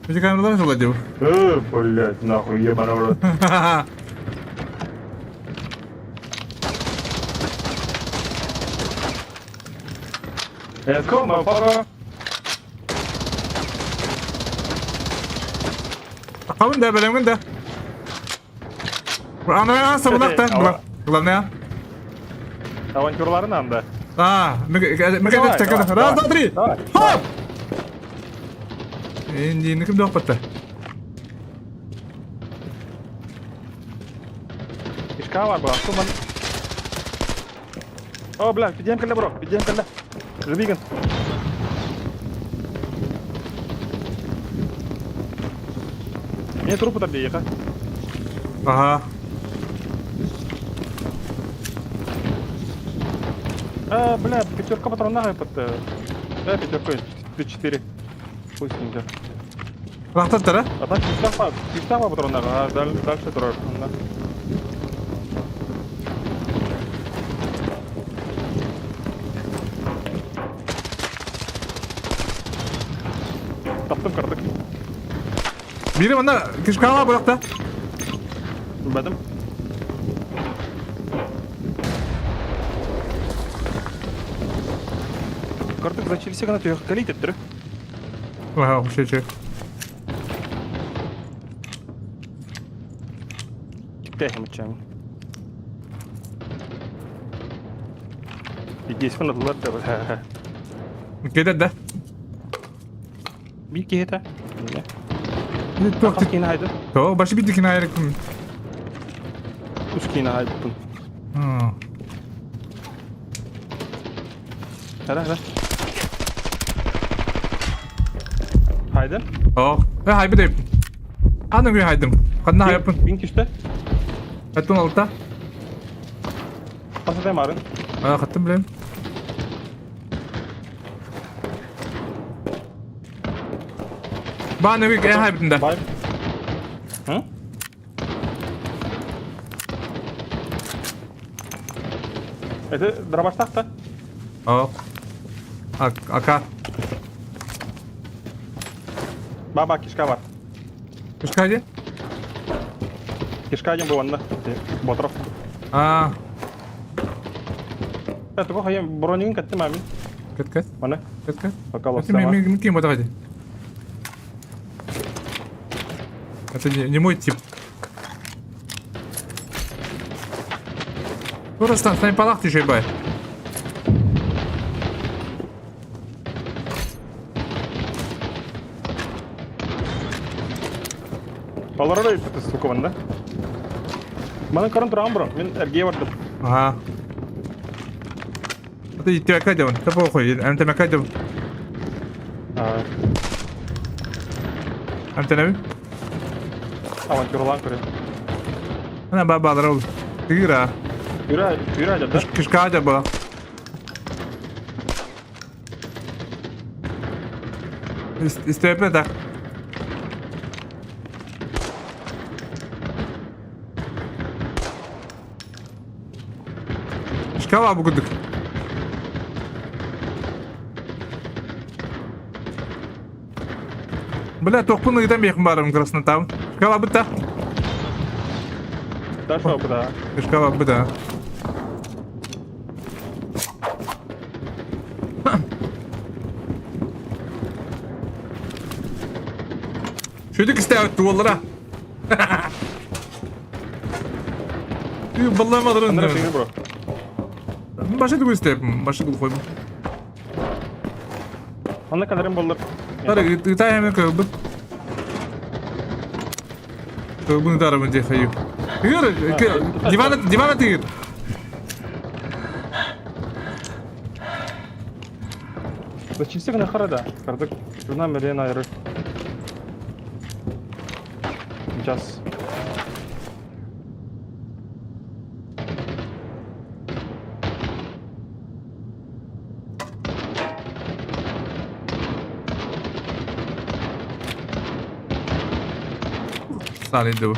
Эти камералар жыла деп. Э, блядь, нахуй, ебана в рот. Let's go, motherfucker. Кабын да, белемген да. Ана сабылак да. Главное. Авантюрларын анда. А, мы Раз, два, три. Хоп! Инди, ким доқпатта? Ишка бар була. Суман. О, бля, пидем кэллэ, бро, пидем кэллэ. Жубиган. Мне трупы там ехать. Ага. А, бля, пятерка патронах этот. Да, пятерка, 4. Пусть не идет. Рахтаттара? А так кистава патронах, а дальше дрожь. Таптым кырдык. Бири манна кишкала бырахта. Бадым. Кырдык зачилсе гына түйөх калит эттир. Вау, шече. Тиктэ хэмчэм. Здесь он атлар да. Кедер да. Bir киһитэ. Туох Хас киһини хайдын? То, башы бидикин айрыкпын. Үс киһини хайбыппын. Хара, хара. Хайдын? О, э хайбы деп. Аны гүй хайдым. Ханна хайаппын. Бин түстэ. Хаттын алта. Хас этэй марын? А, хаттым билем. Бааны гүй э хайбытын да. Бай. Hı? Это дробаштах-то? О. Ака. Баба, кишка бар. Кишка де? Кишка один был онна. Ботров. А. Это такого я бронин катты мами. Кет кет. Аны. Кет кет. Пока Мен мен кем бодагады. Это не, не мой тип. Просто на палах еще бай. Алар да итте сука ванда. Мана каран турам бро. Мен эрге бардым. Ага. Это тебя кадем. Да похуй, ам тебя кадем. А. Ам тебя Авантюрлан көрө. Ана баба алар Тыра. Юра, юра да? Кишка да была. Истепе да. Шкала бугудук. Бля, тохпун ыйтам бехм барым краснотам. Шкала быта. Да шо быта. Шкала быта. Шүдүк истәвет туоллара. Балламадырын. бро. Башы түгү истеп, башы түгү койбу. Анда кадарым болдур. Тары ытай эме кылбыт. Кылбын тарабын де хаю. Тыгыр, дивана, дивана тыгыр. Зачисти гына харада. Кардык. Журна мерен айры. Сейчас. Салин bu.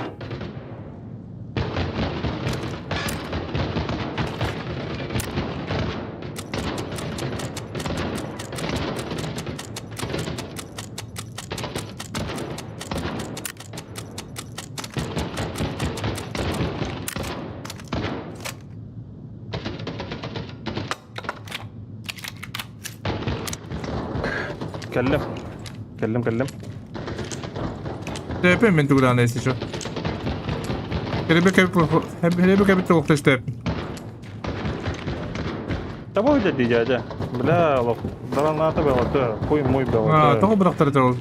Кэллим. Кэллим, кэллим. Тэпэ мен тугудан эсичо. Херебе кэбе тугукташ тэп. Того дядя, дядя. Бля, лох. Граната была, да. Хуй мой был. А, того бырактар ол.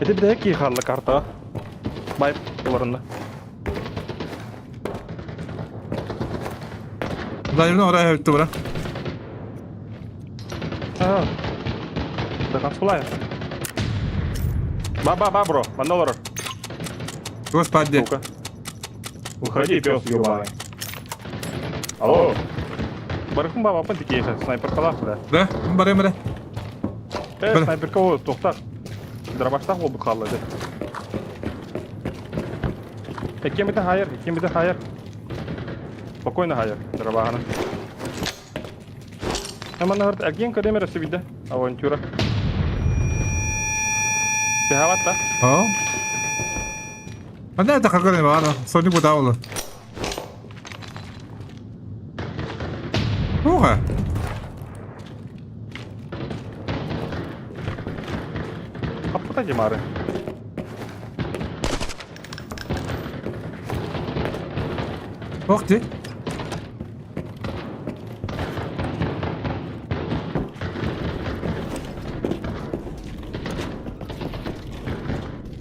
Это бля ки халла карта. Бай, оларында. Дайымны орай өттү бара. А. Да как сулай. Ба ба ба бро, манда олар. Господи. Сука. Выходи, пес ебаный. Алло. Барыхын бабапын тикиэхэ, снайперкалаах бля. Да, барым бара. Э, снайперка ол тохтар. Дробаштах буолбут хаалла дэ. Эккемите хайар, эккемите хайар. Спокойно хайар, дробаһаны. Манна эргиэн көрөм эрэ сөбүйдэ. Авантюра. Бэһэбат да? О. Анда это какой баар, Сони куда ол? Уха. Хаппыта димары. Ох ты.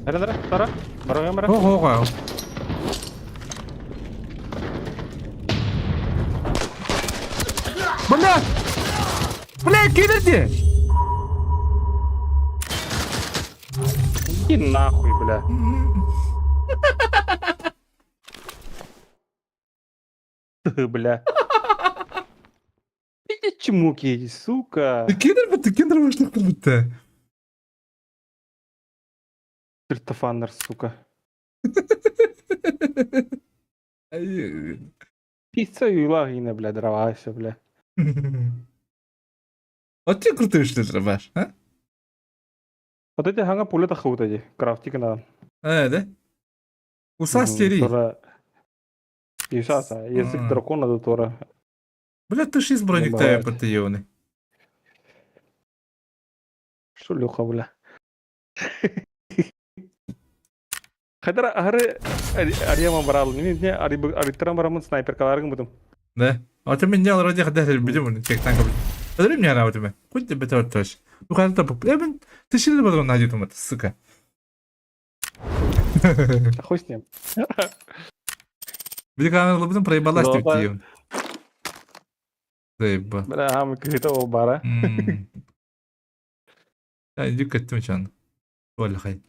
Эрэ эрэ, тара. Барыгым эрэ. Ох, ох, Бля! Бля, кидерди! Иди нахуй, бля. Бля. Иди чмуки, сука. Киндер бітті, киндер башлық бітті. Тертофаннер, сука. Пицца юйла бля, дровайся, бля. Вот ты крутой, что ты рабаш, а? Вот эти ханга пуля тахут эти, крафтик на. Э, да? Уса стери. Юсаса, язык дракона до тора. Бля, ты шиз броник тая потаёны. Шлюха, бля. Хайдара ахары арияма барал, не не ариттаран барамын снайперкаларгын бутум. Да. А ты меня вроде хотел бидем, чек танка. Подри меня на тебе. Хоть тебе тоже. Ну когда то я ты сильно потом найдет это, сука. А хуй с ним. Били камера лобдым проебалась ты тием. Заеба. Бля, хам кыта ол бара. Я иди кеттим чан. Валя хай.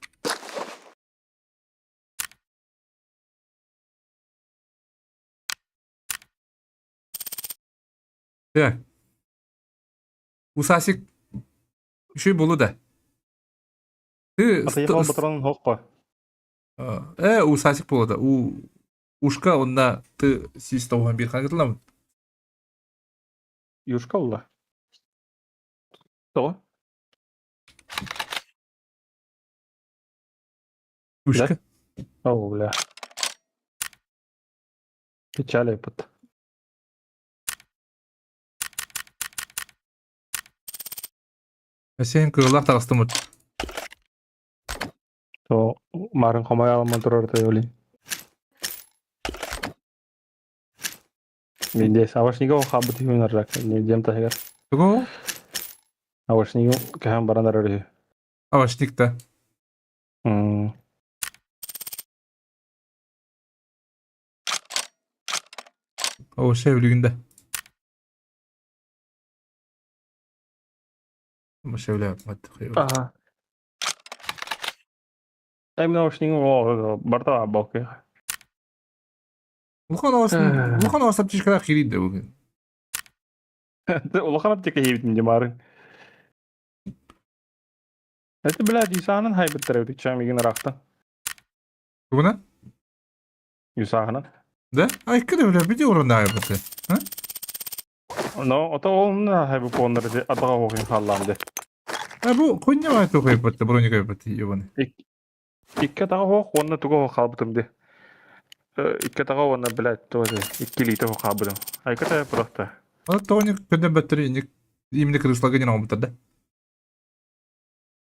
Так. Усасик еще болу да. Ты патрон хокпа. Э, усасик болу да. У ушка онна ты систаухан бир хангытлам. Юшка улла. То? Ушка. О, бля. Печали под. Сен кыылах таҕыстымыт. То марын хомай аламан турар толи. Миндес авашниго хабыт юнаржак. Не дем тагер. Тугу? Авашниго кахан баранар өрү. Авашникта. М. О, шевлигинде. Ага. Эми наушнигим барта балки. Улахан авасын, улахан авас аптечкада хирид бүгүн. Улахан аптека хейбитин демарын. Это, блядь, Юсаанын хайбыттар өтүк чам игин рахта. Тугуна? Юсаанын. Да? Ай, кыды бля, биди урунда хайбыты. А? Но, ото олна хайбы поннар де атага хохин халламды. А бу хуйня ма ту хайбыты, броник хайбыты, ебаный. Икки атага хох, онна туга хох халбытым де. Икки атага онна, блядь, тоже икки литр хох халбытым. Айката просто. А тоник күндө бөттөрү именно крыслага не бутар да?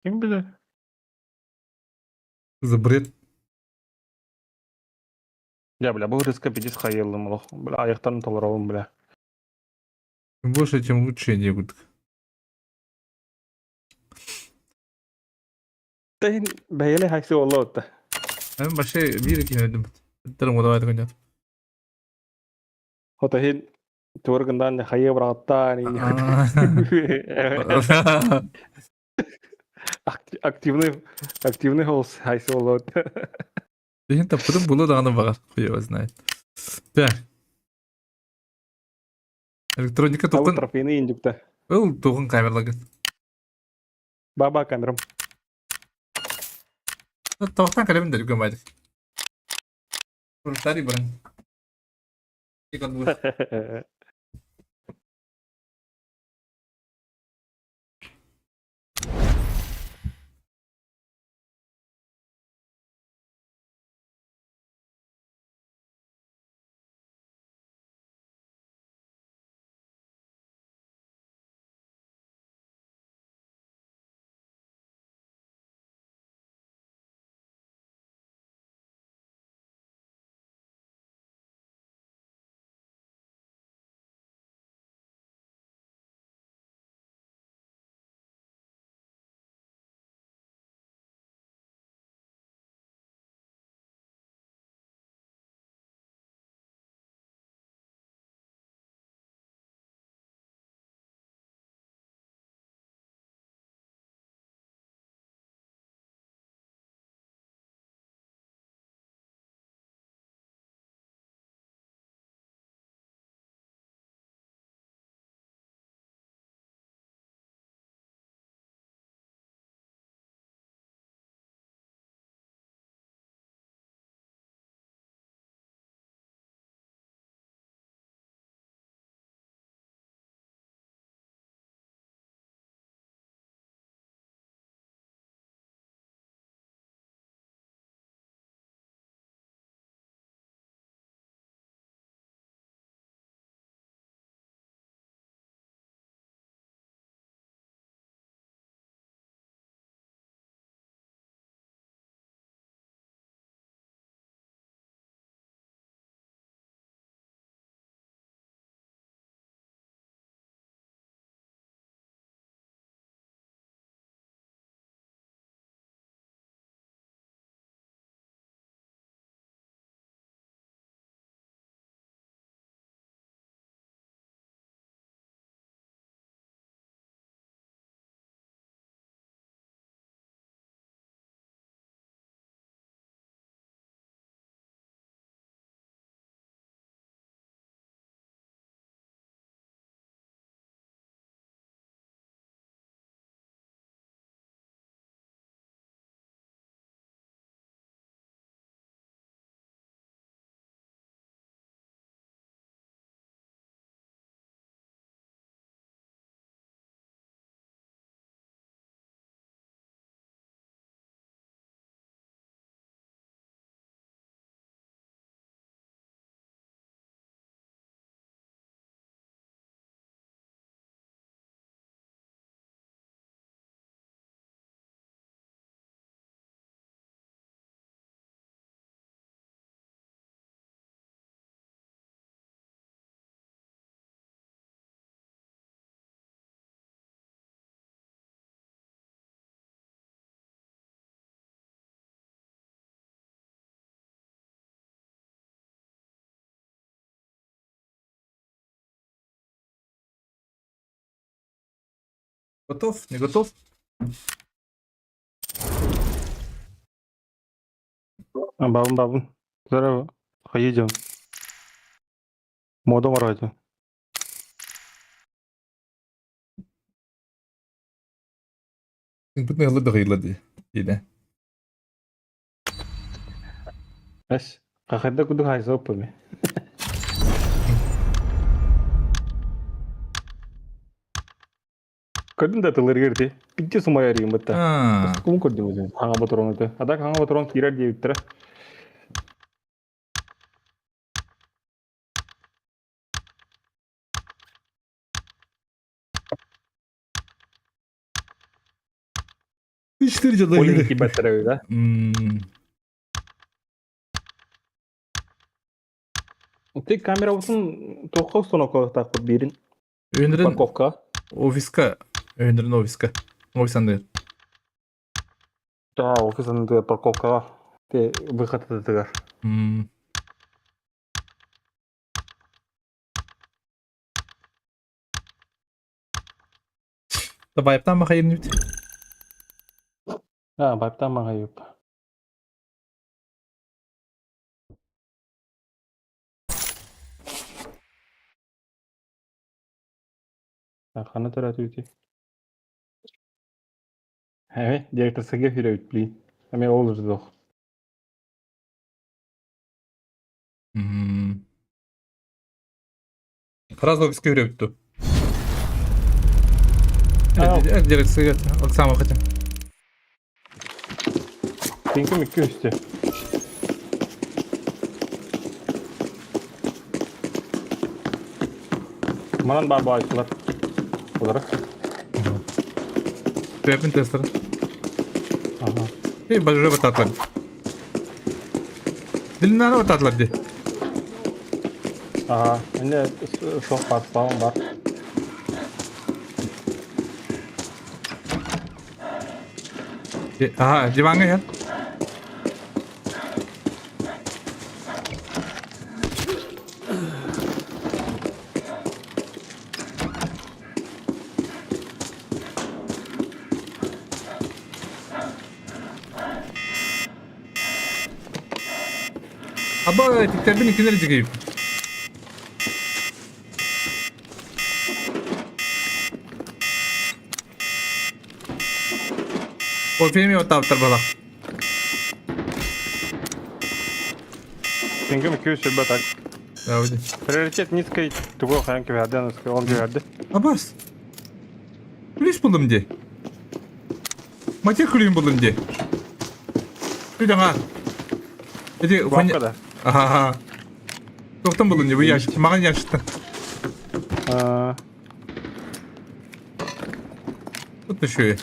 Ким биле? За бред. Я, бля, бу рыска пидис хайылым олох. Бля, аяктарын толорабын, бля. Чем больше, тем лучше не будет. Тейн бәйле хайсы олла отта. Мен баше бир кинедим. Тарым давай такой Хота хин тургындан хайы браттан. Активный активный голос хайсы олла отта. Иһин таппытым булу даҕаны баҕар, хуй его знает. Так. Электроника Табы тугун трофейный индюкта. Ыл тугун камерлагын. Баба камерам. Тоқтан кэлэбин да үгэн байдык. Рустари баран. Готов? Не готов? Бабын бабын. Здорово. Поедем. Модом ради. Бүтүн ыһыллы дыгыйла дии. Диде. Эс, хахайда кудук хайса оппами. Көрдүм да тылыргыр ти. Питте сумай арыйым бытта. Кум көрдүм өзүн. Хаңа батырон өтө. Адак хаңа батырон кирер диэбиттэрэ. Үчтөр жылы. Ол иһин киирбэттэрэ да. Ты камерабытын туохха установкалыахтаахпыт биирин? Өнөрүн Парковка. офиска. Өнөрүн офиска. Офис анныгар. Да, офис анныгар парковкаҕа. Те выход атытыгар. Вайптан махайын үт. А, вайптан махайып. Ханна төрөөтүгүтүй? Эми директорскайга киирэбит блин. Эми ол ырдох. Сразу офиска киирэбит дуу? Директорскайга Оксана хотим. Пинким икки үстэ. Манан баар баайсылар. Олары. Тэпин тестер. Ага. И бажы бататлар. Дилинаны бататлар ди. Ага. Эне соқ бар, славам бар. Аха, диваҥҥа иһэр. Аба, тиктэрбин иккинэр дьигийбит. Кофе оттаабыттар буолар. Пингим 200 так. Давай. Приоритет низкий, тугу хаан кэбиһэрдэ, ол кэбиһэрдэ. Абас. Күлүүс буллум дии. Матер күлүүн буллум дии. Күлэҥа. Эти Бабка да. Аха. Тоқтан буллум дии, бу ящик. Маған ящиктан. Тут еще.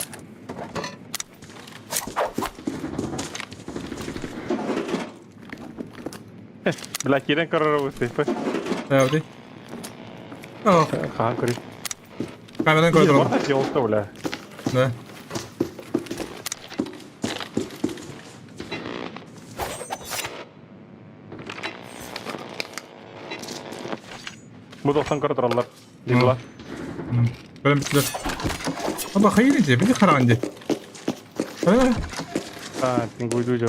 Бля, киирэн көрөр обустайпы. Правда? О, Хаан көрүй. камерадан көрө турар. Орта жолта, бля. Да. Бу 90 көрө тураллар. Дила. Бөлім бітті. Аба хайыр дии, били хараҕын дии. А, пингуйду жо.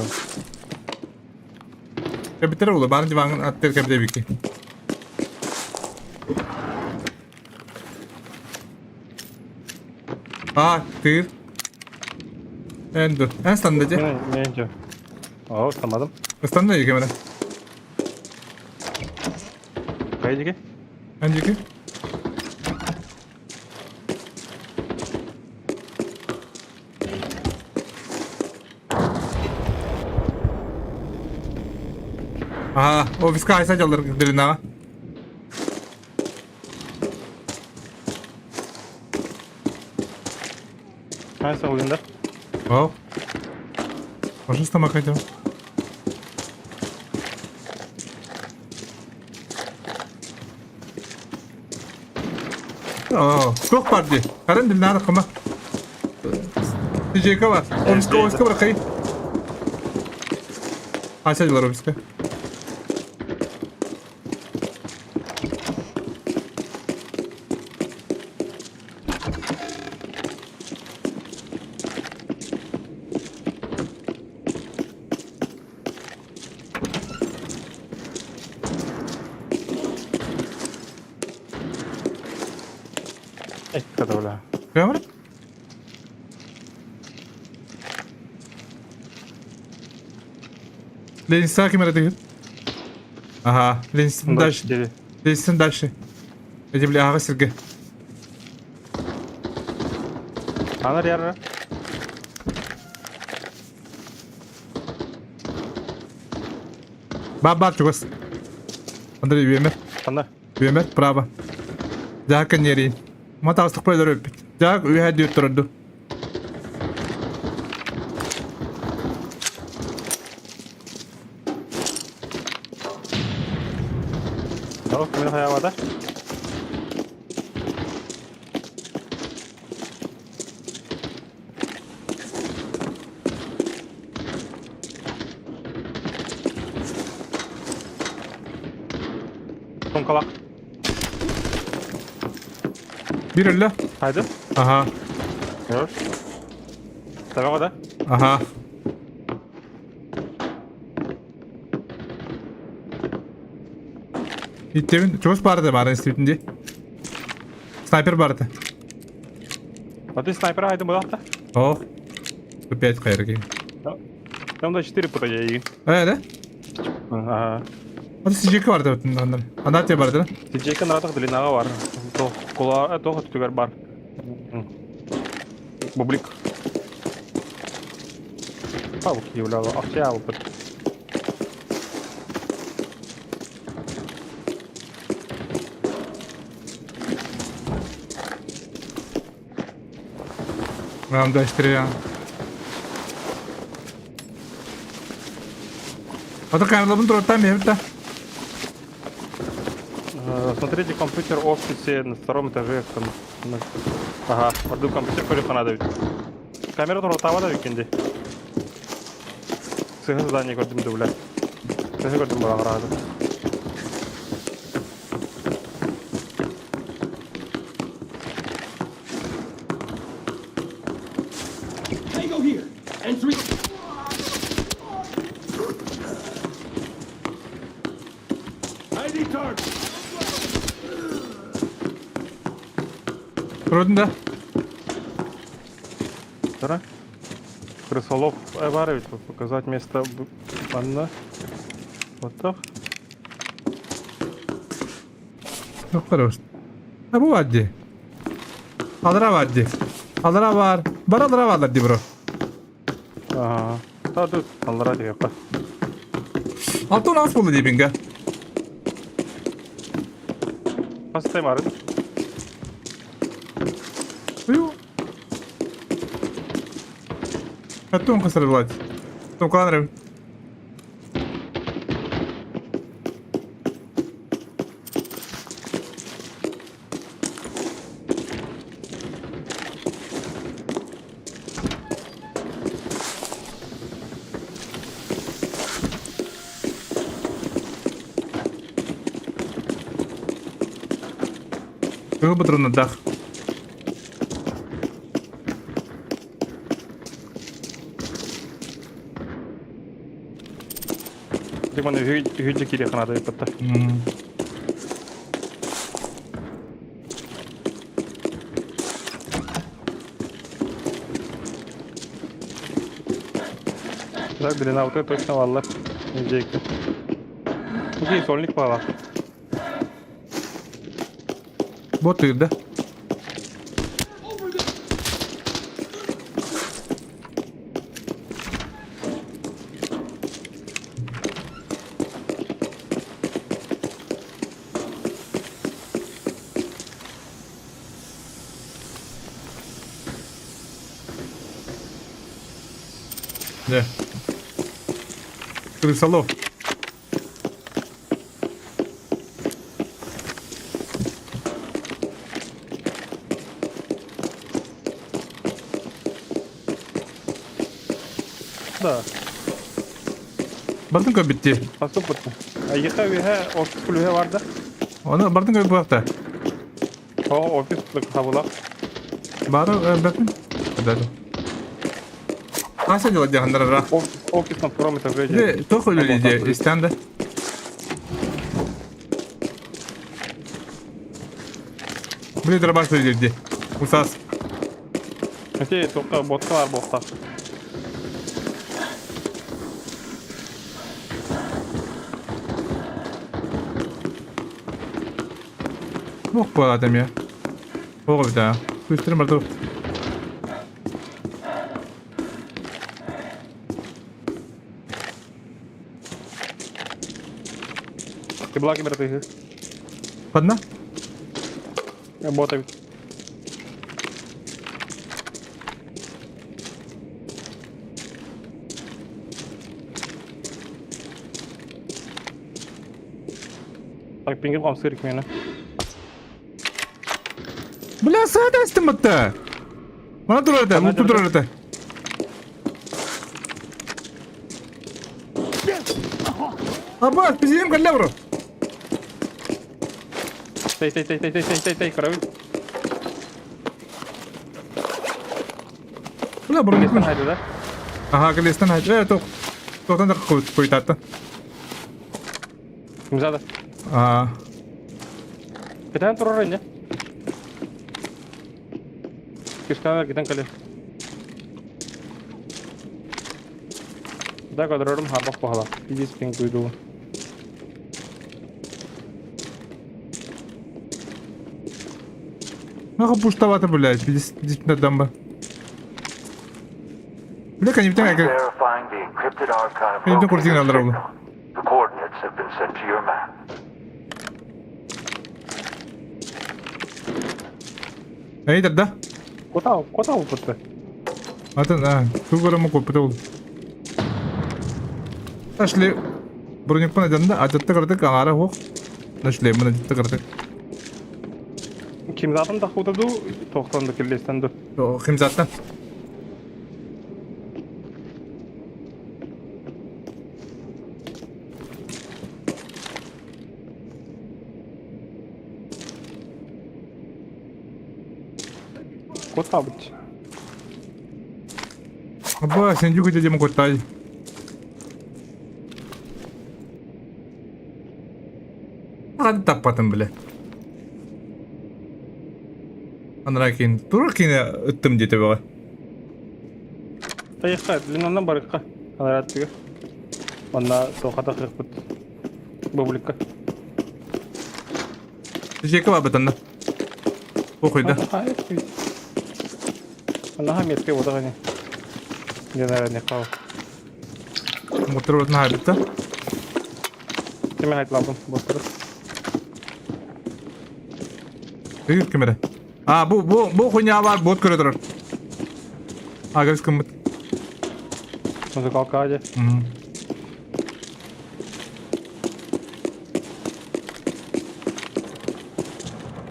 Кэбитэр буолла, баарын диваҥын аттыгар кэбитэ А, тыыр. Эн dur. Эн станды дии. Не, не, Оо, ыстамадым. Ыстанды дии кэмэрэ. Хайа диги? Эн диэки. Аа, офиска хайса дьаллар дырынаҕа. Хайса улиндар. О. Пожалуйста, макайте. Оо, туох баар дии? Харын дилнаары кыма. Тижека бар. Офиска, офиска бырахай. Хайса дьаллар офиска. Экката, бля. Камера? Ленинская камера дэгит. Ага, Ленинстан дальше. Ленинстан дальше. Эти бля, ага, сирге. Анар яра. Бар бар чугас. Андрей Вемер. Ханна? Вемер, право. Дьаһакка ньиэрийин. Матаҕастык өлөр өлбүт. Дьаһак үөһэ дүөт турарду. Тоҕо кимин хайаабата? Сумкалах. Биир өллө. Хайды. Аха. Хорош. Табаҕа да? Аха. Иттебин чугас баар этэ баарын истибитин дии. Снайпер баар этэ. А ты снайпера айдым буолаахта? Ох. Опять хайрги. Там да 4 пута я Э, да? Ага. Вот сижик бар деп андан. Анда те бар да? Сижека наратах длинага бар. Кола тох түгөр бар. Бублик. Павук являла. Акча алып. Вам дай стрелял. Ото камералабын туруттан биһэбит да. Смотрите, компьютер в офисе на втором этаже. Там, Ага, орду компьютер көрү надо ведь. Камера туруттаба да викенди. Сыһы здание көрдүм да бля. Сыһы көрдүм балаҕараады. Tango here! And three. ID target! Көрдүн да? Тура. Крысолов бар ведь показать место манна. Вот так. Хорош. А бу бар дии. Алра бар дии. Алра бар. Бар алра баалар дии бро. Ага. Да, тут аллара диэххэ. Алтын ас буолла диибингэ. Хас таймарын? Ую. Хаттун хасар булат. Токаланрым. Кыһыл патроннардаах. Димон үһү кириэх наада ыппыттар. Так, длина вот это точно валлар. Индейка. Окей, сольник пала. Бот да? Дьэ. Крысолов. Да. Бардын көп битти. Басып бутты. Айыка үһэ офис күлүһэ бар да. Оны бардын көп буакта. О, офис хабылак. Бары бәкин. Да. Аса дела дьаһаннарара. Офис на втором этаже. Де, тох үлелиде, истен да. Били дробаш үлелиде. Усас. Окей, только ботка бар ботта. Ох, буолаатым я. Оҕо битаа. Күүстэрин барда. Ты была кибер Ханна? Бота. Так, пингин хамсырик мені. Бля, саада астым батта. Мана турар этэ, мукту турар этэ. Аббас, пизием кэллэ бро. Тей, тей, тей, тей, тей, тей, тей, тей, каравыл. Бля, бро, Кылестан хайда, да? Ага, кылестан хайда. Э, тох. Тохтан да куйтатта. Мзада. Аа. Кытаан турар инде. Кишканар китен кэлэ. Да көрөрүм хабах баһала. Пиздец пинг уйду. Нахуй пуштовато, блядь, 50 дамба. Бля, конечно, как... Конечно, куртин надо ровно. Эй, да? Куда, куда упытты? Атын, а, тугара копыта ол. Нашли броникпын айдан ататты кырдык аңара хоқ. Нашли мына дитті кырдык. Кимзатын да худаду, тоқтан да келлестен ду. Химзаттан. Куда быть? Аба, сен жүк өте көттай. Ады таппатын біле. Анра кейін, тура кейін үттім дете баға. Тайыққа, блин, барыққа. Анара түге. Онна тоқата қырықпыт. Бубликка. Жеке бар бітінді. Оқиды. Онна метке бода ғане. Ден не қал. Отырып өтін хайбытты. Теме айтылабым, бастырып. Бүйір кемере. А, бу, бу, бу хуйня бар, бот көрө турар. А, көріс кім бұт. Музыкалка аде.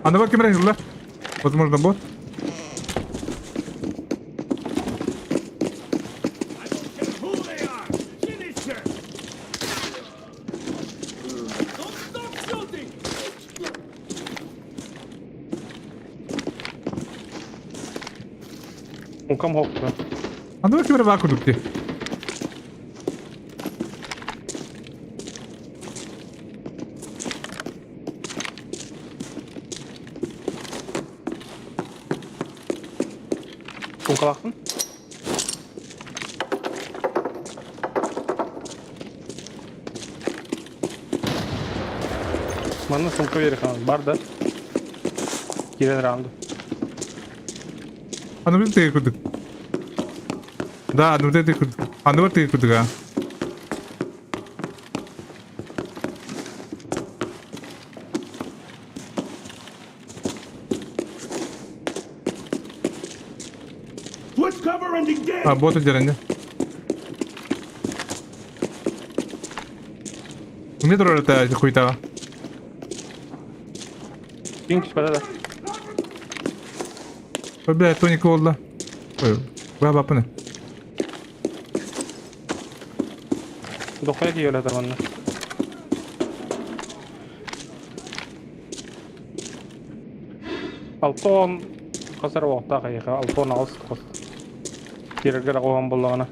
Анда бар кемере жылда. Возможно, бот. Who they are! Finish them! Don't stop shooting! Ункам хоқты. Анда бар кемере бар күдікте. Ункалақтын? Манна сумка берехан. Бар да. Кирен раунду. Анда бір теге күдік. Да, анда бір теге күдік. Анда бір теге күдік, а. Switch cover and engage! А, бот өдерінде. Кімде тұрар это хуйтаға? Пинг түспеді да. Ой, бля, тоник болды. Ой, бля, бапыны. Дохуя киелі манна. Алтон қазір уақытта қайға алтон алыс қос. Керегер қоған болғаны.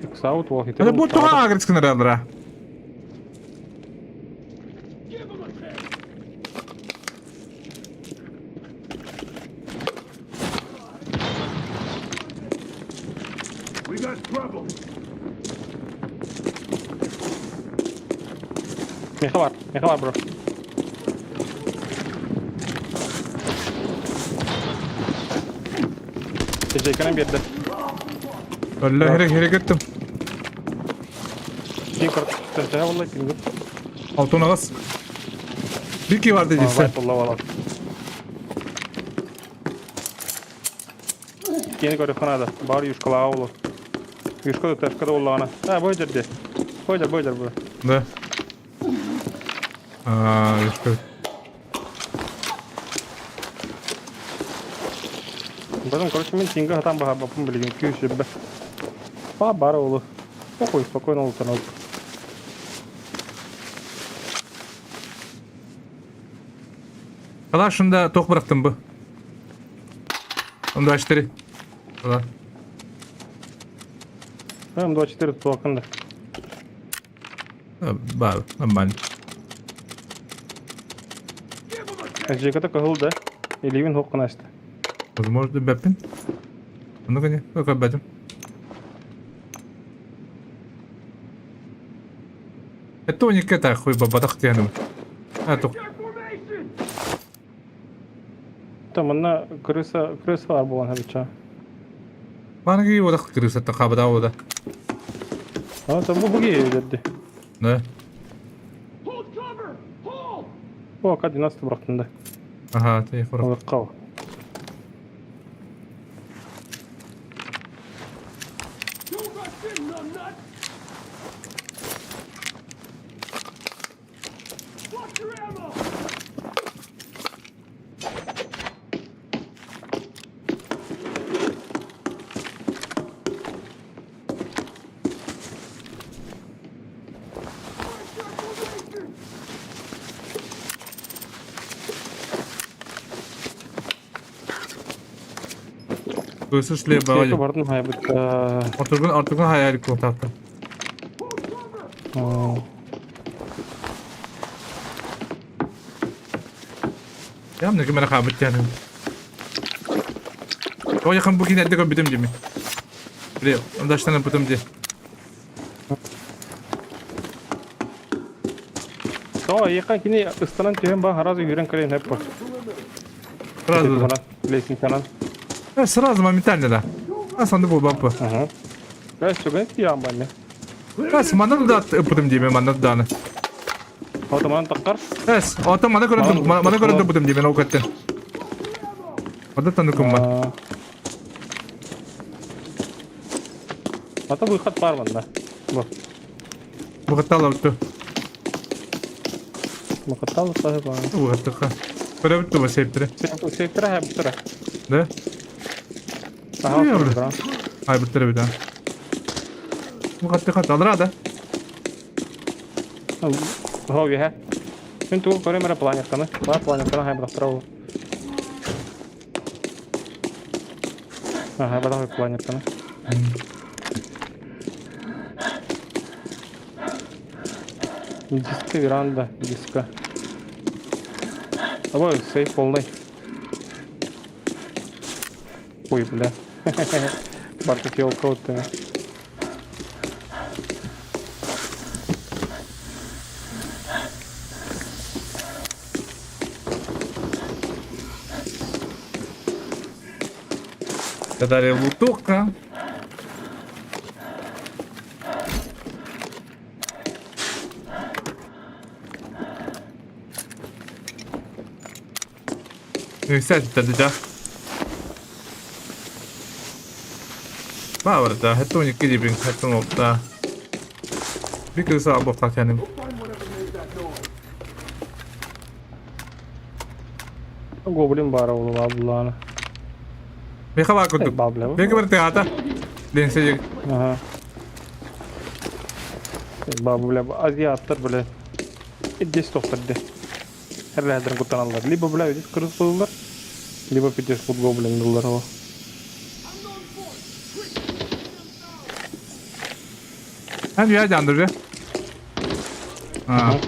Иксаут уақыт. Это бот туға агрескін радра. We got trouble! Меха бар, меха бар, бро. Тежекені берді. Алла, херек, херек еттім. Пинг қырық болла, пинг. Алтон ағас. Bir ki var dediyse. Вайп болла бала. Кені көрі қанады. Бар юшкалаға олы. Юшка да ташка да боллағана. А, бой жерде. Бой жер, бой жер, бро. Да. А, что? Потом, короче, мен тинга хатан баха бапым билген күйіс жібі. Ба, бар олы. Похуй, спокойно олтырып. Кала шында тоқ бырақтым бұ. Онда 4. Кала. М24 тулакын да. Бар, нормально. Жеката кыһыл да. Илиибин хук гына аста. Возможно, бэппин. Ну-ка не, көрбөтүм. Это не это хуй бабадах тянем. А то. Та манна крыса крыса бар буолан хабыча. Манги одах крыса та хабада ода. А там бу буги берди. Да. О, К-12 бырахтын да. Ага, ты хорошо. Алыккал. Крыса шли Сейфи баҕайы. бардым хайбыт. Ортугун ортугун хайари куотаата. Ям не кимэрэ хаабыт тиһэн. О якын бу кинэдде көрбүтүм дими. Бile, ондаштан бутум ди. То, яка кини ыстанан түһэн ба сразу yürен кэлэн хеп бар. Сразу да. Лестницанан. Сразу моментально да. А сонда бу бапы. Ага. Бәс түгэн тиям банне. Эс манна да ыпытым диме манна даны. Отоман таққар. Эс, ото мана көрөн мана көрөн бутум диме ол көттен. Ода таныкым бар. Ата выход бар манна. Бу. Бұғыттал өттү. Мақаттал сахы бар. Бұғыттықа. Көрө бүттү бу септире. Септире хә бүттүрэ. Да? Аха. Ай бүттүрэ бүтә. Бұғыттықа талдыра да. Хо бихә. Мин тугу көрөм эрэ планетканы. Бар планетканы хай бырахтыра ол. Ага, бырах планетканы. Диска веранда, диска. Ой, сейф полный. Ой, бля. Барток елка вот Далее лутука. Сядь да. Баварда, хэтуни кидибин хэтун опта. Бикриса абофта кяним. Гоблин баар ол абылааны. Меха курдук. Беги бар теата. Ден сежик. Ага. Бабля, азиаттар бля. Идес тохтарды. Херләдер кутаналар. Либо бля, идес кырыз кылылар, либо пидес кут гоблин дылар о. Hem yer candırıcı. Ha.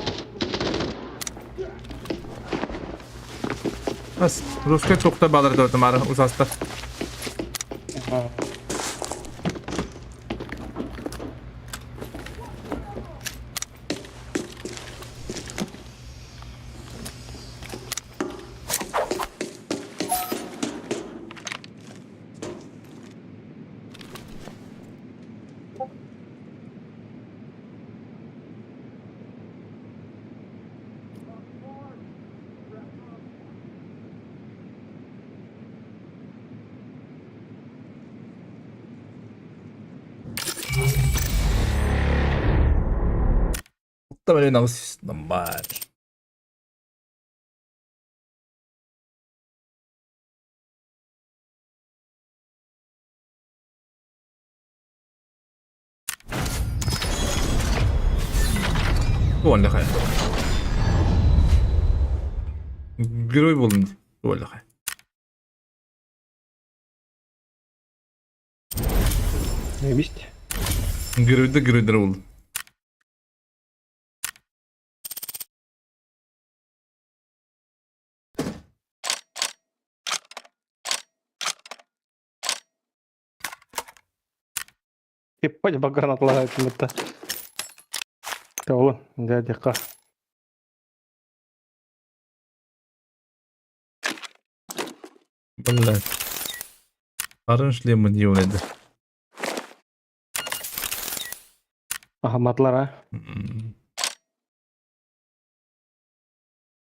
Бас, русский токта балыр дөрдүм ары узастар. Muhtemelen normal. Туоллахай. Герой болдум. Туоллахай. Заебись. Геройда геройдар ол. Иппать багранатла этимитта. Тоҕу, дядяка. Блядь. Харын шлемын диэн Аһамматылар а?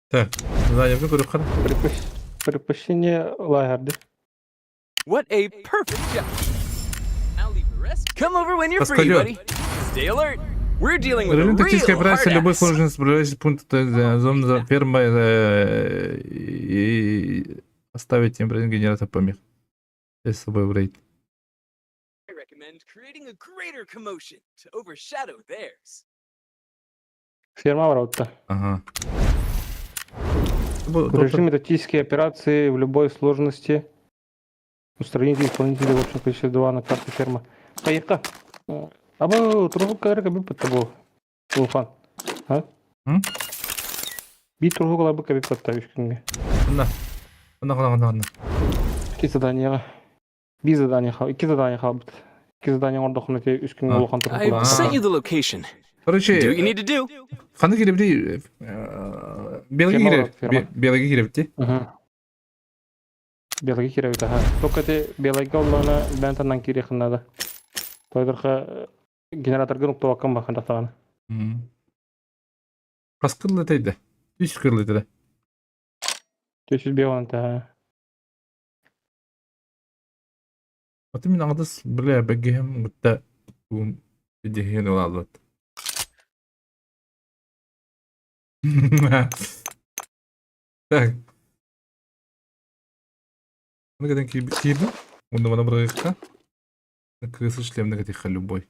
Так, заявка көрүөххэ. Предпочтение лагерды. What a perfect job! I'll leave the rest. Come over when you're free, Паскалё. buddy. Stay alert. We're dealing with a Режим тактической real операции hard любой ass. сложности справляющий пункт зоны фермы и оставить им генератор помех. Я с собой в рейд. I recommend creating a greater commotion to overshadow theirs. Ферма ворота. Ага. В режиме тактические операции в любой сложности. Устраните исполнителя в общем количестве 2 на карте фермы. Поехали. Аба тургук кадр кабы патта Улхан. А? М? Би тургук лабы кабы патта үш күнгө. Онно. Онно, онно, онно, онно. Икки задание. Би задание хал, икки задание халбыт. Икки задание оңордохуна те үс күнгө улахан I've тургук. sent you the location. Короче, Do what you need to do. ханна кирэбди Белги Ферма кирэб. ферма. Белги кирэбти. Белги кирэбит аха. Только те белайга оллоона бэнтанан кириэхин надо. Тойдорха генераторгын уктубаккан бахан тахтаҕына. Хас кыллатайда? Үс кыллатайда. Түс беуан та. Аты мин аҕадас бля бэгиһим гытта ум идиһин улааллат. Так. Ну каден киирдим. Онно мана бырайыкка. Кыргыз шлемне катиха любой.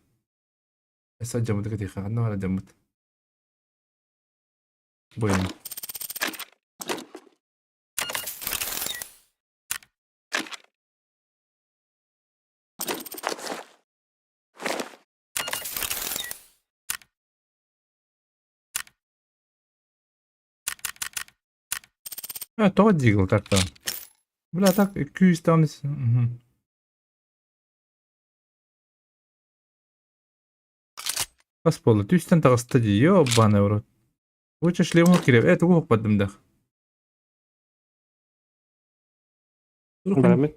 Эса жамыты катиха. Анна бара жамыт. Бойын. А, тоҕо дигл так там. Бля, так күүс там. Хас буолла? Түстэн таҕыста дии, ёбаный в рот. Лучше шлем кириэп. Э, тугу хоппадым да. Бәрәмит.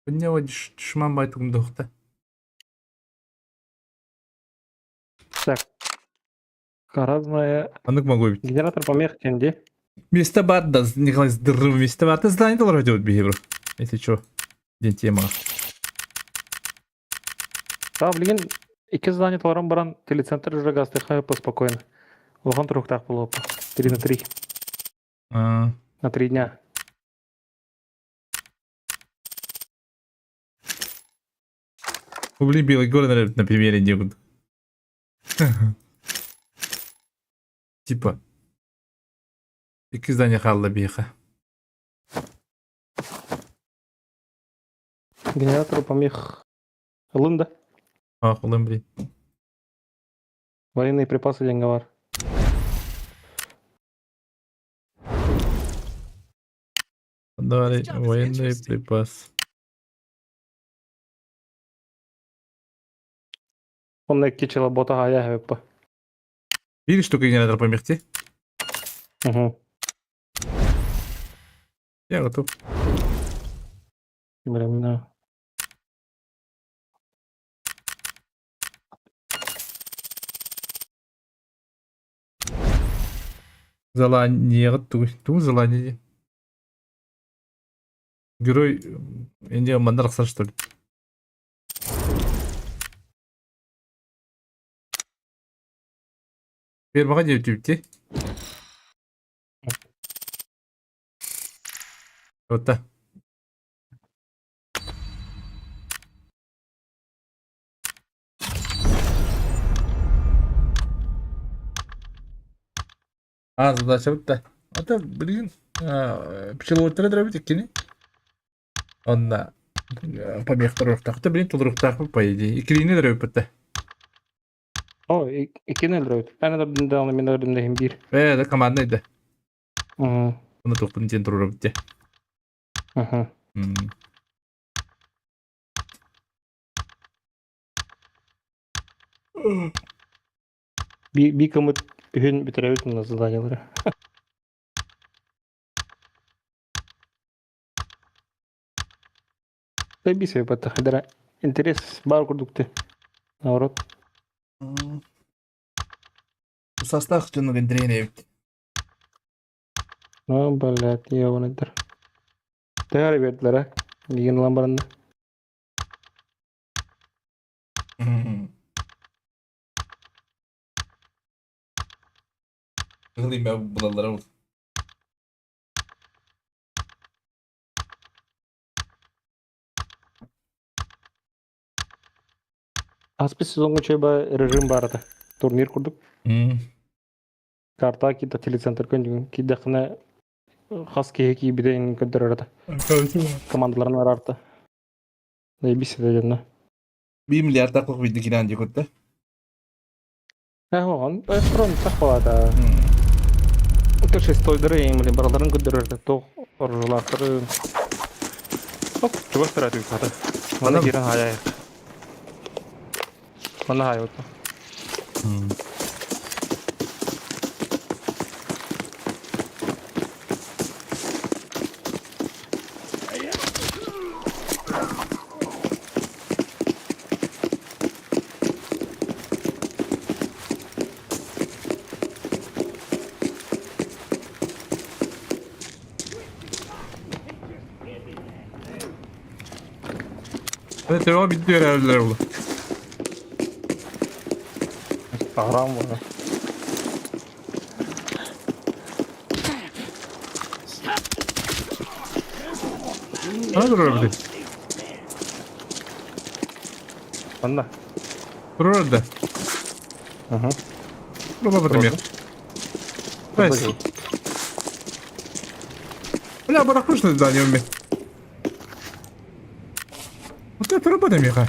Күнне душман бай тугум дохта. Так. Разная Анык могу бить. генератор помех кенди. Место бар да, Николай, здорово, место бар. Ты здание долларов делать бихи, бро. Если чё, день тема. Да, блин, икки здание толорон баран телецентр уже гастыха поспокойно. Улахан туруктаах буолуоппа. 3 на 3. А, На 3 дня. Блин, Белый горы, наверное, на примере делают. Типа. Икки здание хаалла биэхэ. Генератору помех ылын да. Ах, ылым, блин. Военные припасы диэҥҥэ бар. Дали военный припас. Онно икки челобота хаайа хэбэппа. Видишь, штука генератор помехти? Угу. Я готов. Блин, да. Залание ту, ту залание. Герой Индия Мандархса, что ли? Первого не Вот так. А, задача вот так. Это, блин, пчеловодтара дробит иккини. Онна. Помех туруохтаах. Да блин толоруохтаахпыт по идее. Иккилиини өлөрөбүппүт да. О, иккини өлөрөбүт. Эн өлөрдүн даҕаны, мин өлөрдүм да иһин биир. Ээ, да командный да. Оны туохпун диэн туруорабыт дии. Би кымыт үһүн бүтэрэбит мына заданиялары. Бисэ баттахидара интерес баар курдук ты. Наоборот. Састаах дьонуг интэриэһинэй эбит. Ну, блядь, ебаный Төһө биэрдилэр ээ? Миигин ылан баранна. Ылыйма булаллара ол. Аспыт сезоҥҥа үчүгэй режим баар этэ. Турнир курдук. Карта киирдэ телецентр көнньүгүн киирдэххинэ хас киһи киирбитин көрдөрөр этэ. Командаларын араарта. Наебись это дьонно. Bir миллиардтаах видно киирэн дии кутта. Оҕон фронт тахпалата. Это шестойдары или бараларын көрдөрөр этэ. Туох оружулаахтары. Оп, чугас тұрады хата. Мана киирэн хаайа. Мана хаайа отто. Evet devam ediyor herhalde oldu. Haram var. Hana durur bir de. Манна. Durur orada. Ага. Durur ya. Бэс. Бля, барахлышно здание у меня. Вот это работа, Миха.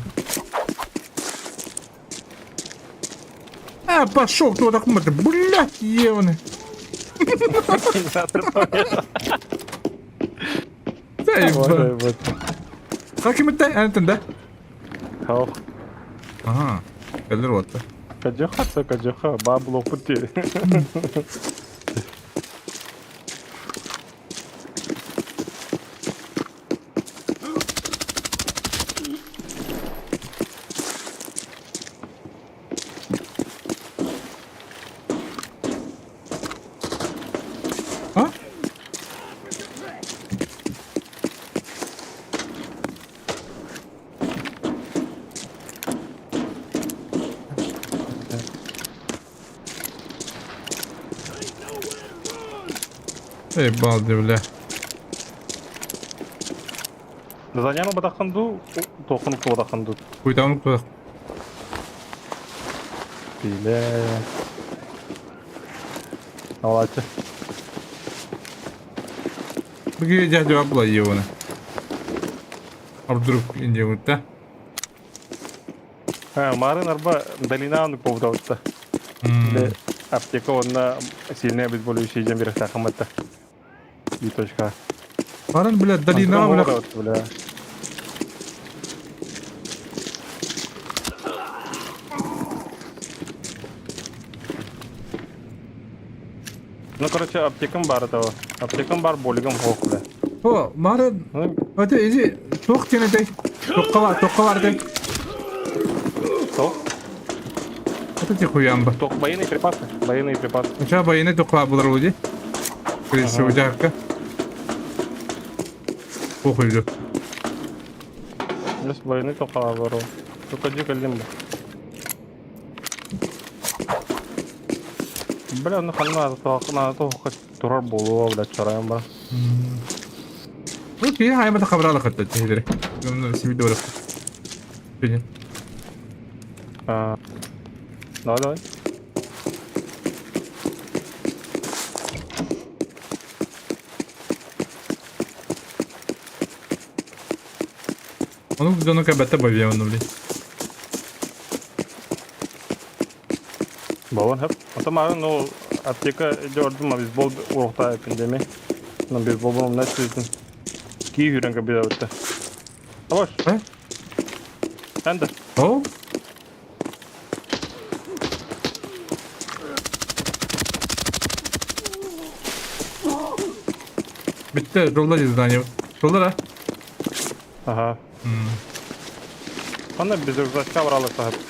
А, пошел, кто так смотрит? Блядь, ебаный. Заебал. Как им это? Антон, да? Хау. Ага. Кэлэр уотта. Кадьяха, це кадьяха, бабло пути. А? Эй, балди, бля. Заняны батахан ду, тоқын батахан ду. Куйтан куда? Биле. Алачы. Бүгү дядя абла ебана. А вдруг индиутта? Марын арба долина повдаута. Аптека онна сильная обезболивающее дем берехта хаматта. И точка. Марын, бля, долина, бля. бля. Ну, короче, аптекам бар этого. Аптекам бар, болигам хох, бля. О, Марын, это иди, тух тенедей. Тоққа тоққа бар дей. Что? Это ти хуямба. Тох, военные припасы. Военные припасы. Сейчас военные тоққа булар уди. Скорее всего, жарко. Похуй иду. Здесь военные тоққа бар. Только дико лимба. Бля, ну хана тоқ, тоқ турар болуа, бля, чарайым бар. Ну, ти хайма тахабрала хатта тихидери. Ну, себе дорог. Сегодня. Давай, давай. Ону дьону кэбэтэ бовьем, блин. Болон хөп. Ото маған ну аптека дьордум, а бейсбол уруохта эпиндеми. Но бейсбол умна сүтүн. Ки хүрен кабида Абаш. Э? Энде. О? Bitti. Роллар издание. Роллар а? Ага. Аны без рюкзачка баралык сахып.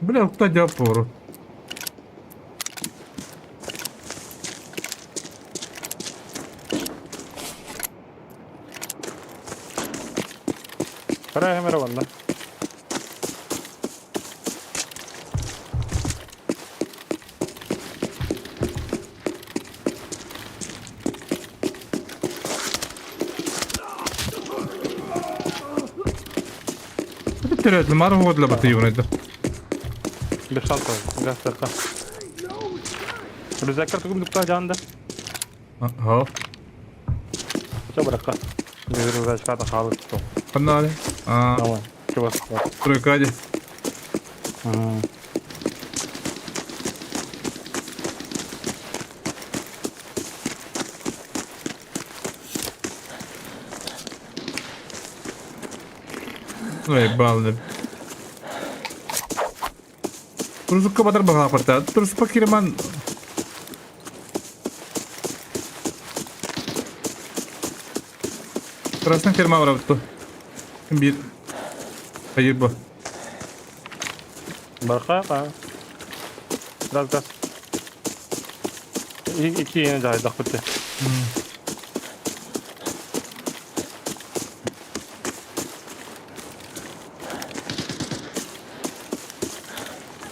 Бля, куда делать поворот? Кара хэмэр ванна. Төрөтүм ары ходло батыйбын это. Без шансов. Газ тарта. Рюкзакка тугум дукта жанда. Ха. Чо баракка. Без рюкзачка та халык то. Панали. А. Давай. Чего? Тройкади. Ой, балды. Турзукка батар баға Турзукка кирман. Красный ферма барабытты. Bir. Hayır bu. Барка, а. Газ газ. Ики yeni жайдак битти.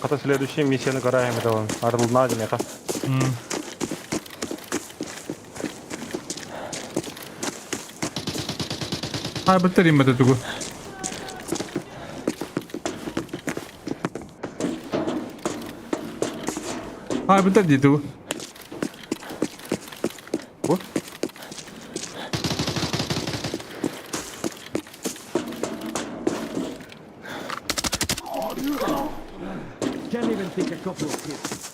Ката следующий миссияны караем этого. Арылна демека. Ha bitireyim ben de Ha bitir dedi bu. Bu? Can't even take a couple of hits.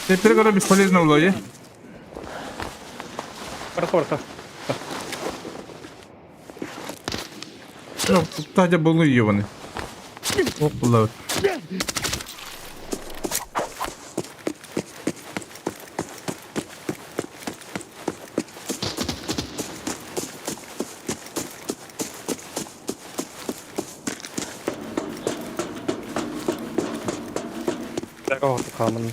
Tepkilere göre бесполезно было, Барка барка. Тадя был ебаный. Оп, лад. Так, вот камын.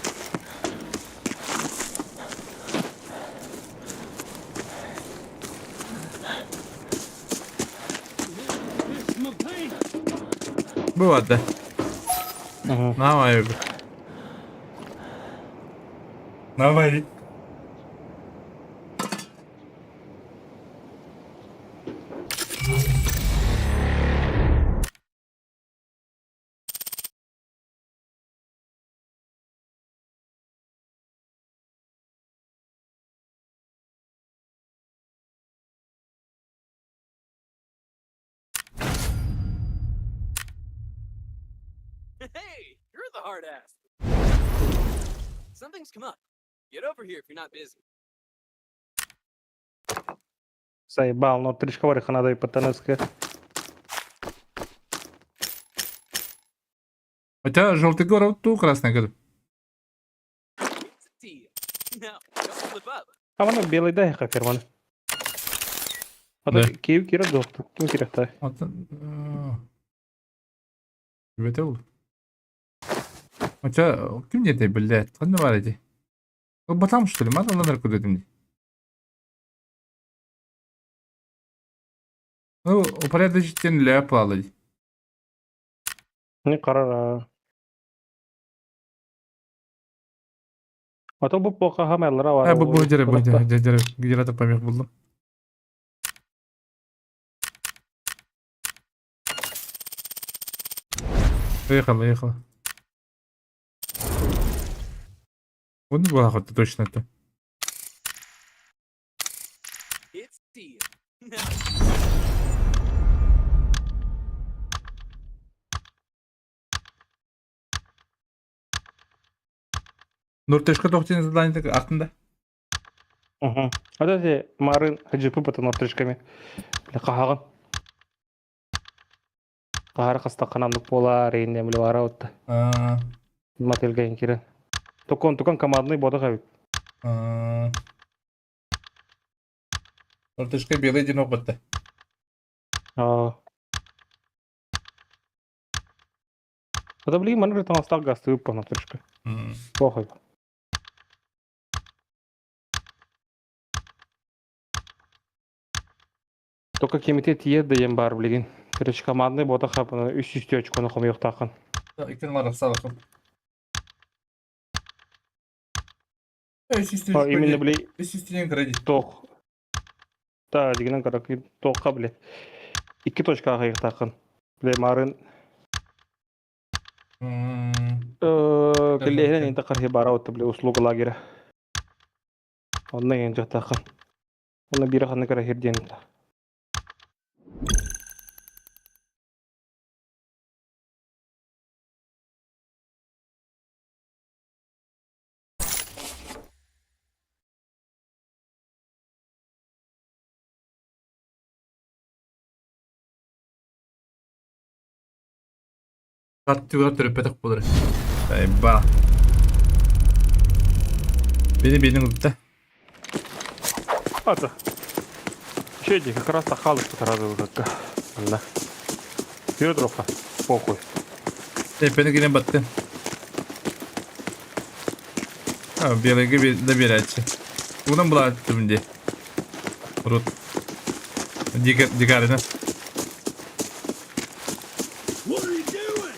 Бывает, да. Давай. Давай. Hey, you're the hard ass. Something's come up. Get over here if you're not busy. Заебал, но тришка барыха надо и ПТНСК. Хотя желтый город ту красный город. It's a deal. Now, don't slip up. А вона белый дай ферман. А Да. то Киев кира доктор. Ким кирахта. Вот. Бете ол. Хотя, ким не блядь, ханна бар эти. Батам что ли, мата ланар куда ты Ну, упорядочить ляпалы. Не карара. А то бу пока хамайлара бар. А, бу бу дерев, бу дерев, генератор помех булду. Поехала, поехала. Оны буолаахытта точно это. It's sealed. Now Нуртышка тохтин задание артында. Угу. Вот эти марын хаджипы потом нортришками. Бля, хаһаҕын. Хаһара хастахханамнык буолаар, ииннэ били баара отта. Мотельга кирен. Токон тукан командный бодах эбит. Нуртышка белый день опытта. Аа. Это блин, маныр таҥастаах гастыы по нортришка. Похуй. Только кемите тиер да ем бар билигин. Короче, командный бота хапына үс үстү очкону хомуйуохтааххын. Иккен барахсалахым. Именно, били, Үс кредит. Тох. Та, дигинен каракы тоққа, бile. Икки точка хайыктааххын. Бile марын кэллиэһинэн инта кархи бара отта бile услуга лагеря. Онна ен жактааххын. Онна бира ханны кара хирдиэн. Картыгар төрөппөтөх буолар. Ба. Бени бенин ылта. Ата. Чеди, как раз тахалык сразу уже. Да. Петруха, похуй. Тепени кирен батты. А, белыйга да берәчи. Удан була түбүнде. Рут. Дикарина. What are you doing?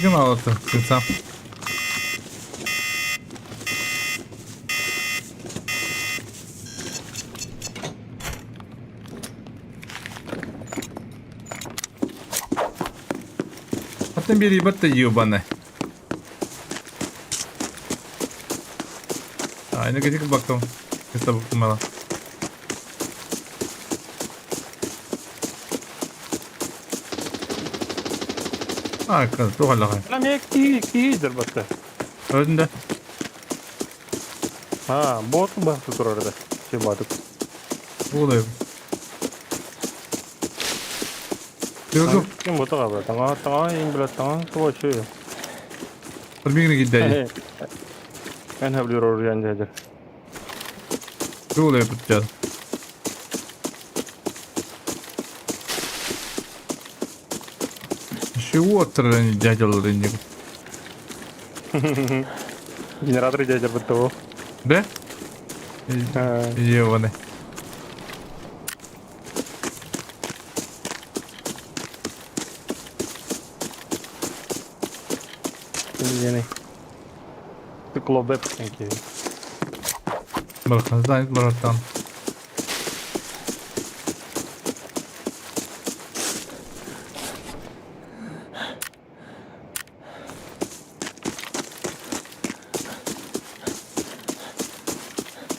Ким алаты? Сам. Атын бери батта ебаный. А, ну где баком. Это мало. А, тугаллаҕай. Нам ки ки батта. Өндө. А, бот бахты турар да. Че батык. Буолай. Йогу. Ким бота габа? Таңа таңа им билет таңа то че. Бирмигини гиддәй. Мен хәблер орыян дәдер. Буолай буттар. Чего дядя не Генератор дядя бутто. Да? Ебаный. Яни. Циклобеп тенки. Бархан знает братан.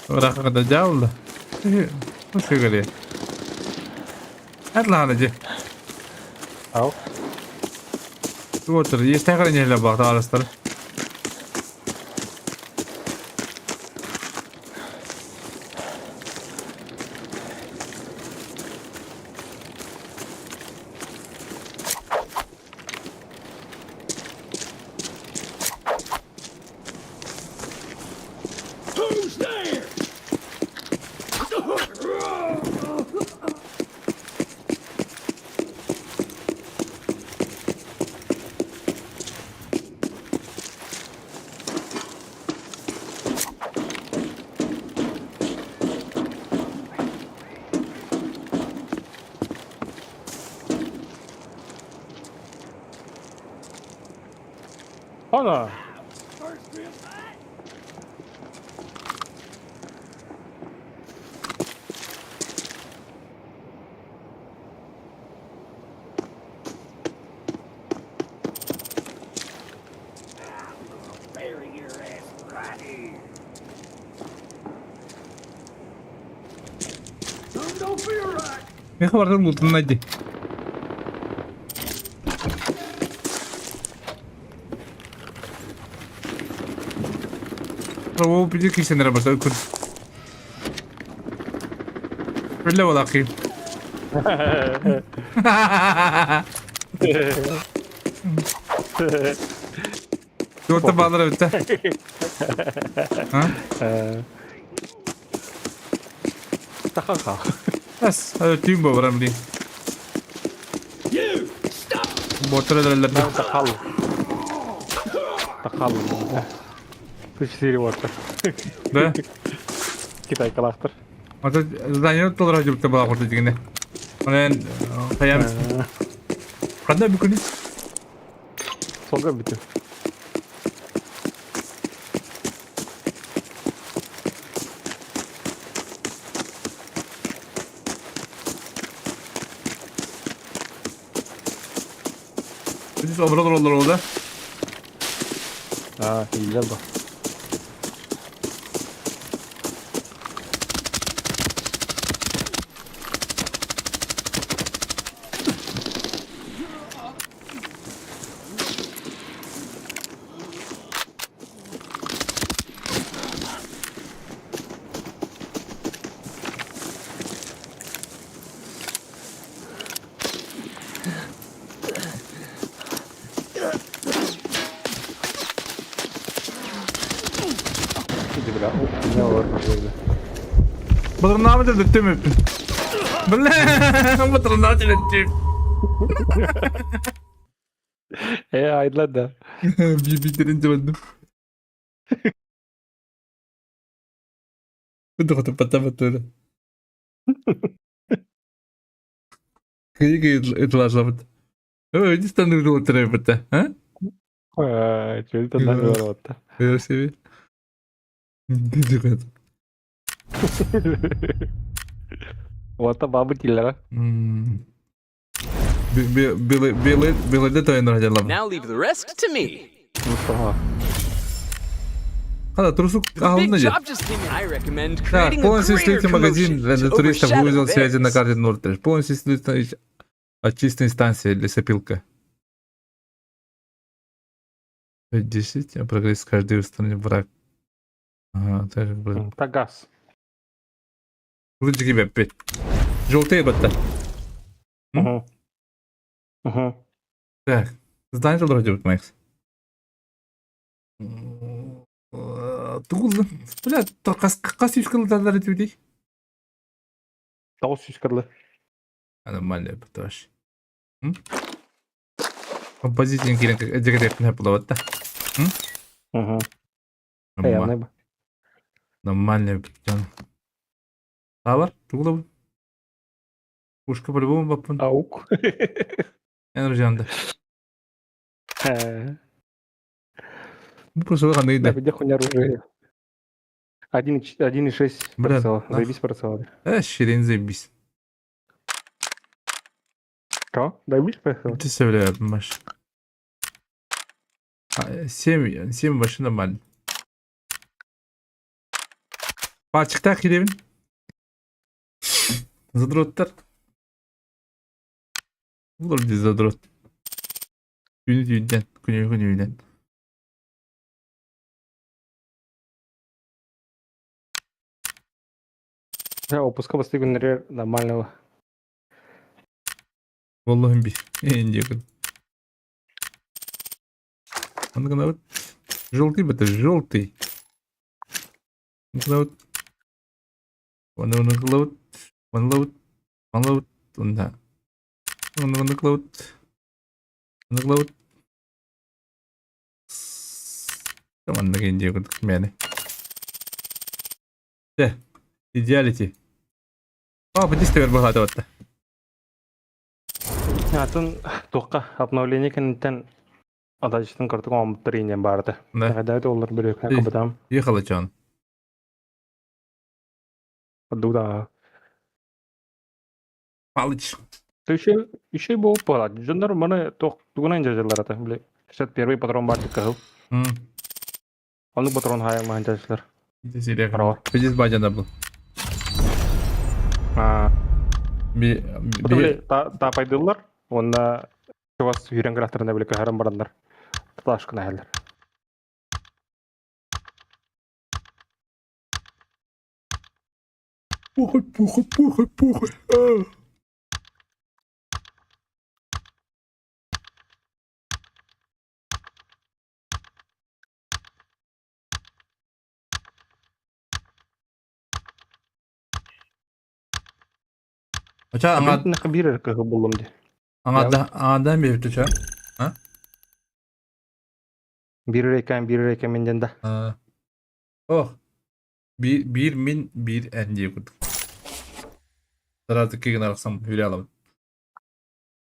Рахада дьявола. Ну что говори. Это ладно, же. Ау. Вот, есть такая не для бахта арастар. Who's there? Ана. Меха бардым лутун найди. Ол били кисенere баса күн. Билле болақи. Туорта баалара бүтэ. Таха Эс, түүн бобарам дии. Ботыр өлөрөлөр. Тахал. Тахал. Четыре вот. Да? Китайкалаахтар. Ата задание толора жүрүптө бала курду дигине. Онен хаям. Кандай бүкүнү? Солга бүтү. Biz obra олор oldu. А, ийлер ба. Иди, бля. Не олор. Быдырнаабы да өттүм. Бля, быдырнаабы өттүм. Э, айдла да. Бибитерин жабандым. Быдыр пата батыры. Кыйы ытлашабыт. Ой, дистанды отыра бата, а? Чөл тондан бар Себе. Диджигат. Уота бабы тиллера. Белый белый белый тойнор хажалам. Now leave the rest to me. Хада трусук The big ахална же. job just came in. I recommend Так, creating a полностью greater исследуйте магазин commotion для to туристов, overshadow узел связи на theirs. карте Нортридж. Полностью исследуйте очистная станция, лесопилка. 10, прогресс каждый устранит враг. Ага, так как бы. Тагаз. Лучше тебе опять. Желтые батта. Угу. Угу. Так, здание вроде бы, Макс. Тугул, бля, қас қас юшкалдар етудей. Тоғыз юшкарлы. Нормально, потому Композитин кирен дегреп не было да. Угу. Нормально. Нормально, жан. Бар, тугул. Пушка по-любому баппын. Аук. Энержианды. Бу просто қандай Да, где хуйня оружие? 1,6 прицела. Заебись прицела. Э, ширин заебись. Что? Заебись прицела? Ты себе, Маш. 7, 7 вообще нормально. Пальчикта хиребин. Задроттар. Булар ди задрот. Күнү түйден, күнү күнү Я опуска басты күннері нормального. Валлахи би. Энди күн. Аны гына вот желтый это желтый. Вот. Оны оны кылабыт. Оны лабыт. Оны лабыт. Онда. Оны оны кылабыт. Оны кылабыт. Манна кенде курдук мени. Де. Идеалити. А, бу бер бахата батта. Атын тоққа обновление кенеттен адажыстын кыртык омуттар инен барды. Да. Кайда олар бир кабытам. Ехала чан. Дуда. Палыч. Еще еще болуп барат. Жондар маны ток тугунан жазылар ата. Биле 61 патрон бар деп кыл. Аны патрон хая ман жазылар. Серия. Здесь бажан был. А. Би Би таапайдыллар уонна чугас сүүрэн графтарына били көһөрөн бараннар таташкына иһэллэр. Похуй, похуй, похуй, похуй. Оча аңа Биир эрэ кыһы буллум дии. аңа аңадан берипти ча. А? Биир эрэ биир эрэ мин диэн да. Ох. Биир биир мин биир эн диye курдук. Сразу кигин арахсам хүрэ алабын.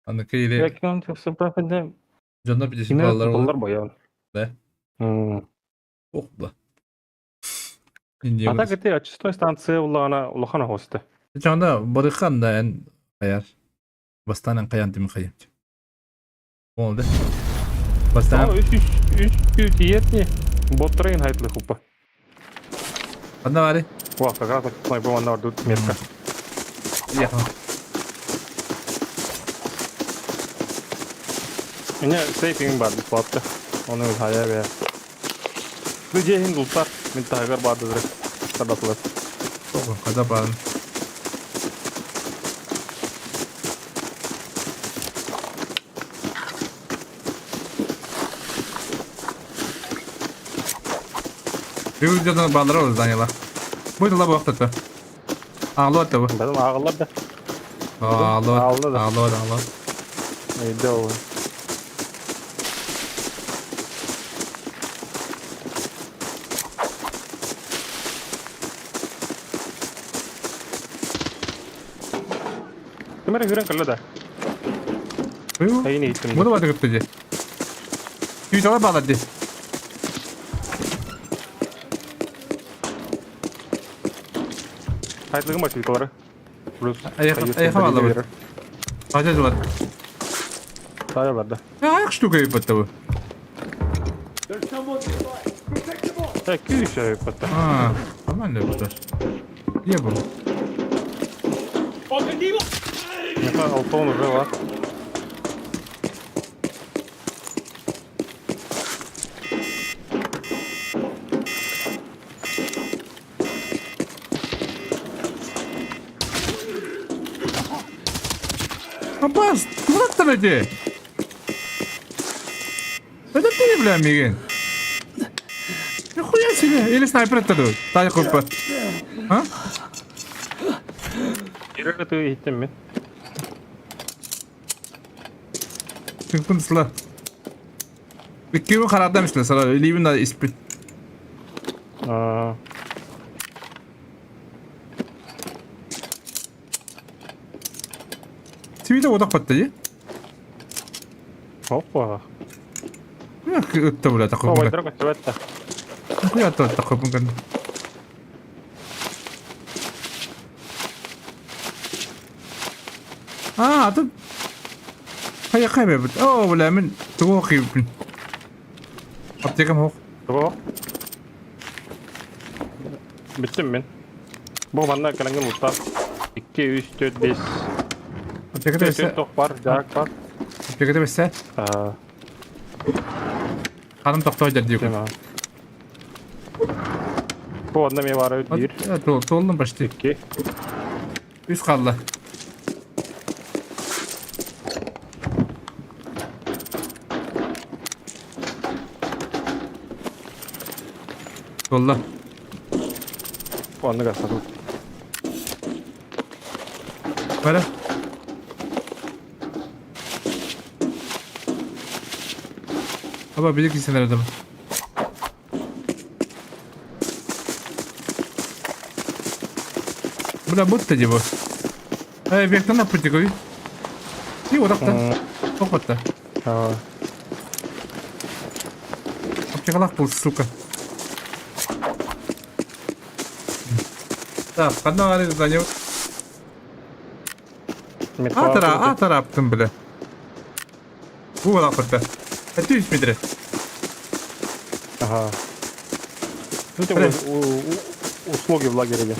Аныкы или дьоннор битисин балалар Туталлар боён. Да. Ох ба. А так это очистной станция улаана улахан оһосты. Чанда барыхан да эн хаяр. Бастан эн каян тими хайым. Oldu. Бастан. Үч үч үч үч тиетни. Ботрейн хайтлы хупа. Ханна бары? О, как раз снайпер манна бар тут метка. Я. Меня сейфинг бар бесплатно. Оны хая бе. Бу жехин дултар. Мин тагар барды дыр. Сабатлы. Када барын. Бу баллар ол Данила. Бу да бу Ağlı da bu. Benim ağırlar da. Ağlı. Ağlı da. Ağlı ağlı. Neydi o? Кимere хүрэн кэллэ да. Хайын иттим. Bunu бады кытты же. Түйдала балады. Хайтлыгым бар түйдалары. Плюс. Аяққа балды бұл. Қажа бар. Тая бар да. Аяқ штука өйпетті бұл. Э, күйші өйпетті. А, нормально өйпетті. Е бұл. Меха алтон уже бар. Аббас, куда эти? Это ты, бля, Мигин. Нихуя себе. Или снайпер это тут. Тай купа. А? Ирек ты иттим мен. Тыnkın sıla. Иккиби хараадам исте сара илибин да испит. Аа. Твиде одақ батты же? Опа. Өтті бля такой. Ой, дорога өтті. Нихуя өтті такой бұнган. А, тут Хайа хайа бит. О, бля, мен тугу кыйбын. Аптекам хоқ. Тугу. Биттим мен. Бу манна кэлэнген устар. 2 3 4 5. Аптекада бессе. Тох бар, жак бар. Аптекада бессе. Аа. Ханым тохтой дер диyor. Бу одна мен бар бир. Толдум почти. 2. Үс қалды. Толла. Онны гасатыл. Бара. Аба билик десеңдер адам. Бля, будто де бу. Эй, бектен аппытик ой. И одақта. Тоқпатта. Аптекалақ бұл, сука. Так, қандай қарайды Данил? Атара, атара аптым, бля. Бу аппытта. 300 метр. Ага. Ну, тем услуги в лагере.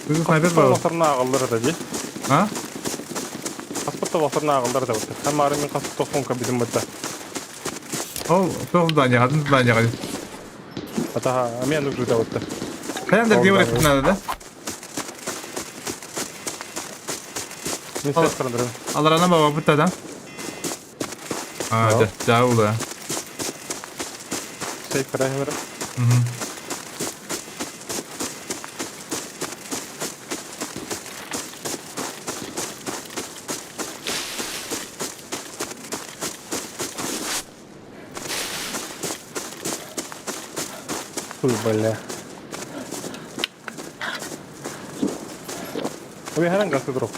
Кыгы снайпер бар. Олохторун ааҕыллар этэ дии. А? Хаспыт тобохторун ааҕыллар этэ бытта. Хэн маары мин хаспыт тохпун кэбитим бытта. Ол тоҕ здание, атын здание. Атаха, эмиэ аннык жыта бытта. Хайан да где надо, да? Мин сес кырандырым. Аларана баба бытта да? А, да, да, ула. Сейф кырайым. Угу. Хуй, бля. Ой, харан гасы дроп.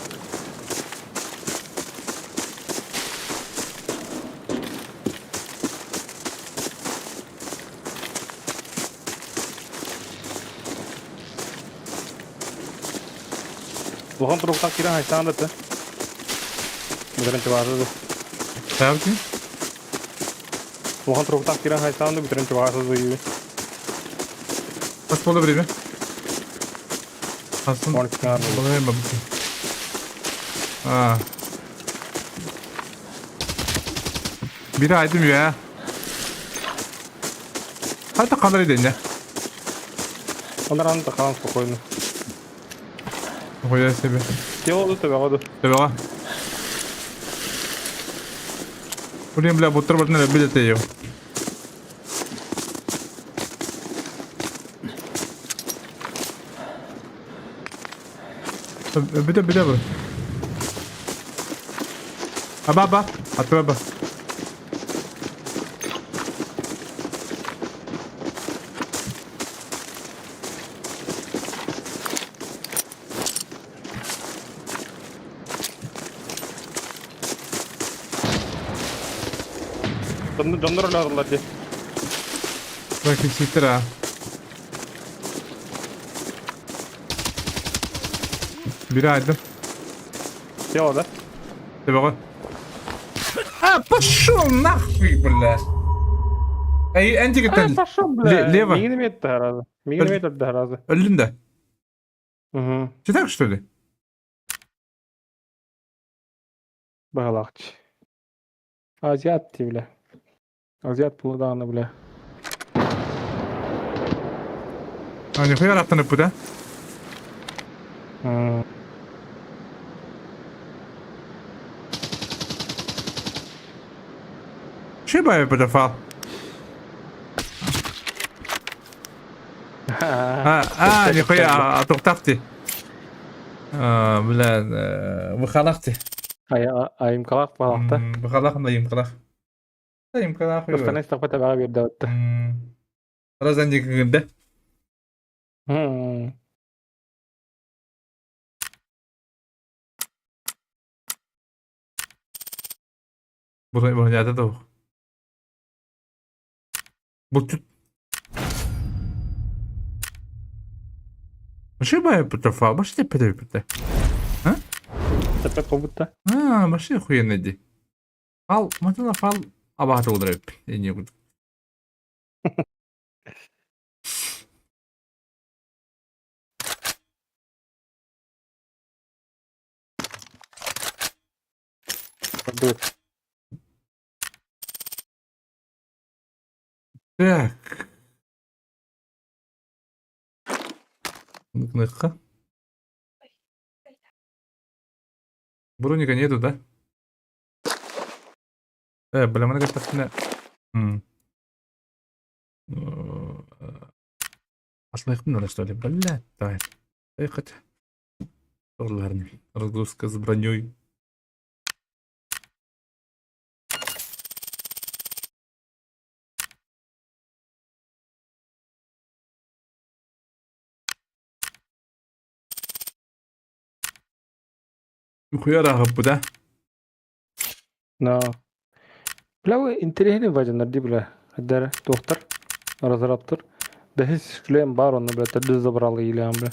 Улахан туруктан киирэн хайсаан да этэ. Бүтэрэн чугаһата да. Правда? Улахан туруктан киирэн хайсаан да бүтэрэн чугаһата да диибин. Хас буолла время? Хасын Балайым бабыты. А. Biri aydım ya. Hatta kadar edin Онор аны тахаан спокойно. Хуя себе. Тело төбөҕө ду. Төбөҕө. Блин, бля, буттар бартын өлбүт этэ Бүтэ бүтэ бу. Аба аба. Атыба аба. Дьоннор өлө дии. Бак ситтер а. Biri aydım. Тело, да? Төбөҕө. А, пошел нахуй, бля. Эй, энтигеттен. Пошел, бля. Лево. Мигин имеет раза. Мигин имеет раза. Өлдүн да. Угу. Ты так, что ли? Багалахч. Азиат ти, бля. Азиат буладааны, бля. А, нихуя раптан ыппыт, а? Шибай бытафал. А, а, нихуя, тухтахти. А, бля, выхалахти. Айымкалах балахта. Выхалах на имкалах. Имкалах. Остальные стахпата бага берді өтті. Разан дикігінде. Бұны ята да Бұл тут. Машина бытафал, машина пыта. А? Тепе побутта. А, машина охуенная ди. Фал, машина фал, абата ударып. Не буду. Так. Ну-ка. Броника нету, да? Бля, мы как-то... Аслайхын что ли? Бля, давай. Поехать. Разгрузка с броней. Нихуя рахап, да? Но. Бля, интересный важно, ди, бля. Хаддара, доктор, разраптор. Да хис шлем бар, он, бля, тады забрал или, бля.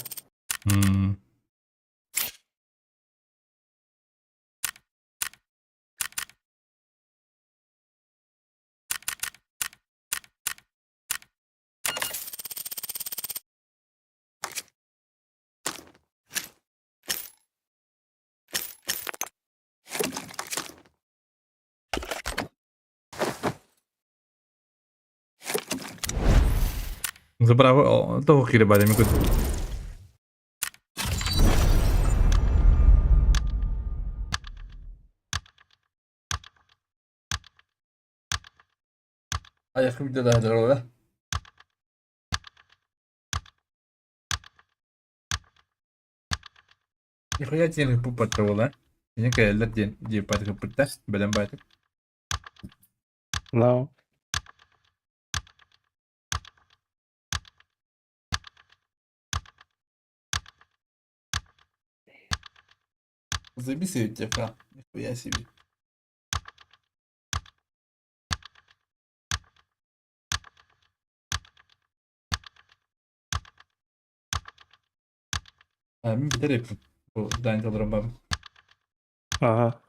Заправа того кире баар эми кут. Аяқы видеода Нихуя диэн ыппыппат буола. Ини кэлэллэр диэн диэппат ыппыттар бэлэм баайтык. No. Заебись себе тебя, нихуя себе. А, мин бүтэр эппин. Бу Данька олорон бабын. Ага.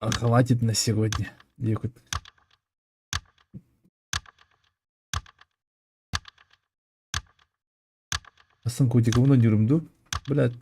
А хватит на сегодня. Диэкут. Асан котик, вон дюрумду. Блядь.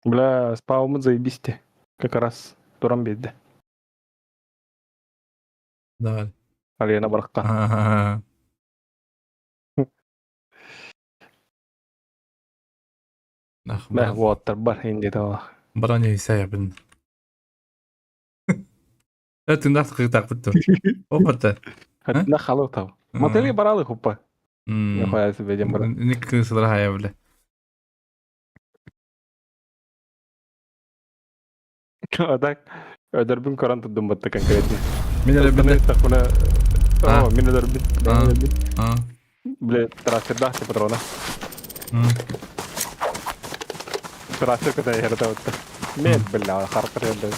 Бля, спаумут заебись те. Как раз туран биэрдэ. Давай. Алена барахха. Ага. Бля, уоттар бар инде того. Баран Исаябын. Тынах кытакпыт. Опата. На халу тав. Мотели баралы хупа. Нихуя себе дем брат. Ник кысылар хая бля. А так, өдөрбүн көрөн турдум батта конкретно. Мин эрэ бile. Такуна. О, мин өдөрбүн. А. Бля, трассердах те патрона. Трассер ката ярда отта. Мен бля, харкар ярда.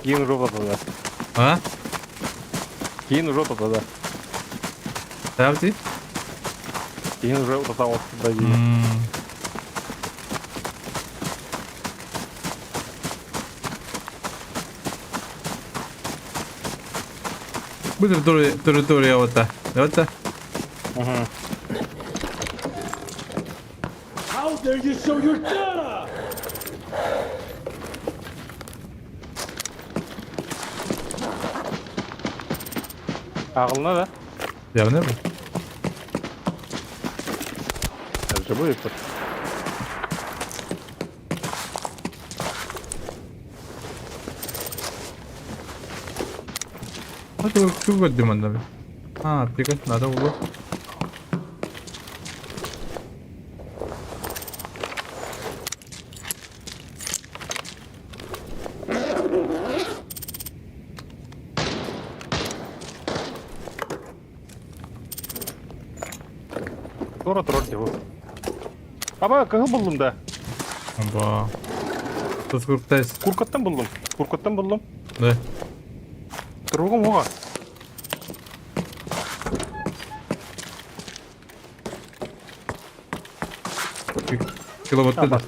Кийин жопа тогда. А? Кийин жопа тогда. Правда? Кийин жопа тогда. Бу территория территория вот Вот. Угу. How dare you show your data? Ағылына да? Явно бу. Живой тут. А ты көрдүм анда. А, прикольно, надо было. Тура турар дии бу. Аба кыһыл буллум да. Аба. Тус курктайс. Куркаттан буллум. Куркаттан буллум. Да. Туругум уга. Киловатты да.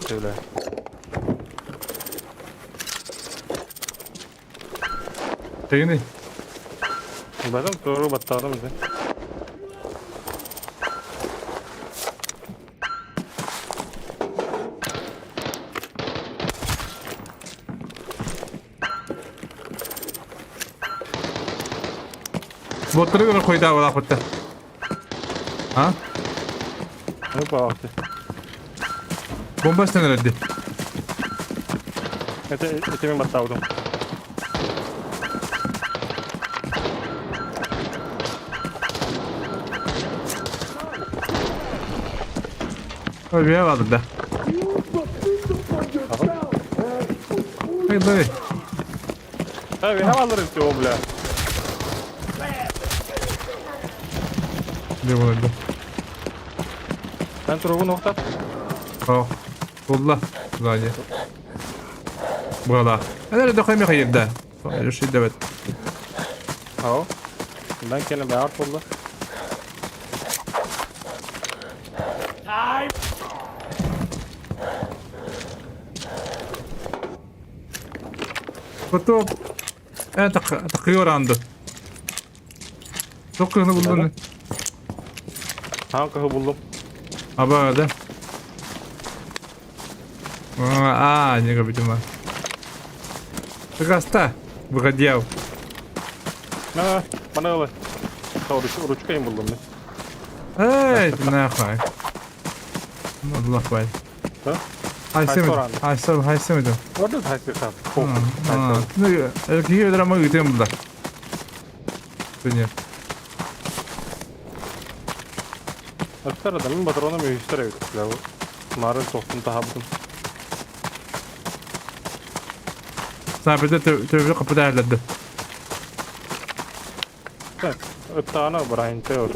Тегини. Бадам туру баттаҕым да. Боттары көрө койдаа булаапытта. А? Ну, пожалуйста. Бомба станерди. Это мен баттаабытым. Ой, бия баадыр да. Эй, давай. Ha, vi har aldrig inte бля. Де болду? Мен туругун охтат. О, булла. Сзади. Була. Эдер дохой мехайырда. Реши давай. Ау. Мен кene баар болду. Потом это тақиор анды. Тоққыны булдun. Хаан кыһы буллум. Аба да. А, не видимо. Раста, выходил. На, мана ылы. Ручка им буллум мен. Эй, нахуй. Ну, нахуй. Да? Хайсемед. Хайсем, хайсемед. Орда хайсемед. Ну, киһи драма үтем булда. Дүние. Öftер да мин патроным үстер эбит. Марын тоқтун тахабдым. Сабыда төбө капыда әлләде. Ыттаана Брайан Теор.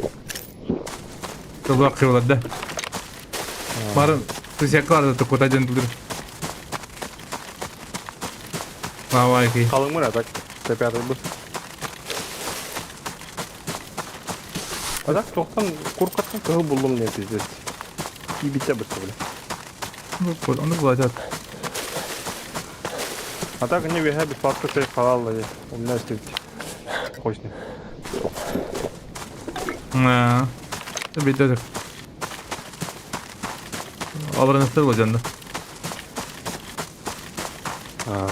Тылга кыйлады. Марын тысяклар да тукута ден тудыр. Давай ки. Қалың мына так. Тепятый бу. А так тоқтан куркаттан кыһыл буллум не пиздец. И битте бітті бля. Ну, оны булачат. А так они веха бесплатно сейф халал У меня есть Хочный. Аа. Битте. Алырыныстыр булжанды. Аа.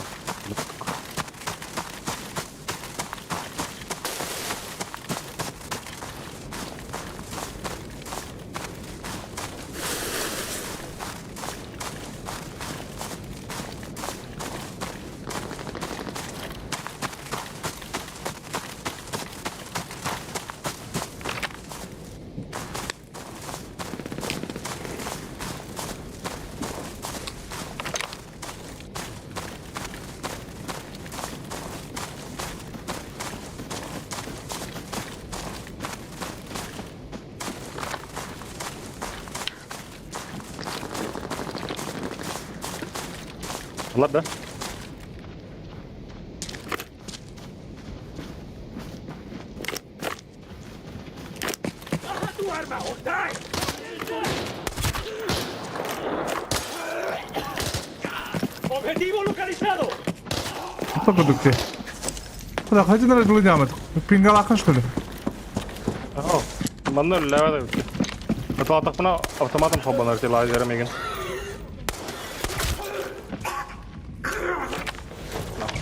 Ладно. ¡Objetivo localizado! Только Куда хотите на глядямет? Пингалахан что ли? О, манна левada Аталатақпына автоматом холбанар ти лазером еген.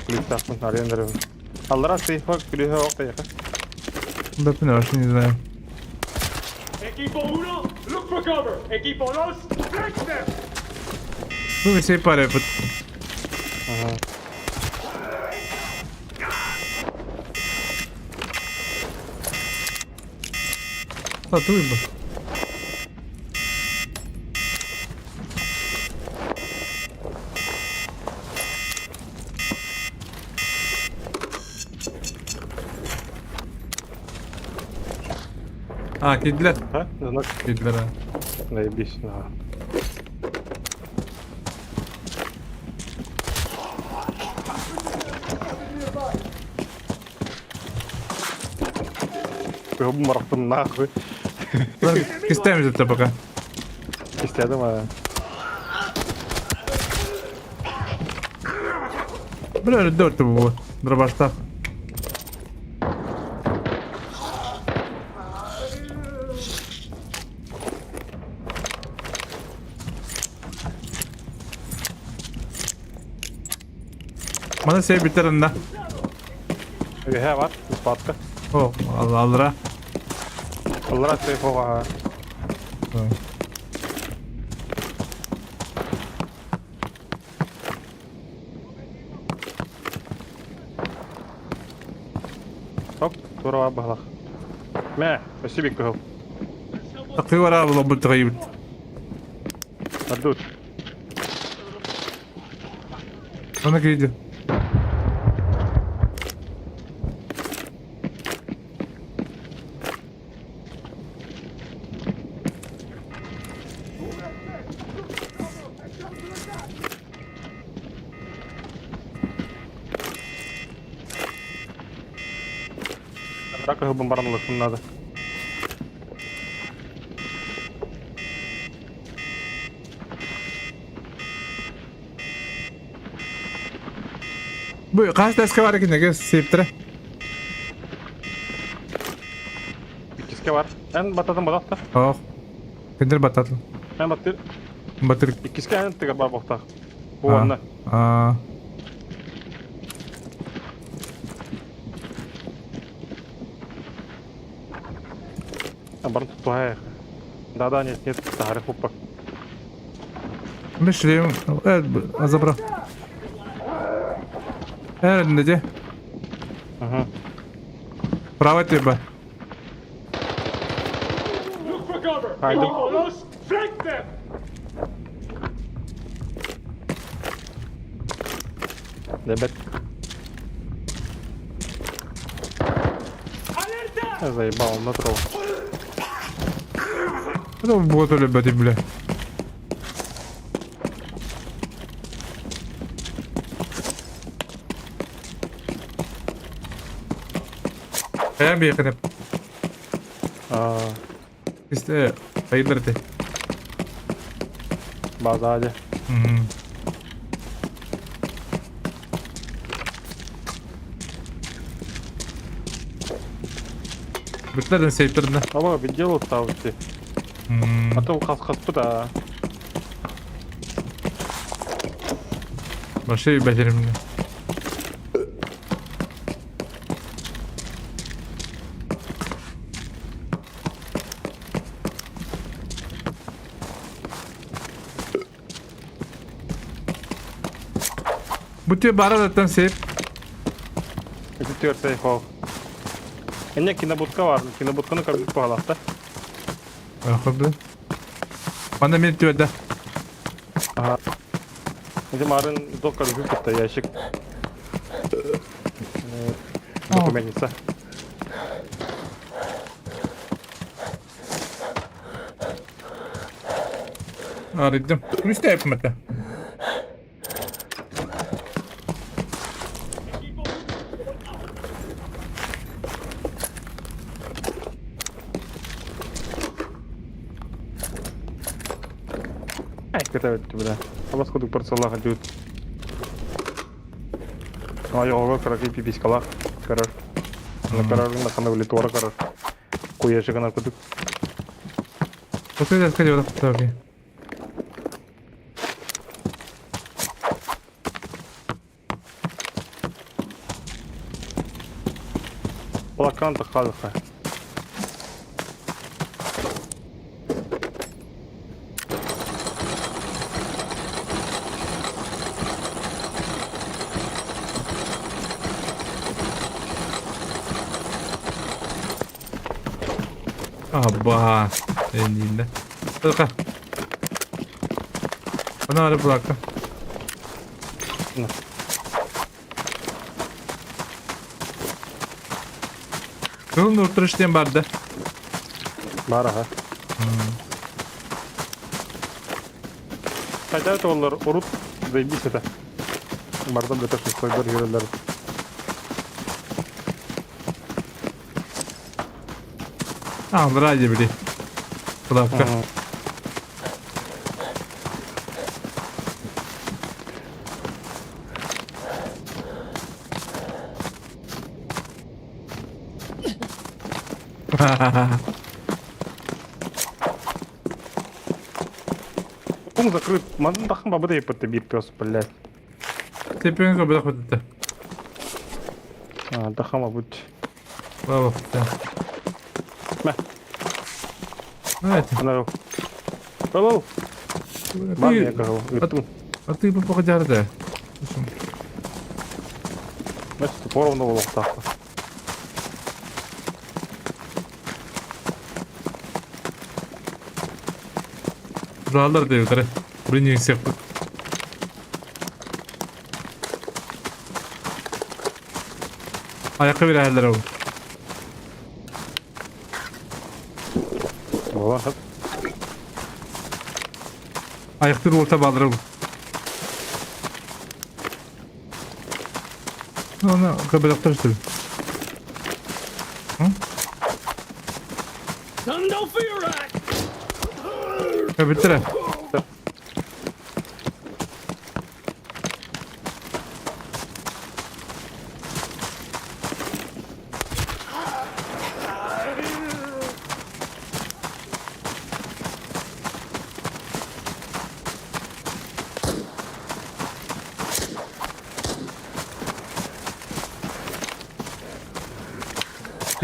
Күлүктақпын арендер. Аллара сейфа күлүхө оқта яқа. Да, вообще не знаю. Equipo 1, look for cover. Equipo 2, flank them. Ну, все паре. Ага. А, ты выбор. А, киирдилэр. А? Знак. Киирдилэр. а. Наебись, на. Обмороком нахуй. Кистем же пока. Кистя, думаю. Бля, дөртü bu. Дробашта. Мана сей битерин да. Үөһэ бар, беспатка. О, аллара. Аллара сейфоға. Оп, тура баһалах. Мә, спасибо кыһыл. Такый вара була бу тыгайбыт. Отдут. Аны кириде. Рака бомбарнулых надо. Бу хас таска бар экен септire. Иккиске бар. Эн бататын бататта. Ох. Кендер бататын. Эн баттыр. Батыр. Иккиске эн тыгар бар боқтақ. Бу онна. А. Барын туттуһай. Да-да, нет, нет, тахары хуппа. Мишлем. Э, забра. Э, где? Ага. Право тебе. Look for cover! I don't- On us, flank them! Дебет. Alerta! Заебал, натрол. Это вот любят, бля. Я бейхнеп. А, Исте, айдырты. база Бүтләрдән сейптердә. Алло, беделу ставьте. А то хас хас да. Башы бәҗеремне. Бу те бара даттан сейп. Күтүр сейф Эне кинобудка бар. Кинобудканы көрбүт пагалакта. Ахыбы. Анда мен төдә. Ага. Эти марын дока көрбүт ящик. Документница. Арыдым. Күстә yapmadı. Ай, кытабет бля. Абас кудук парцаллаха дют. Ай, ого, караки пиписькалах. Карар. На карар на хана влитора карар. Куешек на кудук. Вот это сходи вот так. Плаканта халха. Аба. Энинде. Только. Ана ары плака. Кылын уртырыштен барды. Баар аха. Хотя туоллар урут заебись это. Бардам да точно сойдор юрелер. А, ради били. Кулакка. Пункт закрыт. Манна таххан бабыта еппетте биир пес, блядь. Теппен көбөлөх бөтүттэ. А, таххан бабыт. Баба. Мә. Давайте. Ана. Алло. Бар я кажу. А ты попадярда. Значит, поровну болуохтаахпын. Залар диэбитэрэ. Блин, сиэхпит. Айакка бирэһэллэр ол. Буолан сөп. Айахтыр уолта баалар ол. Оны көбөлөктөр үстүбүт. Көбүттэрэ.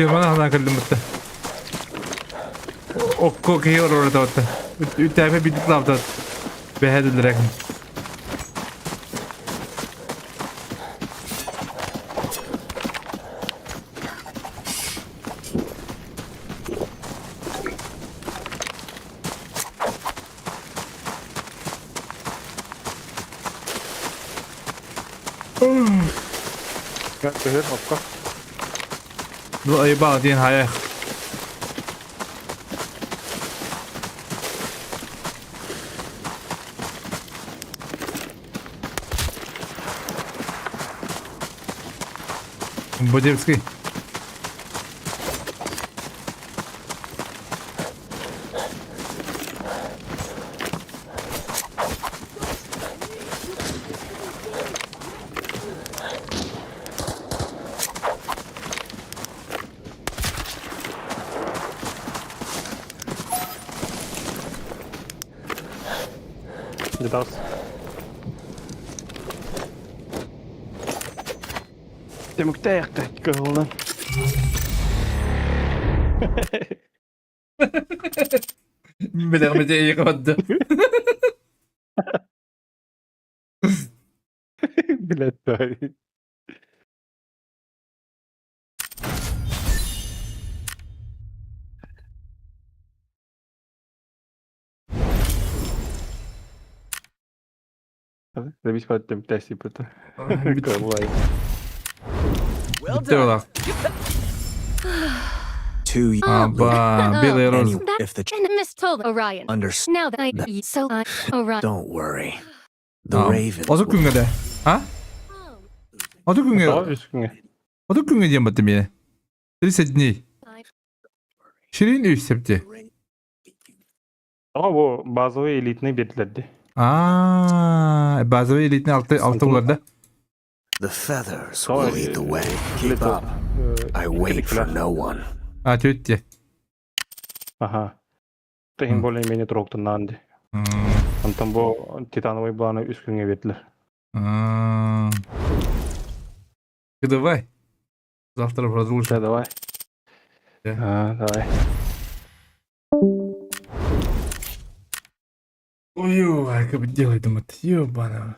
Фирманы ханаа кэллим бытта. Окко киһи олорор табатта. Үттээпэ бидик лаабтат. Бэһэдилэрэ. Көһөр окко. Бу айбаа диэн хайах. Бодевский. Дедас. Түмүктээх кыһылынан. Билэҕим эйиэхэ Билет. Завис по түмүктээх Кыһылай. Well done. Two Аба, белая роза. if the And Miss Told Orion. understand Now that I so I Orion. don't worry. The ravens Оту күҥҥэ да? А? Оту күҥҥэ? Үс күҥҥэ. Оту күҥҥэ диэн баттым миэнэ. 30 дней. Ширин үс септи. Тоҕо бу базовый элитный биэрдилэр А, базовый элитный алты алты булар да? The feathers will will lead the way. Keep up. I wait for no one. А, тетте. Аха. Тыһын более-менее туруктуннаан ди. Онтон бу титановый планы үс күҥҥэ биэрдилэр. Давай. Завтра продолжим. Да, давай. А, давай. Ой, как бы делай, думает, ёбана.